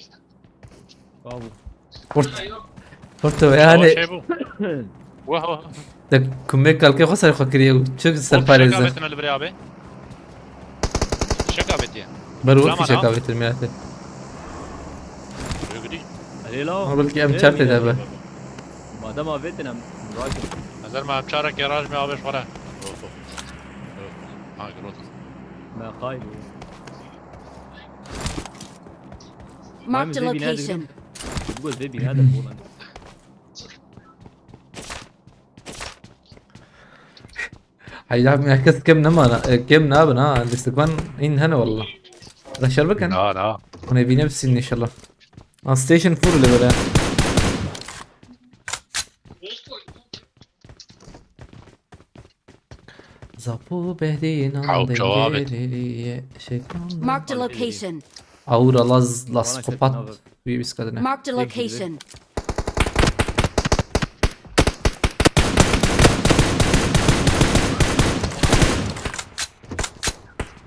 Bravo. Orta. Orta yani. Şey bu. Wah wah. De kumê kalkê xwe ser xwe kiriye. Çok ser Şek parêze. Avêtine li birê abi. Şek avêtiye. Ber wek Tamam, fişek tamam. Avêtir mirate. Yürü gideyim. Erê la. Ama belki em çar tê de be. Madem avêtin em rakin. Nazar ma çarek ya raj me abi şwara. Ha, grot. Me qayl. Marked a location. Bu göz ve binadır bu lan. Heyda merkez kem ne mana, e, kem ne abi ha, destekman in hene valla. Reşer bakın. Na na. Ona evine bitsin inşallah. Lan station full öyle böyle. Zapu behdin Au, çawa abi. Şey. Marked a location. Aura laz laz Bana kopat. çetin abi. Bir üst kadına. Marked a location.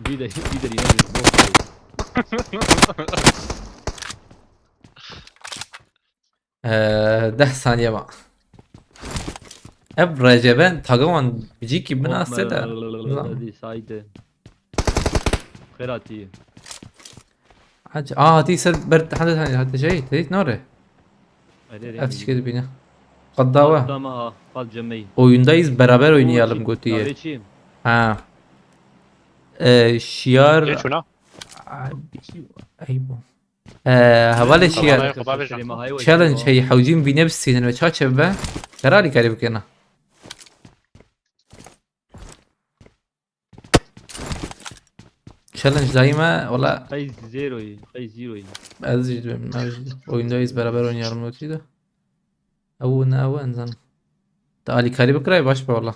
Bir de bir de yine bir bok. Eee, deh saniye var. Ev Recep'e tagawan bicîkî bin aste de. Hadi saydı. Xêratî. Ac- Aa, hatî ser ber hadi hadi hadi şey, teyit nore. Hadi Ev çike dibine. Qaddawa. Dama ha, qad cemey. Oyundayız, beraber oynayalım gotiye. Ha. Ee, şiar. Geç ona. Ay, ay bu. Ee, havale şiar. Challenge hey hewcîm vîne bistînin ve çaçe be. Kararî karî bikena. Challenge daima wala. Qey zeroyî, qey zeroyî. Ez jî diyorum, ez jî. Oyundayız, beraber oynayalım ötüyü de. Ew ne ew en zan. Da alîkarî bikiray baş be wala.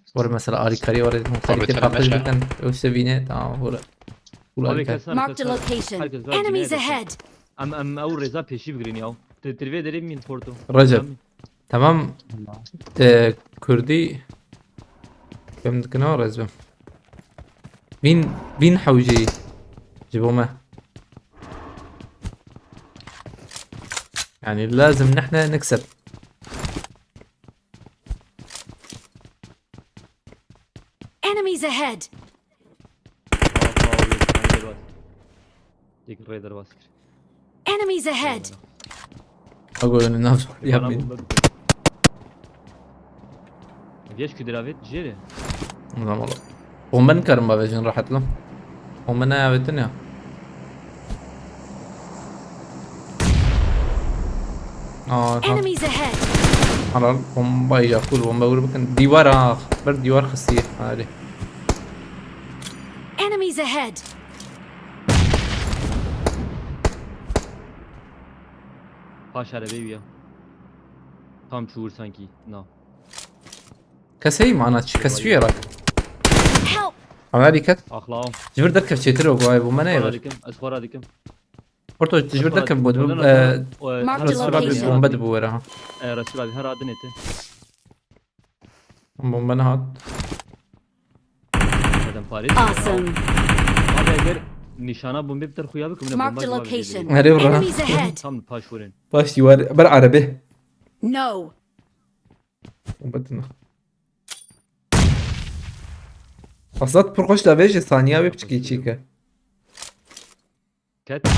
Were mesela alîkarî were kalite Tabii, paqij tabii, bikin. Öse vîne tamam were. Wala Abi alîkar. kesin Marked a herkes- location. herkes biraz Enemies dinleyecek. ahead. Em em ew rêza pêşî bigirin ya. Te tirvê derê min porto. Recep. Tamam. Ee, Kürdi. Fem dikine o rezbim. Bin, bin hewcî. Ji bo me. Yani lazim nihne nikseb. Enemies ahead. Tek rê derbas kir. Enemies ahead. Ago önü nav yapmayın. Geç ki diravet jere. Tamam oğlum. Bomba nikarim bavecin rahatla. Bomba ne avetin ya. Aa, ha. Enemies ahead. Halal bomba ya, full bomba vurup bakın. Divar ha. Bir divar xisiye. Hadi. Enemies ahead. Paş arabeyi ya. Tam çuğur sanki. No. Keseyim ana, çi kesiyor bak. Help! Ana dikkat. Axlağım. Cibir derkev çetir o, vay bomba ne Xora var? Dikim, ez xora dikim. Porto cibir derkev bu. Ee, Marked a Resul abi location. bomba da bu var ha. E, Resul abi her adın eti. Bomba ne hat? Zaten Paris. Awesome. Abi eger nişana bombe biter xuya bikim ne bomba. Marked a location. Nereye vurdu? Enemies ahead. Tam paş vurin. Baş divar, bir arabe. No. Bomba dina. Azat pir xweş davêje saniya wê piçkî çîke. Ket.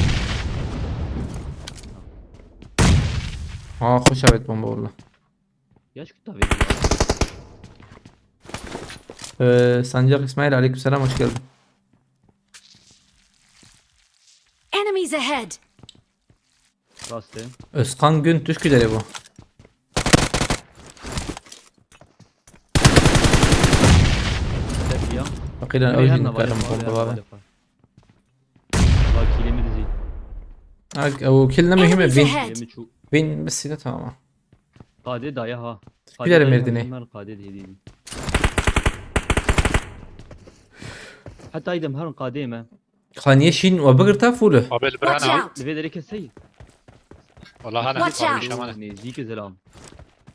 Ha, xweş avêt bomba valla. Yaş kutta ve. Ee, Sancak İsmail, aleykümselam, hoş geldin. Enemies ahead. Rastı. Özkan Gün Türküleri bu. Ket ya. Bakıyla Her öyle ne var karım ya, bomba var var. ya. Bak kilimi dizi. Ha, o kill ne mühim Enemies bin. ahead. Kilimi çu. Bin bir sine tamam. Kade daya ha. Güler merdine. Kade de hediye. Hatta idem her kade me. Xaniyê şîn we bigirta fûl e. Abi li bira Watch ne? out! Li vê derê kes heyî. Wala hane. Watch out! Şamane. Nêzîk e zilam.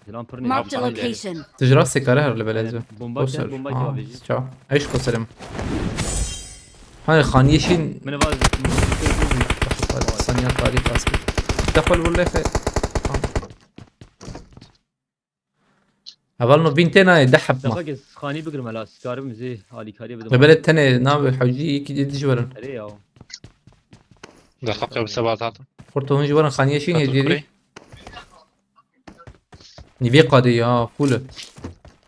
Zilam pir Marked a nêzîk e. Location. Tu ji rastê kare her li belê. Bomba Boser. ket, bomba Ha, ket avêjî. ça. Eş koserim. Hani xaniyê şîn. Min va Sanya tarî qas kir. Defol bu lefe. Heval no bin tê nayê, deh heb ma. Defa kes xanî bigirim hela, sikarim zê alîkariyê bidim. Ve belê tenê navê hewcî yekî dî dij werin. Erê ya. Daqiqa bi sebat hatim. Xorto hûn jî werin xaniyê şîn hê Hatim dîrî. kurê. Nîvê qadê ya, fûl e.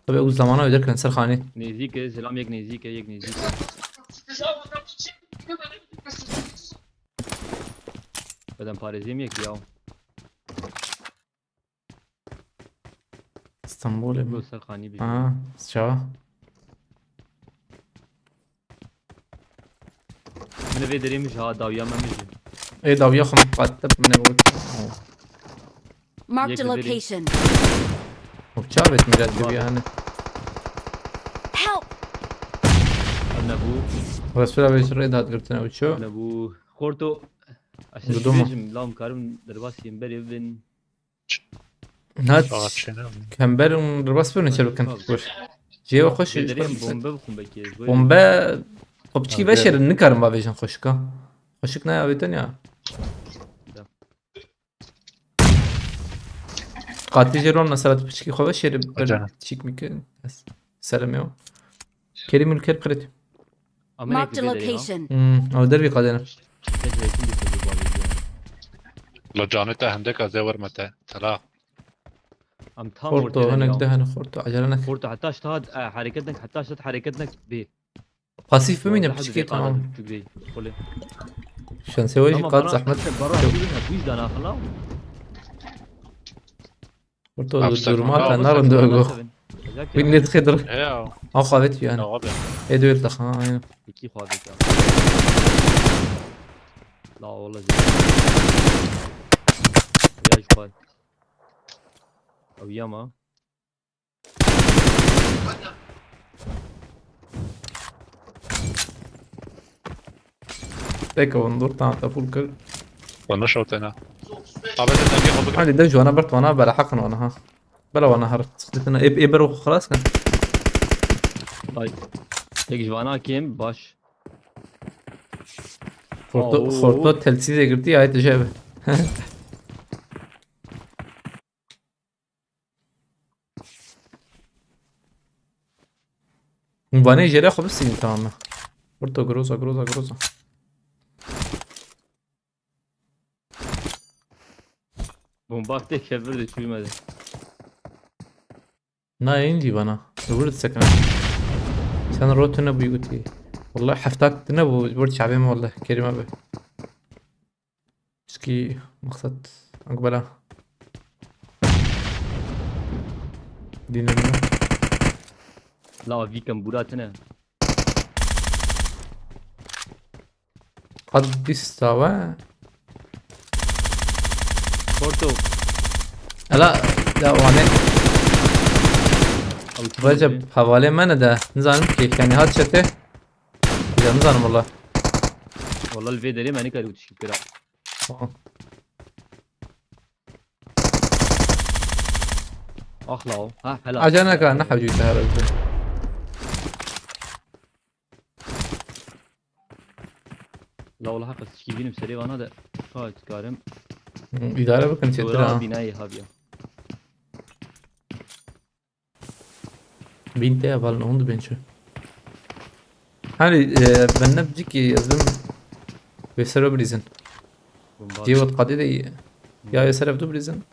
Tabi ew zamana wê derkirin ser xanê. Nêzîk e, zilam yek nêzîk e, yek nêzîk e. Bedem parêziyê mi yek ya. Stenbolê Bu mi? ser xanî bir. Ha, ça. Min vê derê min ji ha dawiya me min jî. Ê dawiya xwe min qat te min got. Marked a Yek beri. Location. Hop, çavet mi red gibi yani. Help! Ev ne bû? Resûla Beyt Red hat girtine uço. Ev ne bû? Xorto. Aşağı Dudum mu? Bêjim, lam karim derbasiyên berê bin. Hat Saat şey ne? kember un derbas bir neçe bikin. Boş. Cêwa xweş. Vê derê em bombe bixwim belkî. Bombe. Xop çi veşerin nikarim bavêjin xweşika. Xweşik ne avêtin ya. Qatî jê ron neserat piçkî xwe veşêri ber Acayip. çîk mikin. Selam yo. Kerim ülker kırıt. Marked a location. Hmm, o derbi kadene. La canê te hindek ez ê werme te. Tela. Em tam Xorto ortaya hinek ya. De hene xorto acele nek. Xorto heta ştat e, hareket nek, heta ştat hareket nek bê. Pasif bimîne Wala piçkî hadi tamam. bê, bê, bê. Xole. Şansê we jî Tamam, qat bara- zehmet. Bara bûyî ne, bûyî dana xala. Xorto Hapse duruma tamam. te narin de go. Wîn lê dixê dir. He ya. Aw xavet yani. Ne abi? Ê duyur da ha aynen. İki xavet ya. La ola. Ya şu xavet. Abi yama. Tek on dört tane de full kır. Bana şortena. Abi sen dengê xwe bigir. Hadi de jwana bert wana bela haqin wana ha. Bela wana har sıkıntına ep eber o xalas kan. Ay. Tek jwana kim baş. Xorto, Oo. Xorto telsize girdi ya ait jebe. Hûn vanê jêre xwe bistînin tamam me. Xorto groza groza groza. Bomba tek kevir de çürümedi. Na yayın dî bana. Öbür de sakın. Sen rotuna bu yuguti. Vallahi heftat ne bu? Bu çabim vallahi. Kerim abi. Çikî maqsed akbela. Dînirme. La vikem buratine. Qad dîsta we. Porto. Ela da wane. Recep, hevalê me ne de. Nizanim ki, yani hat çete. Ya nizanim valla. Valla vê derê me nikarî û tişkî kira. Tamam. Ax la o. Ha hela. Acele neka, ne hewcî te herhalde. La wala haqe tişkî bînim serê vana de. Ka dikarim. Hı, idare bakın çetir Dora ha. Binayê haviya. Bin te heval ne hundu ben çu. Hani e, ben ne bicik ki yazdım. Ve sero brizin. Bomba. Cevot kadede ya ya seref du brizin.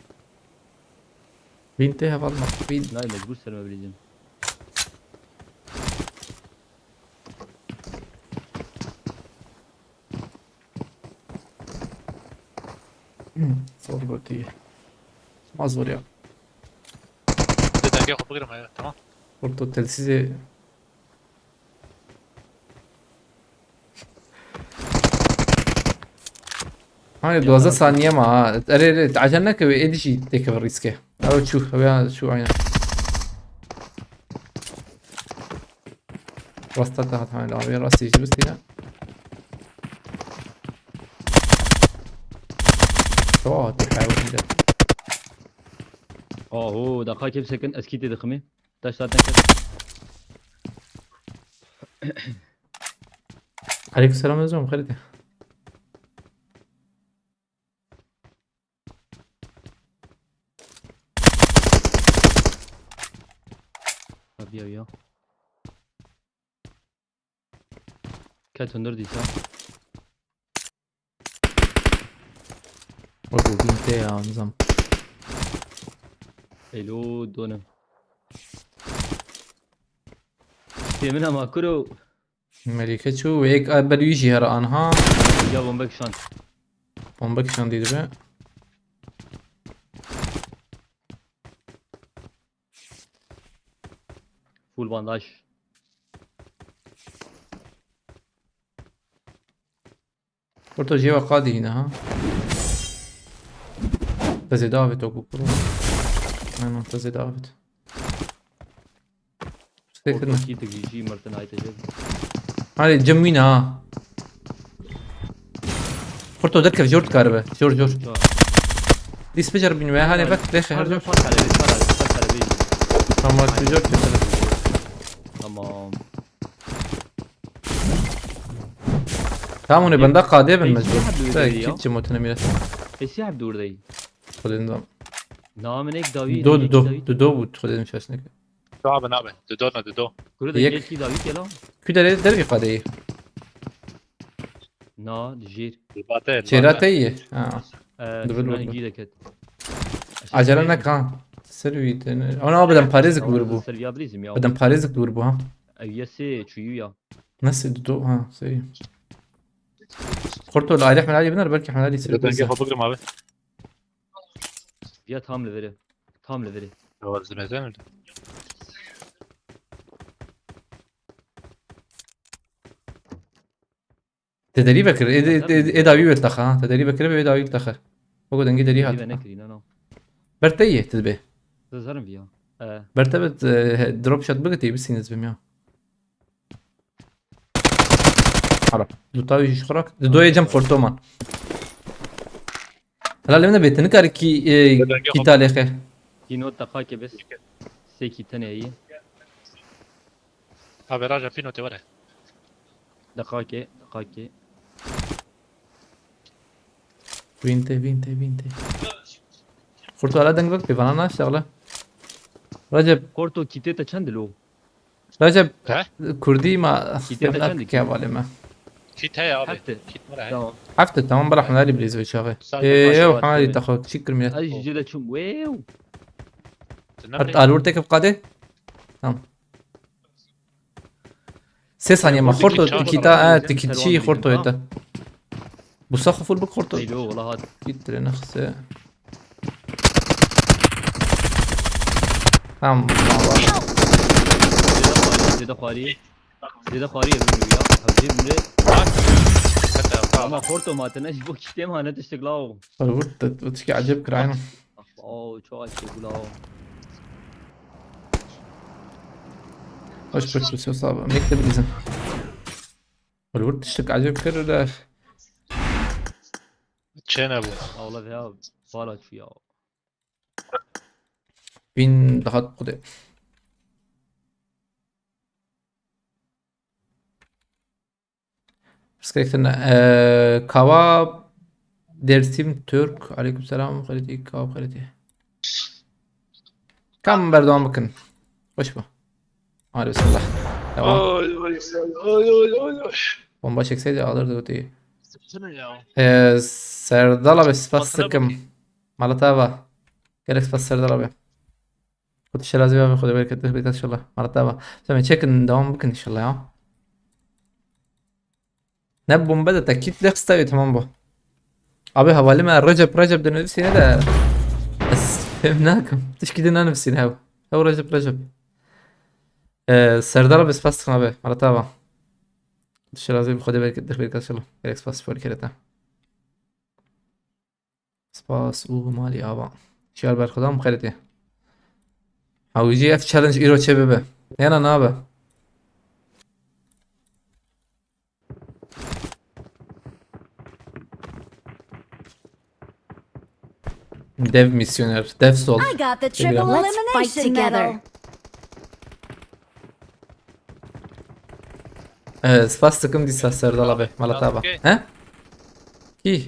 Bin te heval ma. Bin. Nay mecbur serme bileceğim. Hmm, zor gotî. Ma zor ya. De dengê xwe bigirme ya, tamam. Orta telsizê. Hani duwazdeh saniye ma ha. Erê erê, acele neke ve êdî jî têkeve rîske. Ew çû, ew ya çû aynen. Rasta te hat hani abi, rastî jî bistîne. Oh, te kaybettim. Aho, daqa kê bisekin, ez kî tê diximî. Taş zaten kir. Aleyküm selam, Özlem, xêr dî. Hadi ya, ya. Ket hundir dîsa. Wek û bîn tê ya, nizam. Elo, donim. Tê min ama kuro. Melîke çû, wê yek a ber wî jî here anha. Ya bombe kişand. Bombe kişandî dibe. Full bandaj. Kurto jê we qadî hîne ha. Te zêde avêt wekû kuro. Aynen, te zêde avêt. Sekirme. Orta kî tigî jî mirtin ay tecel. Hadi cim wîne ha. Kurto derkev jor dikaribe. Jor, jor. Jor. Dîs bicer bin ve, hadi bak, leşe her jor. Sar kalebe, sar kalebe, sar kalebe. Tamam, bak, jor keselim. Tamam. Tamam, onu bende kade bin mecbur. Esi hep durdayı ya. Kit cim otuna mire. Esi hep durdayı. Xwedên dam. Namın ek davi, Do, do, do, do bu xwedên şaşnek. Abi, nabe. Dido ne, dido. Kuru da Yek. Yekî dawî tê la. Ku derê dervî qadeyî. Na, di jêr. Dibate, Çêra dibate. Te yî. Ha. Ee, Dur, dur, şundan dur. Cî deket. Acele neka. Ser wî tene. Ona abi dem parêzik vur bu. Ser ya bilîzim ya. Bedem parêzik vur bu ha. Ev yesê çuyu ya. Nasıl du ha, sey. Kurtul aile Hmelali biner, belki Hmelali seri. Denge bize. Hopuk abi. Ya tam li veri. Tam li veri. Ya, zimeze mi? Te derî vekir, ê, ê, ê, ê dawî wê taxa, ha. Te derî vekir, ê dawî taxa. Bako dengê derî hat. Derî ve nekirî, no, no. Ber te yê, te dibe. Zarim viya. Ee. Ber te bit, e, drop shot bigitî, bisîniz bim ya. Ara. Du tavî ji xrak. Di doyê cem xortoman. Hala lewne bê, tu nikarî kî, e, kî talêxe. Kî not deqakê bes. Sê kî tenê yî. Abi raja pîno te were. Deqakê, deqakê. Vîn te, vîn te, vîn te. Xorto hala deng vek pê vana naşte hala. Recep. Xorto kîtê te çend lo? Recep, He? Kurdî ma Kîtê te çend kî? Hevalê me. Kît heye abi. Hefte. Kît were he. Tamam. Hefte tamam, bira Hemdalî bilîz ve çaxê. Sen Ê, de Ew başa Hemdalî te xwe çîk kir millet. Ez ji cê de çûm. Wew. Ert alûr têkif qadê? Tamam. Sê saniye ma xorto tikîta, e, tikît çî xorto ete. Bu sax full bik xorto. Eylo, wala hat. Git dirê nexse. Tamam. Zêde xwarî, zêde xwarî. Zêde xwarî ye, bilmiyorum ya. Hevcê bimrê. Bak. Ama xorto ma tene ji bo kîtê ma ne tiştik la o. Vur, te, te tişkî ecêb kirayne. Oh, çok acı bu la o. Hoş, hoş, hoş, hoş abi. Mektebi bizim. Vur, vur, tiştik ecêb kir de. Çene bu. Allah ya, bala çu ya. Bin daha kude. Pirsgirêk tune. Ee, Kawa Dersim Türk. Aleykümselam. Xeritî, Kawa xeritî. Kam berdewam bikin. Hoş bu. Hadi bismillah. Devam. Oy, oy, oy. Bomba çekseydi alırdı o diye. Sıksana ya. Ee, Serdal abi spas sıkım. Malata va. Gerek spas Serdal abi. Xwedê şerazî be, Xwedê bereket, bereket inşallah. Marat dava. Sen çekin, devam bikin inşallah ya. Ne bombe de tekit de xista tamam bu. Abi hevalê me Recep, Recep dinivîsîne de ez fêm nakim. Tişkî de nanivîsîne hev. Hev Recep, Recep. Ee, Serdar abi spas dikim abi. Marat dava. Şerazî bi Xwedê bereket, bereket inşallah. Gerek spas spor kerete. Spas û malî ava. Şiyar berxwedam xeretê. Hewî jî ev challenge îro çê bibe. Yana nabe. Dev misyoner, dev sol. I got the Geliyor. Triple Let's fight elimination together. Medal. Ee, spas takım disa Serdal abi. Malat abi. Okey. He? Ki?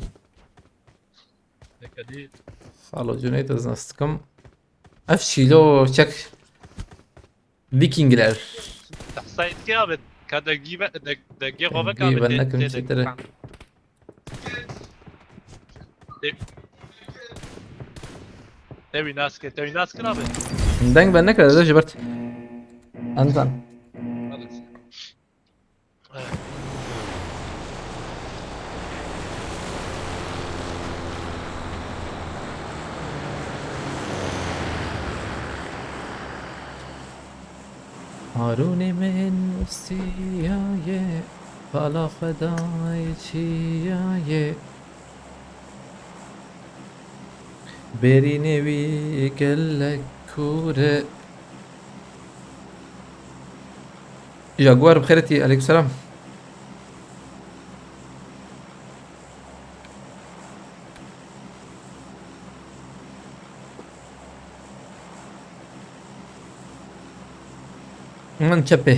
Dikkat et. Halo Cüneyt, ez nas takım. Ev Şilo çek. Vikingler. Tehsayt ki abi. Ka degî ve deg degî xwe vek Degî abi. ve Te- nekim te- çetere. Te- Te wî nas kir, te wî nas kir abi. Deng ben nekir, ez ji ber. Anzan. Hadi. Harûnê min siyaye, pala xwedayê çiyaye. Berînê wî gelek kûr e. Jaguar bi xêretî, aleykum selam. Min çepê.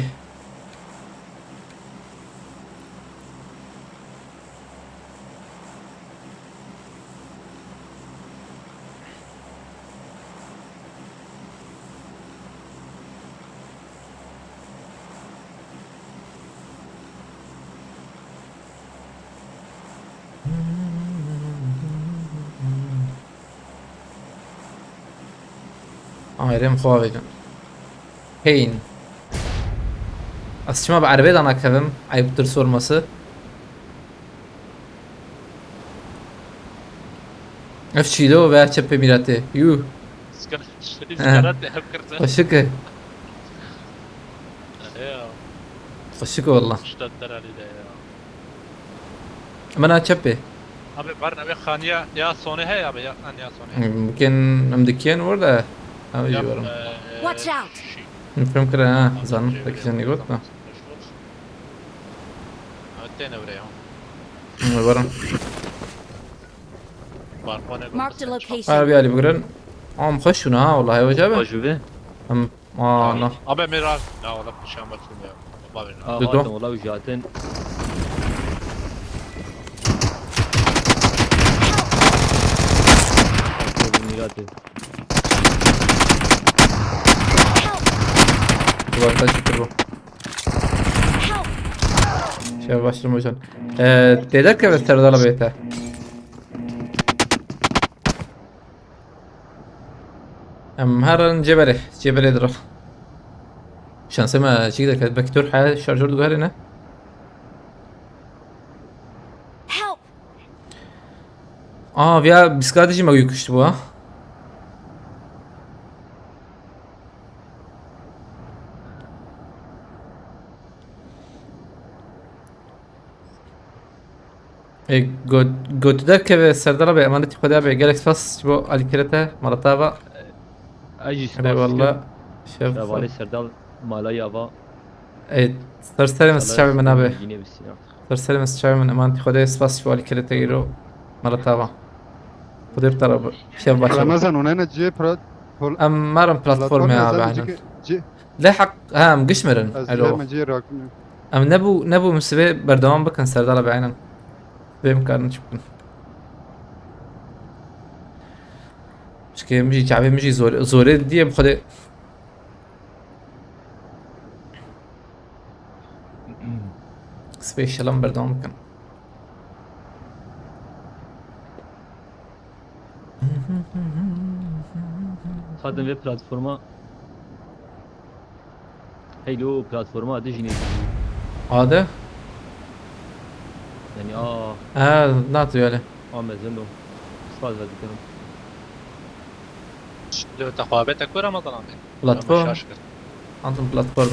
Ayrım xwe vêjin. Pain. Ez çima bi erebê de nakevim? Ayıptır sorması. Ev çîlo ve çepê mîratê. Yuh. Skara, skara te hep kirte. Xweşik e. Ya. Xweşik e wallah. Ştat derali de ya. Min a çepê. Abi var ne bir xaniya ya sonu he abi ya an ya sonu. Mümkün em dikiyen orada. Abi Ya, civarım. e, Watch out. Şey. Mümkün kira ha. Zanim Şey, peki şey, sen ne şey, gotma. Evet, ne buraya. Mı varım. Balkona Marked a götürsün. location. Harbi Ali Bugren. Am hoş şunu ha vallahi hoca abi. Bajuvi. Am ana. Abi merak. Ya ola pişan bakayım ya. Baba beni. Aa, Dudu. Hatem ola ujatin. Mirate. Duvarda çıtır bu. Şey başladım hocam. Ee, Deler keve Serdal abi yeter. Em herin cebere, cebere dira. Şansê me çîk deket, belkî tu he şarjör diguherîne. Help! Aa, viya bisikletê jî me wî kuştibû ha. E, got, got derkeve Serdar abi, emanetî Xwedê abi, gelek spas ji bo alîkirê te, mala te ava. Ez jî spas Eyvallah. dikim. Şef. Hevalê Serdal malaya va. E, ser serê min, çavê min abi. Yine bitsin artık. Ser serê min, çavê min, emanetî Xwedê, spas ji bo alîkirê te îro, mala te ava. Xwedê bi te re be. Şef baş. Ramazan, hûn hene cihê plat-, pol-, Em marin platformê platformê abi, ez aynen. cihê, cihê, Lê heq, ha, em giş mirin. ez Alo. cihê me cihê rakine. Em nebû, nebû min sibê berdewam bikin Serdar abi, aynen. Sibê em karin çi bikin. Çike min jî çavê min jî zor, zorê diye bi Xwedê. Sibê şelam berdewam bikin. Zaten wê platforma Heylo platforma de jî nêdî. Ade? Yani a Ha, natu yani. a mezin do. Spas ve dikerim. Şimdi te xabete kur Ramazan abi. Platform. Şaş kir. Antum platform.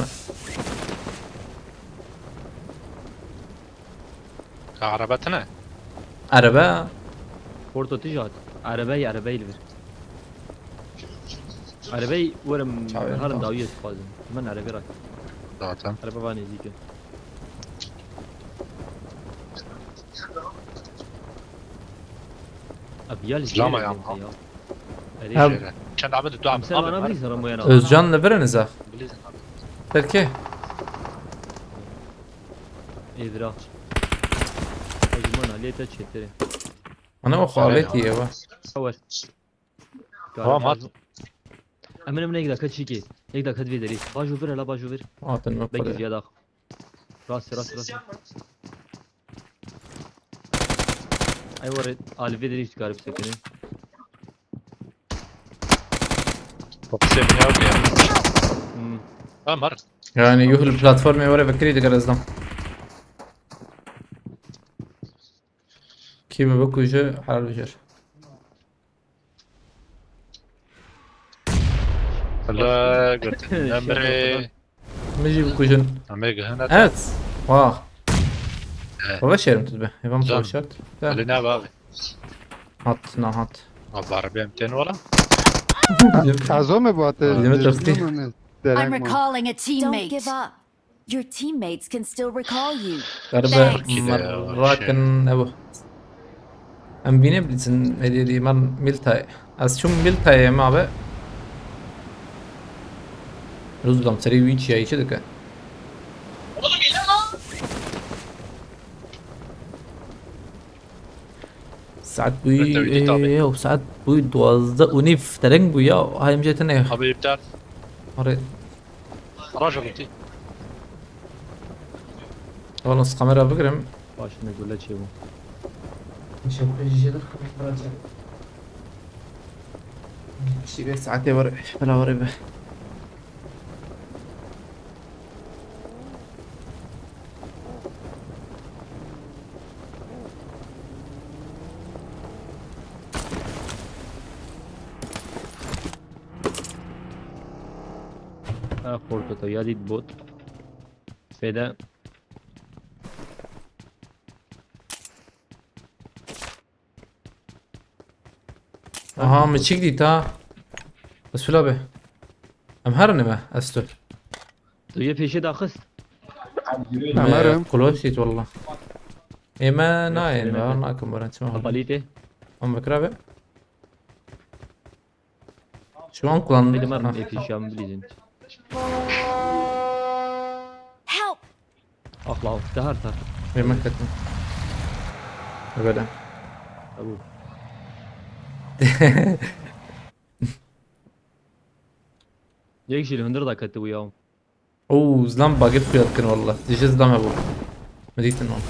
Ka araba tine. Araba. Porto tijat. Arabey, arabey li vir. Arabey werim Çawa herin tam. dawiye dixwazim. Min arabey rak. Zaten. Araba va nêzîk e. Abi ya li Lama jêre ya, neyse ha. Ya. Erê. Çend abi de dua. Amsel abi, bana bir zara moyana. Özcan li vir e niza. Bilizin abi. Serkê. Êvira. Ecmana lê te çêtirê. Ana o xaletî ye va. Hawer. Tamam, hat. Emin, emin, yek dakika çîkê. Yek dakika divê derê. Bajo vir, hala bajo vir. Hatin mi? Belki kule. Ziya dax. Rast, rast, rast. Ay, var, alivê derê dikarî bisekine. Fokusê min ya. Hmm. Tamam, har. Yani yuh li platformê were vekirî diger ez dam. Kî min bikuje helal bijêr. Hala gotin. Emre. Min jî bikujin. Emre gihana. Evet. Wah. Evet. Baba şerim tu be. Hevan. Can. Savaşat. Öyle ne abi? Hat, na hat. Abi arabaya mı ten ola? Tazo mu bu atı? Bizim tırstı. I'm recalling a teammate. Don't give up. Your teammates can still recall you. Thanks. Garibe marrakin ebu. Em bîne bilsin hediye dî man miltay. Ez çûm miltayê me abi. Ruzlam serî wî çiyayî çi dike? Saet bûyî, ew saet bûyî duwazdeh û nîv, dereng bû ya, hayim jê tine. Abi iptal. Arê. Raja bitti. Oğlum, kamera bigirim. Başına göle çevo. Şi vê saetê were, bela were be. Ha, korkut'a ya dit bot. Feda. Aha, mi çik dît ha. Resul abi. Em herin me, ez tu. Tu yê pêşê daxist. Em herin. Close it wallah. Ê me nayên, me nakim baran çima. Balî tê. Em bikira be. Şu an kullandım. Benim arım epişan bilin. Help! Ah la, daha artar. Yemek ettim. Böyle. Tabii. Yek jî li hundir da ketibu ya. Oo, zlam bagir xuya dikin wallah. Dije zlam hebû. Me dîtin wan.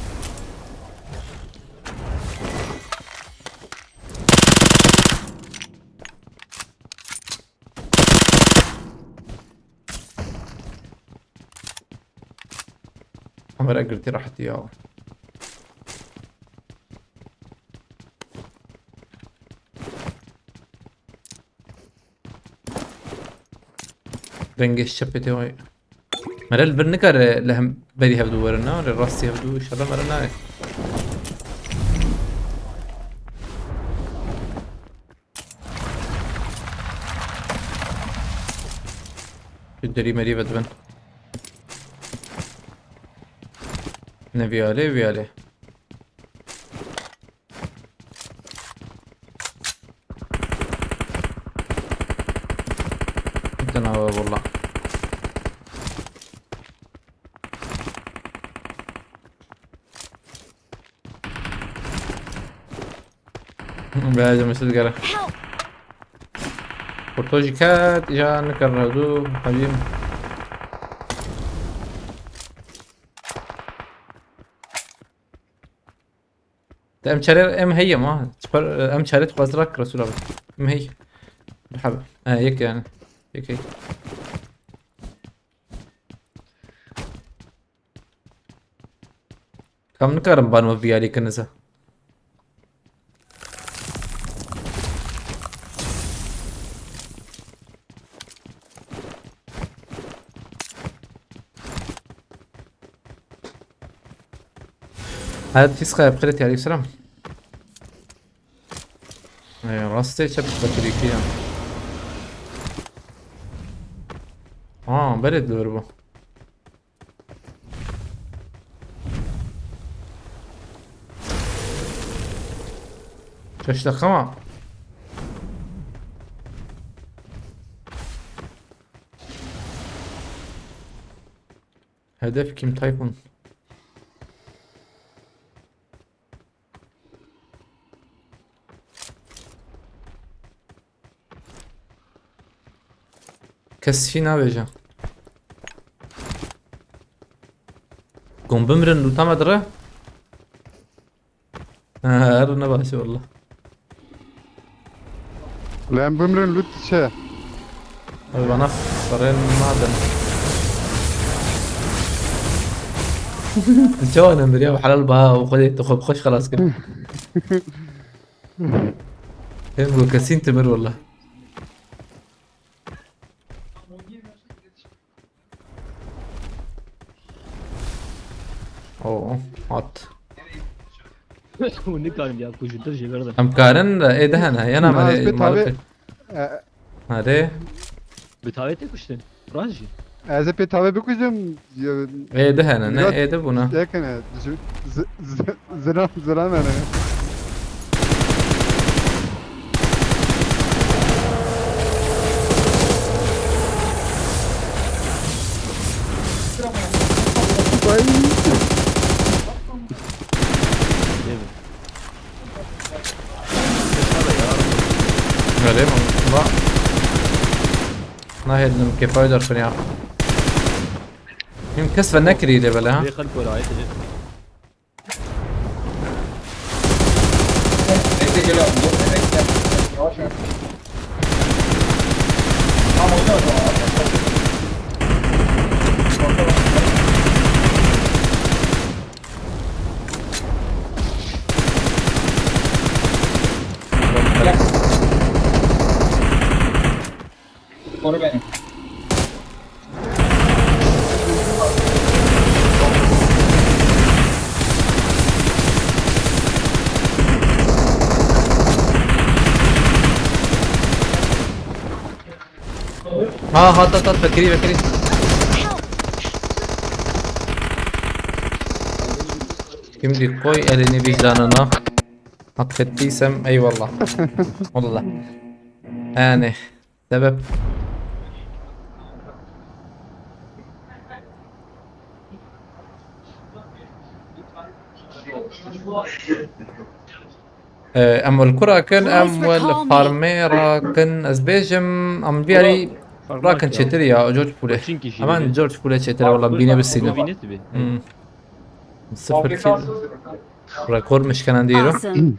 Kamera girtî rehetî ya. Dengê çepê tê wayê. Mere li vir nikare li hem berî hevdû were, ne? Li rastî hevdû inşallah mere nayê. Tu derî merî vedibin. Ne viyalê, viyalê. Tena we valla. Bence mesela gel. Help! Kurto jî ket, îja nikir hevdû, hevîm. Te em çare em heye ma. Çipar, em çare tu xwaz rak Resul abi. Em hey. Merhaba. Ha, yek yani. Yek hey. Kam nikarim ban we viyalî kinize. Hayat pis xayab xire tiyari selam. Ee, rastê çep bakirî ya. Aa, bered li vir bû. Şeş dakika mı? Hedef kim Tayfun? Kes şî navêje. Gon bimrin lûta me dire. Her ne baş e wallah. Lan bimrin lût çi? Abi bana sarayın madem. Çawa nemir ya halal ba o kadar xwe xweş xelas kir. Hem bu kesin timir wallah. Oo, hat. Hûn nikarin ya, ku ji dir jê berdin. Em karin de, ê de hene, yana Na, me ez pê malê tavê, pê. E, Hadi. Bi tavê tê kuştin. Rast jî. Ez ê pê tavê bikujim. Ya, Ê de hene, ne, biraz ê de buna. Şey kene, z-, z-, z-, zilam, zilam yani. Vay. Değil mi? Öyle mi? Ulan. Nahedin kefayı dörtün ya. Hem kes ve ne kiriydi böyle ha? Lê xelk were ayet. Koru beni. Ha, hat, hat, hat, vekirî, vekirî. Şimdi koy elini vicdanına. Affettiysem eyvallah. Wallah. Yani. Sebep. Ee, em wel kura kin, em wel farmê rakin. Ez bêjim, em viyarî rakin çêtir ya, George Pule. Hemen George Pule çêtir, wala bîne bisîne. Hmm. Sıfır kill. Rekor mişkenen diyero. Awesome.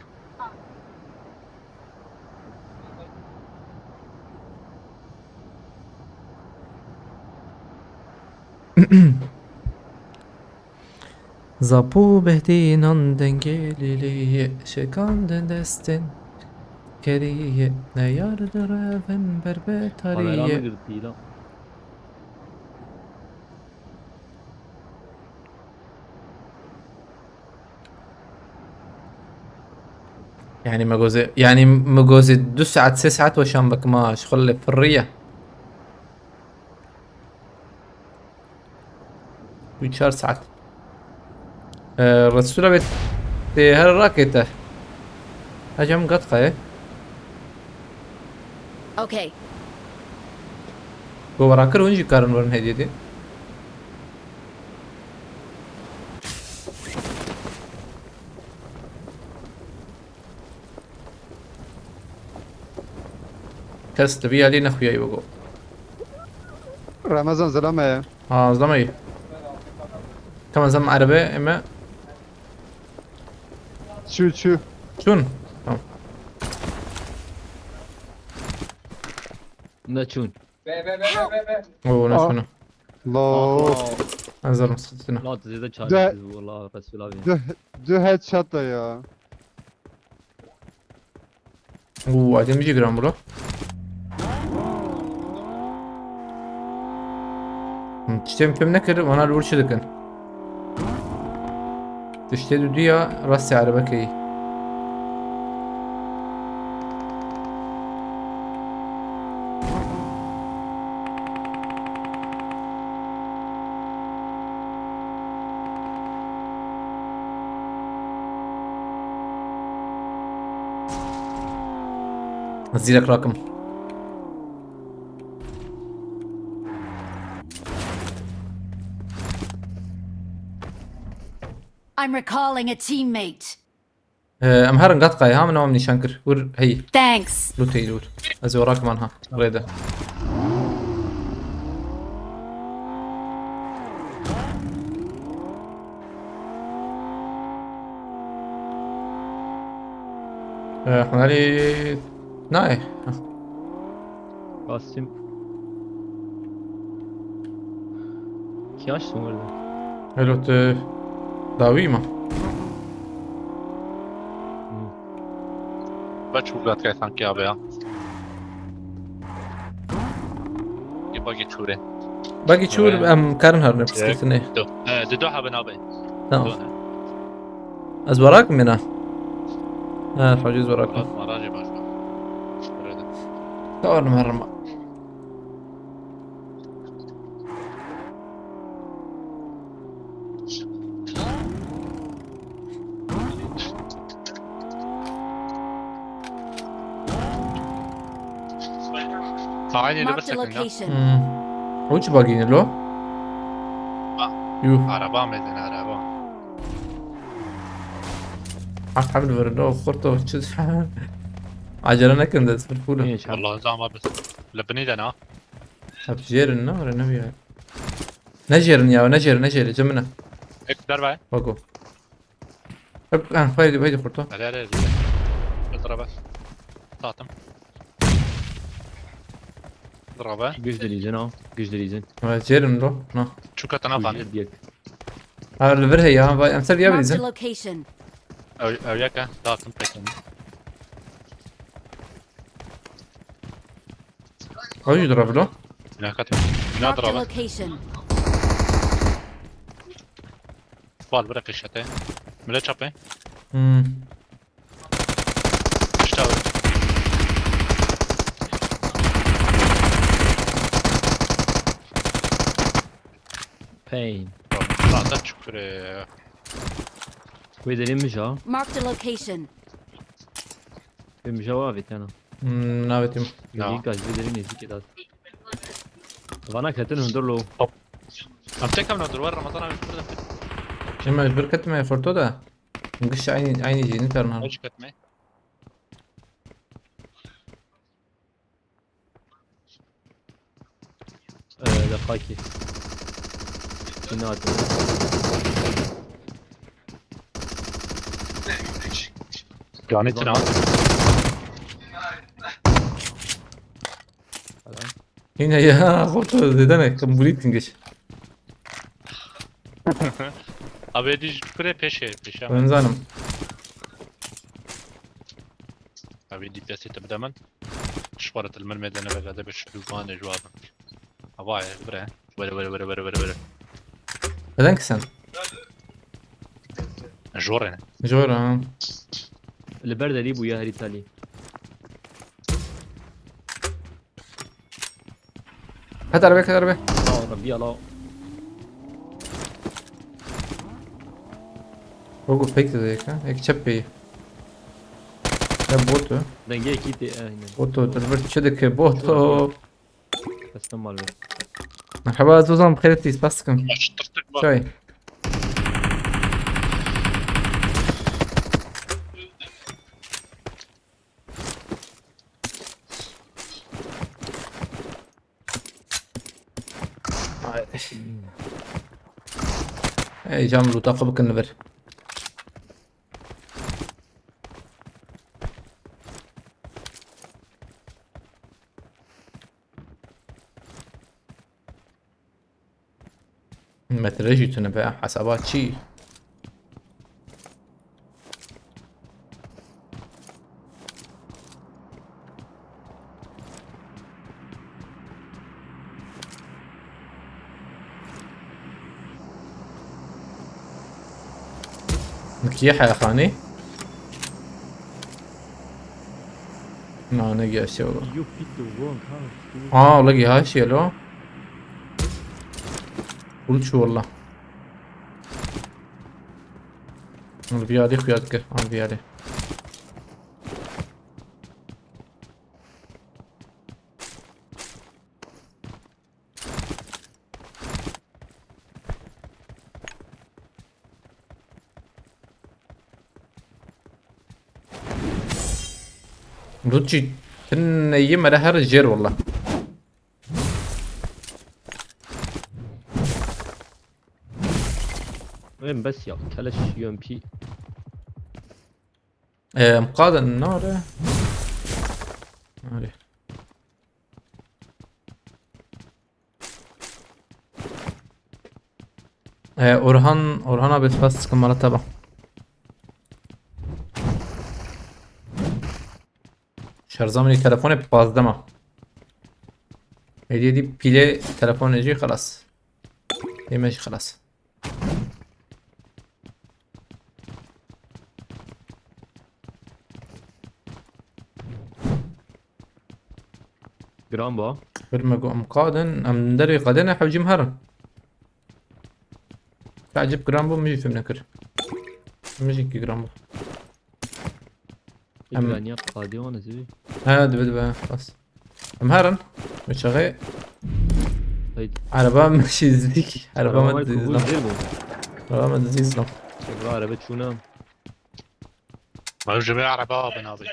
Zapu behdînan dengê lîlî, şêkandin destin kerî, ne yar direvin ber be tarî. Kameramı girdi lan. Yani me gozê, yani me gozê du saet, sê saet weşan bikima, şixul lê firriye. Wî çar saet. Ee, Resûla bê tê her rakête. Hecem gat xaye. Okey. Go rakir hûn jî karin werin hediyê dê. Kes di vî alî nexuyayi wego. Ramazan, zelame ye. Ha, zelame ye. Tamam, zem erebe eme. Çû, çû. Çûn? Tamam. Ne çûn? Oo, ne çûn? Lo. Ez zarım sıkıntına. La, zêde çaresiz bu, Allah Resul abi. Du, du headshot da ya. Û, adem jî giran bro. Him, tiştê min fêm nekir, vana li wir çi dikin. Tiştê duduya rastê erebekeyî. Zîrek rakim. I'm recalling a teammate. Ee, em herin gat qayê ha, min ewam nîşan kir. Wir hey. Thanks. Lut hey lut. Ez ê rakim an ha. Rê de. Ee, Hunarî nayê. Qasim. Kiyaş sınırdı. Hello, te dawî ma? Ve çû gatkay sanki abi ya. Yê bagê çûrê. Bagê çûr, evet. Em karin harine piskirtine. Do. Ee, di do habe nabe. Tamam. Do. Ez werak mina. Ha, hocuz werak. Murat Marajê başka. Öyle de. Tamam, herma. Aynı yerde. Marked a location. Hmm. O çi bagî ne lo? Ah. Yuh. Araba mı dedin, araba? Ashabul verdo, xurto, çi? Acele nekin de, sıfır full. Hiç. Vallahi zama biz. Lebini de ne? Hep jerin ne? Öyle ne bir yer? Ne jerin ya, ne jerin, ne jerin, cemine. Ek derbe. Bak o. Hep, ha, haydi, haydi kurtu. Hadi, hadi, hadi. Etraba. Tahtım. Etraba. Güç dileyeceksin o. Güç dileyeceksin. Evet, jerin lo. No. Çuka tana fani. Güç diye. Ha, öyle bir hey ya. Vay, emser ya Marked a bizim. Location. Ev, ev yaka. Tahtım pekin. Haydi durabilir. Bina katı. Bina Marked a duraba. Location. Bal bırak işete. Mile çapı. Hmm. İşte abi. Pain. Zaten çukure. Wê derê min ja. Marked a location. Wê min ja wa avêtiyana. Hmm, navêtim. Na. Nêzîka ji vê derê nêzîkê de. Vana ketin hundir lo. Hop. Em tek em nadir, wer Ramazan abi burada. Şimdi mecbur ketmeye fırto da. Giş aynı, aynı şeyini tarın abi. Hiç ketme. Ee, de fakir. Yine atın. Yani tına. Yine ya, kurtu dedene, kımbırıytın geç. Abi diş kure peşe, peşe. Ben zanım. Abi D P S te bidemen. Şparet el mermê de nebe gade be şu duvane cevabım. Hava ya, bre. Böyle, böyle, böyle, böyle, böyle, böyle. Neden ki sen? Jore ne? Jore ha. Li ber derî bûye herî talî. Ket erbe, ket erbe. Ya Rabbi, ya la. Rogo pek de yek ha. Yek çep peyî. Ya botu. Dengê ekî tê, aynen. Botu, dur bir çi dike botu. Teslim mal be. Merhaba Zozan, bi xêr hatî, spas dikim. Çay. Ay. Ey, cam loot'a xwe bikin li vir. Metre jî tune be, hesaba çi? Nikiye heyxanê? Na, ne giyasiye ola. Aa, ola gihaşiye lo. Ul çu valla. Al bir yadi xuyat ke, al bir yadi. Duçî, tineyî mere her jêr walla. Em bes ya, keleş U M P. Em qadin nare. Nare. Ee, Orhan, Orhan abi spas sıkın bana, tamam. Şarjamın telefonu pazdama. Hediye edip pile telefon eci xelas. Yemeği xelas. Giran ba. Birme ku em qadin, em derê qadine hewcim herin. Tacip giran bû, min jî fêm nekir. Min jî ki giran bû. Em- Giraniya qadî wan ez ê. He, dibe dibe, bas. Em herin. Min çaxê. Haydi. Araba min şî zik. Araba min dizlam. Zêr bû. Araba min dizlam. Evra araba çûna. Ew ji vê ereba bin abi.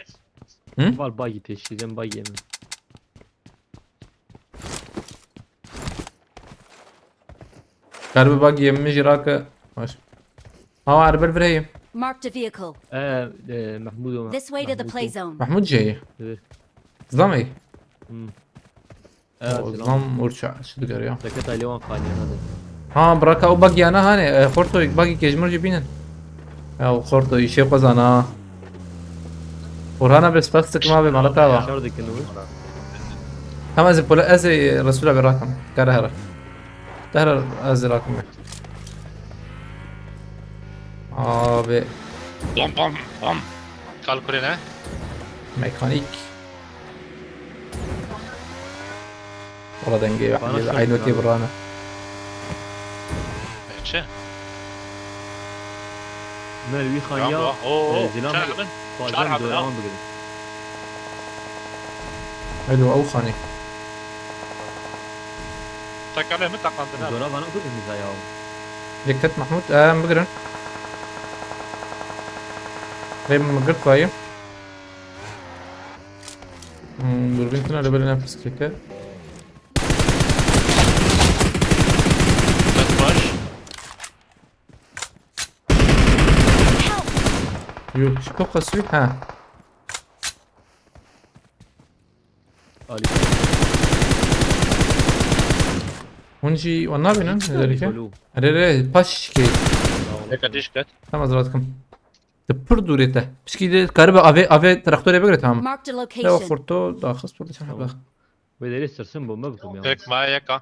Val bagî pêşî, dem bagî min. Karibe bak yemmiş rake. Baş. Ha, araba vireyim. Marked a vehicle. E, e, Mahmud o. This way to the play zone. Mahmud C'yi. Evet. Zlamey. Hmm. O zlam urça şu diyor ya. Seket aile wan qaniyana de. Ha, bırak o bak yana hani. E, Xorto bak kejmir cibinin. Ya o Xorto işe kozana. Orhan'a bir spas sıkma ve malata var. Şar dikin o. Tamam, ez pole ez Resul'a bir rakam. Kara hera. Dehra ez rakam. Abi. Bom bom bom. Kal kurê ne? Mekanik. Valla denge yok. Bana Bir şöyle aynı bir öteye abi. Burhan'ı. Çi? Merwî Tamam Xanya. bu. Oo, e, oo. Zilam Çağır abi. Fazla Çağır abi. Doran bigirin. Haydi o Xani. Tekerle mi taklandın abi? Dora bana kudum bize ya. Dikkat Mahmut. Ee, bigirin. Rem girt bayım. Hmm, dürbün tına da böyle nefes çeker. Sen baş. Yok, çok kasıyor. Ha. Ali. Hûn jî wan nabînin, Hiç dereke? tabii, Erê, erê, paş şikê. Dikkat dikkat. Tamam, hazır atım. Te pir dûrê te. Pişkî de karibe avê, avê traktorê bigire, tamam. Marked a Ya location. Xorto daxist burada çan Tamam. bak. Ve deri sırsın bomba bikim ya. Tek maya yeka.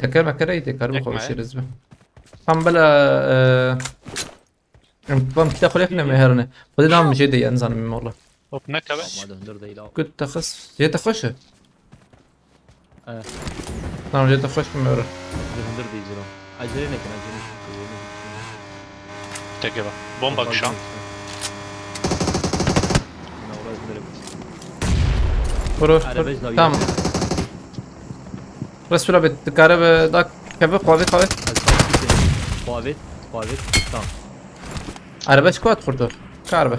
Teker meker ey te karibe Tek xwe mi? şêriz be. Tam bela, e, em tam kita xwe lêxine me herine. Xwedê nam jê de yan zanim me wala. Hop ne kebe? Ama döndür değil abi. Gut te xist. Jê te xweş e? Evet. Tamam, jê te xweş me wala. Döndür değil Zilam. Acele nekin, acele nekin. Tek kebe. Bomba kişan. Vurur. Arabeş dawiye. Tamam. Resul abi, dikare be, dak keve, xwavê, xwavê. Xwavê, xwavê. Tamam. Arabeş ku hat Xorto? Karibe.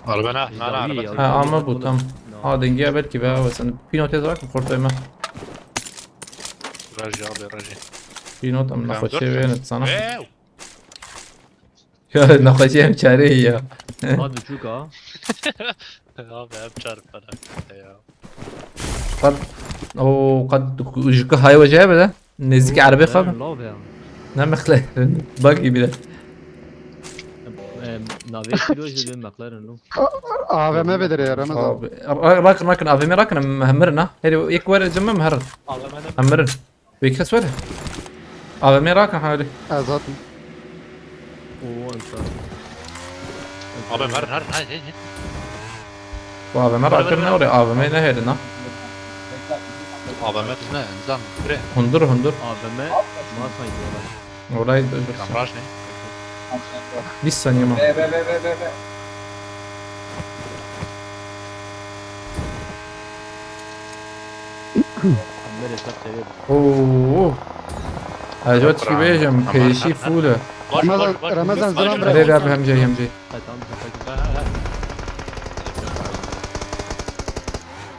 Araba ne? Ne ne Dawiye araba? ya. Ha, ama bu tam. Ha, dengiya belki be, abi sen pino tez bak Xorto eme. Raji abi raji. Pino tam Ben naxweşê dört wê tane. net sana. Ew. Ya naxweşê em çare ya. Hadi çuka. Abi hep çarpar hakikaten ya. Qad, o qad ji ku hay wece be de. Nêzîkî erebê xwe be. Lav ya. Ne mexlerin. Bak gibi de. Em, navê kilo ji bin McLaren lo. A V M verir ya Ramazan. Abi, ra-, rakin, rakin, A V M rakin, em hemirin ha. Heri yek were cim em herin. Abi ben de Em mirin. Wê kes were. A V M rakin hali. Ez hatim. Oo, ansa. Abi ver her her her. Bu A V M rakin ne were? A V M ne herin ha? Abi met ne? Nizam. Bre. Hundur, hundur. A V M. Masay diyorlar. Olay dur. Kamraj ne? Bîst saniye ma. Kamera hesap seviyor. Oo. Acaba çi bêjim, pêşî full e. Boş Ramazan, boş boş. Ramazan, Boş, Zilan boş. bırak. Erê abi hemce hemce. Ha, tamam, tamam. Ha, ha, ha.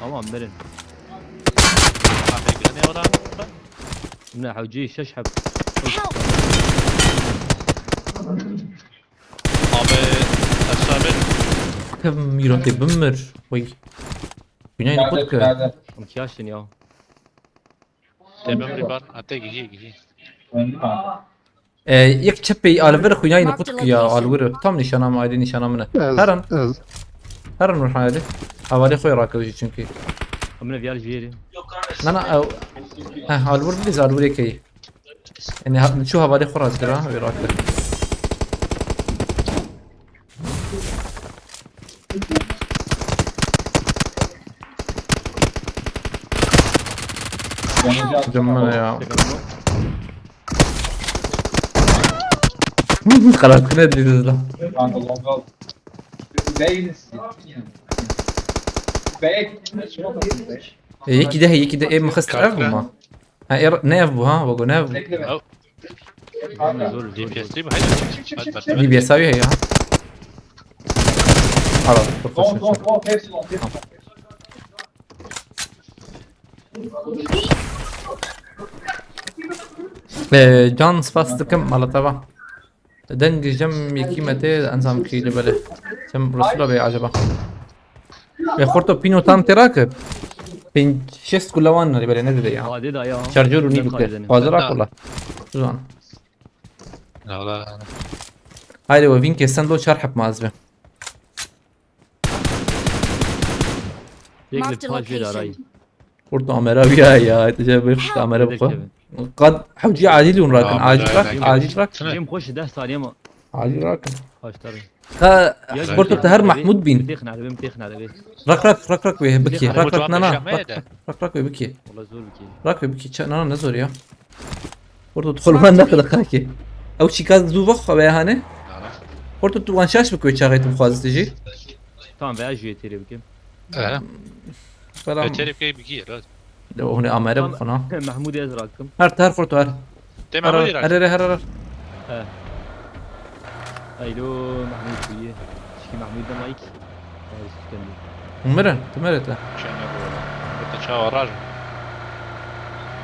Tamam, verin. Abi grenê oran. Ne hewcî şeş heb. Help! Abi aşağı bin. Kim yürüte bimir. Oy. Güney ne kutku. Em kiyaştin ya. Demem ribar. Ate gihî gihî. E, yek çepê alvir xwînayî nixut ku ya alvir. Tam nîşana min, aydî nîşana min e. Herin, Ez. herin Nurhan Alî. Hevalê xwe rakewî çünkü. Em ne viyar jêrî. Na na ew. Heh, alvir bilîz alvir yekeyî. Yani ha, çû hevalê xwe rast kira, wê rakir. Cemre ya. Karantina edildi lan. E, yekî de, yekî de, e, mixist ev bû ma. Ha, e, ne ev bû ha, wago ne ev bû. Zor, zor. D P S değil mi? Hayır. D P S abi ya. Al, al, çok hoş. E, can spas dikim, mala te va. Deng jem yekî me tê, enzam kî li belê. Sem Resul'a bê acaba. E, xorto pîno tam tê rake. Pênc şêst kula wan li belê ne dide ya. Hadi da ya. Şarjör û nî Ne bike. kaydedin? Hazır Hatta- akula. Zan. Valla. Haydi we vîn kesten do çar hep maz be. Yek Marked li a paş bir arayı. location. Xorto amera biya ya. Te je bir xorto amera Direkt bixwe. kevin. Qad hewcî acil hûn rakin. Tamam, Acil öyle. rak. Acil rak. Tine. Cem koş deh saniye ama. Acil rakin. Kaç tane? Ha, Ya xorto te her Mahmud bîn. Têxin erebê, têxin erebê. Rak rak rak rak wê bikî. Tamam, Rak rak bu nana. akşam Rak neydi? Rak rak wê bikî. Valla zor bir şey. Rak wê bikî. Ça- Nana ne zor ya. Xorto tu xolman ne kadar kaki. Ew çîka zû vax xwe be hane. Nana. Xorto tu wan şaş bikî çaxê tu bixwazî tu jî. Tamam veya jüye têrê bikim. Ee. Belam. Öteri bir giyer. De hûn ê amere bixwin ha. Mahmud'u ez rakim. Her ter xorto her. Dem Her Mahmud'u her rak. her her her. He. Alo Mahmud kuye. Şiki Mahmud da mayk. Her sukendi. Hûn mirin. Tu mere te. Şene bu. Burada çawa raj.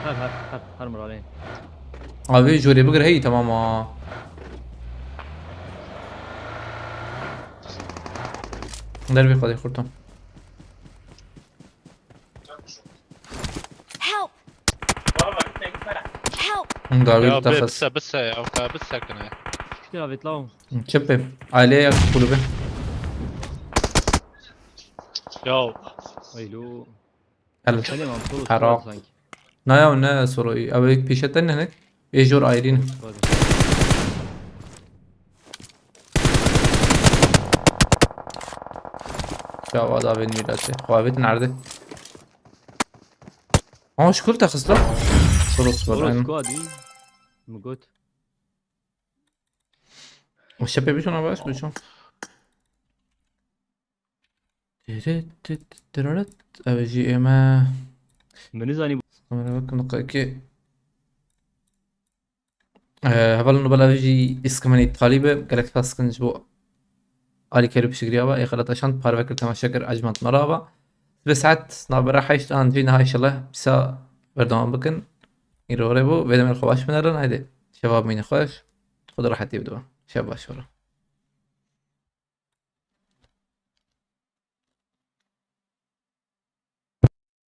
Her her her her mirane. Abi jorê bigir hey tamam ha. Dervê xwedê xorto. Help! Help! Hûn dawî Ya be taxis. bise bise ya ka bise kine. Şükür abi tamam. Çepê. Aileye kulübü. Ya. Alo. El. Selam abi solo Harap. Sanki. Naya ne soroyî. Ew pêşete ne nek. Ê jor ayrîn. Hadi. Ya vada ben mirası. Xwavetin erde. Ama şükür taxis la. Soros var. Solo Aynen. squad iyi. Mi got. Şepê biçon ama baş biçon. Teret, tet, teraret. Ev jî ême. Min nizanî. Kamera bakın dakika iki. Ee, hevalno bela jî îskemeni talî be. Gelek spas kin ji bo alîkarî piştgiriya ve. Ê xelata şand parve kir temaşe kir ecmant merava. Bi saet navbera heşt an jî niha inşallah bisa berdewam bikin. Îro re bû. Vê demê xwe baş binerin. Haydi. Şeva bimîne xweş. Xwe de rehetî bidwe. Şev baş were.